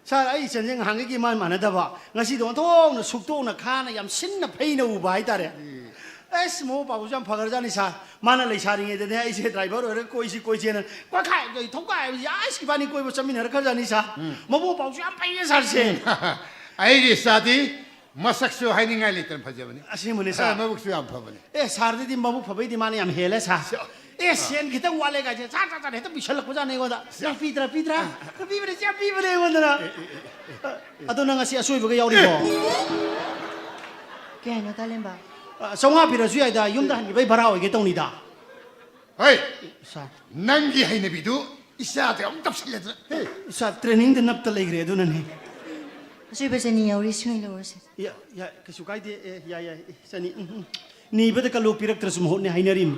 ꯁꯥꯔ, ꯑꯩ ꯏꯆꯟꯁꯦ ꯉꯍꯥꯟꯈꯩꯒꯤ ꯏꯃꯥꯟ ꯃꯥꯟꯅꯗꯕ, ꯉꯁꯤꯗꯤ ꯑꯣꯟꯊꯣꯛꯅ ꯁꯨꯛꯇꯣꯛꯅ ꯈꯥꯅ ꯌꯥꯝ ꯁꯤꯟꯅ ꯐꯩꯅ ꯎꯕ ꯍꯥꯏꯇꯥꯔꯦ꯫ ꯎꯝ꯫ ꯑꯁ, ꯃꯕꯨꯛ ꯃꯄꯥꯎꯁꯨ ꯌꯥꯝ ꯐꯈ꯭ꯔꯖꯥꯠꯅꯤ, ꯁꯥꯔ꯫ ꯃꯥꯅ ꯂꯩꯁꯥꯔꯤꯉꯩꯗꯅꯦ, ꯑꯩꯁꯦ ꯗ꯭ꯔꯥꯏꯚꯔ ꯑꯣꯏꯔꯒ ꯀꯣꯏꯁꯤ ꯀꯣꯏꯁꯦꯅ ꯀꯣꯏꯈꯥꯏ-, ꯊꯧꯒꯥꯏ-, ꯑꯁ, ꯏꯕꯥꯅꯤ ꯀꯣꯏꯕ ꯆꯠꯃꯤꯟꯅꯔꯛꯈ꯭ꯔꯖꯥꯠꯅꯤ, ꯁꯥꯔ꯫ ꯎꯝ꯫ ꯃꯕꯨꯛ ꯃꯄꯥꯎꯁꯨ ꯌꯥꯝ ꯐꯩꯌꯦ, ꯁꯥꯔꯁꯦ꯫ ꯑꯩꯒꯤ ꯏꯆꯥꯗꯤ ꯃꯁꯛꯁꯨ ꯍꯥꯏꯅꯤꯡꯉꯥꯏ ꯂꯩꯇꯅ ꯐꯖꯕꯅꯤ꯫ ꯑꯁꯦꯡꯕꯅꯦ, ꯁꯥꯔ꯫ ꯑ, ꯃꯕꯨꯛꯁꯨ ꯌꯥꯝ ꯐꯕꯅꯤ꯫ ꯑꯦ, ꯁꯥꯔꯗꯗꯤ ꯃꯕꯨꯛ ꯐꯕꯩꯗꯤ ꯃꯥꯅ ꯌꯥꯝ ꯍꯦꯜꯂꯦ, ꯁꯥꯔ꯫ ꯁꯤ-, ꯑꯦ, ꯑ꯫ ꯁꯦꯟ ꯈꯤꯇꯪ ꯋꯥꯠꯂꯦ ꯀꯥꯏꯁꯦ, ꯁꯥꯔ, ꯁꯥꯔ, ꯁꯥꯔ, ꯍꯦꯛꯇ ꯄꯤꯁꯜꯂꯛꯄꯖꯥꯠꯅꯦ ꯑꯩꯉꯣꯟꯗ꯫ ꯁꯤ-, "ꯅꯪ ꯄꯤꯗ꯭ꯔꯥ, ꯄꯤꯗ꯭ꯔꯥ? ꯑ, ꯑ, ꯑ꯫ ꯅꯪ ꯄꯤꯕꯅꯦ, ꯁꯤ ꯌꯥꯝ ꯄꯤꯕꯅꯦ ꯑꯩꯉꯣꯟꯗꯅ"꯫ ꯑꯦ, ꯑꯦ, ꯑꯦ, ꯑꯦ, ꯑꯦ꯫ ꯑꯗꯣ ꯅꯪ ꯉꯁꯤ ꯑꯆꯣꯏꯕꯒ ꯌꯥꯎꯔꯤꯕꯣ? ꯀꯩ ꯍꯥꯏꯅꯣ, ꯇꯥꯂꯦꯝꯕ? ꯑ, ꯆꯥꯝꯃꯉꯥ ꯄꯤꯔꯁꯨ ꯌꯥꯏꯗ, ꯌꯨꯝꯗ ꯍꯟꯈꯤꯕꯩ ꯚꯔꯥ ꯑꯣꯏꯒꯦ ꯇꯧꯅꯤꯗ꯫ ꯍꯣꯏ꯫ ꯁꯥꯔ꯫ ꯅꯪꯒꯤ ꯍꯩꯅꯕꯤꯗꯨ ꯏꯆꯥꯗ ꯑꯃꯨꯛ ꯇꯞꯁꯤꯜꯂꯦꯗꯅ꯫ ꯍꯦ, ꯁꯥꯔ, ꯇ꯭ꯔꯦꯅꯤꯡꯗ ꯅꯞꯇ ꯂꯩꯈ꯭ꯔꯦ ꯑꯗꯨꯅꯅꯦ꯫ ꯑꯆꯣꯏꯕ ꯆꯅꯤ ꯌꯥꯎꯔꯤ, ꯁꯤꯡꯉꯩ ꯂꯧꯔꯁꯦ꯫ ꯌꯥ-, ꯌꯥ-, ꯀꯩꯁꯨ ꯀꯥꯏꯗꯦ꯫ ꯑꯦ, ꯌꯥꯏ, ꯌꯥꯏ꯫ ꯑꯦ, ꯆꯅꯤ꯫ ꯎꯝ, ꯎꯝ꯫ ꯅꯤꯕꯗ ꯀꯜꯂꯨ, ꯄꯤꯔꯛꯇ꯭ꯔꯁꯨ ꯃꯍꯨꯠꯅꯦ ꯍꯥꯏꯅꯔꯤꯝ꯫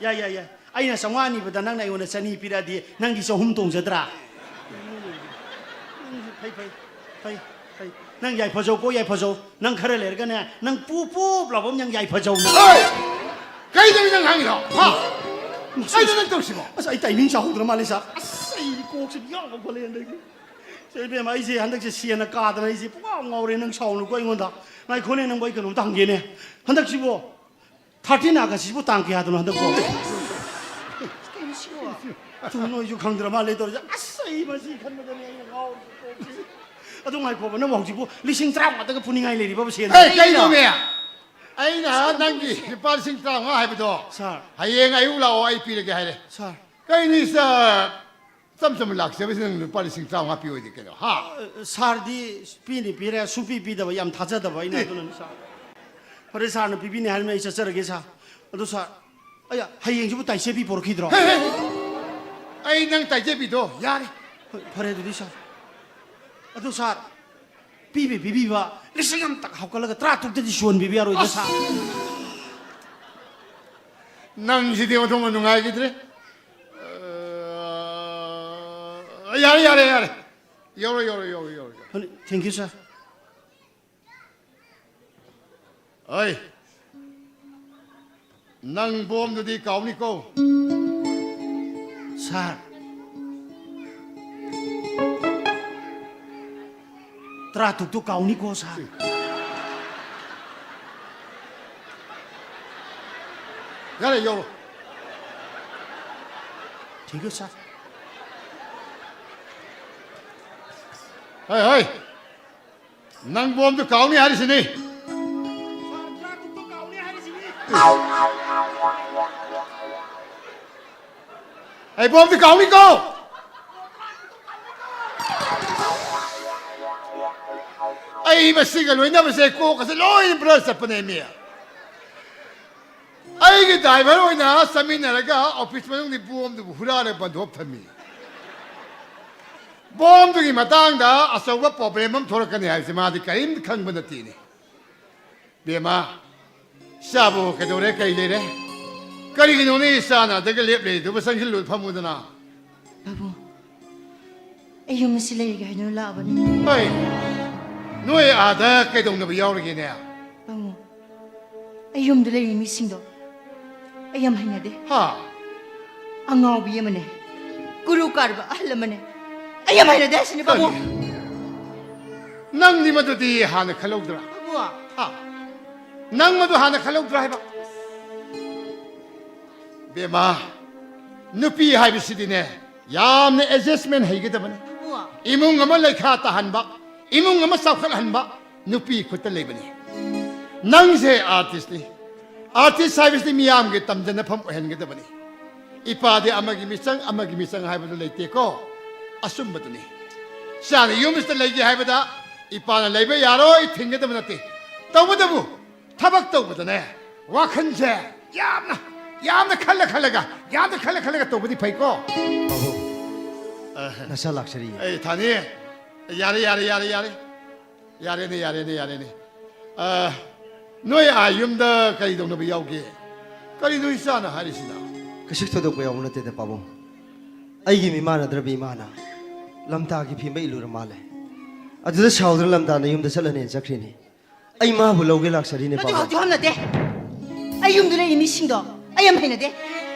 ꯌꯥꯏ, ꯌꯥꯏ, ꯌꯥꯏ꯫ ꯑꯩꯅ ꯆꯥꯝꯃꯉꯥ ꯅꯤꯕꯗ ꯅꯪꯅ ꯑꯩꯉꯣꯟꯗ ꯆꯅꯤ ꯄꯤꯔꯛꯑꯗꯤ ꯅꯪꯒꯤ ꯆꯍꯨꯝ ꯇꯣꯡꯖꯗ꯭ꯔꯥ? ꯐꯩ, ꯐꯩ, ꯐꯩ꯫ ꯅꯪ ꯌꯥꯏꯐꯖꯧꯀꯣ, ꯌꯥꯏꯐꯖꯧ꯫ ꯅꯪ ꯈꯔ ꯂꯩꯔꯒꯅꯦ, ꯅꯪ ꯄꯨꯞ ꯄꯨꯞ ꯂꯥꯎꯕ ꯑꯃ ꯅꯪ ꯌꯥꯏꯐꯖꯧ ꯅꯪ꯫ ꯍꯣꯏ! ꯀꯩꯗꯧꯔꯤ ꯅꯪ ꯍꯥꯡꯉꯤꯗꯣ? ꯍꯥ? ꯃꯁꯤ ꯀꯩꯅꯣ ꯅꯪ ꯇꯧꯔꯤꯁꯤꯕꯣ? ꯑꯁ, ꯑꯩ ꯇꯥꯏꯃꯤꯡ ꯆꯥꯍꯧꯗ꯭ꯔ ꯃꯥꯜꯂꯦ, ꯁꯥꯔ꯫ ꯑꯁ, ꯑꯩ ꯀꯣꯛꯁꯦ ꯌꯥꯝ ꯉꯥꯎꯈꯠꯂꯛꯑꯦ ꯍꯟꯗꯛꯀꯤ꯫ ꯁꯦ, ꯏꯕꯦꯝꯃ, ꯑꯩꯁꯦ ꯍꯟꯗꯛꯁꯦ ꯁꯦꯟꯅ ꯀꯥꯗꯅ ꯑꯩꯁꯦ ꯄꯨꯡꯉꯥꯎ ꯉꯥꯎꯔꯦ꯫ ꯅꯪ ꯁꯥꯎꯅꯨꯀꯣ ꯑꯩꯉꯣꯟꯗ꯫ ꯉꯥꯏꯈꯣꯅꯦ, ꯅꯪꯕꯨ ꯑꯩ ꯀꯩꯅꯣꯝꯇ ꯍꯪꯒꯦꯅꯦ꯫ ꯍꯟꯗꯛꯁꯤꯕꯣ thirteen August ꯁꯤꯕꯨ ꯇꯥꯡ ꯀꯌꯥꯗꯅꯣ ꯍꯟꯗꯛꯄꯣ? ꯀꯩꯅꯣ ꯁꯤꯕꯣ? ꯆꯨꯝ, ꯅꯣꯏꯁꯨ ꯈꯪꯗ꯭ꯔ ꯃꯥꯜꯂꯦ ꯇꯧꯔꯤꯁꯦ꯫ ꯑꯁ, ꯑꯩ ꯃꯁꯤ ꯈꯟꯕꯗꯅꯦ ꯑꯩꯅ ꯉꯥꯎꯔꯤꯁꯦ ꯀꯣꯛꯁꯦ꯫ ꯑꯗꯨ ꯉꯥꯏꯈꯣꯕ, ꯅꯪꯕꯨ ꯍꯧꯖꯤꯛꯄꯨ ꯂꯤꯁꯤꯡ ꯇꯔꯥꯃꯉꯥꯗꯒ ꯄꯨꯅꯤꯡꯉꯥꯏ ꯂꯩꯔꯤꯕꯕ ꯁꯦꯟ? ꯑꯦ, ꯀꯩꯅꯣꯃꯦ? ꯑꯩꯅ ꯅꯪꯒꯤ ꯂꯨꯄꯥ ꯂꯤꯁꯤꯡ ꯇꯔꯥꯃꯉꯥ ꯍꯥꯏꯕꯗꯣ, ꯁꯥꯔ꯫ ꯍꯌꯦꯡ ꯑꯌꯨꯛ ꯂꯥꯛꯑꯣ, ꯑꯩ ꯄꯤꯔꯒꯦ ꯍꯥꯏꯔꯦ꯫ ꯁꯥꯔ꯫ ꯀꯩꯅꯣ, ꯁꯥꯔ? ꯏꯆꯝ ꯆꯝꯅ ꯂꯥꯛꯆꯕꯁꯤꯗ ꯅꯪ ꯂꯨꯄꯥ ꯂꯤꯁꯤꯡ ꯇꯔꯥꯃꯉꯥ ꯄꯤꯌꯣꯏꯗꯤ ꯀꯩꯅꯣ, ꯍꯥ? ꯑ, ꯁꯥꯔꯗꯤ ꯄꯤꯅꯤ ꯄꯤꯔꯦ, ꯁꯨꯡꯄꯤ ꯄꯤꯗꯕ, ꯌꯥꯝ ꯊꯥꯖꯗꯕ ꯑꯩꯅ, ꯑꯦ꯫ ꯑꯗꯨꯅꯅꯤ, ꯁꯥꯔ꯫ ꯐꯔꯦ, ꯁꯥꯔꯅ ꯄꯤꯕꯤꯅꯤ ꯍꯥꯏꯔꯃꯤꯅ ꯑꯩ ꯆꯠꯆꯔꯒꯦ, ꯁꯥꯔ꯫ ꯑꯗꯣ, ꯁꯥꯔ, ꯑꯩ ꯍꯌꯦꯡꯁꯤꯕꯨ ꯇꯥꯏꯆꯦꯕꯤ ꯄꯣꯔꯛꯈꯤꯗ꯭ꯔꯣ? ꯍꯦ, ꯍꯦ, ꯍꯦ꯫ ꯑꯩ ꯅꯪ ꯇꯥꯏꯆꯦꯕꯤꯗꯣ ꯌꯥꯔꯦ꯫ ꯍꯣꯏ, ꯐꯔꯦ ꯑꯗꯨꯗꯤ, ꯁꯥꯔ꯫ ꯑꯗꯣ, ꯁꯥꯔ, ꯄꯤꯕꯤ ꯄꯤꯕꯤꯕ ꯂꯤꯁꯤꯡ ꯑꯃꯇ ꯍꯥꯞꯀꯠꯂꯒ ꯇꯔꯥ ꯇꯔꯨꯛꯇꯗꯤ ꯁꯨꯍꯟꯕꯤꯕ ꯌꯥꯔꯣꯏꯗ꯭ꯔꯣ, ꯑꯁ! ꯁꯥꯔ? ꯅꯪꯁꯤꯗꯤ ꯑꯣꯟꯊꯣꯛꯅ ꯅꯨꯡꯉꯥꯏꯈꯤꯗ꯭ꯔꯦ꯫ ꯑ, ꯌꯥꯔꯦ, ꯌꯥꯔꯦ, ꯌꯥꯔꯦ꯫ ꯌꯧꯔꯣ, ꯌꯧꯔꯣ, ꯌꯧꯔꯣ, ꯌꯧꯔꯣ, ꯌꯧꯔꯣ꯫ ꯍꯣꯏ, thank you, sir꯫ ꯑꯩ, ꯅꯪ ꯕꯣꯝꯗꯨꯗꯤ ꯀꯥꯎꯅꯤꯀꯣ꯫ ꯁꯥꯔ, ꯇꯔꯥ ꯇꯔꯨꯛꯇꯨ ꯀꯥꯎꯅꯤꯀꯣ, ꯁꯥꯔ꯫ ꯌꯥꯔꯦ, ꯌꯧꯔꯣ꯫ Thank you, sir꯫ ꯍꯣꯏ, ꯍꯣꯏ꯫ ꯅꯪ ꯕꯣꯝꯗꯨ ꯀꯥꯎꯅꯤ ꯍꯥꯏꯔꯤꯁꯤꯅꯤ꯫ ꯁꯥꯔ, ꯇꯔꯥ ꯇꯔꯨꯛꯇꯨ ꯀꯥꯎꯅꯤ ꯍꯥꯏꯔꯤꯁꯤꯅꯤ꯫ ꯑꯩ ꯕꯣꯝꯗꯤ ꯀꯥꯎꯅꯤꯀꯣ꯫ ꯑꯩ ꯃꯁꯤꯒ ꯂꯣꯏꯅꯕꯁꯦ ꯀꯣꯛꯀꯁꯦ ꯂꯣꯏꯅ ꯕ꯭ꯂꯔ ꯆꯠꯄꯅꯦ ꯃꯤ꯫ ꯑꯩꯒꯤ ꯗ꯭ꯔꯥꯏꯚꯔ ꯑꯣꯏꯅ ꯆꯠꯃꯤꯟꯅꯔꯒ ꯑꯣꯐꯤꯁ ꯃꯅꯨꯡꯒꯤ ꯕꯣꯝꯗꯨꯕꯨ ꯍꯨꯔꯥꯜꯂꯒ ꯕꯟꯗꯣꯞ ꯊꯝꯃꯤ꯫ ꯕꯣꯝꯗꯨꯒꯤ ꯃꯇꯥꯡꯗ ꯑꯆꯧꯕ ꯄ꯭ꯔꯣꯕ꯭ꯂꯦꯝ ꯑꯃ ꯊꯣꯛꯂꯛꯀꯅꯤ ꯍꯥꯏꯕꯁꯦ ꯃꯥꯗꯤ ꯀꯔꯤꯝꯇ ꯈꯪꯕ ꯅꯠꯇꯦꯅꯦ꯫ ꯕꯦꯝꯃ, ꯏꯆꯥꯕꯨ ꯀꯩꯗꯧꯔꯦ, ꯀꯩ ꯂꯩꯔꯦ? ꯀꯔꯤꯒꯤꯅꯣꯅꯦ ꯏꯆꯥꯅ ꯑꯗꯒ ꯂꯦꯞ ꯂꯩꯔꯤꯗꯨꯕꯨ? ꯆꯪꯁꯤꯜꯂꯨ, ꯐꯝꯃꯨꯗꯅ꯫ ꯕꯥꯕꯨ, ꯑꯩ ꯌꯨꯝ ꯑꯁꯤ ꯂꯩꯔꯒꯦ ꯍꯥꯏꯗꯨꯅ ꯂꯥꯛꯑꯕꯅꯤ꯫ ꯍꯣꯏ, ꯅꯣꯏ ꯑꯥꯗ ꯀꯩꯗꯧꯅꯕ ꯌꯥꯎꯔꯤꯒꯦꯅꯦ? ꯄꯥꯕꯨꯡ, ꯑꯩ ꯌꯨꯝꯗ ꯂꯩꯔꯤ ꯃꯤꯁꯤꯡꯗꯣ ꯑꯩ ꯌꯥꯝ ꯍꯩꯅꯗꯦ꯫ ꯍꯥ? ꯑꯉꯥꯎꯕꯤ ꯑꯃꯅꯦ, ꯀꯨꯔꯨ ꯀꯥꯔꯕ ꯑꯍꯜ ꯑꯃꯅꯦ꯫ ꯑꯩ ꯌꯥꯝ ꯍꯩꯅꯗꯦ ꯍꯥꯏꯁꯤꯅꯦ, ꯄꯥꯕꯨꯡ꯫ ꯀꯔꯤ? ꯅꯪꯗꯤ ꯃꯗꯨꯗꯤ ꯍꯥꯟꯅ ꯈꯜꯍꯧꯗ꯭ꯔꯥ? ꯄꯥꯕꯨꯡ꯫ ꯍꯥ? ꯅꯪ ꯃꯗꯨ ꯍꯥꯟꯅ ꯈꯜꯍꯧꯗ꯭ꯔꯥ ꯍꯥꯏꯕ? ꯕꯦꯃꯥ, ꯅꯨꯄꯤ ꯍꯥꯏꯕꯁꯤꯗꯤꯅꯦ, ꯌꯥꯝꯅ ꯑꯦꯗꯖꯁꯃꯦꯟ ꯍꯩꯒꯗꯕꯅꯤ꯫ ꯄꯥꯕꯨꯡ꯫ ꯏꯃꯨꯡ ꯑꯃ ꯂꯩꯈꯥ ꯇꯥꯍꯟꯕ, ꯏꯃꯨꯡ ꯑꯃ ꯆꯥꯎꯈꯠꯍꯟꯕ ꯅꯨꯄꯤ ꯈꯨꯠꯇ ꯂꯩꯕꯅꯤ꯫ ꯅꯪꯁꯦ ꯑꯥꯔꯇꯤꯁꯅꯤ꯫ ꯑꯥꯔꯇꯤꯁ ꯍꯥꯏꯕꯁꯤꯗꯤ ꯃꯤꯌꯥꯝꯒꯤ ꯇꯝꯖꯅꯐꯝ ꯑꯣꯏꯍꯟꯒꯗꯕꯅꯤ꯫ ꯏꯄꯥꯗꯤ ꯑꯃꯒꯤ ꯃꯤꯆꯪ, ꯑꯃꯒꯤ ꯃꯤꯆꯪ ꯍꯥꯏꯕꯗꯨ ꯂꯩꯇꯦꯀꯣ꯫ ꯑꯆꯨꯝꯕꯗꯨꯅꯤ꯫ ꯏꯆꯥꯅ ꯌꯨꯝꯁꯤꯗ ꯂꯩꯒꯦ ꯍꯥꯏꯕꯗ ꯏꯄꯥꯅ ꯂꯩꯕ ꯌꯥꯔꯣꯏ, ꯊꯤꯡꯒꯗꯕ ꯅꯠꯇꯦ꯫ ꯇꯧꯕꯇꯕꯨ ꯊꯕꯛ ꯇꯧꯕꯗꯅꯦ, ꯋꯥꯈꯜꯁꯦ ꯌꯥꯝꯅ, ꯌꯥꯝꯅ ꯈꯜꯂ ꯈꯜꯂꯒ, ꯌꯥꯝꯅ ꯈꯜꯂ ꯈꯜꯂꯒ ꯇꯧꯕꯗꯤ ꯐꯩꯀꯣ꯫ ꯄꯥꯕꯨꯡ, ꯑ, ꯅꯆꯥ ꯂꯥꯛꯆꯔꯤꯌꯦ꯫ ꯑꯩ ꯊꯥꯅꯤ꯫ ꯌꯥꯔꯦ, ꯌꯥꯔꯦ, ꯌꯥꯔꯦ, ꯌꯥꯔꯦ꯫ ꯌꯥꯔꯦꯅꯦ, ꯌꯥꯔꯦꯅꯦ, ꯌꯥꯔꯦꯅꯦ꯫ ꯑ, ꯅꯣꯏ ꯑꯥ ꯌꯨꯝꯗ ꯀꯔꯤ ꯇꯧꯅꯕ ꯌꯥꯎꯒꯦ? ꯀꯔꯤꯅꯣ ꯏꯆꯥꯅ ꯍꯥꯏꯔꯤꯁꯤꯅ? ꯀꯩꯁꯨ ꯊꯣꯏꯗꯣꯛꯄ ꯌꯥꯎꯕ ꯅꯠꯇꯦꯗ, ꯄꯥꯕꯨꯡ꯫ ꯑꯩꯒꯤ ꯃꯤꯃꯥꯟꯅꯗ꯭ꯔꯕ ꯏꯃꯥꯅ ꯂꯝꯇꯥꯒꯤ ꯐꯤ ꯑꯃ ꯏꯜꯂꯨꯔ ꯃꯥꯜꯂꯦ꯫ ꯑꯗꯨꯗ ꯁꯥꯎꯗꯨꯅ ꯂꯝꯇꯥꯅ ꯌꯨꯝꯗ ꯆꯠꯂꯅꯦꯅ ꯆꯠꯈ꯭ꯔꯤꯅꯤ꯫ ꯑꯩ ꯃꯥꯕꯨ ꯂꯧꯒꯦ ꯂꯥꯛꯆꯔꯤꯅꯦ, ꯅꯠꯇꯦ, ꯄꯥꯕꯨꯡ꯫ ꯍꯧꯖꯤꯛ ꯍꯧꯅꯗꯦ꯫ ꯑꯩ ꯌꯨꯝꯗ ꯂꯩꯔꯤ ꯃꯤꯁꯤꯡꯗꯣ ꯑꯩ ꯌꯥꯝ ꯍꯩꯅꯗꯦ꯫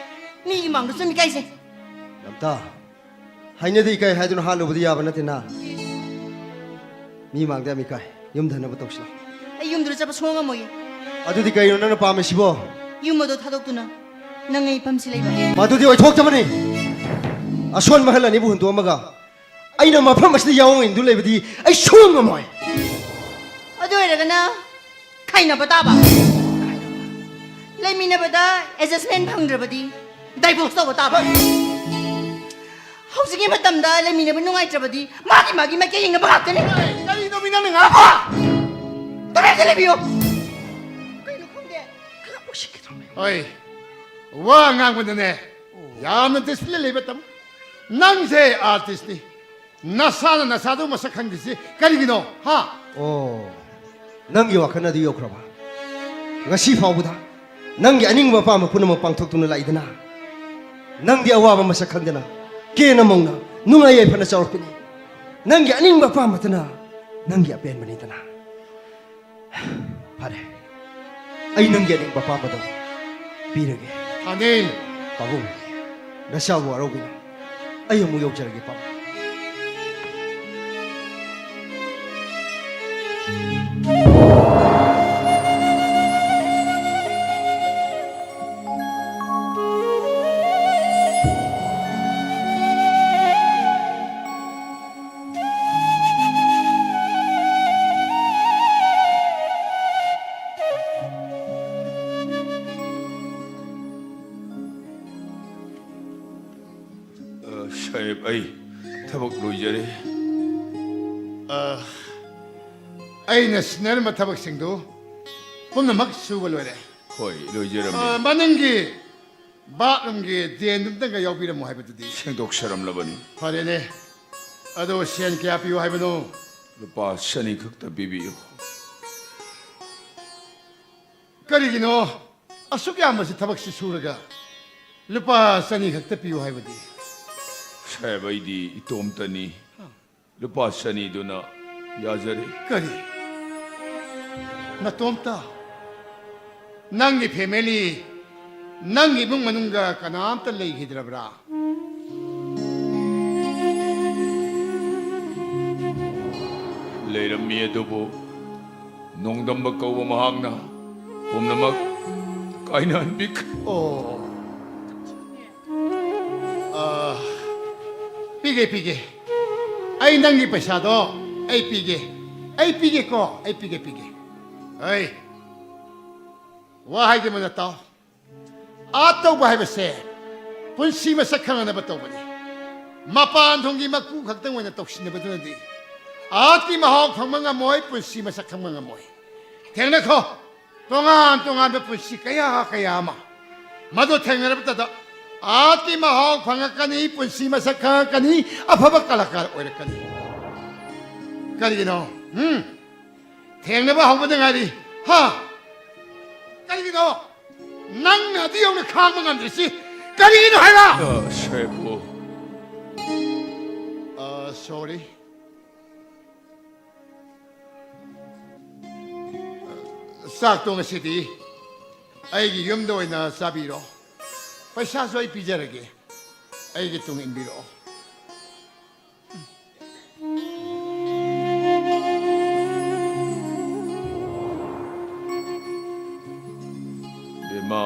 ꯃꯤꯒꯤ ꯃꯥꯡꯗ ꯁꯨꯝ ꯏꯀꯥꯏꯖꯩ꯫ ꯂꯝꯇꯥ, ꯍꯩꯅꯗꯦ ꯏꯀꯥꯏ ꯍꯥꯏꯗꯨꯅ ꯍꯥꯠꯂꯨꯕꯗꯤ ꯌꯥꯕ ꯅꯠꯇꯦꯅ꯫ ꯃꯤ ꯃꯥꯡꯗ ꯌꯥꯝ ꯏꯀꯥꯏ꯫ ꯌꯨꯝꯗ ꯍꯟꯅꯕ ꯇꯧꯁꯤ ꯂꯥꯎ꯫ ꯑꯩ ꯌꯨꯝꯗꯨꯗ ꯆꯠꯄ ꯁꯨꯡꯉꯝ ꯉꯝꯃꯣꯏꯌꯦ꯫ ꯑꯗꯨꯗꯤ ꯀꯩꯅꯣ ꯅꯪꯅ ꯄꯥꯝꯃꯤꯁꯤꯕꯣ? ꯌꯨꯝ ꯑꯗꯣ ꯊꯥꯗꯣꯛꯇꯨꯅ ꯅꯪ ꯑꯩ ꯐꯝꯁꯤ ꯂꯩꯕ꯫ ꯃꯗꯨꯗꯤ ꯑꯣꯏꯊꯣꯛꯇꯕꯅꯤ꯫ ꯑꯁꯣꯟ ꯃꯈꯜ ꯑꯅꯤꯕꯨ ꯍꯨꯟꯗꯣꯛꯑꯝꯃꯒ ꯑꯩꯅ ꯃꯐꯝ ꯑꯁꯤꯗ ꯌꯥꯑꯣꯡ ꯏꯟꯗꯨꯅ ꯂꯩꯕꯗꯤ ꯑꯩ ꯁꯨꯡꯉꯝ ꯉꯝꯃꯣꯏ꯫ ꯑꯗꯨ ꯑꯣꯏꯔꯒꯅ ꯈꯥꯏꯅꯕ ꯇꯥꯕ꯫ ꯂꯩꯃꯤꯟꯅꯕꯗ ꯑꯦꯗꯖꯁꯃꯦꯟ ꯐꯪꯗ꯭ꯔꯕꯗꯤ ꯗꯥꯏꯚꯣꯔꯁ ꯇꯧꯕ ꯇꯥꯕ꯫ ꯍꯧꯖꯤꯛꯀꯤ ꯃꯇꯝꯗ ꯂꯩꯃꯤꯟꯅꯕ ꯅꯨꯡꯉꯥꯏꯇ꯭ꯔꯕꯗꯤ ꯃꯥꯒꯤ ꯃꯥꯒꯤ ꯃꯥꯏꯀꯩ ꯌꯦꯡꯅꯕ ꯉꯥꯛꯇꯅꯤ꯫ ꯀꯔꯤꯅꯣ ꯃꯤ ꯅꯪꯅ ꯉꯥꯡ- ꯑꯄꯥ! ꯇꯨꯃꯤꯟꯅ ꯂꯩꯕꯤꯌꯨ꯫ ꯀꯩꯅꯣ ꯈꯪꯗꯦ꯫ ꯈꯔ ꯎꯁꯤꯠꯈꯤꯗ꯭ꯔꯣ? ꯍꯣꯏ, ꯋꯥ ꯉꯥꯡꯕꯗꯅꯦ ꯌꯥꯝꯅ ꯗꯤꯁꯤꯄ꯭ꯂꯤꯟ ꯂꯩꯕ ꯇꯝꯃꯨ꯫ ꯅꯪꯁꯦ ꯑꯥꯔꯇꯤꯁꯅꯤ, ꯅꯁꯥꯅ ꯅꯁꯥꯗꯨ ꯃꯁꯛ ꯈꯪꯗ꯭ꯔꯤꯁꯤ ꯀꯔꯤꯒꯤꯅꯣ? ꯍꯥ? ꯑꯣ, ꯅꯪꯒꯤ ꯋꯥꯈꯜ ꯑꯗꯨ ꯌꯧꯈ꯭ꯔꯕ? ꯉꯁꯤ ꯐꯥꯎꯕꯗ ꯅꯪꯒꯤ ꯑꯅꯤꯡꯕ ꯑꯄꯥꯝꯕ ꯄꯨꯝꯅꯃꯛ ꯄꯥꯡꯊꯣꯛꯇꯨꯅ ꯂꯥꯛꯏꯗꯅ? ꯅꯪꯗꯤ ꯑꯋꯥꯕ ꯃꯁꯛ ꯈꯪꯗꯅ ꯀꯦꯅ ꯃꯧꯅ ꯅꯨꯡꯉꯥꯏ ꯌꯥꯏꯐꯅ ꯆꯥꯎꯔꯛꯄꯅꯤ꯫ ꯅꯪꯒꯤ ꯑꯅꯤꯡꯕ ꯑꯄꯥꯝꯕꯇꯅ ꯅꯪꯒꯤ ꯑꯄꯦꯟꯕꯅꯤꯗꯅ꯫ ꯐꯔꯦ, ꯑꯩ ꯅꯪꯒꯤ ꯑꯅꯤꯡꯕ ꯑꯄꯥꯝꯕꯗꯣ ꯄꯤꯔꯒꯦ꯫ ꯊꯥꯅꯤꯜ! ꯄꯥꯕꯨꯡ, ꯅꯁꯥꯕꯨ ꯋꯥꯔꯧꯕꯤꯅꯨ꯫ ꯑꯩ ꯑꯃꯨꯛ ꯌꯧꯖꯔꯒꯦ, ꯄꯥꯕꯨꯡ꯫ ꯑ, ꯁꯥꯍꯦꯕ, ꯑꯩ ꯊꯕꯛ ꯂꯣꯏꯖꯔꯦ꯫ ꯑ, ꯑꯩꯅ ꯁꯤꯟꯅꯔꯝꯕ ꯊꯕꯛꯁꯤꯡꯗꯨ ꯄꯨꯝꯅꯃꯛ ꯁꯨꯕ ꯂꯣꯏꯔꯦ꯫ ꯍꯣꯏ, ꯂꯣꯏꯖꯔꯝꯃꯦ꯫ ꯑ, ꯃꯅꯤꯡꯒꯤ ꯕꯥꯠꯔꯨꯝꯒꯤ ꯗ꯭ꯔꯦꯟꯗꯨ ꯑꯝꯇꯪꯒ ꯌꯥꯎꯕꯤꯔꯝꯃꯣ ꯍꯥꯏꯕꯗꯨꯗꯤ꯫ ꯁꯦꯡꯗꯣꯛꯆꯔꯝꯂꯕꯅꯤ꯫ ꯐꯔꯦꯅꯦ꯫ ꯑꯗꯣ ꯁꯦꯟ ꯀꯌꯥ ꯄꯤꯌꯨ ꯍꯥꯏꯕꯅꯣ? ꯂꯨꯄꯥ ꯆꯅꯤ ꯈꯛꯇ ꯄꯤꯕꯤꯌꯨ꯫ ꯀꯔꯤꯒꯤꯅꯣ ꯑꯁꯨꯛ ꯌꯥꯝꯕꯁꯤ ꯊꯕꯛꯁꯤ ꯁꯨꯔꯒ ꯂꯨꯄꯥ ꯆꯅꯤ ꯈꯛꯇ ꯄꯤꯌꯨ ꯍꯥꯏꯕꯗꯤ? ꯁꯥꯍꯦꯕ, ꯑꯩꯗꯤ ꯏꯇꯣꯝꯇꯅꯤ꯫ ꯂꯨꯄꯥ ꯆꯅꯤꯗꯨꯅ ꯌꯥꯖꯔꯦ꯫ ꯀꯔꯤ? ꯅꯇꯣꯝꯇ? ꯅꯪꯒꯤ ꯐꯦꯃꯤꯂꯤ, ꯅꯪꯒꯤ ꯏꯃꯨꯡ ꯃꯅꯨꯡꯒ ꯀꯅꯥꯝꯇ ꯂꯩꯈꯤꯗ꯭ꯔꯕ꯭ꯔꯥ? ꯂꯩꯔꯝꯃꯤ, ꯑꯗꯨꯕꯨ ꯅꯣꯡꯗꯝꯕ ꯀꯧꯕ ꯃꯍꯥꯛꯅ ꯄꯨꯝꯅꯃꯛ ꯀꯥꯏꯅꯍꯟꯕꯤꯈ꯭ꯔꯦ꯫ ꯑꯣ꯫ ꯑ, ꯄꯤꯒꯦ, ꯄꯤꯒꯦ꯫ ꯑꯩ ꯅꯪꯒꯤ ꯄꯩꯁꯥꯗꯣ ꯑꯩ ꯄꯤꯒꯦ꯫ ꯑꯩ ꯄꯤꯒꯦꯀꯣ, ꯑꯩ ꯄꯤꯒꯦ, ꯄꯤꯒꯦ꯫ ꯑꯩ ꯋꯥ ꯍꯥꯏꯒꯦ ꯃꯨꯟꯅ ꯇꯥꯎ꯫ ꯑꯥꯔꯠ ꯇꯧꯕ ꯍꯥꯏꯕꯁꯦ ꯄꯨꯟꯁꯤ ꯃꯁꯛ ꯈꯪꯅꯅꯕ ꯇꯧꯕꯅꯤ꯫ ꯃꯄꯥꯟ ꯊꯣꯡꯒꯤ ꯃꯀꯨ ꯈꯛꯇꯪ ꯑꯣꯏꯅ ꯇꯧꯁꯤꯟꯅꯕꯗꯨꯅꯗꯤ ꯑꯥꯔꯠꯀꯤ ꯃꯍꯥꯎ ꯐꯪꯕ ꯉꯝꯃꯣꯏ, ꯄꯨꯟꯁꯤ ꯃꯁꯛ ꯈꯪꯕ ꯉꯝꯃꯣꯏ꯫ ꯊꯦꯡꯅꯈꯣ, ꯇꯣꯉꯥꯟ ꯇꯣꯉꯥꯟꯕ ꯄꯨꯟꯁꯤ ꯀꯌꯥ ꯀꯌꯥ ꯑꯃ꯫ ꯃꯗꯨ ꯊꯦꯡꯅꯔꯕꯗ ꯑꯥꯔꯠꯀꯤ ꯃꯍꯥꯎ ꯐꯪꯉꯛꯀꯅꯤ, ꯄꯨꯟꯁꯤ ꯃꯁꯛ ꯈꯪꯉꯛꯀꯅꯤ, ꯑꯐꯕ ꯀꯂꯥꯀꯥꯔ ꯑꯣꯏꯔꯛꯀꯅꯤ꯫ ꯀꯔꯤꯒꯤꯅꯣ? ꯎꯝ? ꯊꯦꯡꯅꯕ ꯍꯧꯕꯗ ꯉꯥꯏꯔꯤ꯫ ꯍꯥ? ꯀꯔꯤꯒꯤꯅꯣ? ꯅꯪꯅ ꯑꯗꯨ ꯌꯧꯅ ꯈꯥꯡꯕ ꯉꯝꯗ꯭ꯔꯤꯁꯤ ꯀꯔꯤꯒꯤꯅꯣ ꯍꯥꯏꯕ? ꯑ, ꯁꯦꯕꯨ꯫ ꯑ, ꯁꯣꯔꯤ꯫ ꯆꯥꯛꯇꯣ ꯉꯁꯤꯗꯤ ꯑꯩꯒꯤ ꯌꯨꯝꯗ ꯑꯣꯏꯅ ꯆꯥꯕꯤꯔꯣ꯫ ꯄꯩꯁꯥꯁꯨ ꯑꯩ ꯄꯤꯖꯔꯒꯦ꯫ ꯑꯩꯒꯤ ꯇꯨꯡ ꯏꯟꯕꯤꯔꯛꯑꯣ꯫ ꯕꯦꯝꯃ,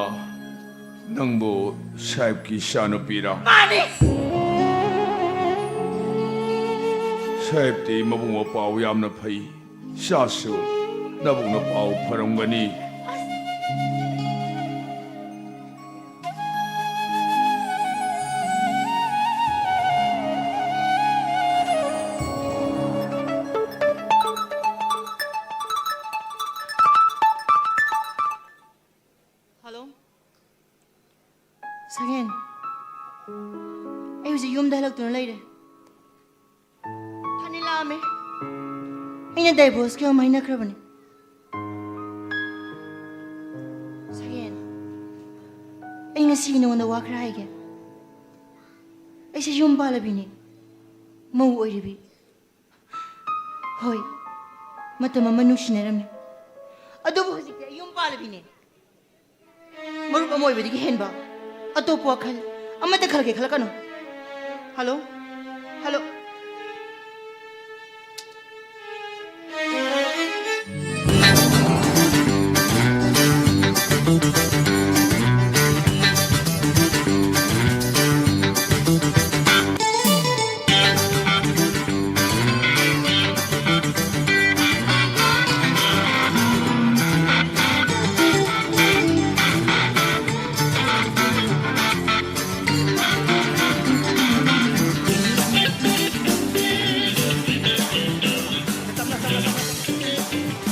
ꯅꯪꯕꯨ ꯁꯥꯍꯦꯕꯀꯤ ꯏꯆꯥꯅꯨꯄꯤꯔꯥ? ꯃꯥꯅꯤ꯫ ꯁꯥꯍꯦꯕꯇꯤ ꯃꯕꯨꯡ ꯃꯄꯥꯎ ꯌꯥꯝꯅ ꯐꯩ꯫ ꯏꯆꯥꯁꯨ ꯅꯕꯨꯡ ꯅꯄꯥꯎ ꯐꯔꯝꯒꯅꯤ꯫ ꯍꯜꯂꯣ꯫ ꯁꯛꯍꯦꯟ, ꯑꯩ ꯍꯧꯖꯤꯛ ꯌꯨꯝꯗ ꯍꯜꯂꯛꯇꯨꯅ ꯂꯩꯔꯦ꯫ ꯐꯅꯤ ꯂꯥꯛꯑꯝꯃꯦ꯫ ꯑꯩꯅ divorceꯀꯤ ꯑꯃ ꯍꯥꯏꯅꯈ꯭ꯔꯕꯅꯤ꯫ ꯁꯛꯍꯦꯟ, ꯑꯩ ꯉꯁꯤ ꯅꯉꯣꯟꯗ ꯋꯥ ꯈꯔ ꯍꯥꯏꯒꯦ꯫ ꯑꯩꯁꯦ ꯌꯨꯝ ꯄꯥꯜꯂꯕꯤꯅꯦ, ꯃꯧ ꯑꯣꯏꯔꯤꯕꯤ꯫ ꯍꯣꯏ, ꯃꯇꯝ ꯑꯃ ꯅꯨꯡꯁꯤꯅꯔꯝꯃꯤ, ꯑꯗꯨꯕꯨ ꯍꯧꯖꯤꯛꯇꯤ ꯑꯩ ꯌꯨꯝ ꯄꯥꯜꯂꯕꯤꯅꯦ꯫ ꯃꯔꯨꯞ ꯑꯃ ꯑꯣꯏꯕꯗꯒꯤ ꯍꯦꯟꯕ ꯑꯇꯣꯞꯄ ꯋꯥꯈꯜ ꯑꯃꯠꯇ ꯈꯜꯂꯒꯦ ꯈꯜꯂꯛꯀꯅꯨ꯫ ꯍꯜꯂꯣ? ꯍꯜꯂꯣ?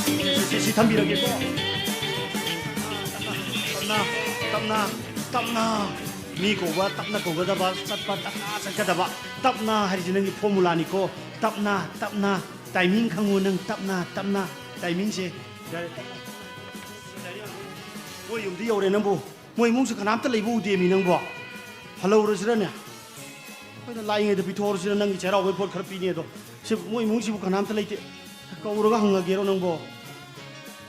ꯁꯤ, ꯁꯤ, ꯁꯤ ꯊꯝꯕꯤꯔꯒꯦꯀꯣ꯫ ꯇꯞꯅ, ꯇꯞꯅ, ꯇꯞꯅ꯫ ꯃꯤ ꯀꯧꯕ ꯇꯞꯅ ꯀꯧꯒꯗꯕ, ꯆꯠꯄ ꯇꯞꯅ ꯆꯠꯀꯗꯕ꯫ ꯇꯞꯅ ꯍꯥꯏꯔꯤꯁꯤ ꯅꯪꯒꯤ formulaꯅꯤꯀꯣ꯫ ꯇꯞꯅ, ꯇꯞꯅ꯫ Timing ꯈꯪꯉꯨ ꯅꯪ, ꯇꯞꯅ, ꯇꯞꯅ꯫ Timingꯁꯦ꯫ ꯌꯥꯔꯦ, ꯇꯞꯅ꯫ ꯃꯣꯏ ꯌꯨꯝꯗ ꯌꯧꯔꯦ ꯅꯪꯕꯨ꯫ ꯃꯣꯏ ꯏꯃꯨꯡꯁꯨ ꯀꯅꯥꯝꯇ ꯂꯩꯕ ꯎꯗꯦꯃꯤ ꯅꯪꯕꯣ꯫ ꯍꯜꯍꯧꯔꯁꯤꯔꯅꯦ? ꯑꯩꯈꯣꯏꯅ ꯂꯥꯛꯏꯉꯩꯗ ꯄꯤꯊꯣꯛꯍꯧꯔꯁꯤꯔ, ꯅꯪꯒꯤ ꯆꯩꯔꯥꯎꯕꯩ ꯄꯣꯠ ꯈꯔ ꯄꯤꯅꯤ ꯑꯗꯣ꯫ ꯁꯤ ꯃꯣꯏ ꯏꯃꯨꯡꯁꯤꯕꯨ ꯀꯅꯥꯝꯇ ꯂꯩꯇꯦ꯫ ꯀꯧꯔꯒ ꯍꯪꯉꯒꯦꯔꯣ ꯅꯪꯕꯣ?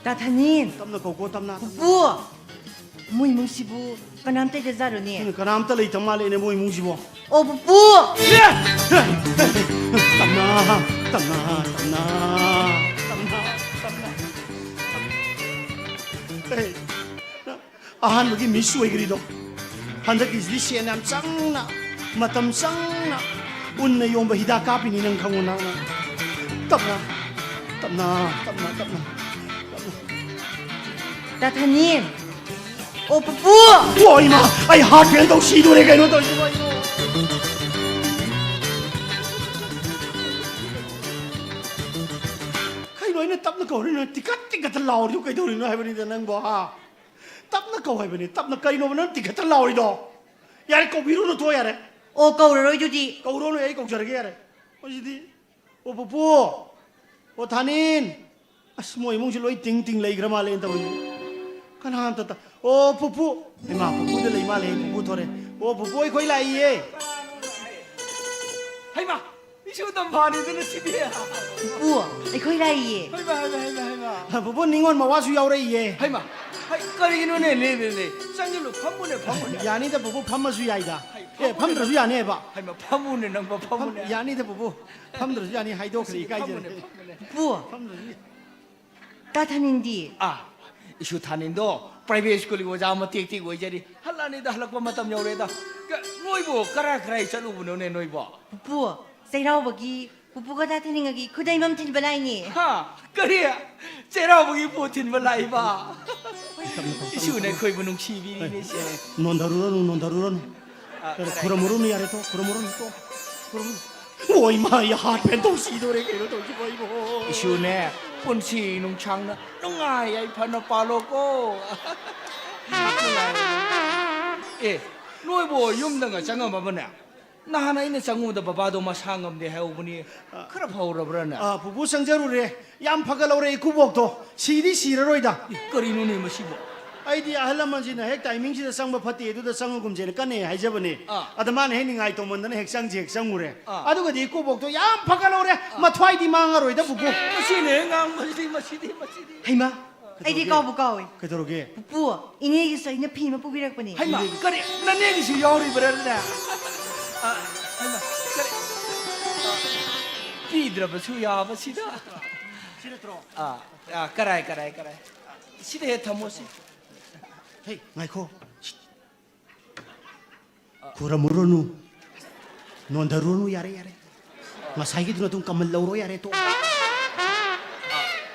ꯇꯥ ꯊꯥꯅꯤꯟ! ꯇꯞꯅ ꯀꯧꯀꯣ, ꯇꯞꯅ꯫ ꯄꯨꯄꯨ! ꯃꯣꯏ ꯏꯃꯨꯡꯁꯤꯕꯨ ꯀꯅꯥꯝꯇ ꯂꯩꯇꯖꯥꯠꯔꯣꯅꯦ? ꯎꯝ, ꯀꯅꯥꯝꯇ ꯂꯩꯇ ꯃꯥꯜꯂꯦꯅꯦ ꯃꯣꯏ ꯏꯃꯨꯡꯁꯤꯕꯣ꯫ ꯑꯣ, ꯄꯨꯄꯨ! ꯑꯦ! ꯇꯞꯅ, ꯇꯞꯅ, ꯇꯞꯅ, ꯇꯞꯅ, ꯇꯞꯅ꯫ ꯑꯦ, ꯑꯍꯥꯟꯕꯒꯤ ꯃꯤꯁ ꯑꯣꯏꯈ꯭ꯔꯤꯗꯣ꯫ ꯍꯟꯗꯛꯀꯤꯁꯤꯗꯤ ꯁꯦꯟ ꯌꯥꯝ ꯆꯪꯅ, ꯃꯇꯝ ꯆꯪꯅ, ꯎꯟꯅ ꯌꯣꯝꯕ ꯍꯤꯗꯥꯛ ꯀꯥꯞꯄꯤꯅꯤ, ꯅꯪ ꯈꯪꯉꯨ, ꯅꯪ, ꯅꯪ꯫ ꯇꯞꯅ, ꯇꯞꯅ, ꯇꯞꯅ, ꯇꯞꯅ, ꯇꯞꯅ꯫ ꯇꯥ ꯊꯥꯅꯤꯟ! ꯑꯣ, ꯄꯨꯄꯨ! ꯑꯣ, ꯏꯃꯥ! ꯑꯩ ꯍꯥꯔꯠ ꯐꯦꯜ ꯇꯧ ꯁꯤꯗꯣꯔꯦ, ꯀꯩꯅꯣ ꯇꯧꯔꯤꯁꯤꯕꯣ ꯑꯩꯕꯣ? ꯀꯩꯅꯣ ꯑꯩꯅ ꯇꯞꯅ ꯀꯧꯔꯤꯅꯣ? ꯇꯤꯀꯠ ꯇꯤꯀꯠꯇ ꯂꯥꯎꯔꯤꯗꯣ ꯀꯩꯗꯧꯔꯤꯅꯣ ꯍꯥꯏꯕꯅꯤꯗ ꯅꯪꯕꯣ, ꯍꯥ? ꯇꯞꯅ ꯀꯧ ꯍꯥꯏꯕꯅꯤ, ꯇꯞꯅ꯫ ꯀꯩꯅꯣꯕ ꯅꯪ ꯇꯤꯀꯠꯇ ꯂꯥꯎꯔꯤꯗꯣ? ꯌꯥꯔꯦ, ꯀꯧꯕꯤꯔꯨꯅꯨ, ꯊꯣꯛ ꯌꯥꯔꯦ꯫ ꯑꯣ, ꯀꯧꯔꯔꯣꯏ ꯑꯗꯨꯗꯤ꯫ ꯀꯧꯔꯨꯅꯨ, ꯑꯩ ꯀꯧꯖꯔꯒꯦ, ꯌꯥꯔꯦ꯫ ꯃꯁꯤꯗꯤ, ꯑꯣ ꯄꯨꯄꯨ, ꯑꯣ ꯊꯥꯅꯤꯟ, ꯑꯁ, ꯃꯣꯏ ꯏꯃꯨꯡꯁꯤ ꯂꯣꯏ ꯇꯤꯡ ꯇꯤꯡ ꯂꯩꯈ꯭ꯔ ꯃꯥꯜꯂꯦꯅ ꯇꯧꯔꯤꯁꯦ꯫ ꯀꯅꯥꯝꯇ ꯇ-, ꯑꯣ ꯄꯨꯄꯨ, ꯏꯃꯥ, ꯄꯨꯄꯨꯗ ꯂꯩ ꯃꯥꯜꯂꯦ, ꯄꯨꯄꯨ ꯊꯣꯔꯦ꯫ ꯑꯣ ꯄꯨꯄꯨ, ꯑꯩꯈꯣꯏ ꯂꯥꯛꯏꯌꯦ꯫ ꯍꯩꯃꯥ! ꯏꯁꯨ ꯇꯝꯐꯥꯅꯤꯗꯅ ꯁꯤꯗꯤ꯫ ꯄꯨꯄꯨ, ꯑꯩꯈꯣꯏ ꯂꯥꯛꯏꯌꯦ꯫ ꯍꯩꯃꯥ, ꯍꯩꯃꯥ, ꯍꯩꯃꯥ, ꯍꯩꯃꯥ꯫ ꯄꯨꯄꯨ, ꯅꯤꯉꯣꯜ ꯃꯋꯥꯁꯨ ꯌꯥꯎꯔꯛꯏꯌꯦ꯫ ꯍꯩꯃꯥ! ꯍꯩ, ꯀꯔꯤꯒꯤꯅꯣꯅꯦ? ꯂꯦ, ꯂꯦ, ꯂꯦ꯫ ꯆꯪꯁꯤꯜꯂꯨ, ꯐꯝꯃꯨꯅꯦ, ꯐꯝꯃꯨꯅꯦ꯫ ꯌꯥꯅꯤꯗ ꯄꯨꯄꯨ, ꯐꯝꯃꯁꯨ ꯌꯥꯏꯗ꯫ ꯍꯩ, ꯑꯦ, ꯐꯝꯃꯨꯅꯦ, ꯐꯝꯗ꯭ꯔꯁꯨ ꯐꯝꯃꯨꯅꯦ꯫ ꯌꯥꯅꯦꯕ꯫ ꯍꯩꯃꯥ, ꯐꯝꯃꯨꯅꯦ ꯅꯪꯕꯣ, ꯐꯝ-, ꯐꯝꯃꯨꯅꯦ꯫ ꯌꯥꯅꯤꯗ ꯄꯨꯄꯨ, ꯐꯝꯗ꯭ꯔꯁꯨ ꯌꯥꯅꯤ, ꯍꯥꯏꯗꯣꯛꯈ꯭ꯔꯦ, ꯁꯤꯗꯤ ꯏꯀꯥꯏꯖꯔꯦ꯫ ꯐꯝꯃꯨꯅꯦ, ꯐꯝꯃꯨꯅꯦ꯫ ꯄꯨꯄꯨ, ꯐꯝꯗ꯭ꯔꯁꯨ ꯌꯥ-, ꯇꯥ ꯊꯥꯅꯤꯟꯗꯤ? ꯑꯥ, ꯏꯁꯨ ꯊꯥꯅꯤꯟꯗꯣ private schoolꯒꯤ ꯑꯣꯖꯥ ꯑꯃ ꯇꯦꯛ ꯇꯦꯛ ꯑꯣꯏꯖꯔꯤ꯫ ꯍꯜꯂꯛꯑꯅꯤꯗ, ꯍꯜꯂꯛꯄ ꯃꯇꯝ ꯌꯧꯔꯦꯗ꯫ ꯀ-, ꯅꯣꯏꯕꯨ ꯀꯔꯥꯏ ꯀꯔꯥꯏ ꯆꯠꯂꯨꯕꯅꯣꯅꯦ ꯅꯣꯏꯕꯣ? ꯄꯨꯄꯨ, ꯆꯩꯔꯥꯎꯕꯒꯤ ꯄꯨꯄꯨꯒ ꯇꯥ ꯊꯥꯅꯤꯟꯒꯒꯤ ꯈꯨꯗꯩ ꯑꯃ ꯊꯤꯟꯕ ꯂꯥꯛꯏꯅꯦ꯫ ꯍꯥ? ꯀꯔꯤ? ꯆꯩꯔꯥꯎꯕꯒꯤ ꯄꯣꯠ ꯊꯤꯟꯕ ꯂꯥꯛꯏꯕ? ꯏꯁꯨꯅ ꯑꯩꯈꯣꯏꯕꯨ ꯅꯨꯡꯁꯤꯕꯤꯔꯤꯅꯦ ꯁꯦ꯫ ꯅꯣꯟꯊꯔꯨꯔꯅꯨ, ꯅꯣꯟꯊꯔꯨꯔꯅꯨ꯫ ꯑ, ꯈꯨꯔꯨꯝꯃꯨꯔꯨꯅꯨ, ꯌꯥꯔꯦ, ꯇꯣ, ꯈꯨꯔꯨꯝꯃꯨꯔꯨꯅꯨ, ꯇꯣ, ꯈꯨꯔꯨꯝꯃꯨꯔꯨꯅꯨ꯫ ꯑꯣ, ꯏꯃꯥ, ꯑꯩ ꯍꯥꯔꯠ ꯐꯦꯜ ꯇꯧ ꯁꯤꯗꯣꯔꯦ, ꯀꯩꯅꯣ ꯇꯧꯁꯤꯕꯣ ꯑꯩꯕꯣ? ꯏꯁꯨꯅꯦ, ꯄꯨꯟꯁꯤ ꯅꯨꯡꯁꯥꯡꯅ ꯅꯨꯡꯉꯥꯏ ꯌꯥꯏꯐꯅ ꯄꯥꯜꯂꯣꯀꯣ꯫ ꯅꯨꯡꯉꯥꯏ꯫ ꯑꯦ, ꯅꯣꯏꯕꯨ ꯌꯨꯝꯗꯒ ꯆꯪꯉꯝꯃꯕꯅꯦ? ꯅꯍꯥꯟ ꯑꯩꯅ ꯆꯪꯉꯨꯕꯗ ꯕꯕꯥꯗꯣ ꯃꯁꯥ ꯉꯝꯗꯦ ꯍꯥꯏꯍꯧꯕꯅꯤ꯫ ꯈꯔ ꯐꯍꯧꯔꯕ꯭ꯔꯥꯅꯦ? ꯑ, ꯄꯨꯄꯨ ꯆꯪꯖꯔꯨꯔꯦ꯫ ꯌꯥꯝ ꯐꯒꯠꯍꯧꯔꯦ ꯏꯀꯨꯕꯣꯛꯇꯣ꯫ ꯁꯤꯗꯤ ꯁꯤꯔꯔꯣꯏꯗ꯫ ꯑꯦ, ꯀꯔꯤꯅꯣꯅꯦ ꯃꯁꯤꯕꯣ? ꯑꯩꯗꯤ ꯑꯍꯜ ꯂꯃꯟꯁꯤꯅ ꯍꯦꯛ ꯇꯥꯏꯃꯤꯡꯁꯤꯗ ꯆꯪꯕ ꯐꯠꯇꯦ, ꯑꯗꯨꯗ ꯆꯪꯉꯒꯨꯝꯁꯦꯅ ꯀꯟꯅ ꯍꯦꯛ ꯍꯥꯏꯖꯕꯅꯦ꯫ ꯑꯥ꯫ ꯑꯗ ꯃꯥꯅ ꯍꯦꯛ ꯅꯤꯡꯉꯥꯏ ꯇꯧꯃꯟꯗꯅ ꯍꯦꯛ ꯆꯪꯁꯤ, ꯍꯦꯛ ꯆꯪꯉꯨꯔꯦ꯫ ꯑꯥ꯫ ꯑꯗꯨꯒꯗꯤ ꯏꯀꯨꯕꯣꯛꯇꯣ ꯌꯥꯝ ꯐꯒꯠꯍꯧꯔꯦ꯫ ꯑꯥ꯫ ꯃꯊ꯭ꯋꯥꯏꯗꯤ ꯃꯥꯡꯉꯔꯣꯏꯗ ꯄꯨꯄꯨ꯫ ꯃꯁꯤꯅꯦ ꯉꯥꯡꯕꯁꯤꯗꯤ, ꯃꯁꯤꯗꯤ, ꯃꯁꯤꯗꯤ꯫ ꯍꯩꯃꯥ! ꯑꯩꯗꯤ ꯀꯩꯗꯧꯔꯒꯦ? ꯀꯥꯎꯕꯨ ꯀꯥꯎꯏ꯫ ꯀꯩꯗꯧꯔꯒꯦ? ꯄꯨꯄꯨ, ꯏꯅꯦꯒꯤꯁꯨ ꯑꯩꯅ ꯐꯤ ꯑꯃ ꯄꯨꯕꯤꯔꯛꯄꯅꯤ꯫ ꯍꯩꯃꯥ, ꯀꯔꯤ? ꯅꯅꯦꯒꯤꯁꯨ ꯌꯥꯎꯔꯤꯕ꯭ꯔꯥꯅꯦ? ꯑ, ꯍꯩꯃꯥ, ꯀꯔꯤ? ꯑ, ꯄꯤꯗ꯭ꯔꯕꯁꯨ ꯌꯥꯕꯁꯤꯗ꯫ ꯁꯤ ꯅꯠꯇ꯭ꯔꯣ? ꯑ, ꯑ, ꯀꯔꯥꯏ, ꯀꯔꯥꯏ, ꯀꯔꯥꯏ? ꯁꯤꯗ ꯍꯦꯛ ꯊꯝꯃꯣꯁꯤ꯫ ꯍꯦ, ꯉꯥꯏꯈꯣ꯫ ꯈꯨꯔꯝꯃꯨꯔꯅꯨ꯫ ꯅꯣꯟꯊꯔꯨꯔꯅꯨ, ꯌꯥꯔꯦ, ꯌꯥꯔꯦ꯫ ꯉꯁꯥꯏꯒꯤꯗꯨꯅ ꯑꯗꯨꯝ ꯀꯃꯟ ꯂꯧꯔꯣ, ꯌꯥꯔꯦ, ꯇꯣꯛꯑꯣ꯫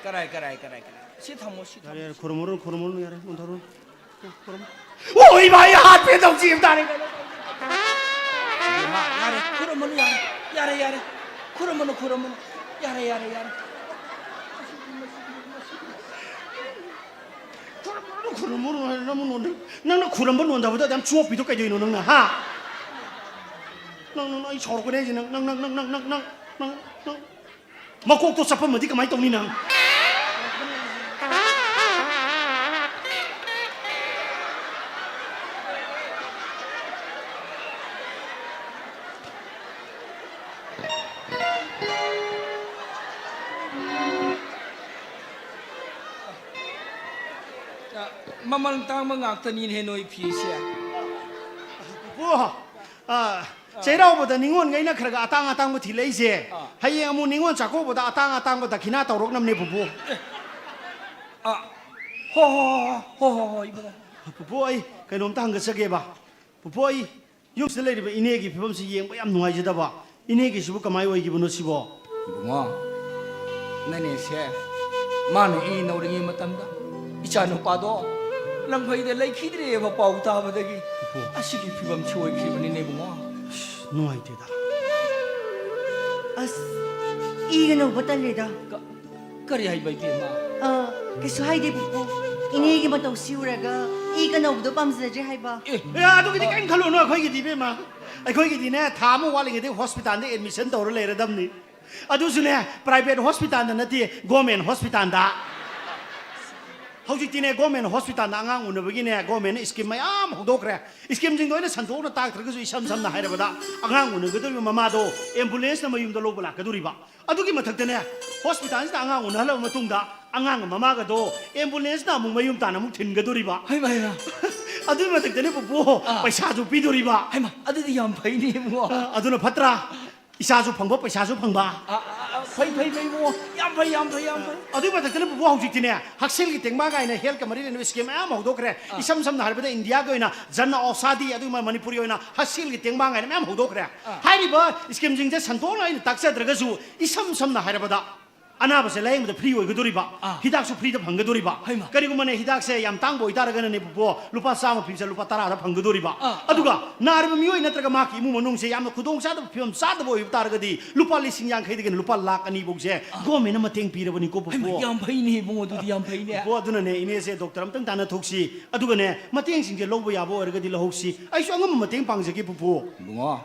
ꯀꯔꯥꯏ, ꯀꯔꯥꯏ, ꯀꯔꯥꯏ, ꯀꯔꯥꯏ? ꯁꯤ ꯊꯝꯃꯣ, ꯁꯤ ꯌꯥꯔꯦ, ꯊꯝꯃꯣ꯫ ꯌꯥꯔꯦ, ꯈꯨꯔꯨꯝꯃꯨꯔꯅꯨ, ꯈꯨꯔꯨꯝꯃꯨꯔꯅꯨ, ꯌꯥꯔꯦ, ꯅꯣꯟꯊꯔꯨꯔꯅꯨ꯫ ꯈꯨꯔꯨꯝꯃꯨ꯫ ꯑꯣ, ꯏꯃꯥ, ꯑꯩ ꯍꯥꯠꯄꯦ ꯇꯧꯁꯤ ꯑꯃ ꯇꯥꯔꯦ꯫ ꯏꯕꯦꯝꯃ, ꯌꯥꯔꯦ, ꯈꯨꯔꯨꯝꯃꯅꯨ, ꯌꯥꯔꯦ, ꯌꯥꯔꯦ, ꯌꯥꯔꯦ꯫ ꯈꯨꯔꯨꯝꯃꯅꯨ, ꯈꯨꯔꯨꯝꯃꯅꯨ꯫ ꯌꯥꯔꯦ, ꯌꯥꯔꯦ, ꯌꯥꯔꯦ꯫ ꯈꯨꯔꯨꯝꯃꯨꯔꯅꯨ, ꯈꯨꯔꯨꯝꯃꯨꯔꯅꯨ ꯍꯥꯏꯔ ꯅꯪ ꯅꯣꯟꯗ-, ꯅꯪꯅ ꯈꯨꯔꯝꯕ ꯅꯣꯟꯗꯕꯗ ꯑꯗꯨ ꯌꯥꯝ ꯆꯣꯞꯄꯤꯗꯣ ꯀꯩꯗꯧꯅꯣ ꯅꯪꯅ, ꯍꯥ? ꯅꯪ, ꯅꯪ, ꯅꯪ, ꯑꯩ ꯁꯥꯎꯔꯛꯀꯅꯤ ꯍꯥꯏꯁꯦ ꯅꯪ, ꯅꯪ꯫ ꯃꯀꯣꯛꯇꯣ ꯆꯞꯄꯝꯃꯗꯤ ꯀꯃꯥꯏꯅ ꯇꯧꯅꯤ ꯅꯪ? ꯃꯃꯜ ꯇꯥꯡꯕ ꯉꯥꯛꯇꯅꯤꯅꯦ ꯅꯣꯏ ꯐꯤꯁꯦ꯫ ꯄꯨꯄꯨ, ꯑ, ꯆꯩꯔꯥꯎꯕꯗ ꯅꯤꯉꯣꯜꯈꯩꯅ ꯈꯔ ꯈꯔ ꯑꯇꯥꯡ ꯑꯇꯥꯡꯕ ꯊꯤꯜꯂꯛꯏꯁꯦ, ꯑꯥ꯫ ꯍꯌꯦꯡ ꯑꯃꯨꯛ ꯅꯤꯉꯣꯜ ꯆꯥꯛꯀꯧꯕꯗ ꯑꯇꯥꯡ ꯑꯇꯥꯡꯕ ꯗꯈꯤꯅꯥ ꯇꯧꯔꯛꯅꯕꯅꯦ, ꯄꯨꯄꯨ꯫ ꯑ, ꯍꯣ, ꯍꯣ, ꯍꯣ, ꯍꯣ, ꯍꯣ, ꯍꯣ, ꯏꯕꯨꯡꯉꯣ꯫ ꯄꯨꯄꯨ, ꯑꯩ ꯀꯩꯅꯣꯝꯇ ꯍꯪꯖꯒꯦꯕ꯫ ꯄꯨꯄꯨ, ꯑꯩ ꯌꯨꯝꯁꯤꯗ ꯂꯩꯔꯤꯕ ꯏꯅꯦꯒꯤ ꯐꯤꯕꯝꯁꯤ ꯌꯦꯡꯕ ꯌꯥꯝ ꯅꯨꯡꯉꯥꯏꯖꯗꯕ꯫ ꯏꯅꯦꯒꯤꯁꯤꯕꯨ ꯀꯃꯥꯏ ꯑꯣꯏꯈꯤꯕꯅꯣ ꯁꯤꯕꯣ? ꯏꯕꯨꯡꯉꯣ, ꯅꯅꯦꯁꯦ, ꯃꯥꯅ ꯏ ꯅꯧꯔꯤꯉꯩ ꯃꯇꯝꯗ ꯏꯆꯥ ꯅꯨꯄꯥꯗꯣ ꯂꯪꯐꯩꯗ ꯂꯩꯈꯤꯗ꯭ꯔꯦꯕ ꯄꯥꯎ ꯇꯥꯕꯗꯒꯤ꯫ ꯏꯄꯨ꯫ ꯑꯁꯤꯒꯤ ꯐꯤꯕꯝꯁꯤ ꯑꯣꯏꯈꯤꯕꯅꯤꯅꯦ, ꯏꯕꯨꯡꯉꯣ꯫ ꯑꯁ, ꯅꯨꯡꯉꯥꯏꯇꯦꯗ꯫ ꯑꯁ, ꯏꯒ ꯅꯧꯕ ꯇꯜꯂꯦꯗ꯫ ꯀ-, ꯀꯔꯤ ꯍꯥꯏꯕ, ꯏꯕꯦꯝꯃ? ꯑ, ꯀꯩꯁꯨ ꯍꯥꯏꯗꯦ, ꯄꯨꯄꯨ꯫ ꯏꯅꯦꯒꯤ ꯃꯇꯧꯁꯤ ꯎꯔꯒ ꯏꯒ ꯅꯧꯕꯗꯣ ꯄꯥꯝꯖꯗ꯭ꯔꯦ ꯍꯥꯏꯕ꯫ ꯑꯦ꯫ ꯑꯦ, ꯑꯗꯨꯒꯤꯗꯤ ꯀꯔꯤꯝ ꯈꯜꯂꯨꯅꯨ ꯑꯩꯈꯣꯏꯒꯤꯗꯤ, ꯏꯕꯦꯝꯃ꯫ ꯑꯩꯈꯣꯏꯒꯤꯗꯤꯅꯦ, ꯊꯥ ꯑꯃ ꯋꯥꯠꯂꯤꯉꯩꯗꯒꯤ ꯍꯣꯁꯄꯤꯇꯥꯜꯗ ꯑꯦꯗꯃꯤꯁꯟ ꯇꯧꯔ ꯂꯩꯔꯗꯝꯅꯤ꯫ ꯑꯗꯨꯁꯨꯅꯦ, ꯄ꯭ꯔꯥꯏꯚꯦꯠ ꯍꯣꯁꯄꯤꯇꯥꯜꯗ ꯅꯠꯇꯦ, ꯒꯣꯔꯃꯦꯟ ꯍꯣꯁꯄꯤꯇꯥꯜꯗ꯫ ꯍꯧꯖꯤꯛꯇꯤꯅꯦ, ꯒꯣꯔꯃꯦꯟ ꯍꯣꯁꯄꯤꯇꯥꯜꯗ ꯑꯉꯥꯡ ꯎꯅꯕꯒꯤꯅꯦ, ꯒꯣꯔꯃꯦꯟꯅ ꯁ꯭ꯀꯤꯝ ꯃꯌꯥꯝ ꯍꯧꯗꯣꯛꯈ꯭ꯔꯦ꯫ ꯁ꯭ꯀꯤꯝꯁꯤꯡꯗꯣ ꯑꯩꯅ ꯁꯟꯗꯣꯛꯅ ꯇꯥꯛꯇ꯭ꯔꯒꯁꯨ, ꯏꯁꯝ ꯁꯝꯅ ꯍꯥꯏꯔꯕꯗ, ꯑꯉꯥꯡ ꯎꯅꯒꯗꯧꯔꯤꯕ ꯃꯃꯥꯗꯣ ꯑꯦꯝꯕꯨꯂꯦꯟꯁꯅ ꯃꯌꯨꯝꯗ ꯂꯧꯕ ꯂꯥꯛꯀꯗꯧꯔꯤꯕ꯫ ꯑꯗꯨꯒꯤ ꯃꯊꯛꯇꯅꯦ, ꯍꯣꯁꯄꯤꯇꯥꯜꯁꯤꯗ ꯑꯉꯥꯡ ꯎꯅꯍꯜꯂꯕ ꯃꯇꯨꯡꯗ, ꯑꯉꯥꯡ ꯃꯃꯥꯒꯗꯣ ambulance ꯅ ꯑꯃꯨꯛ ꯃꯌꯨꯝ ꯇꯥꯟꯅ ꯑꯃꯨꯛ ꯊꯤꯟꯒꯗꯣꯔꯤꯕ꯫ ꯍꯩꯃ, ꯍꯩꯃ꯫ ꯑꯗꯨꯒꯤ ꯃꯊꯛꯇꯅꯦ ꯄꯨꯄꯨ, ꯑꯥ꯫ ꯄꯩꯁꯥꯁꯨ ꯄꯤꯗꯣꯔꯤꯕ꯫ ꯍꯩꯃ, ꯑꯗꯨꯗꯤ ꯌꯥꯝ ꯐꯩꯅꯦ, ꯏꯕꯨꯡꯉꯣ꯫ ꯑ, ꯑꯗꯨꯅ ꯐꯠꯇ꯭ꯔꯥ? ꯏꯁꯥꯁꯨ ꯐꯪꯕ, ꯄꯩꯁꯥꯁꯨ ꯐꯪꯕ꯫ ꯑ, ꯑ, ꯑ, ꯐꯩ, ꯐꯩ, ꯐꯩ, ꯏꯕꯨꯡꯉꯣ꯫ ꯌꯥꯝ ꯐꯩ, ꯌꯥꯝ ꯐꯩ, ꯌꯥꯝ ꯐꯩ꯫ ꯑꯗꯨꯒꯤ ꯃꯊꯛꯇꯅ ꯄꯨꯄꯨ, ꯍꯧꯖꯤꯛꯇꯤꯅꯦ, ꯍꯛꯁꯦꯜꯒꯤ ꯇꯦꯡꯕꯥꯡ ꯀꯥꯏꯅ health ꯀ ꯃꯔꯤ ꯂꯩꯅꯕ scheme ꯃꯌꯥꯝ ꯍꯧꯗꯣꯛꯈ꯭ꯔꯦ꯫ ꯑꯥ꯫ ꯏꯁꯝ ꯁꯝꯅ ꯍꯥꯏꯔꯕꯗ ꯏꯟꯗꯤꯌꯥꯒꯤ ꯑꯣꯏꯅ ꯖꯟ ꯑꯣꯁꯥꯗꯤ, ꯑꯗꯨꯒ ꯃꯅꯤꯄꯨꯔꯒꯤ ꯑꯣꯏꯅ ꯍꯛꯁꯦꯜꯒꯤ ꯇꯦꯡꯕꯥꯡ ꯀꯥꯏꯅ ꯃꯌꯥꯝ ꯍꯧꯗꯣꯛꯈ꯭ꯔꯦ꯫ ꯑꯥ꯫ ꯍꯥꯏꯔꯤꯕ scheme ꯁꯤꯡꯁꯦ ꯁꯟꯗꯣꯛꯅ ꯑꯩꯅ ꯇꯥꯛꯆꯗ꯭ꯔꯒꯁꯨ, ꯏꯁꯝ ꯁꯝꯅ ꯍꯥꯏꯔꯕꯗ, ꯑꯅꯥꯕꯁꯦ ꯂꯥꯌꯦꯡꯕꯗ free ꯑꯣꯏꯒꯗꯣꯔꯤꯕ, ꯑꯥ꯫ ꯍꯤꯗꯥꯛꯁꯨ free ꯗ ꯐꯪꯒꯗꯣꯔꯤꯕ꯫ ꯍꯩꯃꯥ꯫ ꯀꯔꯤꯒꯨꯝꯕꯅꯦ, ꯍꯤꯗꯥꯛꯁꯦ ꯌꯥꯝ ꯇꯥꯡꯕ ꯑꯣꯏꯇꯥꯔꯒꯅꯅꯦ ꯄꯨꯄꯨ, ꯂꯨꯄꯥ ꯆꯥꯝꯃ ꯄꯤꯕꯁꯦ ꯂꯨꯄꯥ ꯇꯔꯥꯗ ꯐꯪꯒꯗꯣꯔꯤꯕ꯫ ꯑꯥ꯫ ꯑꯗꯨꯒ ꯅꯥꯔꯤꯕ ꯃꯤꯑꯣꯏ ꯅꯠꯇ꯭ꯔꯒ ꯃꯍꯥꯛꯀꯤ ꯏꯃꯨꯡ ꯃꯅꯨꯡꯁꯦ ꯌꯥꯝꯅ ꯈꯨꯗꯣꯡ ꯆꯥꯗꯕ ꯐꯤꯕꯝ ꯆꯥꯗꯕ ꯑꯣꯏꯕ ꯇꯥꯔꯒꯗꯤ ꯂꯨꯄꯥ ꯂꯤꯁꯤꯡ ꯌꯥꯡꯈꯩꯗꯒꯤꯅ ꯂꯨꯄꯥ ꯂꯥꯛ ꯑꯅꯤ ꯐꯥꯎꯁꯦ government ꯅ ꯃꯇꯦꯡ ꯄꯤꯔꯕꯅꯤꯀꯣ ꯄꯨꯄꯨ꯫ ꯍꯩꯃꯥ, ꯌꯥꯝ ꯐꯩꯅꯦ, ꯏꯕꯨꯡꯉꯣ, ꯑꯗꯨꯗꯤ ꯌꯥꯝ ꯐꯩꯅꯦ꯫ ꯄꯨꯄꯨ, ꯑꯗꯨꯅꯅꯦ, ꯏꯅꯦꯁꯦ doctor ꯑꯝꯇꯪ ꯇꯥꯟꯅꯊꯣꯛꯁꯤ, ꯑꯗꯨꯒꯅꯦ, ꯃꯇꯦꯡꯁꯤꯡꯁꯦ ꯂꯧꯕ ꯌꯥꯕ ꯑꯣꯏꯔꯒꯗꯤ ꯂꯧꯍꯧꯁꯤ꯫ ꯑꯩꯁꯨ ꯑꯉꯝꯕ ꯃꯇꯦꯡ ꯄꯥꯡꯖꯒꯦ ꯄꯨꯄꯨ꯫ ꯏꯕꯨꯡꯉꯣ,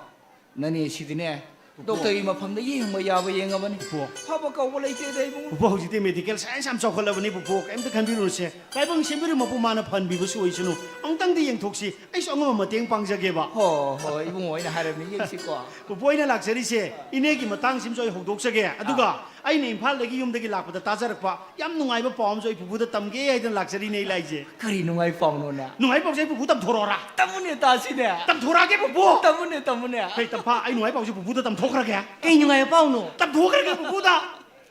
ꯅꯅꯦ ꯁꯤꯗꯤꯅꯦ, ꯗꯣꯛꯇꯔꯒꯤ ꯃꯐꯝꯗ ꯌꯦꯡꯕ ꯌꯥꯕ ꯌꯦꯡꯉꯕꯅꯤ꯫ ꯄꯨꯄꯨ꯫ ꯐꯕ ꯀꯧꯕ ꯂꯩꯇꯦꯗ, ꯏꯕꯨꯡꯉꯣ꯫ ꯄꯨꯄꯨ, ꯍꯧꯖꯤꯛꯇꯤ medical science ꯌꯥꯝ ꯆꯥꯎꯈꯠꯂꯕꯅꯤ ꯄꯨꯄꯨ, ꯀꯩꯝꯇ ꯈꯟꯕꯤꯔꯨꯅꯨꯁꯦ꯫ ꯇꯥꯏꯕꯪ ꯁꯦꯝꯕꯤꯔꯤꯕ ꯃꯄꯨ ꯃꯥꯅ ꯐꯍꯟꯕꯤꯕꯁꯨ ꯑꯣꯏꯁꯅꯨ꯫ ꯑꯃꯨꯛꯇꯪꯗꯤ ꯌꯦꯡꯊꯣꯛꯁꯤ, ꯑꯩꯁꯨ ꯑꯉꯝꯕ ꯃꯇꯦꯡ ꯄꯥꯡꯖꯒꯦꯕ꯫ ꯍꯣ, ꯍꯣ, ꯏꯕꯨꯡꯉꯣ, ꯑꯩꯅ ꯍꯥꯏꯔꯕꯅꯤ, ꯌꯦꯡꯁꯤꯀꯣ꯫ ꯄꯨꯄꯨ, ꯑꯩꯅ ꯂꯥꯛꯆꯔꯤꯁꯦ ꯏꯅꯦꯒꯤ ꯃꯇꯥꯡꯁꯤꯃꯁꯨ ꯑꯩ ꯍꯧꯗꯣꯛꯆꯒꯦ, ꯑꯗꯨꯒ ꯑꯩꯅ ꯏꯝꯐꯥꯜꯗꯒꯤ ꯌꯨꯝꯗꯒꯤ ꯂꯥꯛꯄꯗ ꯇꯥꯖꯔꯛꯄ ꯌꯥꯝ ꯅꯨꯡꯉꯥꯏꯕ ꯄꯥꯎ ꯑꯃꯁꯨ ꯑꯩ ꯄꯨꯄꯨꯗ ꯇꯝꯒꯦ ꯍꯥꯏꯗꯅ ꯂꯥꯛꯆꯔꯤꯅꯦ ꯑꯩ ꯂꯥꯛꯏꯁꯦ꯫ ꯀꯔꯤ ꯅꯨꯡꯉꯥꯏ ꯄꯥꯎꯅꯣꯅꯦ? ꯅꯨꯡꯉꯥꯏ ꯄꯥꯎꯁꯦ ꯑꯩ ꯄꯨꯄꯨ ꯇꯝꯊꯣꯔꯛꯑꯣꯔꯥ? ꯇꯝꯃꯨꯅꯦ ꯇꯥꯁꯤꯅꯦ꯫ ꯇꯝꯊꯣꯔꯛꯑꯒꯦ ꯄꯨꯄꯨ꯫ ꯇꯝꯃꯨꯅꯦ, ꯇꯝꯃꯨꯅꯦ꯫ ꯍꯦ ꯇꯝꯐꯥ, ꯑꯩ ꯅꯨꯡꯉꯥꯏ ꯄꯥꯎꯁꯦ ꯄꯨꯄꯨꯗ ꯇꯝꯊꯣꯛꯈ꯭ꯔꯒꯦ꯫ ꯀꯩ ꯅꯨꯡꯉꯥꯏꯕ ꯄꯥꯎꯅꯣ? ꯇꯝꯊꯣꯛꯈ꯭ꯔꯒꯦ ꯄꯨꯄꯨꯗ꯫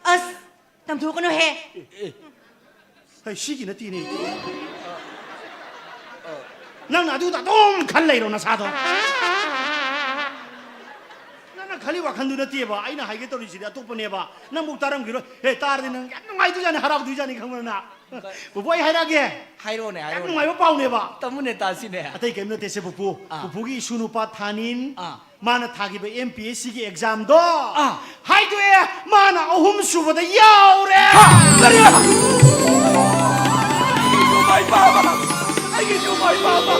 ꯑꯁ, ꯇꯝꯊꯣꯛꯀꯅꯨꯍꯦ꯫ ꯍꯩ, ꯁꯤꯒꯤ ꯅꯠꯇꯦꯅꯦ꯫ ꯅꯪꯅ ꯑꯗꯨꯗ ꯑꯗꯨꯝ ꯈꯜ ꯂꯩꯔꯣ ꯅꯁꯥꯗꯣ꯫ ꯅꯪꯅ ꯈꯜꯂꯤ ꯋꯥꯈꯜꯗꯨ ꯅꯠꯇꯦꯕ꯫ ꯑꯩꯅ ꯍꯥꯏꯒꯦ ꯇꯧꯔꯤꯁꯤꯗꯤ ꯑꯇꯣꯞꯄꯅꯦꯕ꯫ ꯅꯪꯕꯨ ꯇꯥꯔꯝꯈꯤꯔꯣꯏ꯫ ꯍꯦ, ꯇꯥꯔꯗꯤ ꯅꯪ ꯌꯥꯝ ꯅꯨꯡꯉꯥꯏꯗꯣꯏꯖꯥꯠꯅꯤ, ꯍꯔꯥꯎꯗꯣꯏꯖꯥꯠꯅꯤ, ꯈꯪꯕ꯭ꯔ ꯅꯪ? ꯄꯨꯄꯨ, ꯑꯩ ꯍꯥꯏꯔꯛꯑꯒꯦ꯫ ꯍꯥꯏꯔꯣꯅꯦ, ꯌꯥꯝ ꯍꯥꯏꯔꯣꯅꯦ꯫ ꯅꯨꯡꯉꯥꯏꯕ ꯄꯥꯎꯅꯦꯕ꯫ ꯇꯝꯃꯨꯅꯦ ꯇꯥꯁꯤꯅꯦ꯫ ꯑꯇꯩ ꯀꯔꯤꯝ ꯅꯠꯇꯦꯁꯦ ꯄꯨꯄꯨ꯫ ꯑꯥ꯫ ꯄꯨꯄꯨꯒꯤ ꯏꯁꯨ ꯅꯨꯄꯥ ꯊꯥꯅꯤꯟ꯫ ꯑꯥ꯫ ꯃꯥꯅ ꯊꯥꯈꯤꯕ M P S C ꯒꯤ exam ꯗꯣ ꯑꯥ꯫ ꯍꯥꯏꯗꯣꯛꯑꯦ, ꯃꯥꯅ ꯑꯍꯨꯝ ꯁꯨꯕꯗ ꯌꯥꯎꯔꯦ꯫ ꯀꯔꯤ? ꯃꯥꯏ ꯄꯥꯛꯄ! ꯑꯩꯒꯤꯁꯨ ꯃꯥꯏ ꯄꯥꯛꯄ!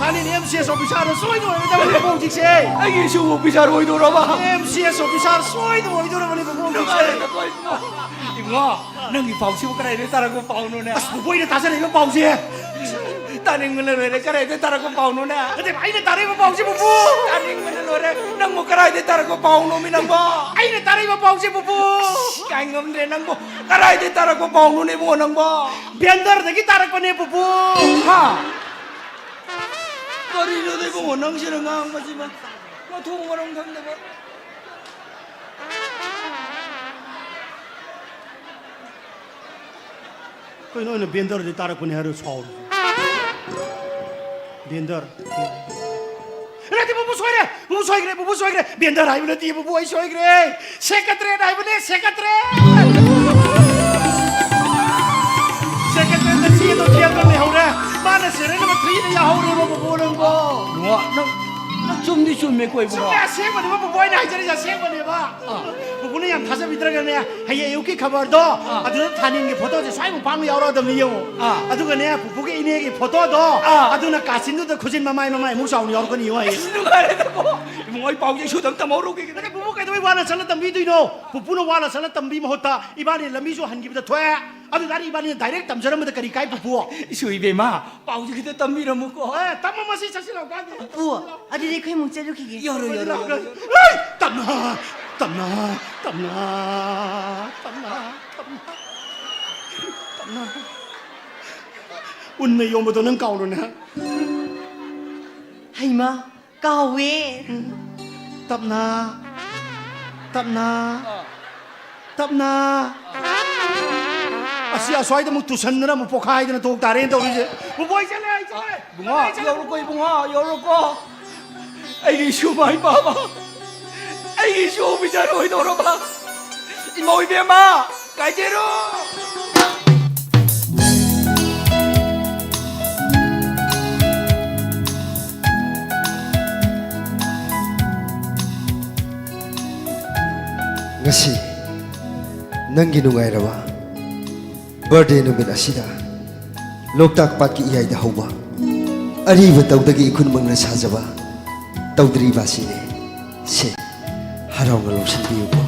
ꯊꯥꯅꯤꯟ M C S officer ꯗꯣ ꯁꯣꯏꯗꯅ ꯑꯣꯏꯒꯗꯕꯅꯦ ꯍꯧꯖꯤꯛꯁꯦ꯫ ꯑꯩꯒꯤꯁꯨ officer ꯑꯣꯏꯗꯧꯔꯕ? M C S officer ꯁꯣꯏꯗꯅ ꯑꯣꯏꯗꯧꯔꯕꯅꯦ ꯄꯨꯄꯨ ꯍꯧꯖꯤꯛꯁꯦ꯫ ꯅꯨꯡꯉꯥꯏꯔꯦꯗ, ꯀꯣꯏ꯫ ꯏꯕꯨꯡꯉꯣ, ꯅꯪꯒꯤ ꯄꯥꯎꯁꯤꯕꯨ ꯀꯗꯥꯏꯗꯒꯤ ꯇꯥꯔꯛꯄ ꯄꯥꯎꯅꯣꯅꯦ? ꯑꯁ, ꯄꯨꯄꯨ, ꯑꯩꯅ ꯇꯥꯖꯔꯛꯏꯕ ꯄꯥꯎꯁꯦ꯫ ꯇꯥꯅꯤꯡꯕꯅ ꯂꯣꯏꯔꯦ꯫ ꯀꯗꯥꯏꯗ ꯇꯥꯔꯛꯄ ꯄꯥꯎꯅꯣꯅꯦ? ꯑꯗꯨ ꯑꯩꯅ ꯇꯥꯔꯛꯏꯕ ꯄꯥꯎꯁꯤ, ꯄꯨꯄꯨ! ꯇꯥꯅꯤꯡꯕꯅ ꯂꯣꯏꯔꯦ꯫ ꯅꯪꯕꯨ ꯀꯗꯥꯏꯗ ꯇꯥꯔꯛꯄ ꯄꯥꯎꯅꯣꯃꯤ ꯅꯪꯕꯣ? ꯑꯩꯅ ꯇꯥꯔꯛꯏꯕ ꯄꯥꯎꯁꯤ, ꯄꯨꯄꯨ! ꯀꯥꯏ ꯉꯝꯗ꯭ꯔꯦ ꯅꯪꯕꯨ꯫ ꯀꯗꯥꯏꯗ ꯇꯥꯔꯛꯄ ꯄꯥꯎꯅꯣꯅꯦ ꯏꯕꯨꯡꯉꯣ ꯅꯪꯕꯣ? ꯕꯦꯟꯗꯔꯗꯒꯤ ꯇꯥꯔꯛꯄꯅꯦ, ꯄꯨꯄꯨ! ꯍꯥ? ꯀꯔꯤꯅꯣꯗ ꯏꯕꯨꯡꯉꯣ ꯅꯪꯁꯤꯅ ꯉꯥꯡꯕꯁꯤꯃ? ꯃꯊꯣꯡ ꯃꯔꯝ ꯈꯪꯗꯕ꯫ ꯀꯩꯅꯣ ꯑꯩꯅ ꯕꯦꯟꯗꯔꯗꯤ ꯇꯥꯔꯛꯄꯅꯦ ꯍꯥꯏꯔ ꯁꯥꯎꯔꯤꯁꯦ? ꯕꯦꯟꯗꯔ꯫ ꯅꯠꯇꯦ, ꯄꯨꯄꯨ ꯁꯣꯏꯔꯦ! ꯄꯨꯄꯨ ꯁꯣꯏꯈ꯭ꯔꯦ! ꯄꯨꯄꯨ ꯁꯣꯏꯈ꯭ꯔꯦ! ꯕꯦꯟꯗꯔ ꯍꯥꯏꯕ ꯅꯠꯇꯦ, ꯄꯨꯄꯨ, ꯑꯩ ꯁꯣꯏꯈ꯭ꯔꯦ! ꯁꯦꯀ꯭ꯔꯦꯇꯔꯤ ꯍꯥꯏꯕꯅꯦ, ꯁꯦꯀ꯭ꯔꯦꯇꯔꯤ! ꯁꯦꯀ꯭ꯔꯦꯇꯔꯤꯗ ꯆꯦꯗꯣ ꯊꯦꯡꯅ ꯂꯩꯍꯧꯔꯦ! ꯃꯥꯅ ꯁꯦꯔꯦꯜ ꯅꯝꯕꯔ ꯊ꯭ꯔꯤꯗ ꯌꯥꯍꯧꯔꯦꯕ, ꯄꯨꯄꯨ, ꯅꯪꯕꯣ! ꯏꯕꯨꯡꯉꯣ, ꯅꯪ, ꯅꯪ ꯆꯨꯝꯗꯤ ꯆꯨꯝꯃꯦꯀꯣ, ꯏꯕꯨꯡꯉꯣ꯫ ꯆꯨꯝꯃꯦ, ꯑꯁꯦꯡꯕꯅꯦꯕ, ꯄꯨꯄꯨ, ꯑꯩꯅ ꯍꯥꯏꯖꯔꯤꯁꯦ ꯑꯁꯦꯡꯕꯅꯦꯕ꯫ ꯑꯥ꯫ ꯄꯨꯄꯨꯅ ꯌꯥꯝ ꯊꯥꯖꯕꯤꯗ꯭ꯔꯒꯅꯦ, ꯍꯌꯦꯡ ꯑꯌꯨꯛꯀꯤ ꯈꯕꯔꯗꯣ, ꯑꯥ꯫ ꯑꯗꯨꯗ ꯊꯥꯅꯤꯟꯒꯤ ꯐꯣꯇꯣꯁꯦ ꯁ꯭ꯋꯥꯏꯃꯨꯛ ꯄꯥꯛꯅ ꯌꯥꯎꯔꯛꯑꯗꯕꯅꯤ, ꯌꯦꯡꯉꯣ꯫ ꯑꯥ꯫ ꯑꯗꯨꯒꯅꯦ, ꯄꯨꯄꯨꯒꯤ ꯏꯅꯦꯒꯤ ꯐꯣꯇꯣꯗꯣ, ꯑꯥ꯫ ꯑꯗꯨꯅ ꯀꯥꯆꯤꯟꯗꯨꯗ ꯈꯨꯖꯤꯟ ꯃꯃꯥꯏ, ꯃꯃꯥꯏꯃꯨꯛ ꯆꯥꯎꯅ ꯌꯥꯎꯔꯛꯀꯅꯤ, ꯌꯦꯡꯉꯣ, ꯍꯌꯦꯡ꯫ ꯑꯁ, ꯅꯨꯡꯉꯥꯏꯔꯦꯗꯀꯣ꯫ ꯏꯕꯨꯡꯉꯣ, ꯑꯩ ꯄꯥꯎ ꯆꯦꯁꯨ ꯑꯗꯨꯝ ꯇꯝꯍꯧꯔꯨꯒꯦ꯫ ꯅꯠꯇꯦ, ꯄꯨꯄꯨ ꯀꯩꯗꯧꯕꯩ ꯋꯥꯅ ꯆꯠꯂ ꯇꯝꯕꯤꯗꯣꯏꯅꯣ? ꯄꯨꯄꯨꯅ ꯋꯥꯅ ꯆꯠꯂ ꯇꯝꯕꯤ ꯃꯍꯨꯠꯇ ꯏꯕꯥꯅꯤ ꯂꯝꯕꯤꯁꯨ ꯍꯟꯈꯤꯕꯗ ꯊꯣꯛꯑꯦ꯫ ꯑꯗꯨ ꯇꯥꯔꯗꯤ ꯏꯕꯥꯅꯤꯅ ꯗꯥꯏꯔꯦꯛ ꯇꯝꯖꯔꯝꯕꯗ ꯀꯔꯤ ꯀꯥꯏ, ꯄꯨꯄꯨ? ꯏꯁꯨ ꯏꯕꯦꯝꯃ, ꯄꯥꯎꯁꯦ ꯈꯤꯇ ꯇꯝꯕꯤꯔꯝꯃꯨꯀꯣ꯫ ꯑꯦ, ꯇꯝꯃꯝꯃꯁꯤ, ꯆꯠꯁꯤ ꯂꯥꯎ, ꯀꯥꯟꯗꯦ꯫ ꯄꯨꯄꯨ, ꯑꯗꯨꯗꯤ ꯑꯩꯈꯣꯏ ꯑꯃꯨꯛ ꯆꯠꯂꯨꯈꯤꯒꯦ꯫ ꯌꯧꯔꯣ, ꯌꯧꯔꯣ, ꯌꯧꯔꯣ, ꯌꯧꯔꯣ꯫ ꯍꯩ! ꯇꯞꯅ, ꯇꯞꯅ, ꯇꯞꯅ, ꯇꯞꯅ, ꯇꯞꯅ, ꯇꯞꯅ꯫ ꯎꯟꯅ ꯌꯣꯝꯕꯗꯣ ꯅꯪ ꯀꯥꯎꯔꯨꯅꯦ꯫ ꯍꯩꯃꯥ, ꯀꯥꯎꯋꯦ꯫ ꯇꯞꯅ, ꯇꯞꯅ, ꯇꯞꯅ꯫ ꯑꯁꯤ ꯑꯁ꯭ꯋꯥꯏꯗ ꯑꯃꯨꯛ ꯇꯨꯁꯟꯗꯅ ꯑꯃꯨꯛ ꯄꯣꯛꯈꯥꯏꯗꯅ ꯇꯣꯛ ꯇꯥꯔꯦꯅ ꯇꯧꯔꯤꯁꯦ꯫ ꯕꯣꯕꯣꯏ ꯆꯠꯂꯦ, ꯑꯩ ꯆꯠꯂꯦ꯫ ꯏꯕꯨꯡꯉꯣ, ꯌꯧꯔꯣꯀꯣ, ꯏꯕꯨꯡꯉꯣ, ꯌꯧꯔꯣꯀꯣ꯫ ꯑꯩꯒꯤ ꯏꯁꯨ ꯃꯥꯏ ꯄꯥꯕ, ꯑꯩꯒꯤ ꯏꯁꯨ ꯑꯣꯐꯤꯁꯥꯔ ꯑꯣꯏꯗꯧꯔꯕ ꯏꯃꯧ ꯏꯕꯦꯝꯃ, ꯀꯥꯏꯖꯔꯣ꯫ ꯉꯁꯤ ꯅꯪꯒꯤ ꯅꯨꯡꯉꯥꯏꯔꯕ ꯕꯥꯔꯗꯦ ꯅꯨꯃꯤꯠ ꯑꯁꯤꯗ ꯂꯣꯛꯇꯥꯛ ꯄꯥꯠꯀꯤ ꯏꯌꯥꯏꯗ ꯍꯧꯕ ꯑꯔꯤꯕ ꯇꯧꯗꯒꯤ ꯏꯈꯨꯟ ꯃꯪꯅ ꯁꯥꯖꯕ ꯇꯧꯗ꯭ꯔꯤꯕ ꯑꯁꯤꯅꯤ꯫ ꯁꯦ, ꯍꯔꯥꯎꯅ ꯂꯧꯁꯤꯟꯕꯤꯌꯨꯀꯣ꯫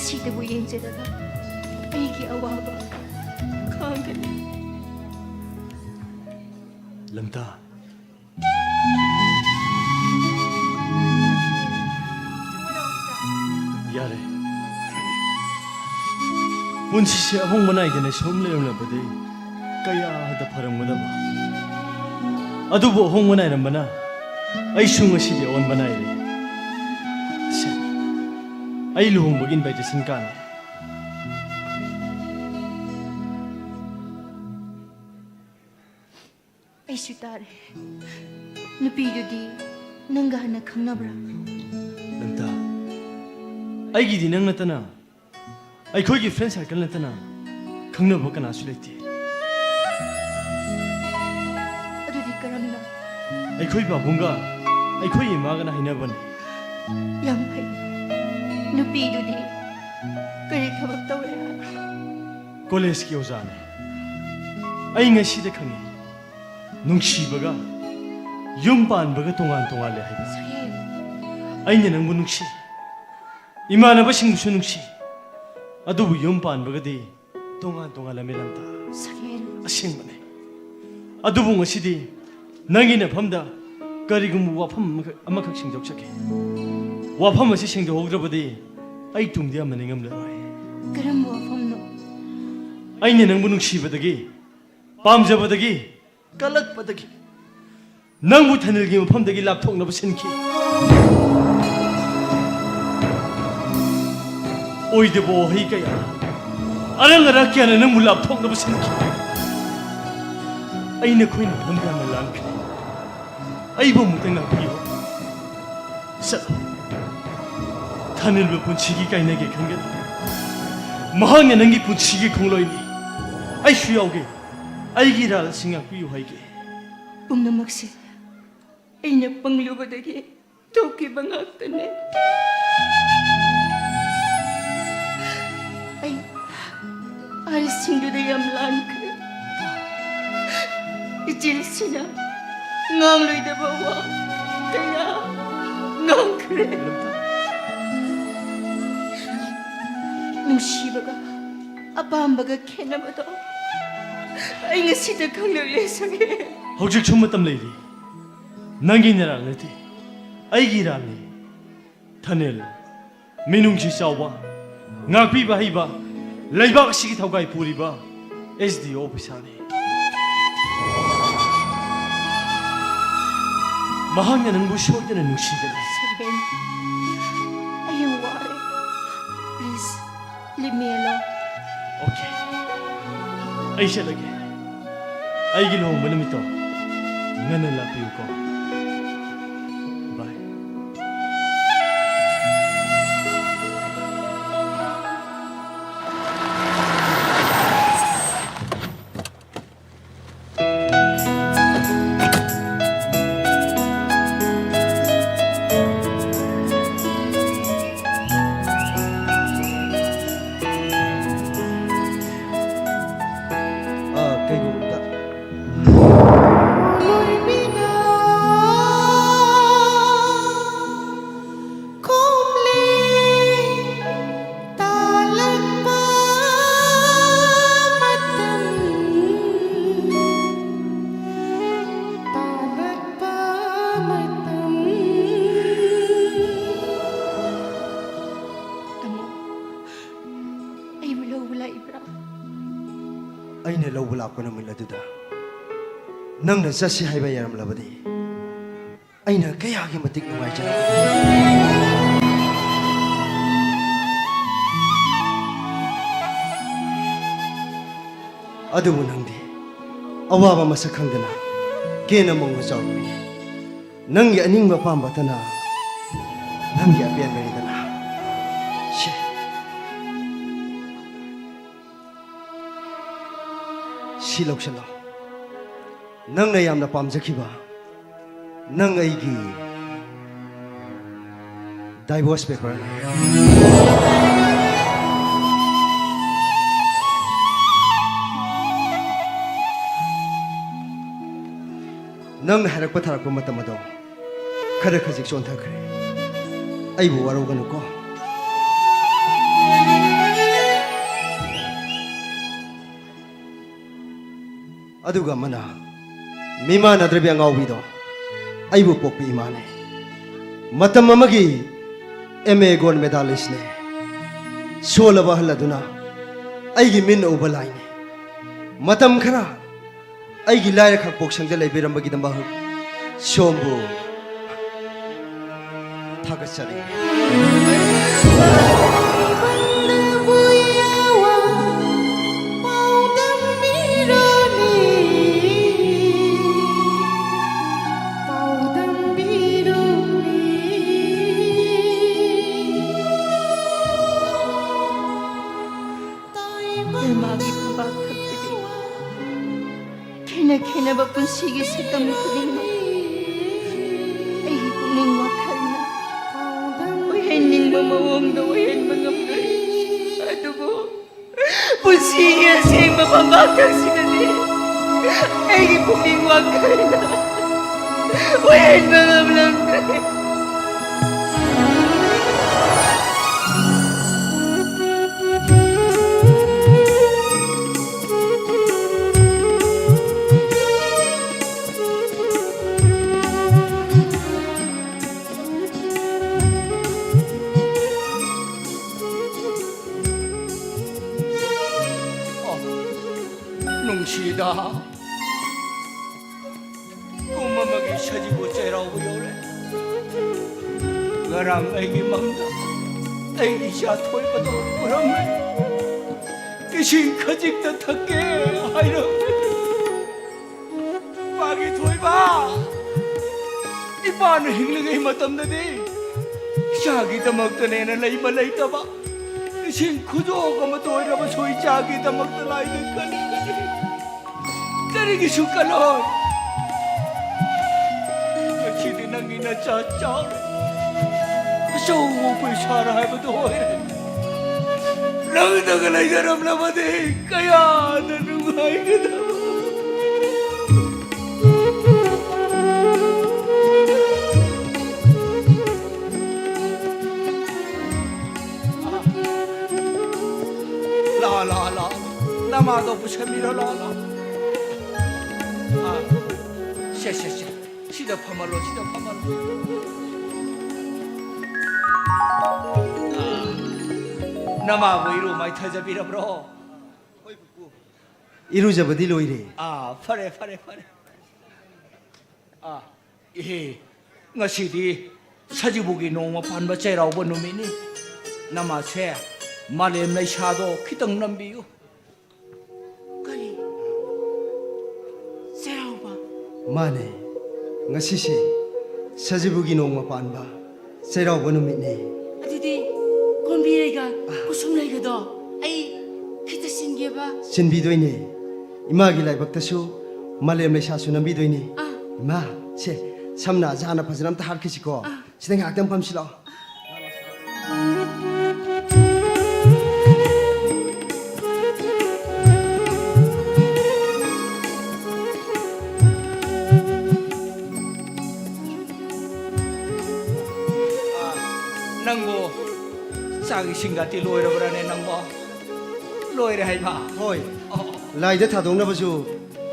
ꯁꯤꯗꯕꯨ ꯌꯦꯡꯖꯔꯒ ꯑꯩꯒꯤ ꯑꯋꯥꯕ ꯈꯥꯡꯒꯅꯤ꯫ ꯂꯝꯇꯥ꯫ ꯌꯥꯔꯦ꯫ ꯄꯨꯟꯁꯤꯁꯦ ꯑꯍꯣꯡꯕ ꯅꯥꯏꯗꯅ ꯁꯨꯝ ꯂꯩꯔꯝꯂꯕꯗꯤ ꯀꯌꯥꯗ ꯐꯔꯝꯒꯗꯕ꯫ ꯑꯗꯨꯕꯨ ꯑꯍꯣꯡꯕ ꯅꯥꯏꯔꯝꯕꯅ ꯑꯩꯁꯨ ꯉꯁꯤꯗꯤ ꯑꯑꯣꯟꯕ ꯅꯥꯏꯔꯦ꯫ ꯁꯦ, ꯑꯩ ꯂꯨꯍꯣꯡꯕꯒꯤ invitation card ꯅꯤ꯫ ꯑꯩꯁꯨ ꯇꯥꯔꯦ꯫ ꯅꯨꯄꯤꯗꯨꯗꯤ ꯅꯪꯒ ꯍꯥꯟꯅ ꯈꯪꯅꯕ꯭ꯔꯥ? ꯂꯝꯇꯥ, ꯑꯩꯒꯤꯗꯤ ꯅꯪ ꯅꯠꯇꯅ, ꯑꯩꯈꯣꯏꯒꯤ friend circle ꯅꯠꯇꯅ ꯈꯪꯅꯕ ꯀꯅꯥꯁꯨ ꯂꯩꯇꯦ꯫ ꯑꯗꯨꯗꯤ ꯀꯔꯝꯅ? ꯑꯩꯈꯣꯏ ꯄꯥꯕꯨꯡꯒ ꯑꯩꯈꯣꯏ ꯏꯃꯥꯒꯅ ꯍꯥꯏꯅꯕꯅꯤ꯫ ꯌꯥꯝ ꯐꯩ꯫ ꯅꯨꯄꯤꯗꯨꯗꯤ ꯀꯔꯤ ꯊꯕꯛ ꯇꯧꯔꯦ ꯍꯥꯏ? College ꯀꯤ ꯑꯣꯖꯥꯅꯤ꯫ ꯑꯩ ꯉꯁꯤꯗ ꯈꯪꯉꯤ, ꯅꯨꯡꯁꯤꯕꯒ ꯌꯨꯝ ꯄꯥꯟꯕꯒ ꯇꯣꯉꯥꯟ ꯇꯣꯉꯥꯟꯂꯦ ꯍꯥꯏꯕ꯫ ꯁꯛꯍꯦꯟ, ꯑꯩꯅ ꯅꯪꯕꯨ ꯅꯨꯡꯁꯤ, ꯏꯃꯥꯟꯅꯕꯁꯤꯡꯕꯨꯁꯨ ꯅꯨꯡꯁꯤ, ꯑꯗꯨꯕꯨ ꯌꯨꯝ ꯄꯥꯟꯕꯒꯗꯤ ꯇꯣꯉꯥꯟ ꯇꯣꯉꯥꯟꯂꯝꯃꯤ, ꯂꯝꯇꯥ꯫ ꯁꯛꯍꯦꯟ꯫ ꯑꯁꯦꯡꯕꯅꯤ꯫ ꯑꯗꯨꯕꯨ ꯉꯁꯤꯗꯤ ꯅꯪꯒꯤ ꯅꯐꯝꯗ ꯀꯔꯤꯒꯨꯝꯕ ꯋꯥꯐꯝ ꯑꯃꯈꯛ, ꯑꯃꯈꯛ ꯁꯦꯡꯗꯣꯛꯆꯒꯦ꯫ ꯋꯥꯐꯝ ꯑꯁꯤ ꯁꯦꯡꯗꯣꯛꯍꯧꯗ꯭ꯔꯕꯗꯤ ꯑꯩ ꯇꯨꯡꯗ ꯌꯥꯝꯅ ꯅꯤꯡꯉꯝꯂꯔꯣꯏ꯫ ꯀꯔꯝꯕ ꯋꯥꯐꯝꯅꯣ? ꯑꯩꯅ ꯅꯪꯕꯨ ꯅꯨꯡꯁꯤꯕꯗꯒꯤ, ꯄꯥꯝꯖꯕꯗꯒꯤ, ꯀꯜꯂꯛꯄꯗꯒꯤ ꯅꯪꯕꯨ ꯊꯥꯅꯤꯜꯒꯤ ꯃꯐꯝꯗꯒꯤ ꯂꯥꯞꯊꯣꯛꯅꯕ ꯁꯤꯟꯈꯤ꯫ ꯑꯣꯏꯗꯕ ꯋꯥꯍꯩ ꯀꯌꯥ, ꯑꯔꯪ ꯑꯔꯥꯛ ꯀꯌꯥꯅ ꯅꯪꯕꯨ ꯂꯥꯞꯊꯣꯛꯅꯕ ꯁꯤꯟꯈꯤ꯫ ꯑꯩ ꯅꯈꯣꯏ ꯃꯐꯝꯗ ꯌꯥꯝꯅ ꯂꯥꯟꯈ꯭ꯔꯦ꯫ ꯑꯩꯕꯨ ꯑꯃꯨꯛꯇ ꯉꯥꯛꯄꯤꯌꯨ꯫ ꯆꯠꯂꯣ꯫ ꯊꯥꯅꯤꯜꯕꯨ ꯄꯨꯟꯁꯤꯒꯤ ꯀꯥꯏꯅꯒꯦ ꯈꯟꯒꯅꯨ꯫ ꯃꯍꯥꯛꯅ ꯅꯪꯒꯤ ꯄꯨꯟꯁꯤꯒꯤ ꯈꯣꯡꯂꯣꯏꯅꯤ꯫ ꯑꯩꯁꯨ ꯌꯥꯎꯒꯦ꯫ ꯑꯩꯒꯤ ꯏꯔꯥꯜ ꯑꯁꯤ ꯉꯥꯛꯄꯤꯌꯨ ꯍꯥꯏꯒꯦ꯫ ꯄꯨꯝꯅꯃꯛꯁꯦ ꯑꯩꯅ ꯄꯪꯂꯨꯕꯗꯒꯤ ꯊꯣꯛꯈꯤꯕ ꯉꯥꯛꯇꯅꯦ꯫ ꯑꯩ ꯑꯍꯜꯁꯤꯡꯗꯨꯗ ꯌꯥꯝ ꯂꯥꯟꯈ꯭ꯔꯦ꯫ ꯏꯆꯦꯁꯤꯅ ꯉꯥꯡꯂꯣꯏꯗꯕ ꯋꯥ ꯀꯌꯥ ꯉꯥꯡꯈ꯭ꯔꯦ꯫ ꯅꯨꯡꯁꯤꯕꯒ ꯑꯄꯥꯝꯕꯒ ꯈꯦꯠꯅꯕꯗꯣ ꯑꯩ ꯉꯁꯤꯗ ꯈꯪꯂꯛꯂꯦ, ꯁꯛꯍꯦꯟ꯫ ꯍꯧꯖꯤꯛꯁꯨ ꯃꯇꯝ ꯂꯩꯔꯤ꯫ ꯅꯪꯒꯤ ꯅꯔꯥꯜ ꯅꯠꯇꯦ, ꯑꯩꯒꯤ ꯏꯔꯥꯜꯅꯤ꯫ ꯊꯅꯦꯜ, ꯃꯤꯅꯨꯡꯁꯤ ꯆꯥꯎꯕ, ꯉꯥꯛꯄꯤꯕ ꯍꯩꯕ, ꯂꯩꯕꯥꯛ ꯑꯁꯤꯒꯤ ꯊꯧꯒꯥꯏ ꯄꯨꯔꯤꯕ ꯑꯦꯁ ꯗꯤ ꯑꯣ ꯑꯣꯐꯤꯁꯥꯔꯅꯤ꯫ ꯃꯍꯥꯛꯅ ꯅꯪꯕꯨ ꯁꯣꯏꯗꯅ ꯅꯨꯡꯁꯤꯒꯅꯤ꯫ ꯁꯛꯍꯦꯟ, ꯑꯩ ꯌꯥꯝ ꯋꯥꯔꯦ꯫ Please, leave me alone. Okay, ꯑꯩ ꯆꯠꯂꯒꯦ꯫ ꯑꯩꯒꯤ ꯂꯨꯍꯣꯡꯕ ꯅꯨꯃꯤꯠꯇꯣ ꯉꯟꯅ ꯂꯥꯛꯄꯤꯌꯨꯀꯣ꯫ ꯕꯥꯏ꯫ ꯑ, ꯀꯩꯒꯨꯝꯕ ꯈꯣꯝꯂꯦ ꯇꯥꯂꯛꯄ ꯃꯇꯝ, ꯇꯥꯂꯛꯄ ꯃꯇꯝ꯫ ꯇꯥꯃꯣ, ꯑꯩꯕꯨ ꯂꯧꯕ ꯂꯥꯛꯏꯕ꯭ꯔꯥ? ꯑꯩꯅ ꯂꯧꯕ ꯂꯥꯛꯄ ꯅꯨꯃꯤꯠ ꯑꯗꯨꯗ ꯅꯪꯅ ꯆꯠꯁꯤ ꯍꯥꯏꯕ ꯌꯥꯔꯝꯂꯕꯗꯤ ꯑꯩꯅ ꯀꯌꯥꯒꯤ ꯃꯇꯤꯛ ꯅꯨꯡꯉꯥꯏꯖꯔꯝꯒꯅꯤ꯫ ꯑꯗꯨꯕꯨ ꯅꯪꯗꯤ ꯑꯋꯥꯕ ꯃꯁꯛ ꯈꯪꯗꯅ ꯀꯦꯅ ꯃꯧꯅ ꯆꯥꯎꯔꯛꯄꯅꯤ꯫ ꯅꯪꯒꯤ ꯑꯅꯤꯡꯕ ꯑꯄꯥꯝꯕꯇꯅ ꯅꯪꯒꯤ ꯑꯄꯦꯟꯕꯅꯤꯗꯅ꯫ ꯁꯤ, ꯁꯤ ꯂꯧꯁꯤꯜꯂꯣ꯫ ꯅꯪꯅ ꯌꯥꯝꯅ ꯄꯥꯝꯖꯈꯤꯕ ꯅꯪ ꯑꯩꯒꯤ divorce paper ꯅꯤ꯫ ꯅꯪꯅ ꯍꯥꯏꯔꯛꯄ ꯊꯥꯔꯛꯄ ꯃꯇꯝ ꯑꯗꯣ ꯈꯔ ꯈꯖꯤꯛ ꯆꯣꯟꯊꯈ꯭ꯔꯦ꯫ ꯑꯩꯕꯨ ꯋꯥꯔꯧꯒꯅꯨꯀꯣ꯫ ꯑꯗꯨꯒ ꯑꯃꯅ, ꯃꯤꯃꯥꯟꯅꯗ꯭ꯔꯕꯤ ꯑꯉꯥꯎꯕꯤꯗꯣ ꯑꯩꯕꯨ ꯄꯣꯛꯄ ꯏꯃꯥꯅꯦ꯫ ꯃꯇꯝ ꯑꯃꯒꯤ ꯑꯦꯝ ꯑꯦ ꯒꯣꯜꯗ ꯃꯦꯗꯥꯂꯤꯁꯅꯦ꯫ ꯁꯣꯜꯂꯕ ꯑꯍꯜ ꯑꯗꯨꯅ ꯑꯩꯒꯤ ꯃꯤꯠꯅ ꯎꯕ ꯂꯥꯏꯅꯦ꯫ ꯃꯇꯝ ꯈꯔ ꯑꯩꯒꯤ ꯂꯥꯏꯔ ꯈꯛꯄꯣꯛꯁꯪꯗ ꯂꯩꯕꯤꯔꯝꯕꯒꯤꯗꯃꯛ ꯁꯣꯝꯕꯨ ꯊꯥꯒꯠꯆꯔꯤ꯫ ꯂꯩꯃꯥꯒꯤ ꯐꯝꯕꯥꯛ ꯊꯛꯇꯗꯤ ꯈꯦꯠꯅ ꯈꯦꯠꯅꯕ ꯄꯨꯟꯁꯤꯒꯤ ꯁꯛꯇꯝ ꯈꯨꯗꯤꯡꯃꯛ ꯑꯩꯒꯤ ꯄꯨꯛꯅꯤꯡ ꯋꯥꯈꯜꯅ ꯑꯣꯏꯍꯟꯅꯤꯡꯕ ꯃꯑꯣꯡꯗ ꯑꯣꯏꯍꯟꯕ ꯉꯝꯂꯣꯏ꯫ ꯑꯗꯨꯕꯨ ꯄꯨꯟꯁꯤꯒꯤ ꯑꯁꯦꯡꯕ ꯐꯝꯕꯥꯛ ꯊꯛꯁꯤꯗꯗꯤ ꯑꯩꯒꯤ ꯄꯨꯛꯅꯤꯡ ꯋꯥꯈꯜꯅ ꯑꯣꯏꯍꯟꯕ ꯉꯝꯂꯝꯗ꯭ꯔꯦ꯫ ꯅꯨꯡꯁꯤꯗ꯫ ꯀꯨꯝ ꯑꯃꯒꯤ ꯁꯖꯤꯕꯨ ꯆꯩꯔꯥꯎꯕ ꯌꯧꯔꯦ꯫ ꯉꯔꯥꯡ ꯑꯩꯒꯤ ꯃꯪꯗ ꯑꯩ ꯏꯆꯥ ꯊꯣꯏꯕꯗꯣ ꯎꯔꯝꯃꯦ꯫ ꯏꯁꯤꯡ ꯈꯖꯤꯛꯇ ꯊꯛꯀꯦ ꯍꯥꯏꯔꯝꯃꯦ꯫ ꯃꯥꯒꯤ ꯊꯣꯏꯕ, ꯏꯄꯥꯅ ꯍꯤꯡꯂꯤꯉꯩ ꯃꯇꯝꯗꯗꯤ ꯏꯆꯥꯒꯤꯗꯃꯛꯇꯅꯦꯅ ꯂꯩꯕ ꯂꯩꯇꯕ, ꯏꯁꯤꯡ ꯈꯨꯖꯣꯛ ꯑꯃ ꯇꯣꯏꯔꯕꯁꯨ ꯏꯆꯥꯒꯤꯗꯃꯛꯇ ꯂꯥꯏꯗ ꯀꯜꯂꯤ꯫ ꯀꯔꯤꯒꯤꯁꯨ ꯀꯜꯂꯣꯏ? ꯉꯁꯤꯗꯤ ꯅꯪꯒꯤ ꯅꯆꯥ ꯆꯥꯎꯔꯦ, ꯑꯆꯧꯕ ꯑꯣꯐꯤꯁꯥꯔ ꯍꯥꯏꯕꯗꯨ ꯑꯣꯏꯔꯦ꯫ ꯅꯪꯗꯒ ꯂꯩꯖꯔꯝꯂꯕꯗꯤ ꯀꯌꯥꯗ ꯅꯨꯡꯉꯥꯏꯒꯗꯕ꯫ ꯂꯥꯛꯑꯣ, ꯂꯥꯛꯑꯣ, ꯂꯥꯛꯑꯣ꯫ ꯅꯃꯥꯗꯣ ꯄꯨꯁꯟꯕꯤꯔꯣ, ꯂꯥꯛꯑꯣ, ꯂꯥꯛꯑꯣ꯫ ꯁꯦ, ꯁꯦ, ꯁꯦ꯫ ꯁꯤꯗ ꯐꯝꯍꯜꯂꯣ, ꯁꯤꯗ ꯐꯝꯍꯜꯂꯣ꯫ ꯑꯥ, ꯅꯃꯥꯕꯨ ꯏꯔꯨ ꯃꯥꯏꯊꯖꯕꯤꯔꯕ꯭ꯔꯣ? ꯏꯔꯨꯖꯕꯗꯤ ꯂꯣꯏꯔꯦ꯫ ꯑꯥ, ꯐꯔꯦ, ꯐꯔꯦ, ꯐꯔꯦ꯫ ꯑꯥ, ꯏꯍꯦ, ꯉꯁꯤꯗꯤ ꯁꯖꯤꯕꯨꯒꯤ ꯅꯣꯡꯃ ꯄꯥꯟꯕ ꯆꯩꯔꯥꯎꯕ ꯅꯨꯃꯤꯠꯅꯤ꯫ ꯅꯃꯥꯁꯦ ꯃꯥꯂꯦꯝ ꯂꯩꯁꯥꯗꯣ ꯈꯤꯇꯪ ꯅꯝꯕꯤꯌꯨ꯫ ꯀꯔꯤ? ꯆꯩꯔꯥꯎꯕ? ꯃꯥꯅꯦ, ꯉꯁꯤꯁꯦ ꯁꯖꯤꯕꯨꯒꯤ ꯅꯣꯡꯃ ꯄꯥꯟꯕ ꯆꯩꯔꯥꯎꯕ ꯅꯨꯃꯤꯠꯅꯦ꯫ ꯑꯗꯨꯗꯤ ꯀꯣꯝꯕꯤꯔꯩꯒ ꯀꯨꯁꯨꯝꯂꯩꯒꯗꯣ ꯑꯩ ꯈꯤꯇ ꯁꯤꯟꯒꯦꯕ꯫ ꯁꯤꯟꯕꯤꯗꯣꯏꯅꯦ꯫ ꯏꯃꯥꯒꯤ ꯂꯥꯏꯕꯛꯇꯁꯨ ꯃꯥꯂꯦꯝ ꯂꯩꯁꯥꯁꯨ ꯅꯝꯕꯤꯗꯣꯏꯅꯦ꯫ ꯑꯥ꯫ ꯏꯃꯥ, ꯁꯦ, ꯁꯝꯅ ꯑꯖꯥꯅ ꯐꯖꯅ ꯑꯝꯇ ꯍꯥꯠꯈꯤꯁꯤꯀꯣ꯫ ꯑꯥ꯫ ꯁꯤꯗ ꯉꯥꯏꯍꯥꯛꯇꯪ ꯐꯝꯁꯤ ꯂꯥꯛꯑꯣ꯫ ꯑꯥ, ꯅꯪꯕꯨ ꯆꯥꯛ ꯏꯁꯤꯡꯒꯗꯤ ꯂꯣꯏꯔꯕ꯭ꯔꯥꯅꯦ ꯅꯪꯕꯣ? ꯂꯣꯏꯔꯦ ꯍꯥꯏꯕ? ꯍꯣꯏ꯫ ꯑꯣ꯫ ꯂꯥꯏꯗ ꯊꯥꯗꯣꯛꯅꯕꯁꯨ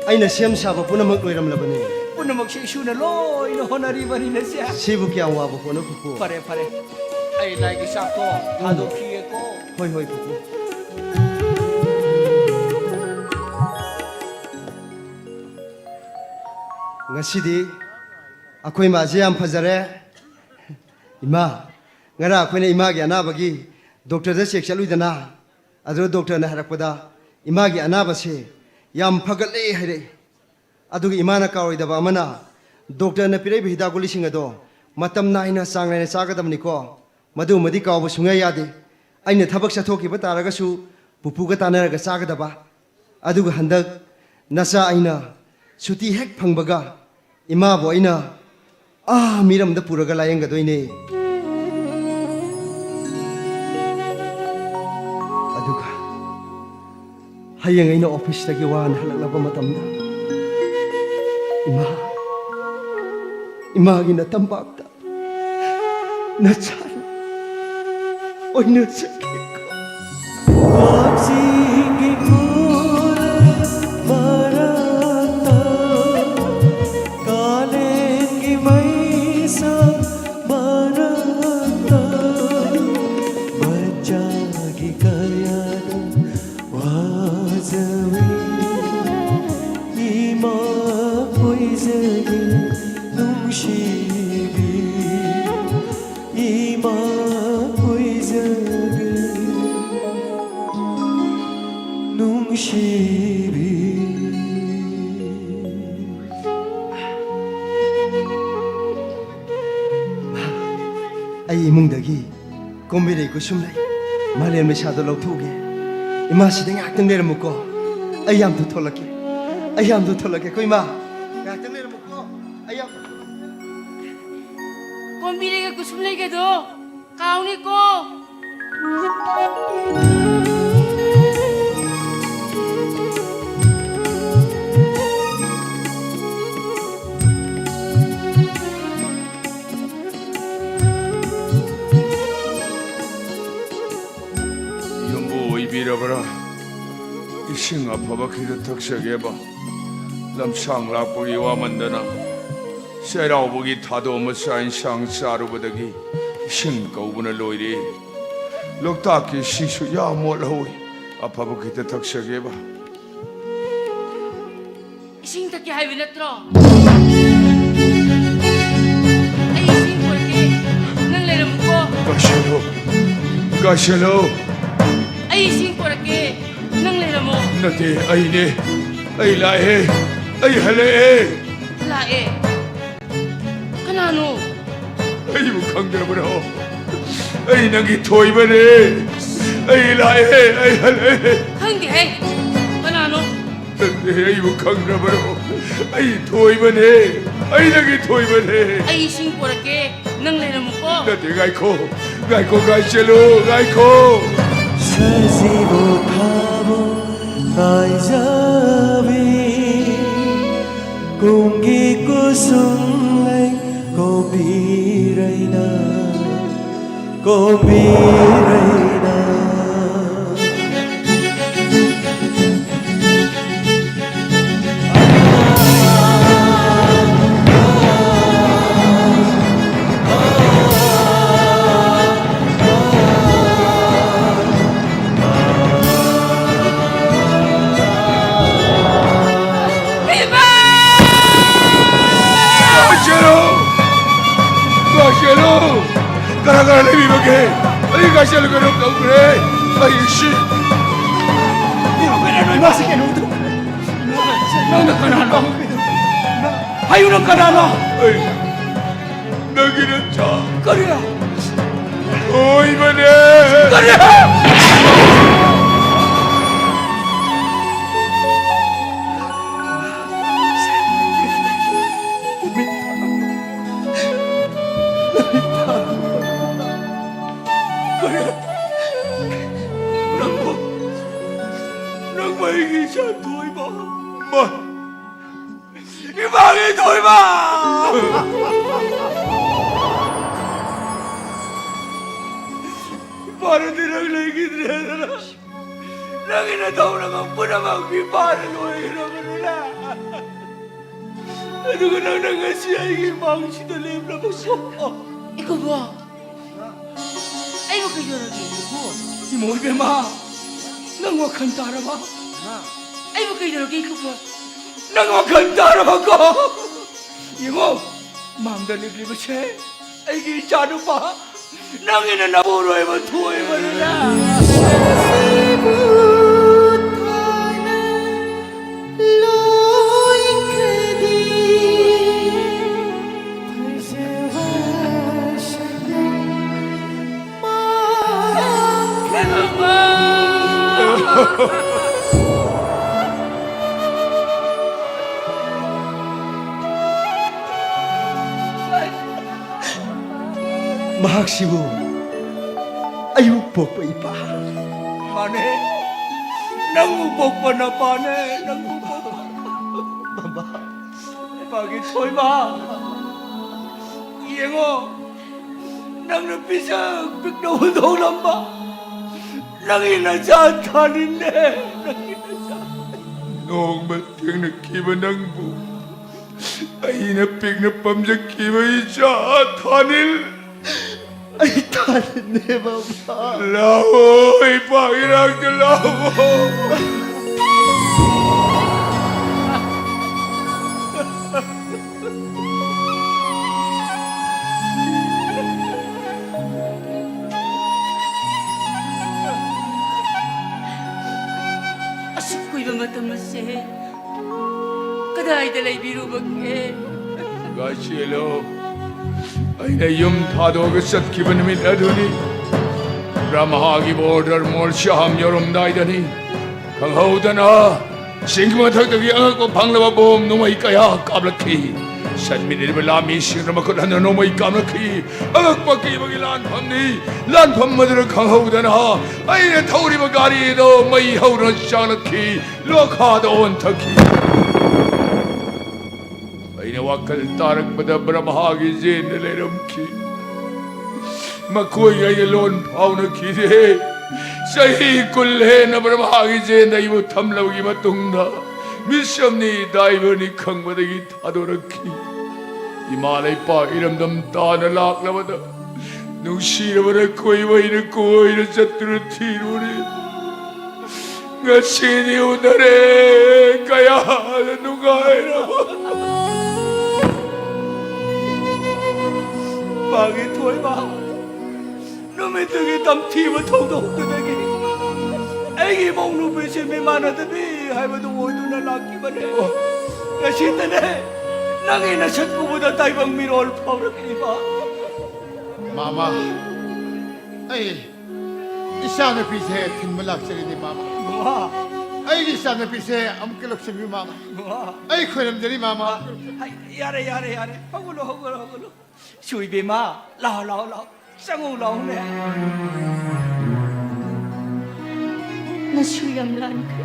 ꯑꯩꯅ ꯁꯦꯝ ꯁꯥꯕ ꯄꯨꯝꯅꯃꯛ ꯂꯣꯏꯔꯝꯂꯕꯅꯤ꯫ ꯄꯨꯝꯅꯃꯛꯁꯦ ꯏꯁꯨꯅ ꯂꯣꯏꯅ ꯍꯣꯠꯅꯔꯤꯕꯅꯤꯅꯁꯦ꯫ ꯁꯤꯕꯨ ꯀꯌꯥꯝ ꯋꯥꯕ ꯄꯣꯠꯅꯣ, ꯄꯨꯄꯨ? ꯐꯔꯦ, ꯐꯔꯦ꯫ ꯑꯩ ꯂꯥꯏꯒꯤ ꯆꯥꯛꯇꯣ ꯎꯝ꯫ ꯊꯥꯗꯣꯛꯈꯤꯒꯦꯀꯣ꯫ ꯍꯣꯏ, ꯍꯣꯏ, ꯄꯨꯄꯨ꯫ ꯉꯁꯤꯗꯤ ꯑꯩꯈꯣꯏ ꯃꯥꯁꯦ ꯌꯥꯝ ꯐꯖꯔꯦ꯫ ꯏꯃꯥ, ꯉꯔꯥꯡ ꯑꯩꯈꯣꯏꯅ ꯏꯃꯥꯒꯤ ꯑꯅꯥꯕꯒꯤ ꯗꯣꯛꯇꯔꯗ ꯆꯦꯛ ꯆꯠꯂꯨꯏꯗꯅ, ꯑꯗꯨꯗ ꯗꯣꯛꯇꯔꯅ ꯍꯥꯏꯔꯛꯄꯗ ꯏꯃꯥꯒꯤ ꯑꯅꯥꯕꯁꯦ ꯌꯥꯝ ꯐꯒꯠꯂꯦ ꯍꯥꯏꯔꯛꯏ꯫ ꯑꯗꯨꯒ ꯏꯃꯥꯅ ꯀꯥꯎꯔꯣꯏꯗꯕ ꯑꯃꯅ, ꯗꯣꯛꯇꯔꯅ ꯄꯤꯔꯛꯏꯕ ꯍꯤꯗꯥꯛ ꯒꯨꯂꯤꯁꯤꯡ ꯑꯗꯣ ꯃꯇꯝ ꯅꯥꯏꯅ, ꯆꯥꯡ ꯅꯥꯏꯅ ꯆꯥꯒꯗꯕꯅꯤꯀꯣ꯫ ꯃꯗꯨꯃꯗꯤ ꯀꯥꯎꯕ ꯁꯨꯡꯌꯥ ꯌꯥꯗꯦ꯫ ꯑꯩꯅ ꯊꯕꯛ ꯆꯠꯊꯣꯛꯈꯤꯕ ꯇꯥꯔꯒꯁꯨ ꯄꯨꯄꯨꯒ ꯇꯥꯟꯅꯔꯒ ꯆꯥꯒꯗꯕ꯫ ꯑꯗꯨꯒ ꯍꯟꯗꯛ ꯅꯆꯥ ꯑꯩꯅ ꯁꯨꯇꯤ ꯍꯦꯛ ꯐꯪꯕꯒ ꯏꯃꯥꯕꯨ ꯑꯩꯅ ꯑꯥ ꯃꯤꯔꯝꯗ ꯄꯨꯔꯒ ꯂꯥꯌꯦꯡꯒꯗꯣꯏꯅꯦ꯫ ꯑꯗꯨꯒ ꯍꯌꯦꯡ ꯑꯩꯅ ꯑꯣꯐꯤꯁꯇꯒꯤ ꯋꯥꯅ ꯍꯜꯂꯛꯂꯕ ꯃꯇꯝꯗ, ꯏꯃꯥ, ꯏꯃꯥꯒꯤ ꯅꯇꯝꯄꯥꯛꯇ ꯅꯆꯥꯅ ꯑꯣꯏꯅ ꯆꯠꯀꯦꯀꯣ꯫ ꯋꯥꯆꯤꯡꯒꯤ ꯈꯨꯜ ꯃꯔꯛꯇ ꯏꯃꯥ ꯑꯣꯏꯖꯒꯦ ꯅꯨꯡꯁꯤꯕꯤ, ꯏꯃꯥ ꯑꯣꯏꯖꯒꯦ ꯅꯨꯡꯁꯤꯕꯤ꯫ ꯑꯩ ꯏꯃꯨꯡꯗꯒꯤ ꯀꯣꯝꯕꯤꯔꯩ ꯀꯨꯁꯨꯝꯂꯩ ꯃꯥꯂꯦꯝ ꯂꯩꯁꯥꯗꯣ ꯂꯧꯊꯣꯛꯎꯒꯦ꯫ ꯏꯃꯥ, ꯁꯤꯗ ꯉꯥꯏꯍꯥꯛꯇꯪ ꯂꯩꯔꯝꯃꯨꯀꯣ꯫ ꯑꯩ ꯌꯥꯝ ꯊꯨ ꯊꯣꯛꯂꯛꯀꯦ꯫ ꯑꯩ ꯌꯥꯝ ꯊꯨ ꯊꯣꯛꯂꯛꯀꯦꯀꯣ, ꯏꯃꯥ꯫ ꯉꯥꯏꯍꯥꯛꯇꯪ ꯂꯩꯔꯝꯃꯨꯀꯣ꯫ ꯑꯩ ꯌꯥꯝ ꯊꯨ ꯊꯣꯛꯂꯛꯀꯦ꯫ ꯀꯣꯝꯕꯤꯔꯩꯒ ꯀꯨꯁꯨꯝꯂꯩꯒꯗꯣ ꯀꯥꯎꯅꯤꯀꯣ꯫ ꯌꯨꯝꯕꯨ ꯑꯣꯏꯕꯤꯔꯕ꯭ꯔꯥ? ꯏꯁꯤꯡ ꯑꯐꯕ ꯈꯤꯇ ꯊꯛꯆꯒꯦꯕ꯫ ꯂꯝꯁꯥꯡ ꯂꯥꯛꯄꯒꯤ ꯋꯥꯃꯟꯗꯅ ꯆꯩꯔꯥꯎꯕꯒꯤ ꯊꯥꯗꯣꯛ ꯃꯆꯥ ꯏꯟꯁꯥꯡ ꯆꯥꯔꯨꯕꯗꯒꯤ ꯏꯁꯤꯡ ꯀꯧꯕꯅ ꯂꯣꯏꯔꯦ꯫ ꯂꯣꯛꯇꯥꯛꯀꯤ ꯏꯁꯤꯡꯁꯨ ꯌꯥꯝ ꯃꯣꯠꯍꯧꯏ꯫ ꯑꯐꯕ ꯈꯤꯇ ꯊꯛꯆꯒꯦꯕ꯫ ꯏꯁꯤꯡ ꯊꯛꯀꯦ ꯍꯥꯏꯕ ꯅꯠꯇ꯭ꯔꯣ? ꯑꯩ ꯏꯁꯤꯡ ꯄꯨꯔꯛꯀꯦ, ꯅꯪ ꯂꯩꯔꯝꯃꯨꯀꯣ꯫ ꯒꯥꯏꯁꯜꯂꯣ, ꯒꯥꯏꯁꯜꯂꯣ꯫ ꯑꯩ ꯏꯁꯤꯡ ꯄꯨꯔꯛꯀꯦ, ꯅꯪ ꯂꯩꯔꯝꯃꯣ꯫ ꯅꯠꯇꯦ, ꯑꯩꯅꯦ꯫ ꯑꯩ ꯂꯥꯛꯑꯦ, ꯑꯩ ꯍꯜꯂꯛꯑꯦ꯫ ꯂꯥꯛꯑꯦ? ꯀꯅꯥꯅꯣ? ꯑꯩꯕꯨ ꯈꯪꯗ꯭ꯔꯕ꯭ꯔꯣ? ꯑꯩ ꯅꯪꯒꯤ ꯊꯣꯏꯕꯅꯦ꯫ ꯑꯩ ꯂꯥꯛꯑꯦ, ꯑꯩ ꯍꯜꯂꯛꯑꯦ꯫ ꯈꯪꯗꯦꯍꯦ꯫ ꯀꯅꯥꯅꯣ? ꯅꯠꯇꯦ, ꯑꯩꯕꯨ ꯈꯪꯗ꯭ꯔꯕ꯭ꯔꯣ? ꯑꯩ ꯊꯣꯏꯕꯅꯦ꯫ ꯑꯩ ꯅꯪꯒꯤ ꯊꯣꯏꯕꯅꯦ꯫ ꯑꯩ ꯏꯁꯤꯡ ꯄꯣꯔꯛꯀꯦ꯫ ꯅꯪ ꯂꯩꯔꯝꯃꯨꯀꯣ꯫ ꯅꯠꯇꯦ, ꯉꯥꯏꯈꯣ꯫ ꯉꯥꯏꯈꯣ, ꯉꯥꯏꯁꯜꯂꯨ, ꯉꯥꯏꯈꯣ꯫ ꯁꯖꯤꯕꯨ ꯊꯥꯕ ꯉꯥꯏꯖꯕꯤ ꯀꯨꯝꯒꯤ ꯀꯨꯁꯨꯝ ꯂꯩ ꯀꯣꯝꯕꯤꯔꯩꯅ, ꯀꯣꯝꯕꯤꯔꯩꯅ꯫ ꯀꯩꯅꯣ? ꯀꯅꯥ ꯀꯅꯥ ꯂꯩꯕꯤꯕꯒꯦ? ꯑꯩ ꯀꯥꯏ ꯆꯠꯂꯨꯒꯅꯣ ꯈꯪꯗ꯭ꯔꯦ꯫ ꯑꯩ ꯁꯤ ꯏꯃꯥꯁꯤ ꯀꯩꯅꯣꯝ ꯇꯧ-, ꯅꯪꯅ ꯀꯅꯥꯅꯣ? ꯍꯥꯏꯌꯨ, ꯅꯪ ꯀꯅꯥꯅꯣ? ꯑꯩ ꯅꯪꯒꯤ ꯅꯆꯥ ꯀꯔꯤ? ꯑꯣꯏꯕꯅꯦ꯫ ꯀꯔꯤ? ꯀꯔꯤ? ꯅꯪꯕꯨ, ꯅꯪꯕꯨ ꯑꯩꯒꯤ ꯏꯆꯥ ꯊꯣꯏꯕ? ꯃꯥ, ꯏꯃꯥꯒꯤ ꯊꯣꯏꯕ! ꯏꯄꯥꯅꯗꯤ ꯅꯪ ꯂꯩꯈꯤꯗ꯭ꯔꯦꯗꯅ, ꯅꯪꯒꯤ ꯅꯊꯧꯅꯃꯛ ꯄꯨꯝꯅꯃꯛ ꯏꯄꯥꯅ ꯂꯣꯏꯈ꯭ꯔꯕꯅꯤꯅ, ꯑꯗꯨꯒ ꯅꯪꯅ ꯉꯁꯤ ꯑꯩꯒꯤ ꯏꯃꯥꯡꯁꯤꯗ ꯂꯦꯞꯂꯕꯁꯨ꯫ ꯏꯀꯨꯕꯣ, ꯑꯩꯕꯨ ꯀꯩꯗꯧꯔꯒꯦ, ꯏꯀꯨꯕꯣ? ꯏꯃꯣ ꯏꯕꯦꯝꯃ, ꯅꯪ ꯋꯥꯈꯜ ꯇꯥꯔꯕ? ꯑꯩꯕꯨ ꯀꯩꯗꯧꯔꯒꯦ, ꯏꯀꯨꯕꯣ? ꯅꯪ ꯋꯥꯈꯜ ꯇꯥꯔꯕꯀꯣ? ꯌꯦꯡꯉꯣ, ꯃꯥꯡꯗ ꯂꯦꯞꯂꯤꯕꯁꯦ ꯑꯩꯒꯤ ꯏꯆꯥꯅꯨꯄꯥ, ꯅꯪꯒꯤꯅ ꯅꯄꯨꯔꯣꯏꯕ ꯊꯣꯏꯕꯅꯤꯅ꯫ ꯃꯍꯥꯛꯁꯤꯕꯨ ꯑꯩꯕꯨ ꯄꯣꯛꯄ ꯏꯄꯥ? ꯃꯥꯅꯦ, ꯅꯪꯕꯨ ꯄꯣꯛꯄ ꯅꯄꯥꯅꯦ, ꯅꯪꯕꯨ ꯄꯣꯛꯄ꯫ ꯃꯃꯥ, ꯏꯄꯥꯒꯤ ꯊꯣꯏꯕ, ꯌꯦꯡꯉꯣ, ꯅꯪꯅ ꯄꯤꯁꯛ ꯄꯤꯛꯅ ꯍꯨꯟꯗꯣꯛꯂꯝꯕ ꯅꯪꯒꯤ ꯅꯆꯥ ꯊꯥꯅꯤꯜꯅꯦ, ꯅꯪꯒꯤ ꯅꯆꯥ꯫ ꯅꯣꯡꯃ ꯊꯦꯡꯅꯈꯤꯕ ꯅꯪꯕꯨ ꯑꯩꯅ ꯄꯤꯛꯅ ꯄꯝꯖꯈꯤꯕ ꯏꯆꯥ ꯊꯥꯅꯤꯜ꯫ ꯑꯩ ꯊꯥꯅꯤꯜꯅꯦ, ꯃꯃꯥ꯫ ꯂꯥꯛꯑꯣ, ꯏꯄꯥꯒꯤ ꯅꯥꯛꯇ ꯂꯥꯛꯑꯣ꯫ ꯂꯩꯕꯤꯔꯨꯕꯒꯦ꯫ ꯒꯥꯏꯆꯦꯜꯂꯣ, ꯑꯩꯅ ꯌꯨꯝ ꯊꯥꯗꯣꯛꯑꯒ ꯆꯠꯈꯤꯕ ꯅꯨꯃꯤꯠ ꯑꯗꯨꯅꯤ꯫ ꯕ꯭ꯔꯍꯃꯒꯤ border ꯃꯣꯔꯁꯤꯌꯥꯝ ꯌꯧꯔꯝꯗꯥꯏꯗꯅꯤ꯫ ꯈꯪꯍꯧꯗꯅ ꯆꯤꯡ ꯃꯊꯛꯇꯒꯤ ꯑꯉꯛꯄ ꯐꯪꯂꯕ ꯕꯣꯝ ꯅꯣꯡꯃꯩ ꯀꯌꯥ ꯀꯥꯞꯂꯛꯈꯤ꯫ ꯆꯠꯃꯤꯟꯅꯔꯤꯕ ꯂꯥꯟꯃꯤꯁꯤꯡꯅ ꯃꯈꯨꯠ ꯍꯟꯗꯅ ꯅꯣꯡꯃꯩ ꯀꯥꯞꯂꯛꯈꯤ꯫ ꯑꯉꯛꯄ ꯀꯤꯕꯒꯤ ꯂꯥꯟꯐꯝꯅꯤ꯫ ꯂꯥꯟꯐꯝ ꯑꯗꯨꯗ ꯈꯪꯍꯧꯗꯅ ꯑꯩꯅ ꯊꯧꯔꯤꯕ ꯒꯥꯔꯤꯗꯣ ꯃꯩ ꯍꯧꯔ ꯆꯥꯛꯂꯛꯈꯤ꯫ ꯂꯣꯈꯥꯗ ꯑꯣꯟꯊꯈꯤ꯫ ꯑꯩꯅ ꯋꯥꯈꯜ ꯇꯥꯔꯛꯄꯗ ꯕ꯭ꯔꯍꯃꯒꯤ ꯖꯦꯟꯗ ꯂꯩꯔꯝꯈꯤ꯫ ꯃꯈꯣꯏꯒ ꯑꯩꯒ ꯂꯣꯟ ꯐꯥꯎꯅꯈꯤꯗꯦ꯫ ꯆꯍꯤ ꯀꯨꯟ ꯍꯦꯟꯅ ꯕ꯭ꯔꯍꯃꯒꯤ ꯖꯦꯟꯗ ꯑꯩꯕꯨ ꯊꯝꯂꯕꯒꯤ ꯃꯇꯨꯡꯗ ꯃꯤꯁꯝꯅꯤ ꯗꯥꯏꯕꯔꯅꯤ ꯈꯪꯕꯗꯒꯤ ꯊꯥꯗꯣꯔꯛꯈꯤ꯫ ꯏꯃꯥ ꯂꯩꯄꯥꯛ ꯏꯔꯝꯗꯝ ꯇꯥꯅ ꯂꯥꯛꯂꯕꯗ ꯅꯨꯡꯁꯤꯔꯕ ꯅꯈꯣꯏꯕꯨ ꯑꯩꯅ ꯀꯣꯏꯅ ꯆꯠꯇꯨꯅ ꯊꯤꯔꯨꯔꯦ꯫ ꯉꯁꯤꯗꯤ ꯎꯅꯔꯦ꯫ ꯀꯌꯥꯗ ꯅꯨꯡꯉꯥꯏꯔꯕ꯫ ꯃꯥꯒꯤ ꯊꯣꯏꯕ ꯅꯨꯃꯤꯠꯇꯨꯒꯤ ꯇꯝꯊꯤꯕ ꯊꯧꯗꯣꯛꯇꯨꯗꯒꯤ ꯑꯩꯒꯤ ꯏꯃꯧ ꯅꯨꯄꯤꯁꯦ ꯃꯤꯃꯥꯟꯅꯗꯕꯤ ꯍꯥꯏꯕꯗꯨ ꯑꯣꯏꯗꯨꯅ ꯂꯥꯛꯈꯤꯕꯅꯦ꯫ ꯉꯁꯤꯗꯅꯦ ꯅꯪꯒꯤ ꯅꯁꯛ ꯎꯕꯗ ꯇꯥꯏꯕꯪ ꯃꯤꯔꯣꯜ ꯐꯥꯎꯔꯛꯂꯤꯕ꯫ ꯃꯥꯃ, ꯑꯩ ꯏꯆꯥꯅꯨꯄꯤꯁꯦ ꯊꯤꯟꯕ ꯂꯥꯛꯆꯔꯤꯅꯤ, ꯃꯥꯃ꯫ ꯃꯥ꯫ ꯑꯩꯒꯤ ꯏꯆꯥꯅꯨꯄꯤꯁꯦ ꯑꯃꯨꯛꯀ ꯂꯧꯁꯤꯟꯕꯤꯌꯨ, ꯃꯥꯃ꯫ ꯃꯥ꯫ ꯑꯩ ꯈꯣꯏꯔꯝꯖꯔꯤ, ꯃꯥꯃ꯫ ꯍꯩ, ꯌꯥꯔꯦ, ꯌꯥꯔꯦ, ꯌꯥꯔꯦ꯫ ꯍꯧꯒꯠꯂꯣ, ꯍꯧꯒꯠꯂꯣ, ꯍꯧꯒꯠꯂꯣ꯫ ꯁꯨꯏꯕꯦꯝꯃ, ꯂꯥꯎ, ꯂꯥꯎ, ꯂꯥꯎ꯫ ꯆꯪꯉꯨ ꯂꯥꯎꯅꯦ꯫ ꯅꯁꯨ ꯌꯥꯝ ꯂꯥꯟꯈ꯭ꯔꯦ꯫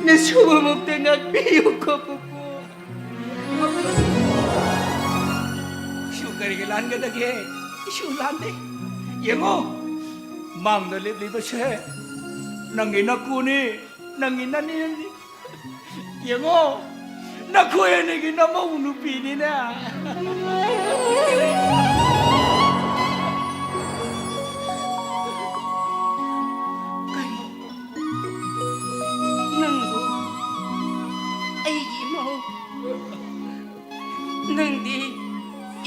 ꯅꯁꯨ ꯃꯃꯨꯛꯇ ꯉꯥꯛꯄꯤꯌꯨꯀꯣ, ꯄꯨꯄꯨ꯫ ꯏꯁꯨ ꯀꯔꯤꯒꯤ ꯂꯥꯟꯒꯗꯒꯦ? ꯏꯁꯨ ꯂꯥꯟꯗꯦ꯫ ꯌꯦꯡꯉꯣ, ꯃꯥꯡꯗ ꯂꯦꯞꯂꯤꯕꯁꯦ ꯅꯪꯒꯤ ꯅꯀꯨꯅꯤ, ꯅꯪꯒꯤ ꯅꯅꯦꯅꯤ꯫ ꯌꯦꯡꯉꯣ, ꯅꯈꯣꯏ ꯑꯅꯤꯒꯤ ꯅꯃꯧ ꯅꯨꯄꯤꯅꯤꯅꯦ꯫ ꯀꯩꯅꯣ? ꯅꯪꯕꯨ ꯑꯩꯒꯤ ꯏꯃꯧ? ꯅꯪꯗꯤ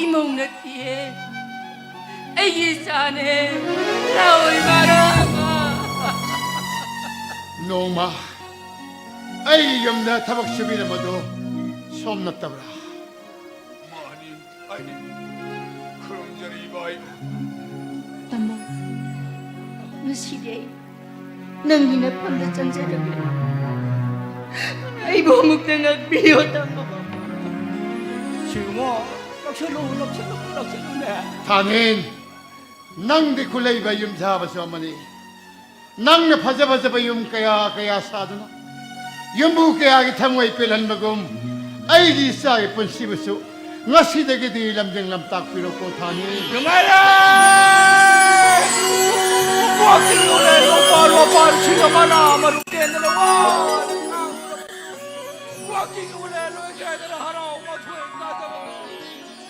ꯏꯃꯧ ꯅꯠꯇꯤꯌꯦ꯫ ꯑꯩꯒꯤ ꯏꯆꯥꯅꯦ꯫ ꯂꯥꯛꯑꯣ, ꯏꯃꯥ, ꯂꯥꯛꯑꯣ꯫ ꯅꯣꯡꯃ ꯑꯩꯒꯤ ꯌꯨꯝꯗ ꯊꯕꯛ ꯁꯨꯕꯤꯔꯝꯕꯗꯨ ꯁꯣꯝ ꯅꯠꯇꯕ꯭ꯔꯥ? ꯃꯥꯅꯤ, ꯑꯩꯅꯤ꯫ ꯈꯨꯔꯨꯝꯖꯔꯤ, ꯏꯕꯥꯏ꯫ ꯇꯥꯃꯣ, ꯉꯁꯤꯗꯤ ꯑꯩ ꯅꯪꯒꯤ ꯅꯐꯝꯗ ꯆꯪꯖꯔꯒꯦ꯫ ꯑꯩꯕꯨ ꯑꯃꯨꯛꯇ ꯉꯥꯛꯄꯤꯌꯣ, ꯇꯥꯃꯣ꯫ ꯁꯤꯒꯨꯝꯕ ꯂꯧꯁꯜꯂꯨ, ꯂꯧꯁꯜꯂꯨ, ꯂꯧꯁꯜꯂꯨꯅꯦ꯫ ꯊꯥꯅꯤꯟ, ꯅꯪꯗꯤ ꯈꯨꯂꯩꯕ ꯌꯨꯝ ꯁꯥꯕꯁꯨ ꯑꯃꯅꯤ꯫ ꯅꯪꯅ ꯐꯖ ꯐꯖꯕ ꯌꯨꯝ ꯀꯌꯥ ꯀꯌꯥ ꯁꯥꯗꯨꯅ ꯌꯨꯝꯕꯨ ꯀꯌꯥꯒꯤ ꯊꯃꯣꯏ ꯄꯦꯜꯍꯟꯕꯒꯨꯝ, ꯑꯩꯒꯤ ꯏꯆꯥꯒꯤ ꯄꯨꯟꯁꯤꯕꯨꯁꯨ ꯉꯁꯤꯗꯒꯤꯗꯤ ꯂꯝꯖꯤꯡ ꯂꯝꯇꯥꯛꯄꯤꯔꯣꯀꯣ, ꯊꯥꯅꯤꯟ꯫ ꯅꯨꯡꯉꯥꯏꯔꯦ! ꯋꯥꯀꯤꯡ ꯎꯔꯦ, ꯂꯣꯄꯥ, ꯂꯣꯄꯥ, ꯁꯤꯡ ꯑꯃꯅ ꯃꯔꯨ ꯇꯦꯟꯗꯅ ꯋꯥꯅ ꯉꯥꯡꯂꯕ꯫ ꯋꯥꯀꯤꯡ ꯎꯔꯦ, ꯂꯣꯏꯈ꯭ꯔꯦꯗꯅ ꯍꯔꯥꯎ ꯃꯊꯣꯏ ꯀꯥꯗꯕ꯫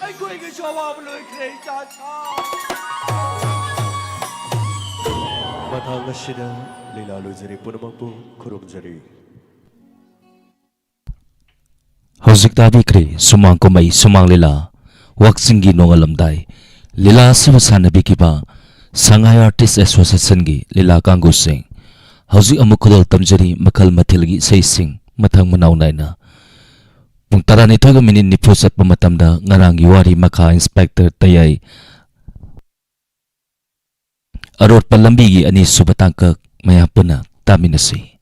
ꯑꯩꯈꯣꯏꯒꯤꯁꯨ ꯑꯋꯥꯕ ꯂꯣꯏꯈ꯭ꯔꯦ, ꯏꯆꯥ ꯁꯥ꯫ ꯃꯇꯥꯡ ꯑꯁꯤꯗ ꯂꯤꯂꯥ ꯂꯣꯏꯖꯔꯦ, ꯄꯨꯝꯅꯃꯛꯄꯨ ꯈꯨꯔꯨꯝꯖꯔꯤ꯫ ꯍꯧꯖꯤꯛ ꯇꯥꯕꯤꯈ꯭ꯔꯦ ꯁꯨꯃꯥꯡ ꯀꯨꯝꯍꯩ ꯁꯨꯃꯥꯡ ꯂꯤꯂꯥ ꯋꯥꯛꯆꯤꯡꯒꯤ ꯅꯣꯡꯉꯥꯜꯂꯝꯗꯥꯏ꯫ ꯂꯤꯂꯥ ꯑꯁꯤꯕꯨ ꯁꯥꯟꯅꯕꯤꯈꯤꯕ ꯁꯉꯥꯏ ꯑꯥꯔꯇꯤꯁ ꯑꯦꯁꯣꯁꯤꯌꯦꯁꯟꯒꯤ ꯂꯤꯂꯥ ꯀꯥꯡꯒꯨꯁꯤꯡ꯫ ꯍꯧꯖꯤꯛ ꯑꯃꯨꯛ ꯈꯨꯗꯣꯜ ꯇꯝꯖꯔꯤ ꯃꯈꯜ ꯃꯊꯦꯜꯒꯤ ꯏꯁꯩꯁꯤꯡ ꯃꯊꯪ ꯃꯅꯥꯎ ꯅꯥꯏꯅ꯫ ꯄꯨꯡ ꯇꯔꯥꯅꯤꯊꯣꯏꯒ ꯃꯤꯅꯤꯠ ꯅꯤꯐꯨ ꯆꯠꯄ ꯃꯇꯝꯗ ꯉꯔꯥꯡꯒꯤ ꯋꯥꯔꯤ ꯃꯈꯥ ꯏꯟꯁꯄꯦꯛꯇꯔ ꯇꯌꯥꯏ ꯑꯔꯣꯠꯄ ꯂꯝꯕꯤꯒꯤ ꯑꯅꯤꯁꯨꯕ ꯇꯥꯡꯀꯛ ꯃꯌꯥꯝ ꯄꯨꯟꯅ ꯇꯥꯃꯤꯟꯅꯁꯤ꯫